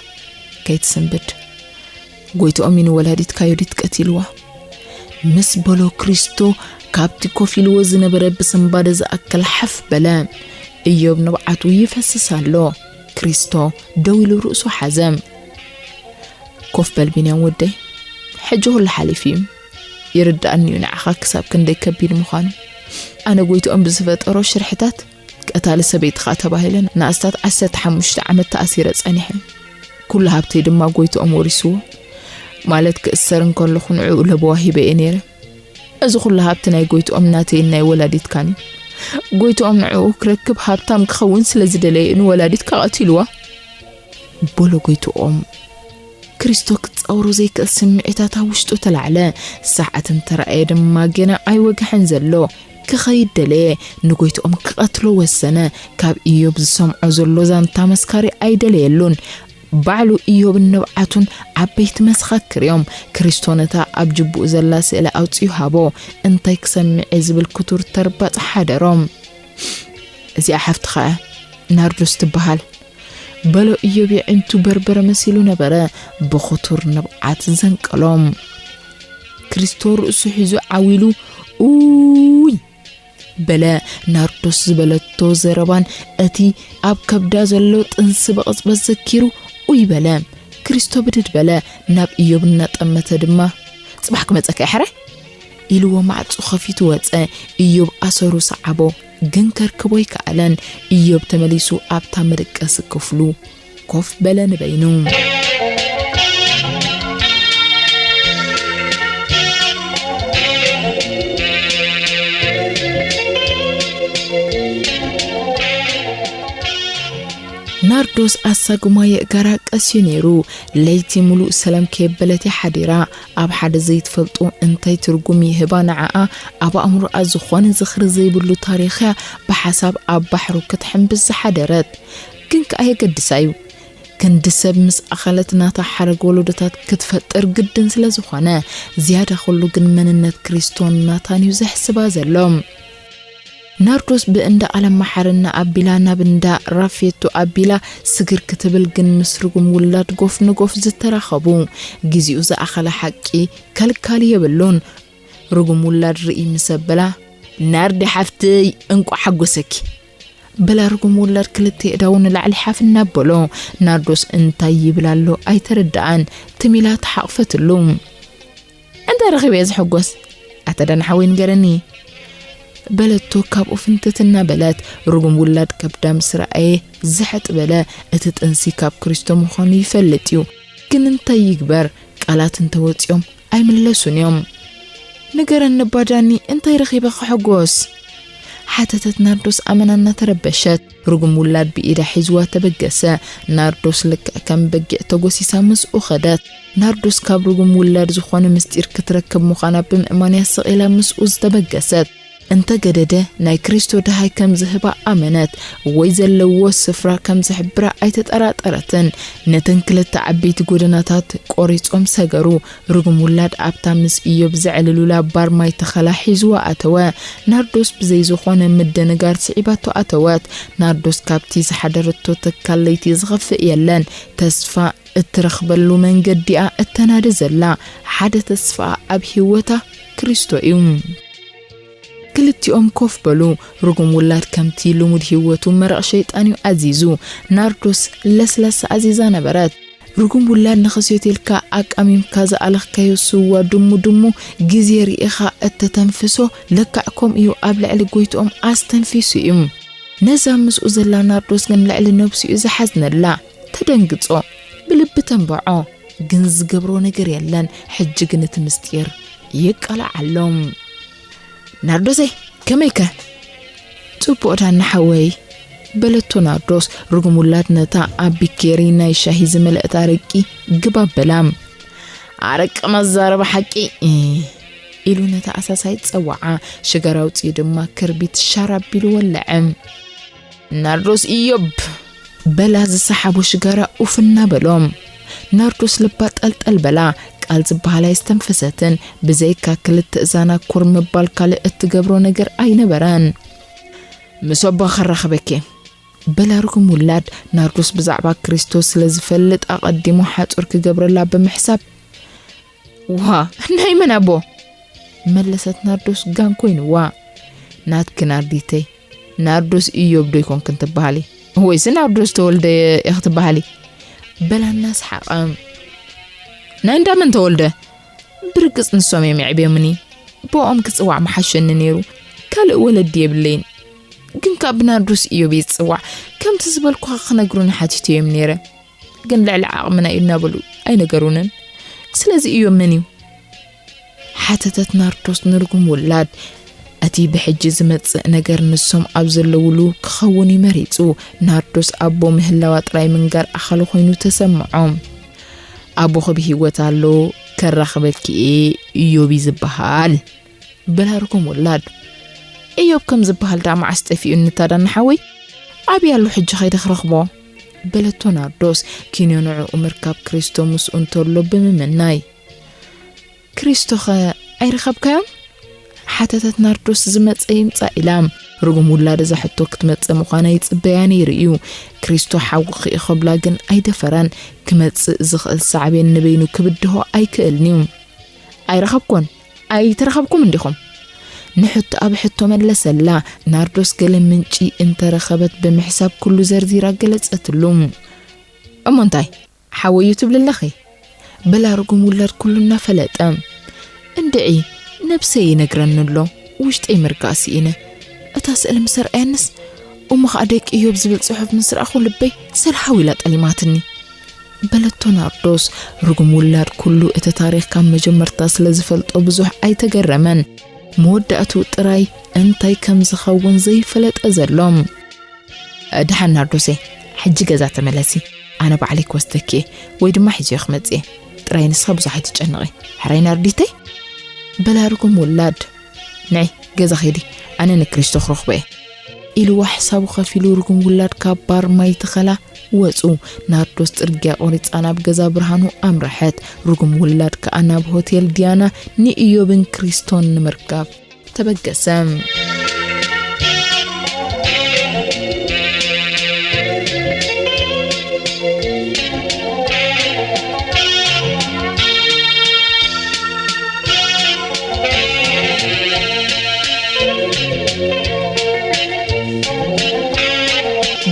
ከይትስንብድ። ጎይትኦም እዩ ንወላዲትካ ዮዲት ቀቲልዋ። ምስ በሎ ክሪስቶ ካብቲ ኮፍ ኢልዎ ዝነበረ ብስንባደ ዝኣክል ሓፍ በለ። እዮብ ንብዓቱ ይፈስስ ኣሎ። ክሪስቶ ደው ኢሉ ርእሱ ሓዘ። ኮፍ በል ቢንያም ወደይ፣ ሕጂ ኩሉ ሓሊፉ እዩ። ይርድኣኒ እዩ ንዓኻ ክሳብ ክንደይ ከቢድ ምዃኑ። ኣነ ጎይትኦም ብዝፈጠሮ ሽርሕታት ቀታሊ ሰበይትኻ ተባሂለ ንኣስታት ዓሰርተ ሓሙሽተ ዓመት ተኣሲረ ጸኒሐ። ኩሉ ሃብተይ ድማ ጎይትኦም ወሪስዎ። ማለት ክእሰር እንከለኹ ንዕኡ ለበዋ ሂበ እየ ነይረ። እዚ ኩሉ ሃብቲ ናይ ጎይትኦም ናተይን ናይ ወላዲትካን እዩ። ጎይትኦም ንዕኡ ክረክብ ሃብታም ክኸውን ስለ ዝደለየ ንወላዲትካ ቀቲልዋ። በሎ ጎይትኦም። ክሪስቶ ክጻወሮ ዘይክእል ስምዒታት ኣብ ውሽጡ ተላዕለ። ሰዓት እንተረኣየ ድማ ገና ኣይወግሐን ዘሎ። ክኸይድ ደለየ። ንጎይትኦም ክቐትሎ ወሰነ። ካብ እዮብ ዝሰምዖ ዘሎ ዛንታ መስካሪ ኣይደለየሉን። ባዕሉ እዮብን ንብዓቱን ዓበይቲ መሰኻክር እዮም። ክሪስቶ ነታ ኣብ ጅቡኡ ዘላ ስእሊ ኣውጺኡ ሃቦ። እንታይ ክሰምዕ እየ ዝብል ክቱር ተርባጽ ሓደሮም። እዚኣ ሓፍትኻ እያ፣ ናርዶስ ትበሃል። በሎ እዮብ የዒንቱ በርበረ መሲሉ ነበረ። ብኽቱር ንብዓት ዘንቀሎም። ክሪስቶ ርእሱ ሒዙ ዓው ኢሉ፣ ኡይ! በለ። ናርዶስ ዝበለቶ ዘረባን እቲ ኣብ ከብዳ ዘሎ ጥንሲ ብቕጽበት ዘኪሩ ኡይ በለ። ክሪስቶ ብድድ በለ። ናብ እዮብ እናጠመተ ድማ፣ ጽባሕ ክመጸካ እየ ሕራይ፣ ኢልዎ ማዕጾ ከፊቱ ወጸ። እዮብ ኣሰሩ ሰዓቦ፣ ግን ከርክቦ ኣይከኣለን። እዮብ ተመሊሱ ኣብታ መደቀሲ ክፍሉ ኮፍ በለ ንበይኑ። ናርዶስ ኣሳጉማ የእጋራ ቀስዩ ነይሩ። ለይቲ ሙሉእ ሰላም ከየበለት እያ ሓዲራ። ኣብ ሓደ ዘይትፈልጦ እንታይ ትርጉም ይህባ ንዓኣ፣ ኣብ ኣእምሮኣ ዝኾነ ዝኽሪ ዘይብሉ ታሪኽ እያ ብሓሳብ ኣብ ባሕሩ ክትሕምብስ ዝሓደረት። ግን ከኣ የገድሳ እዩ። ክንዲ ሰብ ምስ ኣኸለት ናታ ሓረግ ወለዶታት ክትፈጥር ግድን ስለ ዝኾነ፣ ዝያዳ ኩሉ ግን መንነት ክሪስቶን ናታን እዩ ዘሕስባ ዘሎ። ናርዶስ ብእንዳ ኣለማ ሓርና ኣቢላ ናብ እንዳ ራፌቶ ኣቢላ ስግር ክትብል ግን ምስ ርጉም ውላድ ጎፍ ንጎፍ ዝተራኸቡ። ግዜኡ ዝኣኸለ ሓቂ ከልካሊ የብሉን። ርጉም ውላድ ርኢ ምስ ኣበላ፣ ናርዲ ሓፍተይ እንቋዕ ሓጎሰኪ። በላ ርጉም ውላድ ክልተ ኣእዳዉ ንላዕሊ ሓፍ እናበሎ። ናርዶስ እንታይ ይብል ኣሎ ኣይተረድኣን። ትም ኢላ ተሓቑፈትሉ። እንታይ ረኺበ እየ ዝሕጎስ? ኣታ ዳና ሓወይ ንገረኒ። በለቶ ካብኡ ፍንትት እናበለት። ርጉም ውላድ ከብዳ ምስ ረኣየ ዝሕጥ በለ። እቲ ጥንሲ ካብ ክሪስቶ ምዃኑ ይፈልጥ እዩ። ግን እንታይ ይግበር? ቃላት እንተወፂኦም ኣይምለሱን እዮም። ንገረኒ እባ ዳኒ፣ እንታይ ረኺበ ክሕጎስ? ሓተተት ናርዶስ ኣመና እናተረበሸት። ርጉም ውላድ ብኢዳ ሒዝዋ ተበገሰ። ናርዶስ ልክዕ ከም በጊዕ ተጎሲሳ ምስኡ ኸደት። ናርዶስ ካብ ርጉም ውላድ ዝኾነ ምስጢር ክትረክብ ምዃና ብምእማን እያ ስቕ ኢላ ምስኡ ዝተበገሰት። እንተገደደ ናይ ክሪስቶ ደሃይ ከም ዝህባ ኣመነት ወይ ዘለዎ ስፍራ ከም ዝሕብራ ኣይተጠራጠረትን። ነተን ክልተ ዓበይቲ ጎደናታት ቆሪጾም ሰገሩ። ርጉም ውላድ ኣብታ ምስ እዮብ ዘዕልሉላ ባር ማይ ተኸላ ሒዝዋ ኣተወ። ናርዶስ ብዘይ ዝኾነ ምድንጋር ስዒባቶ ኣተወት። ናርዶስ ካብቲ ዝሓደረቶ ትካል ለይቲ ዝኸፍእ የለን። ተስፋ እትረኽበሉ መንገዲኣ እተናዲ ዘላ። ሓደ ተስፋኣ ኣብ ህይወታ ክሪስቶ እዩ። ክልቲኦም ኮፍ በሉ። ርጉም ውላድ ከምቲ ልሙድ ህይወቱ መረቕ ሸይጣን እዩ ኣዚዙ። ናርዶስ ለስላሳ ኣዚዛ ነበረት። ርጉም ውላድ ንኽስዮት ኢልካ ኣቃሚምካ ዝኣለኽካዮ ስዋ ድሙ ድሙ ግዜ ርኢኻ እተተንፍሶ ለካዕ ከምኡ እዩ ኣብ ልዕሊ ጎይትኦም ኣስተንፊሱ እዩ። ነዛ ምስኡ ዘላ ናርዶስ ግን ልዕሊ ነብሱ እዩ ዝሓዝነላ። ተደንግጾ፣ ብልቢ ተንብዖ፣ ግን ዝገብሮ ነገር የለን። ሕጂ ግን እቲ ምስጢር ይቃላዕ ኣሎ። ናርዶሰይ፣ ከመይከ? ጽቡቕ ዳና ሓወይ፣ በለቶ ናርዶስ። ርጉም ውላድ ነታ ኣብ ቢኬሪ ናይ ሻሂ ዝመልአት ኣረቂ ግብ ኣበላ። ኣረቂ መዛረቢ ሓቂ እ፣ ኢሉ ነታ ኣሳሳይ ጸዋዓ። ሽጋራ ኣውጺኡ ድማ ክርቢት ሻር ኣቢሉ ወለዐ። ናርዶስ ኢዮብ! በላ ዝሰሓቦ ሽጋራ ኡፍ እናበሎም። ናርዶስ ልባ ጠልጠል በላ። ቃል ዝበሃል ኣይስተንፈሰትን። ብዘይካ ክልተ እዛና ኩር ምባል ካልእ እትገብሮ ነገር ኣይነበረን። ምስ ኣቦ ከራኽበኪ። በላ ርጉም ውላድ። ናርዶስ ብዛዕባ ክርስቶስ ስለ ዝፈልጥ ኣቐዲሙ ሓጹር ክገብረላ ብምሕሳብ፣ ዋ፣ ናይ መን ኣቦ? መለሰት ናርዶስ ጋን ኮይንዋ። ናትኪ ናርዲተይ፣ ናርዶስ ኢዮብ ዶ ይኮንክን ትበሃሊ? ወይስ ናርዶስ ተወልደ ኢኺ ትበሃሊ? በላ እናሰሓቐ። ናይ እንዳ መን ተወልደ? ብርግጽ ንሶም እዮም የዕብዮምኒ። ብኦም ክጽዋዕ ምሓሸኒ ነይሩ። ካልእ ወለዲ የብለይን። ግን ካብ ብናርዶስ ኢዮብ እየ ዝጽዋዕ። ከምቲ ዝበልኩኻ ክነግሩኒ ሓቲተዮም ነይረ። ግን ልዕሊ ዓቕምና እዩ እናበሉ ኣይነገሩንን። ስለዚ ኢዮብ መን እዩ? ሓተተት ናርዶስ ንርጉም ውላድ። እቲ ብሕጂ ዝመጽእ ነገር ንሶም ኣብ ዘለውሉ ክኸውን እዩ መሪጹ። ናርዶስ ኣቦ ምህላዋ ጥራይ ምንጋር ኣኻሉ ኮይኑ ተሰምዖ። ኣቦኺ ብህይወት ኣሎ፣ ከራኽበኪ እየ፣ ኢዮብ እዩ ዝበሃል። በላ ርጉም ውላድ። ኢዮብ ከም ዝበሃል ደኣ መዓስ ጠፊኡ እንታዳና ሓወይ? ኣበይ ኣሎ ሕጂ ከይደ ክረኽቦ? በለቶ ናርዶስ፣ ኪንዮ ንዕኡ ምርካብ ክሪስቶ ምስኡ እንተሎ ብምምናይ። ክሪስቶኸ ኣይረኸብካዮን? ሓተተት ናርዶስ ዝመጸ ይምጻእ ኢላ። ርጉም ውላድ እዛ ሕቶ ክትመጽእ ምዃና ይጽበያ ነይሩ እዩ። ክሪስቶ ሓውኺ እዩ ክብላ ግን ኣይደፈረን። ክመጽእ ዝኽእል ሳዕቤን ንበይኑ ክብድሆ ኣይክእልን እዩ። ኣይረኸብኩን፣ ኣይተረኸብኩም እንዲኹም? ንሕቶ ኣብ ሕቶ መለሰላ። ናርዶስ ገለ ምንጪ እንተረኸበት ብምሕሳብ ኩሉ ዘርዚራ ገለጸትሉ። እሞ እንታይ? ሓወዩ ትብሊ ኣለኺ? በላ ርጉም ውላድ ኩሉ እናፈለጠ። እንድዒ፣ ነብሰይ ይነግረኒ ኣሎ፣ ውሽጠይ ምርጋእ ስኢነ። እታ ስእሊ ምስ ኣርኣየንስ፣ እሞ ኸኣ ደቂ ኢዮብ ዝብል ጽሑፍ ምስ ረኣኹ ልበይ ሰልሃው ኢላ ጠሊማትኒ። በለቶ ናርዶስ። ርጉም ውላድ ኩሉ እቲ ታሪኽ ካብ መጀመርታ ስለ ዝፈልጦ ብዙሕ ኣይተገረመን። መወዳእትኡ ጥራይ እንታይ ከም ዝኸውን ዘይፈለጠ ዘሎ። ደሓን ናርዶሰይ፣ ሕጂ ገዛ ተመለሲ። ኣነ ባዕለይ ክወስደኪ እየ፣ ወይ ድማ ሒዘዮ ክመጽእ እየ። ጥራይ ንስኻ ብዙሕ ኣይትጨነቒ። ሕራይ ናርዲተይ? በላ ርጉም ውላድ። ንዒ፣ ገዛ ኺዲ፣ ኣነ ንክሪስቶ ክረኽቦ እየ። ኢልዋ ሕሳቡ ከፊሉ ርጉም ውላድ ካብ ባር ማይ ተኸላ ወጹ። ናርዶስ ጽርግያ ቆሪጻ ናብ ገዛ ብርሃኑ ኣምረሐት። ርጉም ውላድ ከኣ ናብ ሆቴል ዲያና ንኢዮብን ክሪስቶን ንምርካብ ተበገሰ።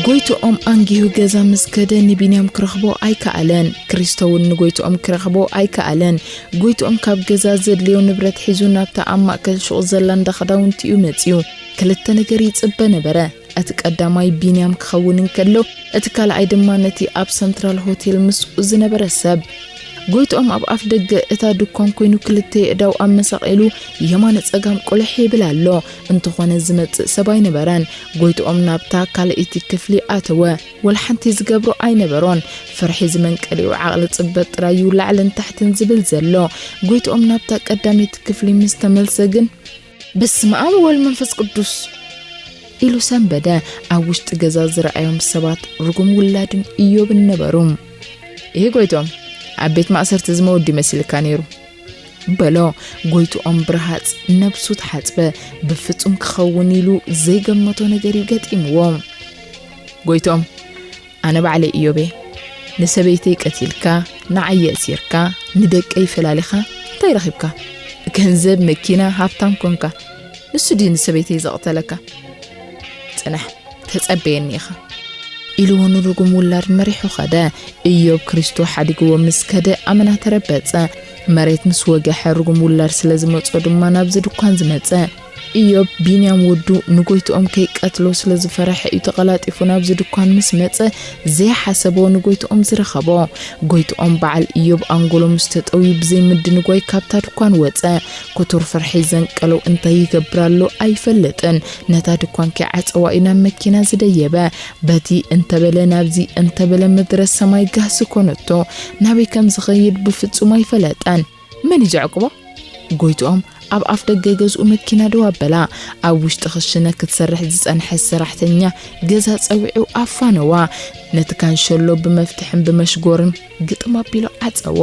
ጎይትኦም ኣንጊሁ ገዛ ምስ ከደ ንቢንያም ክረኽቦ ኣይከኣለን። ክሪስቶ እውን ንጎይትኦም ክረኽቦ ኣይከኣለን። ጎይትኦም ካብ ገዛ ዘድልዮ ንብረት ሒዙ ናብታ ኣብ ማእከል ሹቕ ዘላ እንዳ ክዳውንቲ እዩ መጺኡ። ክልተ ነገር ይጽበ ነበረ። እቲ ቀዳማይ ቢንያም ክኸውን እንከሎ፣ እቲ ካልኣይ ድማ ነቲ ኣብ ሰንትራል ሆቴል ምስኡ ዝነበረ ሰብ። ጎይትኦም ኣብ ኣፍ ደገ እታ ድኳን ኮይኑ ክልተ የእዳው ኣመሳቒሉ የማነ ጸጋም ቁልሕ ይብል ኣሎ። እንተኾነ ዝመጽእ ሰብ ኣይነበረን። ጎይትኦም ናብታ ካልኣይቲ ክፍሊ ኣተወ። ወላ ሓንቲ ዝገብሮ ኣይነበሮን። ፍርሒ ዝመንቀሊኡ ዓቕሊ ጽበት ጥራይ እዩ ላዕልን ታሕትን ዝብል ዘሎ። ጎይትኦም ናብታ ቀዳመይቲ ክፍሊ ምስ ተመልሰ ግን፣ በስመ ኣብ ወወልድ መንፈስ ቅዱስ ኢሉ ሰንበደ። ኣብ ውሽጢ ገዛ ዝረኣዮም ሰባት ርጉም ውላድን ኢዮብን ነበሩ። "ይሄ ጎይቶም፣ ኣብ ቤት ማእሰርቲ ዝመወዲ መሲልካ ነይሩ?" በሎ። ጎይትኦም ብረሃጽ ነብሱ ተሓጽበ። ብፍጹም ክኸውን ኢሉ ዘይገመቶ ነገር እዩ ገጢምዎ። ጎይትኦም፣ ኣነ ባዕለይ ኢዮብ እየ። ንሰበይተይ ቀቲልካ፣ ንዓይ የእሲርካ፣ ንደቀይ ፈላሊኻ፣ እንታይ ረኺብካ? ገንዘብ፣ መኪና፣ ሃብታም ኮንካ። ንሱ ድዩ ንሰበይተይ ዘቕተለካ? ጽናሕ፣ ተጸበየኒ ኢኻ። ኢልዎ ንርጉም ውላድ መሪሑ ኸደ። ኢዮብ ክሪስቶ ሓዲግዎ ምስ ከደ ኣመና ተረበጸ። መሬት ምስ ወገሐ ርጉም ውላድ ስለ ዝመጾ ድማ ናብዚ ድኳን ዝመጸ። ኢዮብ ቢንያም ወዱ ንጎይትኦም ከይቀትሎ ስለ ዝፈረሐ እዩ ተቐላጢፉ ናብዚ ድኳን ምስ መጸ ዘይሓሰቦ ንጎይትኦም ዝረኸቦ። ጎይትኦም በዓል ኢዮብ ኣንጎሎ ምስ ተጠውዩ ብዘይ ምድንጓይ ካብታ ድኳን ወጸ። ክቱር ፍርሒ ዘንቀሎ እንታይ ይገብር ኣሎ ኣይፈልጥን። ነታ ድኳን ከይዓጸዋ እዩ ናብ መኪና ዝደየበ። በቲ እንተበለ ናብዚ እንተበለ ምድረ ሰማይ ጋህሲ ኮነቶ። ናበይ ከም ዝኸይድ ብፍጹም ኣይፈለጠን። መን እዩ ዘዕቅቦ? ጎይትኦም ኣብ ኣፍ ደገ ገዝኡ መኪና ደው ኣበላ። ኣብ ውሽጢ ክሽነ ክትሰርሕ ዝጸንሐት ሰራሕተኛ ገዛ ጸዊዑ ኣፋነዋ። ነቲ ካንሸሎ ብመፍትሕን ብመሽጎርን ግጥም ኣቢሉ ዓጸዎ።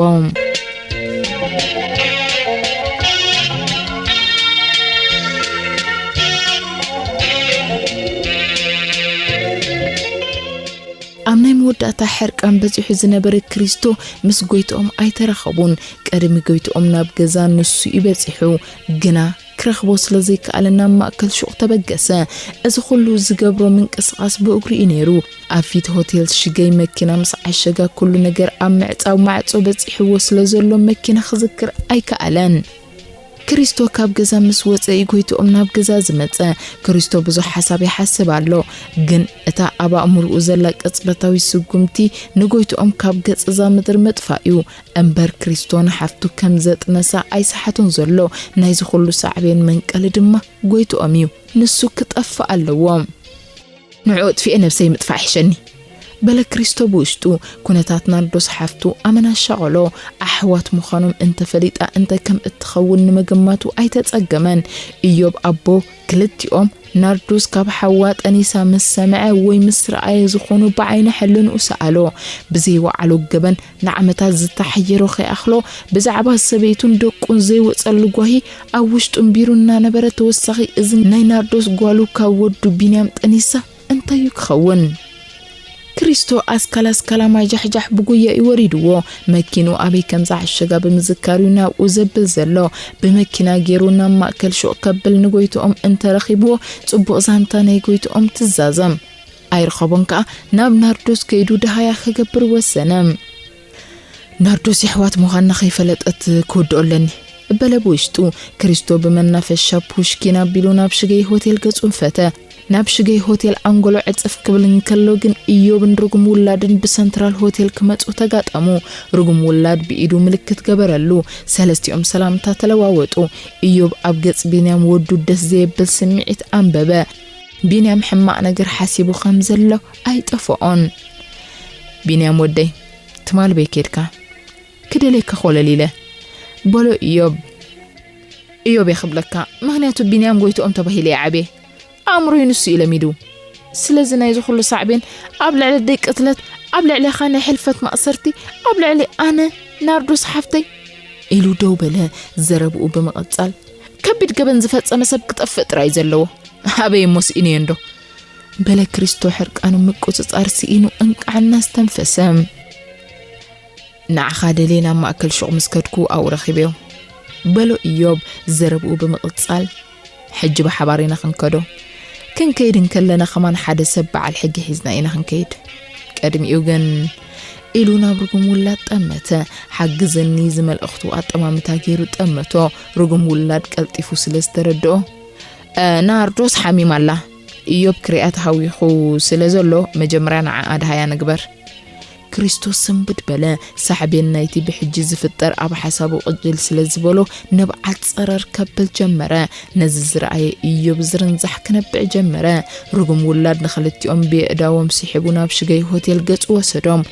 ኣብ ናይ መወዳእታ ሕርቃን በጺሑ ዝነበረ ክሪስቶ ምስ ጎይትኦም ኣይተራኸቡን። ቀድሚ ጎይትኦም ናብ ገዛ ንሱ እዩ በጺሑ፣ ግና ክረኽቦ ስለ ዘይከኣለ ናብ ማእከል ሹቕ ተበገሰ። እዚ ኩሉ ዝገብሮ ምንቅስቓስ ብእግሩ እዩ ነይሩ። ኣብ ፊት ሆቴል ሽገይ መኪና ምስ ዓሸጋ ኩሉ ነገር ኣብ ምዕጻው ማዕጾ በጺሕዎ ስለ ዘሎ መኪና ክዝክር ኣይከኣለን። ክሪስቶ ካብ ገዛ ምስ ወጸ እዩ ጎይትኦም ናብ ገዛ ዝመጸ። ክሪስቶ ብዙሕ ሓሳብ ይሓስብ ኣሎ፣ ግን እታ ኣብ ኣእምሮኡ ዘላ ቅጽበታዊ ስጉምቲ ንጎይትኦም ካብ ገጽ እዛ ምድሪ ምጥፋእ እዩ። እምበር ክሪስቶ ንሓፍቱ ከም ዘጥነሳ ኣይሰሓቶን ዘሎ። ናይዚ ኩሉ ሳዕቤን መንቀሊ ድማ ጎይትኦም እዩ። ንሱ ክጠፍእ ኣለዎ። ንዕኡ ኣጥፊኤ ነብሰይ ምጥፋእ ይሕሸኒ፣ በለ ክሪስቶ ብውሽጡ። ኩነታት ናርዶስ ሓፍቱ ኣመና ኣሻቐሎ። ኣሕዋት ምዃኖም እንተፈሊጣ እንታይ ከም እትኸውን ንምግማቱ ኣይተጸገመን። ኢዮብ ኣቦ ክልቲኦም ናርዶስ ካብ ሓዋ ጠኒሳ ምስ ሰምዐ ወይ ምስ ረኣየ ዝኾኑ ብዓይኒ ሕልንኡ ሰኣሎ። ብዘይወዓሎ ገበን ንዓመታት ዝተሓየሮ ከይኣኽሎ ብዛዕባ ሰበይቱን ደቁን ዘይወጸሉ ጓሂ ኣብ ውሽጡ እምቢሩ እናነበረ ተወሳኺ እዚ ናይ ናርዶስ ጓሉ ካብ ወዱ ቢንያም ጠኒሳ እንታይ እዩ ክኸውን? ክሪስቶ ኣስካል ኣስካላ ማይ ጃሕጃሕ ብጉያ እዩ ወሪድዎ። መኪንኡ ኣበይ ከም ዝዓሸጋ ብምዝካር እዩ ናብኡ ዘብል ዘሎ። ብመኪና ገይሩ ናብ ማእከል ሹቕ ከብል ንጎይትኦም እንተረኺብዎ ጽቡቕ ዛንታ ናይ ጎይትኦም ትዛዘም። ኣይረኸቦን ከኣ ናብ ናርዶስ ከይዱ ደሃያ ክገብር ወሰነ። ናርዶስ የሕዋት ምዃንና ከይፈለጠት ክውድኦ ኣለኒ፣ በለ ብውሽጡ። ክሪስቶ ብመናፈሻ ፑሽኪን ኣቢሉ ናብ ሽገይ ሆቴል ገጹ ፈተ። ናብ ሽገይ ሆቴል ኣንጎሎ ዕጽፍ ክብል እንከሎ ግን ኢዮብን ርጉም ውላድን ብሰንትራል ሆቴል ክመጹ ተጋጠሙ። ርጉም ውላድ ብኢዱ ምልክት ገበረሉ። ሰለስቲኦም ሰላምታ ተለዋወጡ። ኢዮብ ኣብ ገጽ ቢንያም ወዱ ደስ ዘየብል ስምዒት ኣንበበ። ቢንያም ሕማቕ ነገር ሓሲቡ ከም ዘሎ ኣይጠፍኦን። ቢንያም ወደይ፣ ትማል በይ ኬድካ? ክደልየካ ኮለል ኢለ፣ በሎ ኢዮብ። ኢዮብ እየ ክብለካ፣ ምኽንያቱ ቢንያም ጎይትኦም ተባሂለ እየ ዓብየ። ኣእምሮይ ንሱ እዩ ለሚዱ። ስለዚ ናይዚ ኩሉ ሳዕቤን ኣብ ልዕሊ ደይ ቅትለት፣ ኣብ ልዕሌኻ ናይ ሕልፈት ማእሰርቲ፣ ኣብ ልዕሊ ኣነ ናርዶስ ሓፍተይ፣ ኢሉ ደው በለ። ዘረብኡ ብምቕጻል፣ ከቢድ ገበን ዝፈጸመ ሰብ ክጠፍእ ጥራይ እዩ ዘለዎ። ኣበይ እሞ ስኢነዮ እንዶ? በለ ክሪስቶ ሕርቃኑ ምቁጽጻር ስኢኑ እንቃዕ እናስተንፈሰ። ንዓኻ ደልየ ናብ ማእከል ሹቕ ምስ ከድኩ ኣብኡ ረኺበዮ፣ በሎ ኢዮብ ዘረብኡ ብምቕጻል። ሕጂ ብሓባር ኢና ክንከዶ። ክንከይድ እንከለና ከማን ሓደ ሰብ በዓል ሕጊ ሒዝና ኢና ክንከይድ። ቅድሚኡ ግን፣ ኢሉ ናብ ርጉም ውላድ ጠመተ። ሓግዘኒ ዝመልእኽቱ ኣጠማምታ ገይሩ ጠመቶ። ርጉም ውላድ ቀልጢፉ ስለ ዝተረድኦ፣ "እ፣ ናርዶስ ሓሚማ ኣላ። ኢዮብ ክሪኣ ተሃዊኹ ስለ ዘሎ መጀመርያ ንዓኣ ደሃያ ንግበር።" ክሪስቶስ ስንብድ በለ። ሳዕቤን ናይቲ ብሕጂ ዝፍጠር ኣብ ሓሳቡ ቅጅል ስለ ዝበሎ ንብዓት ጸረር ከብል ጀመረ። ነዚ ዝረኣየ ኢዮብ ዝርንዛሕ ክነብዕ ጀመረ። ርጉም ውላድ ንኽልቲኦም ብየእዳዎም ስሒቡ ናብ ሽገይ ሆቴል ገጹ ወሰዶም።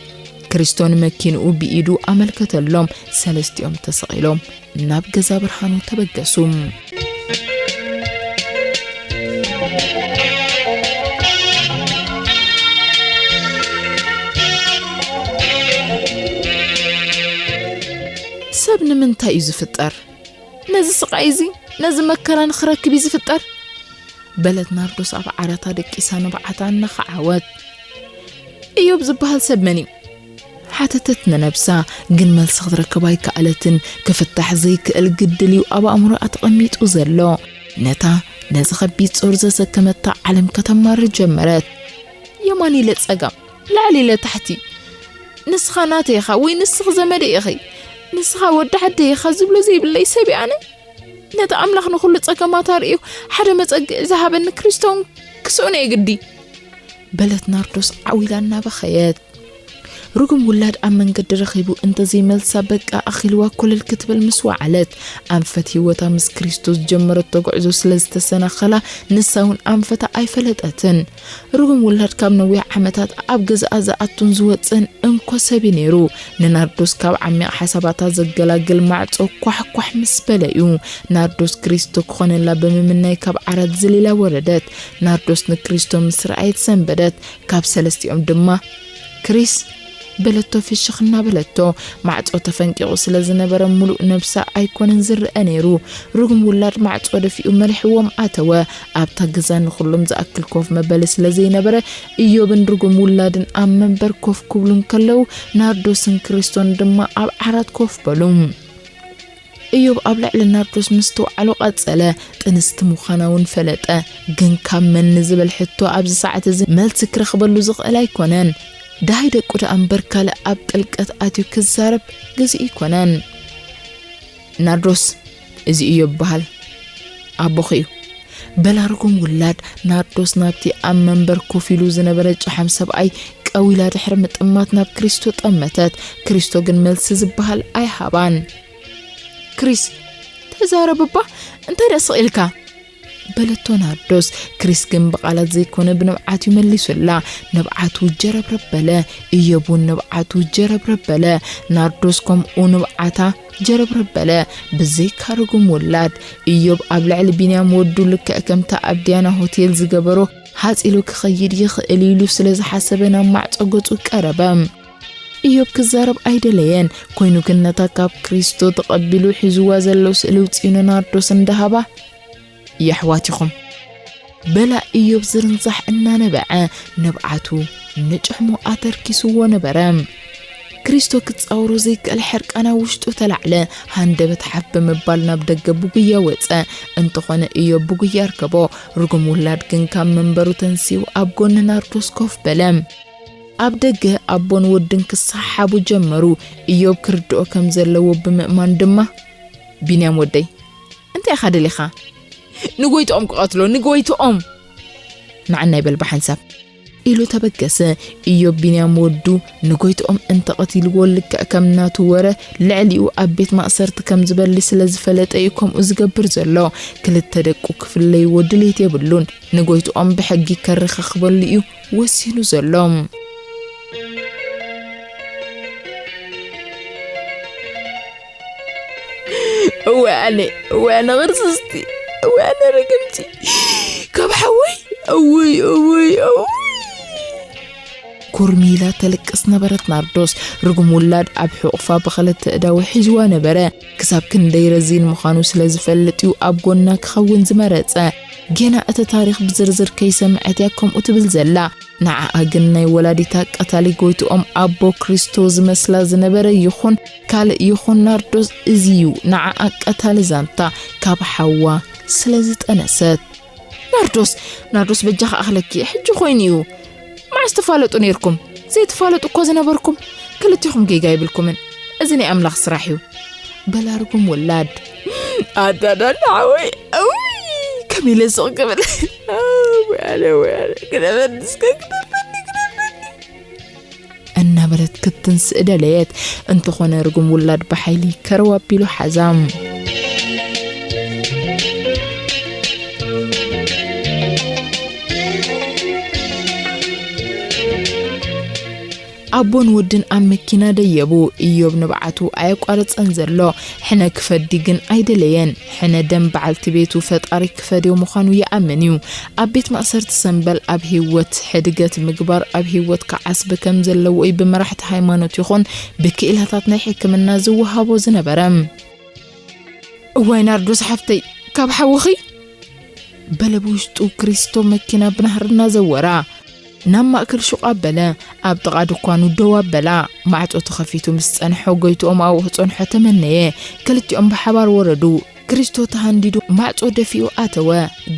ክሪስቶ ንመኪንኡ ብኢዱ ኣመልከተሎም። ሰለስቲኦም ተሰቒሎም ናብ ገዛ ብርሃኑ ተበገሱ። ሰብ ንምንታይ እዩ ዝፍጠር? ነዚ ስቓይ እዚ፣ ነዚ መከራ ንኽረክብ እዩ ዝፍጠር? በለት ናርዶስ ኣብ ዓራታ ደቂሳ ንብዓታ እናኸዓወት። እዮብ ዝበሃል ሰብ መን እዩ? ሓተተት ንነብሳ፣ ግን መልሲ ክትረክብ ኣይከኣለትን። ክፍታሕ ዘይክእል ግድል እዩ ኣብ ኣእምሮኣ ተቐሚጡ ዘሎ። ነታ ነዚ ከቢድ ጾር ዘሰከመታ ዓለም ከተማርር ጀመረት። የማን ኢለ ጸጋም፣ ላዕሊ ኢለ ታሕቲ፣ ንስኻ ናተይ ኢኻ ወይ ንስኺ ዘመደይ ኢኺ፣ ንስኻ ወዲ ዓደይ ኢኻ ዝብሎ ዘይብለይ ሰብ እየ ኣነ። ነቲ ኣምላኽ ንኹሉ ጸገማት ኣርእዩ ሓደ መጸግዒ ዝሃበኒ ክርስቶን ክስእኖ እየ ግዲ። በለት ናርዶስ ዓው ኢላ እናበኸየት። ርጉም ውላድ ኣብ መንገዲ ረኺቡ እንተዘይመልሳ በቃ ኣኺልዋ ኮለል ክትብል ምስ ወዓለት፣ ኣንፈት ህይወታ ምስ ክርስቶስ ዝጀመረቶ ጉዕዞ ስለ ዝተሰናኸላ ንሳ እውን ኣንፈታ ኣይፈለጠትን። ርጉም ውላድ ካብ ነዊሕ ዓመታት ኣብ ገዛኣ ዝኣቱን ዝወፅእን እንኮ ሰብ እዩ ነይሩ። ንናርዶስ ካብ ዓሚቕ ሓሳባታ ዘገላግል ማዕጾ ኳሕኳሕ ምስ በለ እዩ። ናርዶስ ክሪስቶ ክኾነላ ብምምናይ ካብ ዓራት ዘሊላ ወረደት። ናርዶስ ንክሪስቶ ምስ ረኣየት ሰንበደት። ካብ ሰለስቲኦም ድማ ክሪስ በለቶ ፍሽኽ እናበለቶ። ማዕጾ ተፈንቂቑ ስለ ዝነበረ ምሉእ ነብሳ ኣይኮነን ዝረአ ነይሩ። ርጉም ውላድ ማዕጾ ደፊኡ መሪሕዎም ኣተወ። ኣብታ ገዛ ንኹሎም ዝኣክል ኮፍ መበሊ ስለ ዘይነበረ፣ እዮብን ርጉም ውላድን ኣብ መንበር ኮፍ ክብሉ እንከለዉ፣ ናርዶስን ክሪስቶን ድማ ኣብ ዓራት ኮፍ በሉ። እዮብ ኣብ ልዕሊ ናርዶስ ምስትውዓሉ ቀጸለ። ጥንስቲ ምዃና እውን ፈለጠ። ግን ካብ መን ንዝብል ሕቶ ኣብዚ ሰዓት እዚ መልሲ ክረኽበሉ ዝኽእል ኣይኮነን። ደሃይ ደቁ ደኣ እምበር ካልእ ኣብ ጥልቀት ኣትዩ ክዛረብ ግዜ ኣይኮነን። ናርዶስ፣ እዚ እዮብ ይበሃል። ኣቦኺ እዩ። በላ ርጉም ውላድ። ናርዶስ ናብቲ ኣብ መንበር ኮፍ ኢሉ ዝነበረ ጨሓም ሰብኣይ ቀዊላ ድሕሪ ምጥማት ናብ ክሪስቶ ጠመተት። ክሪስቶ ግን መልሲ ዝበሃል ኣይሃባን። ክሪስ፣ ተዛረብ እባ፣ እንታይ ደኣ ስቕ ኢልካ? በለቶ ናርዶስ። ክሪስ ግን ብቓላት ዘይኮነ ብንብዓት እዩ መሊሱላ። ንብዓቱ ጀረብረብ በለ። እዮብ እውን ንብዓቱ ጀረብረብ በለ። ናርዶስ ከምኡ ንብዓታ ጀረብረብ በለ። ብዘይካ ርጉም ውላድ፣ እዮብ ኣብ ልዕሊ ቢንያም ወዱ ልክዕ ከምታ ኣብ ዲያና ሆቴል ዝገበሮ ሃጽ ኢሉ ክኸይድ ይኽእል ኢሉ ስለ ዝሓሰበ ናብ ማዕጾ ገጹ ቀረበ። እዮብ ክዛረብ ኣይደለየን። ኮይኑ ግን ነታ ካብ ክሪስቶ ተቐቢሉ ሒዝዋ ዘሎ ስእሊ ውጽኡ ንናርዶስ እንዳሃባ፣ "የሕዋት ኢኹም?" በላ እዮብ ዝርንዛሕ እናነበዐ ንብዓቱ ንጭሕሙ ኣተርኪስዎ ነበረ። ክሪስቶ ክጻወሮ ዘይከኣል ሕርቃን ኣብ ውሽጡ ተላዕለ። ሃንደበት ሓፍ ብምባል ናብ ደገ ብጉያ ወጸ። እንተኾነ እዮብ ብጉያ ኣርከቦ። ርጉም ውላድ ግን ካብ መንበሩ ተንሲኡ ኣብ ጎኒ ናርዶስ ኮፍ በለ። ኣብ ደገ ኣቦን ወድን ክሰሓሓቡ ጀመሩ። እዮብ ክርድኦ ከም ዘለዎ ብምእማን ድማ፣ "ቢንያም ወደይ፣ እንታይ ኢኻ ደሊኻ?" "ንጎይትኦም ክቐትሎ፣ ንጎይትኦም!" "ንዓናይ በል ብሓንሳብ!" ኢሉ ተበገሰ። እዮብ ቢንያም ወዱ ንጎይትኦም እንተቐቲልዎ ልክዕ ከም ናቱ ወረ ልዕሊኡ ኣብ ቤት ማእሰርቲ ከም ዝበሊ ስለ ዝፈለጠ እዩ ከምኡ ዝገብር ዘሎ። ክልተ ደቁ ክፍለይዎ ድሌት የብሉን። ንጎይትኦም ብሕጊ ከረኻኽበሉ እዩ ወሲኑ ዘሎ። እወ ኣነ፣ እወ ኣነ ቅርስስቲ፣ እወ ኣነ ርግምቲ፣ ካብ ሓወይ፣ እውይ፣ እውይ፣ እውይ። ኩርሚ ኢላ ተልቅስ ነበረት ናርዶስ። ርጉም ውላድ ኣብ ሕቑፋ ብኽልተ እዳዊ ሒዝዋ ነበረ። ክሳብ ክንደይ ረዚን ምዃኑ ስለ ዝፈልጥ እዩ ኣብ ጎና ክኸውን ዝመረጸ። ጌና እቲ ታሪኽ ብዝርዝር ከይሰምዐት እያ ከምኡ ትብል ዘላ። ንዓኣ ግን ናይ ወላዲታ ቀታሊ ጎይትኦም ኣቦ ክሪስቶ ዝመስላ ዝነበረ ይኹን ካልእ ይኹን ናርዶስ እዚ እዩ ንዓኣ ቀታሊ ዛንታ ካብ ሓዋ ስለ ዝጠነሰት። ናርዶስ፣ ናርዶስ በጃኻ ኣኽለኪ፣ ሕጂ ኮይኑ እዩ። መዓስ ትፋለጡ ነይርኩም? ዘይትፋለጡ እኮ ዝነበርኩም። ክልቴኹም ጌጋ የብልኩምን። እዚ ናይ ኣምላኽ ስራሕ እዩ። በላ ርጉም ውላድ። ኣዳዳ ንዓወይ፣ እውይ፣ ከመይ ኢለ ስቕ ክብል። እውይ ኣነ፣ እውይ ኣነ፣ ግደፈኒ እስከ፣ ግደፈኒ፣ ግደፈኒ። እናበለት ክትንስእ ደለየት። እንተኾነ ርጉም ውላድ ብሓይሊ ከረው ኣቢሉ ሓዛ። ኣቦን ወድን ኣብ መኪና ደየቡ። እዮብ ንብዓቱ ኣየቋረጸን ዘሎ። ሕነ ክፈዲ ግን ኣይደለየን። ሕነ ደም በዓልቲ ቤቱ ፈጣሪ ክፈድዮ ምዃኑ ይኣምን እዩ። ኣብ ቤት ማእሰርቲ ሰምበል ኣብ ህይወት ሕድገት ምግባር ኣብ ህይወትካ ዓስቢ ከም ዘለዎ እዩ ብመራሕቲ ሃይማኖት ይኹን ብክኢላታት ናይ ሕክምና ዝወሃቦ ዝነበረ። እዋይ ናርዶስ ሓፍተይ፣ ካብ ሓውኺ? በለ ብውሽጡ ክሪስቶ መኪና ብናህሪ እናዘወራ። ናብ ማእከል ሹቕ ኣበለ። ኣብ ጥቓ ድኳኑ ደው ኣበላ። ማዕጾ ተኸፊቱ ምስ ጸንሖ ጎይትኦም ኣብኡ ክጸንሖ ተመነየ። ክልቲኦም ብሓባር ወረዱ። ክሪስቶ ተሃንዲዱ ማዕጾ ደፊኡ ኣተወ።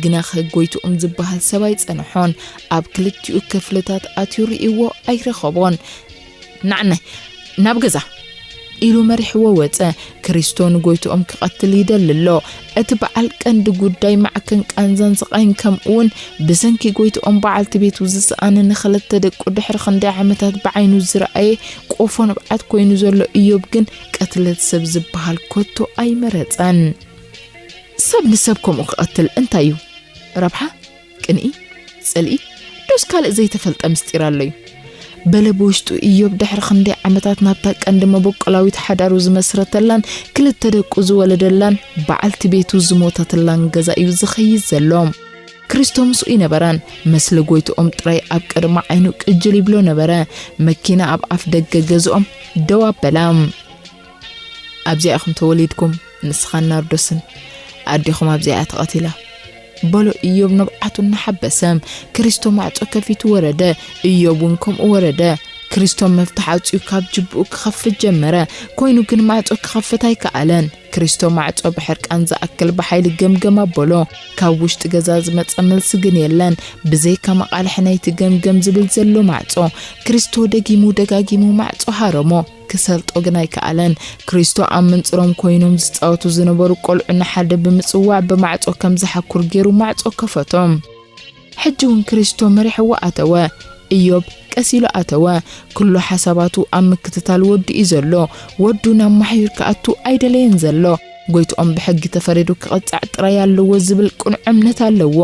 ግናኸ ጎይትኦም ዝበሃል ሰብ ኣይጸንሖን። ኣብ ክልቲኡ ክፍልታት ኣትዩ ርእይዎ ኣይረኸቦን። "ንዓናይ ናብ ገዛ!" ኢሉ መሪሕዎ ወጸ። ክሪስቶ ንጎይትኦም ክቐትል ይደሊ ኣሎ። እቲ በዓል ቀንዲ ጉዳይ ማዕከን ቃንዛን ስቓይን፣ ከምኡውን ብሰንኪ ጎይትኦም በዓልቲ ቤቱ ዝሰኣነ ንኽልተ ደቁ ድሕሪ ክንደይ ዓመታት ብዓይኑ ዝረኣየ ቆፎ ንብዓት ኮይኑ ዘሎ ኢዮብ ግን ቅትለት ሰብ ዝበሃል ኮቶ ኣይመረጸን። ሰብ ንሰብ ከምኡ ክቐትል እንታይ እዩ? ረብሓ? ቅንኢ? ጽልኢ? ዶስ ካልእ ዘይተፈልጠ ምስጢር ኣሎ እዩ? በለ ብውሽጡ ኢዮብ ድሕሪ ክንደይ ዓመታት ናብታ ቀንዲ መበቆላዊት ሓዳሩ ዝመስረተላን ክልተ ደቁ ዝወለደላን በዓልቲ ቤቱ ዝሞተትላን ገዛ እዩ ዝኸይድ ዘሎ። ክሪስቶ ምስኡ ይነበራን፣ መስሊ ጎይትኦም ጥራይ ኣብ ቅድሚ ዓይኑ ቅጅል ይብሎ ነበረ። መኪና ኣብ ኣፍ ደገ ገዝኦም ደው ኣበላ። ኣብዚኣ ኢኹም ተወሊድኩም፣ ንስኻን ናርዶስን። ኣዴኹም ኣብዚኣ እያ ተቐቲላ። በሎ ኢዮብ ንብዓቱ እናሓበሰ። ክሪስቶ ማዕጾ ከፊቱ ወረደ። ኢዮብ እውን ከምኡ ወረደ። ክሪስቶ መፍትሕ ኣውጺኡ ካብ ጅብኡ ክኸፍት ጀመረ። ኮይኑ ግን ማዕጾ ክኸፍት ኣይከኣለን። ክሪስቶ ማዕጾ ብሕርቃን ዝኣክል ብሓይሊ ገምገም ኣበሎ። ካብ ውሽጢ ገዛ ዝመጸ መልሲ ግን የለን። ብዘይካ መቓልሒ ናይቲ ገምገም ዝብል ዘሎ ማዕጾ። ክሪስቶ ደጊሙ ደጋጊሙ ማዕጾ ሃረሞ። ክሰልጦ ግን ኣይከኣለን። ክሪስቶ ኣብ መንጽሮም ኮይኖም ዝጻወቱ ዝነበሩ ቆልዑ ንሓደ ብምጽዋዕ ብማዕጾ ከም ዝሓኩር ገይሩ ማዕጾ ከፈቶም። ሕጂ እውን ክሪስቶ መሪሕዎ ኣተወ። ኢዮብ ቀስ ኢሉ ኣተወ። ኩሉ ሓሳባቱ ኣብ ምክትታል ወዱ እዩ ዘሎ። ወዱ ናብ ማሕዩር ክኣቱ ኣይደለየን ዘሎ። ጎይትኦም ብሕጊ ተፈሪዱ ክቕጻዕ ጥራይ ኣለዎ ዝብል ቅኑዕ እምነት ኣለዎ።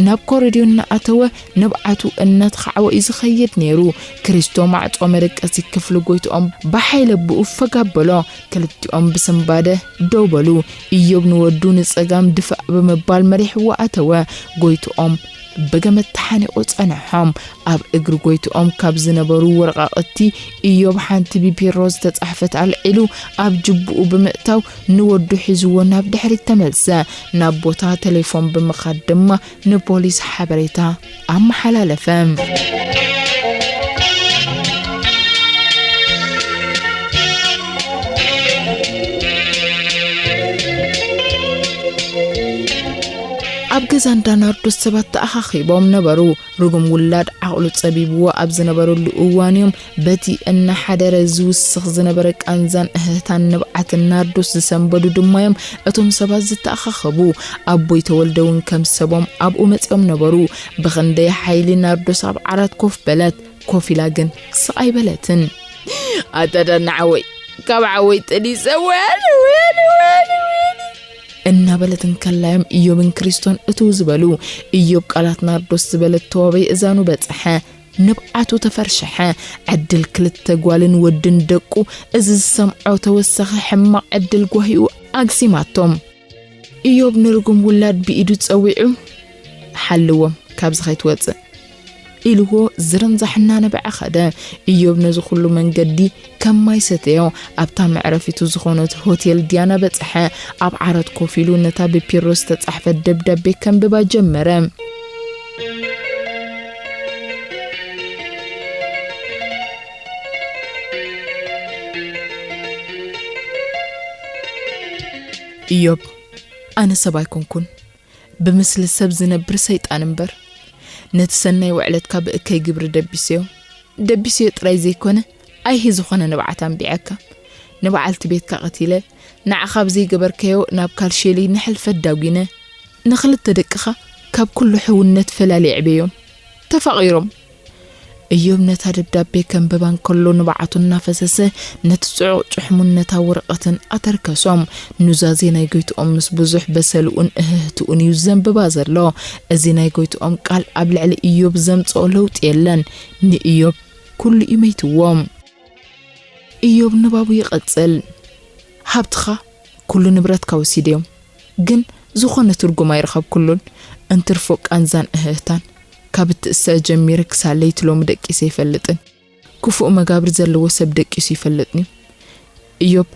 ናብ ኮረድዮ እናኣተወ ንብዓቱ እናተኻዕወ እዩ ዝኸይድ ነይሩ። ክሪስቶ ማዕጾ መደቀሲ ክፍሊ ጎይትኦም ብሓይሊ ኣቢኡ ፈግ ኣበሎ። ክልቲኦም ብስንባደ ደው በሉ። ኢዮብ ንወዱ ንጸጋም ድፋእ ብምባል መሪሕዎ ኣተወ። ጎይትኦም ብገመድ ተሓኒቑ ጸንሖም። ኣብ እግሪ ጎይትኦም ካብ ዝነበሩ ወረቓቕቲ ኢዮብ ሓንቲ ብፒሮ ዝተጻሕፈት ኣልዒሉ ኣብ ጅብኡ ብምእታው ንወዱ ሒዝዎ ናብ ድሕሪት ተመልሰ። ናብ ቦታ ቴሌፎን ብምኻድ ድማ ንፖሊስ ሓበሬታ ኣመሓላለፈ። ኣብ ገዛ እንዳ ናርዶስ ሰባት ተኣኻኺቦም ነበሩ። ርጉም ውላድ ዓቕሉ ጸቢብዎ ኣብ ዝነበረሉ እዋን እዮም በቲ እናሓደረ ዝውስኽ ዝነበረ ቃንዛን እህህታን ንብዓትን ናርዶስ ዝሰንበዱ ድማ እዮም እቶም ሰባት ዝተኣኻኸቡ። ኣቦይ ተወልደ እውን ከም ሰቦም ኣብኡ መጺኦም ነበሩ። ብኽንደይ ሓይሊ ናርዶስ ኣብ ዓራት ኮፍ በለት። ኮፍ ኢላ ግን ስቕ ኣይበለትን። ኣታ ዳና ዓወይ፣ ካብ ዓወይ ጠኒሰ፣ ወያነ፣ ወያነ፣ ወያነ፣ ወያነ። እናበለት እንከላ እዮም ኢዮብን ክሪስቶን እትው ዝበሉ። ኢዮብ ቃላት ናርዶስ ዝበለት ተዋበይ እዛኑ በጽሐ። ንብዓቱ ተፈርሸሐ። ዕድል ክልተ ጓልን ወድን ደቁ እዚ ዝሰምዖ ተወሳኺ ሕማቕ ዕድል ጓሂኡ ኣግሲማቶም። ኢዮብ ንርጉም ውላድ ብኢዱ ጸዊዑ፣ "ሓልዎም፣ ካብዚ ከይትወጽእ" ኢልዎ ዝርንዛሕ እናነበዐ ኸደ። ኢዮብ ነዚ ኹሉ መንገዲ ከም ማይ ሰተዮ። ኣብታ መዕረፊቱ ዝኾነት ሆቴል ዲያና በጽሐ። ኣብ ዓራት ኮፍ ኢሉ ነታ ብፒሮ ዝተጻሕፈት ደብዳቤ ከንብባ ጀመረ። ኢዮብ፣ ኣነ ሰብ ኣይኮንኩን፣ ብምስሊ ሰብ ዝነብር ሰይጣን እምበር። ነቲ ሰናይ ውዕለትካ ብእከይ ግብሪ ደቢሰዮ። ደቢሰዮ ጥራይ ዘይኮነ፣ ኣይሂ ዝኾነ ንብዓት ኣንቢዐካ። ንበዓልቲ ቤትካ ቀቲለ፣ ንዓኻ ብዘይገበርካዮ ናብ ካልሸሊ ንሕልፈት ዳጒነ። ንኽልተ ደቅኻ ካብ ኩሉ ሕውነት ፈላልየ ኣዕብዮም። ተፋቒሮም። እዮብ ነታ ደብዳቤ ከንብባ እንከሎ ንብዓቱ እናፈሰሰ ነቲ ጽዑቕ ጭሕሙን ነታ ወረቐትን ኣተርከሶም። ኑዛዜ ናይ ጎይትኦም ምስ ብዙሕ በሰልኡን እህህትኡን እዩ ዘንብባ ዘሎ። እዚ ናይ ጎይትኦም ቃል ኣብ ልዕሊ እዮብ ዘምጽኦ ለውጢ የለን። ንእዮብ ኩሉ እዩ መይትዎ። እዮብ ንባቡ ይቐጽል። ሃብትኻ፣ ኩሉ ንብረትካ ወሲደዮም፣ ግን ዝኾነ ትርጉም ኣይረኸብኩሉን። እንትርፎ ቃንዛን እህህታን። ካብ እትእሰ ጀሚረ ክሳብ ለይቲ ሎሚ ደቂሰ ይፈልጥን። ክፉእ መጋብር ዘለዎ ሰብ ደቂሱ ይፈልጥን እዩ። እዮብ፣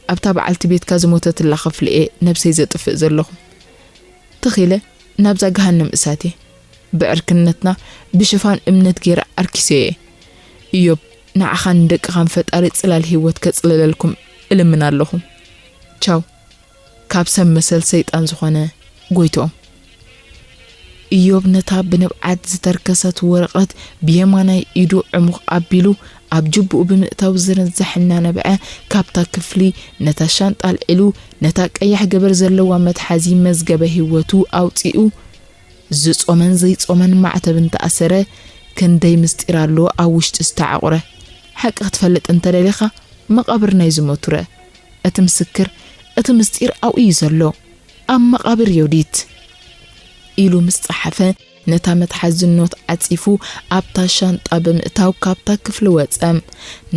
ኣብታ በዓልቲ ቤትካ ዝሞተትላ ክፍሊ እየ ነብሰይ ዘጥፍእ ዘለኹ። ትኺለ ናብዛ ገሃነም እሳት እየ። ብዕርክነትና ብሽፋን እምነት ገይረ ኣርኪሰዮ እየ። እዮብ፣ ንዓኻን ንደቅኻን ፈጣሪ ጽላል ህይወት ከጽልለልኩም እልምን ኣለኹ። ቻው። ካብ ሰብ መሰል ሰይጣን ዝኾነ ጎይትኦም። ኢዮብ ነታ ብንብዓት ዝተርከሰት ወረቐት ብየማናይ ኢዱ ዕሙቕ ኣቢሉ ኣብ ጅብኡ ብምእታው ዝነዝሕ እናነብዐ፣ ካብታ ክፍሊ ነታ ሻንጣ ኣልዒሉ፣ ነታ ቀያሕ ገበር ዘለዋ መትሓዚ መዝገበ ህይወቱ ኣውጺኡ፣ ዝጾመን ዘይጾመን ማዕተብ እንተኣሰረ፣ ክንደይ ምስጢር ኣሎ ኣብ ውሽጢ ዝተዓቑረ። ሓቂ ክትፈልጥ እንተደሊኻ፣ መቓብር ናይ ዝሞቱ ርእ። እቲ ምስክር፣ እቲ ምስጢር ኣብኡ እዩ ዘሎ። ኣብ መቓብር ዮዲት። ኢሉ ምስ ጸሓፈ፣ ነታ መትሓዚ ኖት ዓጺፉ ኣብታ ሻንጣ ብምእታው ካብታ ክፍሊ ወጸ።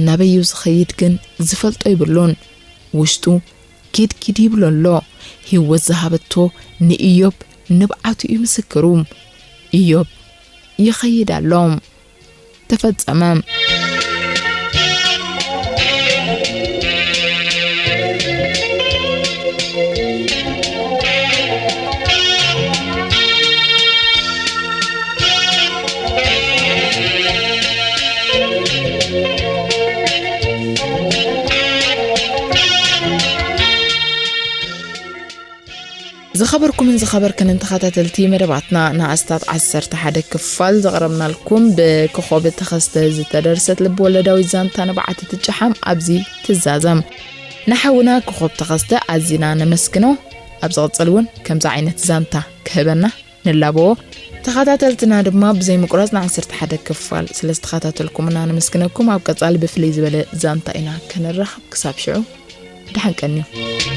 ናበይ እዩ ዝኸይድ ግን ዝፈልጦ ይብሉን። ውሽጡ ኪድ ኪድ ይብሎ ኣሎ። ህይወት ዝሃበቶ ንኢዮብ ንብዓቱ እዩ ምስክሩ። ኢዮብ ይኸይድ ኣሎ። ተፈጸመ። ዝኸበርኩምን ዝኸበርክንን ተኸታተልቲ መደባትና፣ ንኣስታት ዓሰርተ ሓደ ክፋል ዘቕረብናልኩም ብኮኾብ ተኸስተ ዝተደርሰት ልብወለዳዊት ዛንታ ንብዓቲ ትጨሓም ኣብዚ ትዛዘም። ንሓውና ኮኾብ ተኸስተ ኣዚና ነመስግኖ። ኣብ ዝቕጽል እውን ከምዚ ዓይነት ዛንታ ክህበና ንላበዎ። ተኸታተልትና ድማ ብዘይ ምቁራጽ ንዓሰርተ ሓደ ክፋል ስለ ዝተኸታተልኩምና ነመስግነኩም። ኣብ ቀጻሊ ብፍልይ ዝበለ ዛንታ ኢና ክንራኸብ። ክሳብ ሽዑ ደሓን ቀንዩ።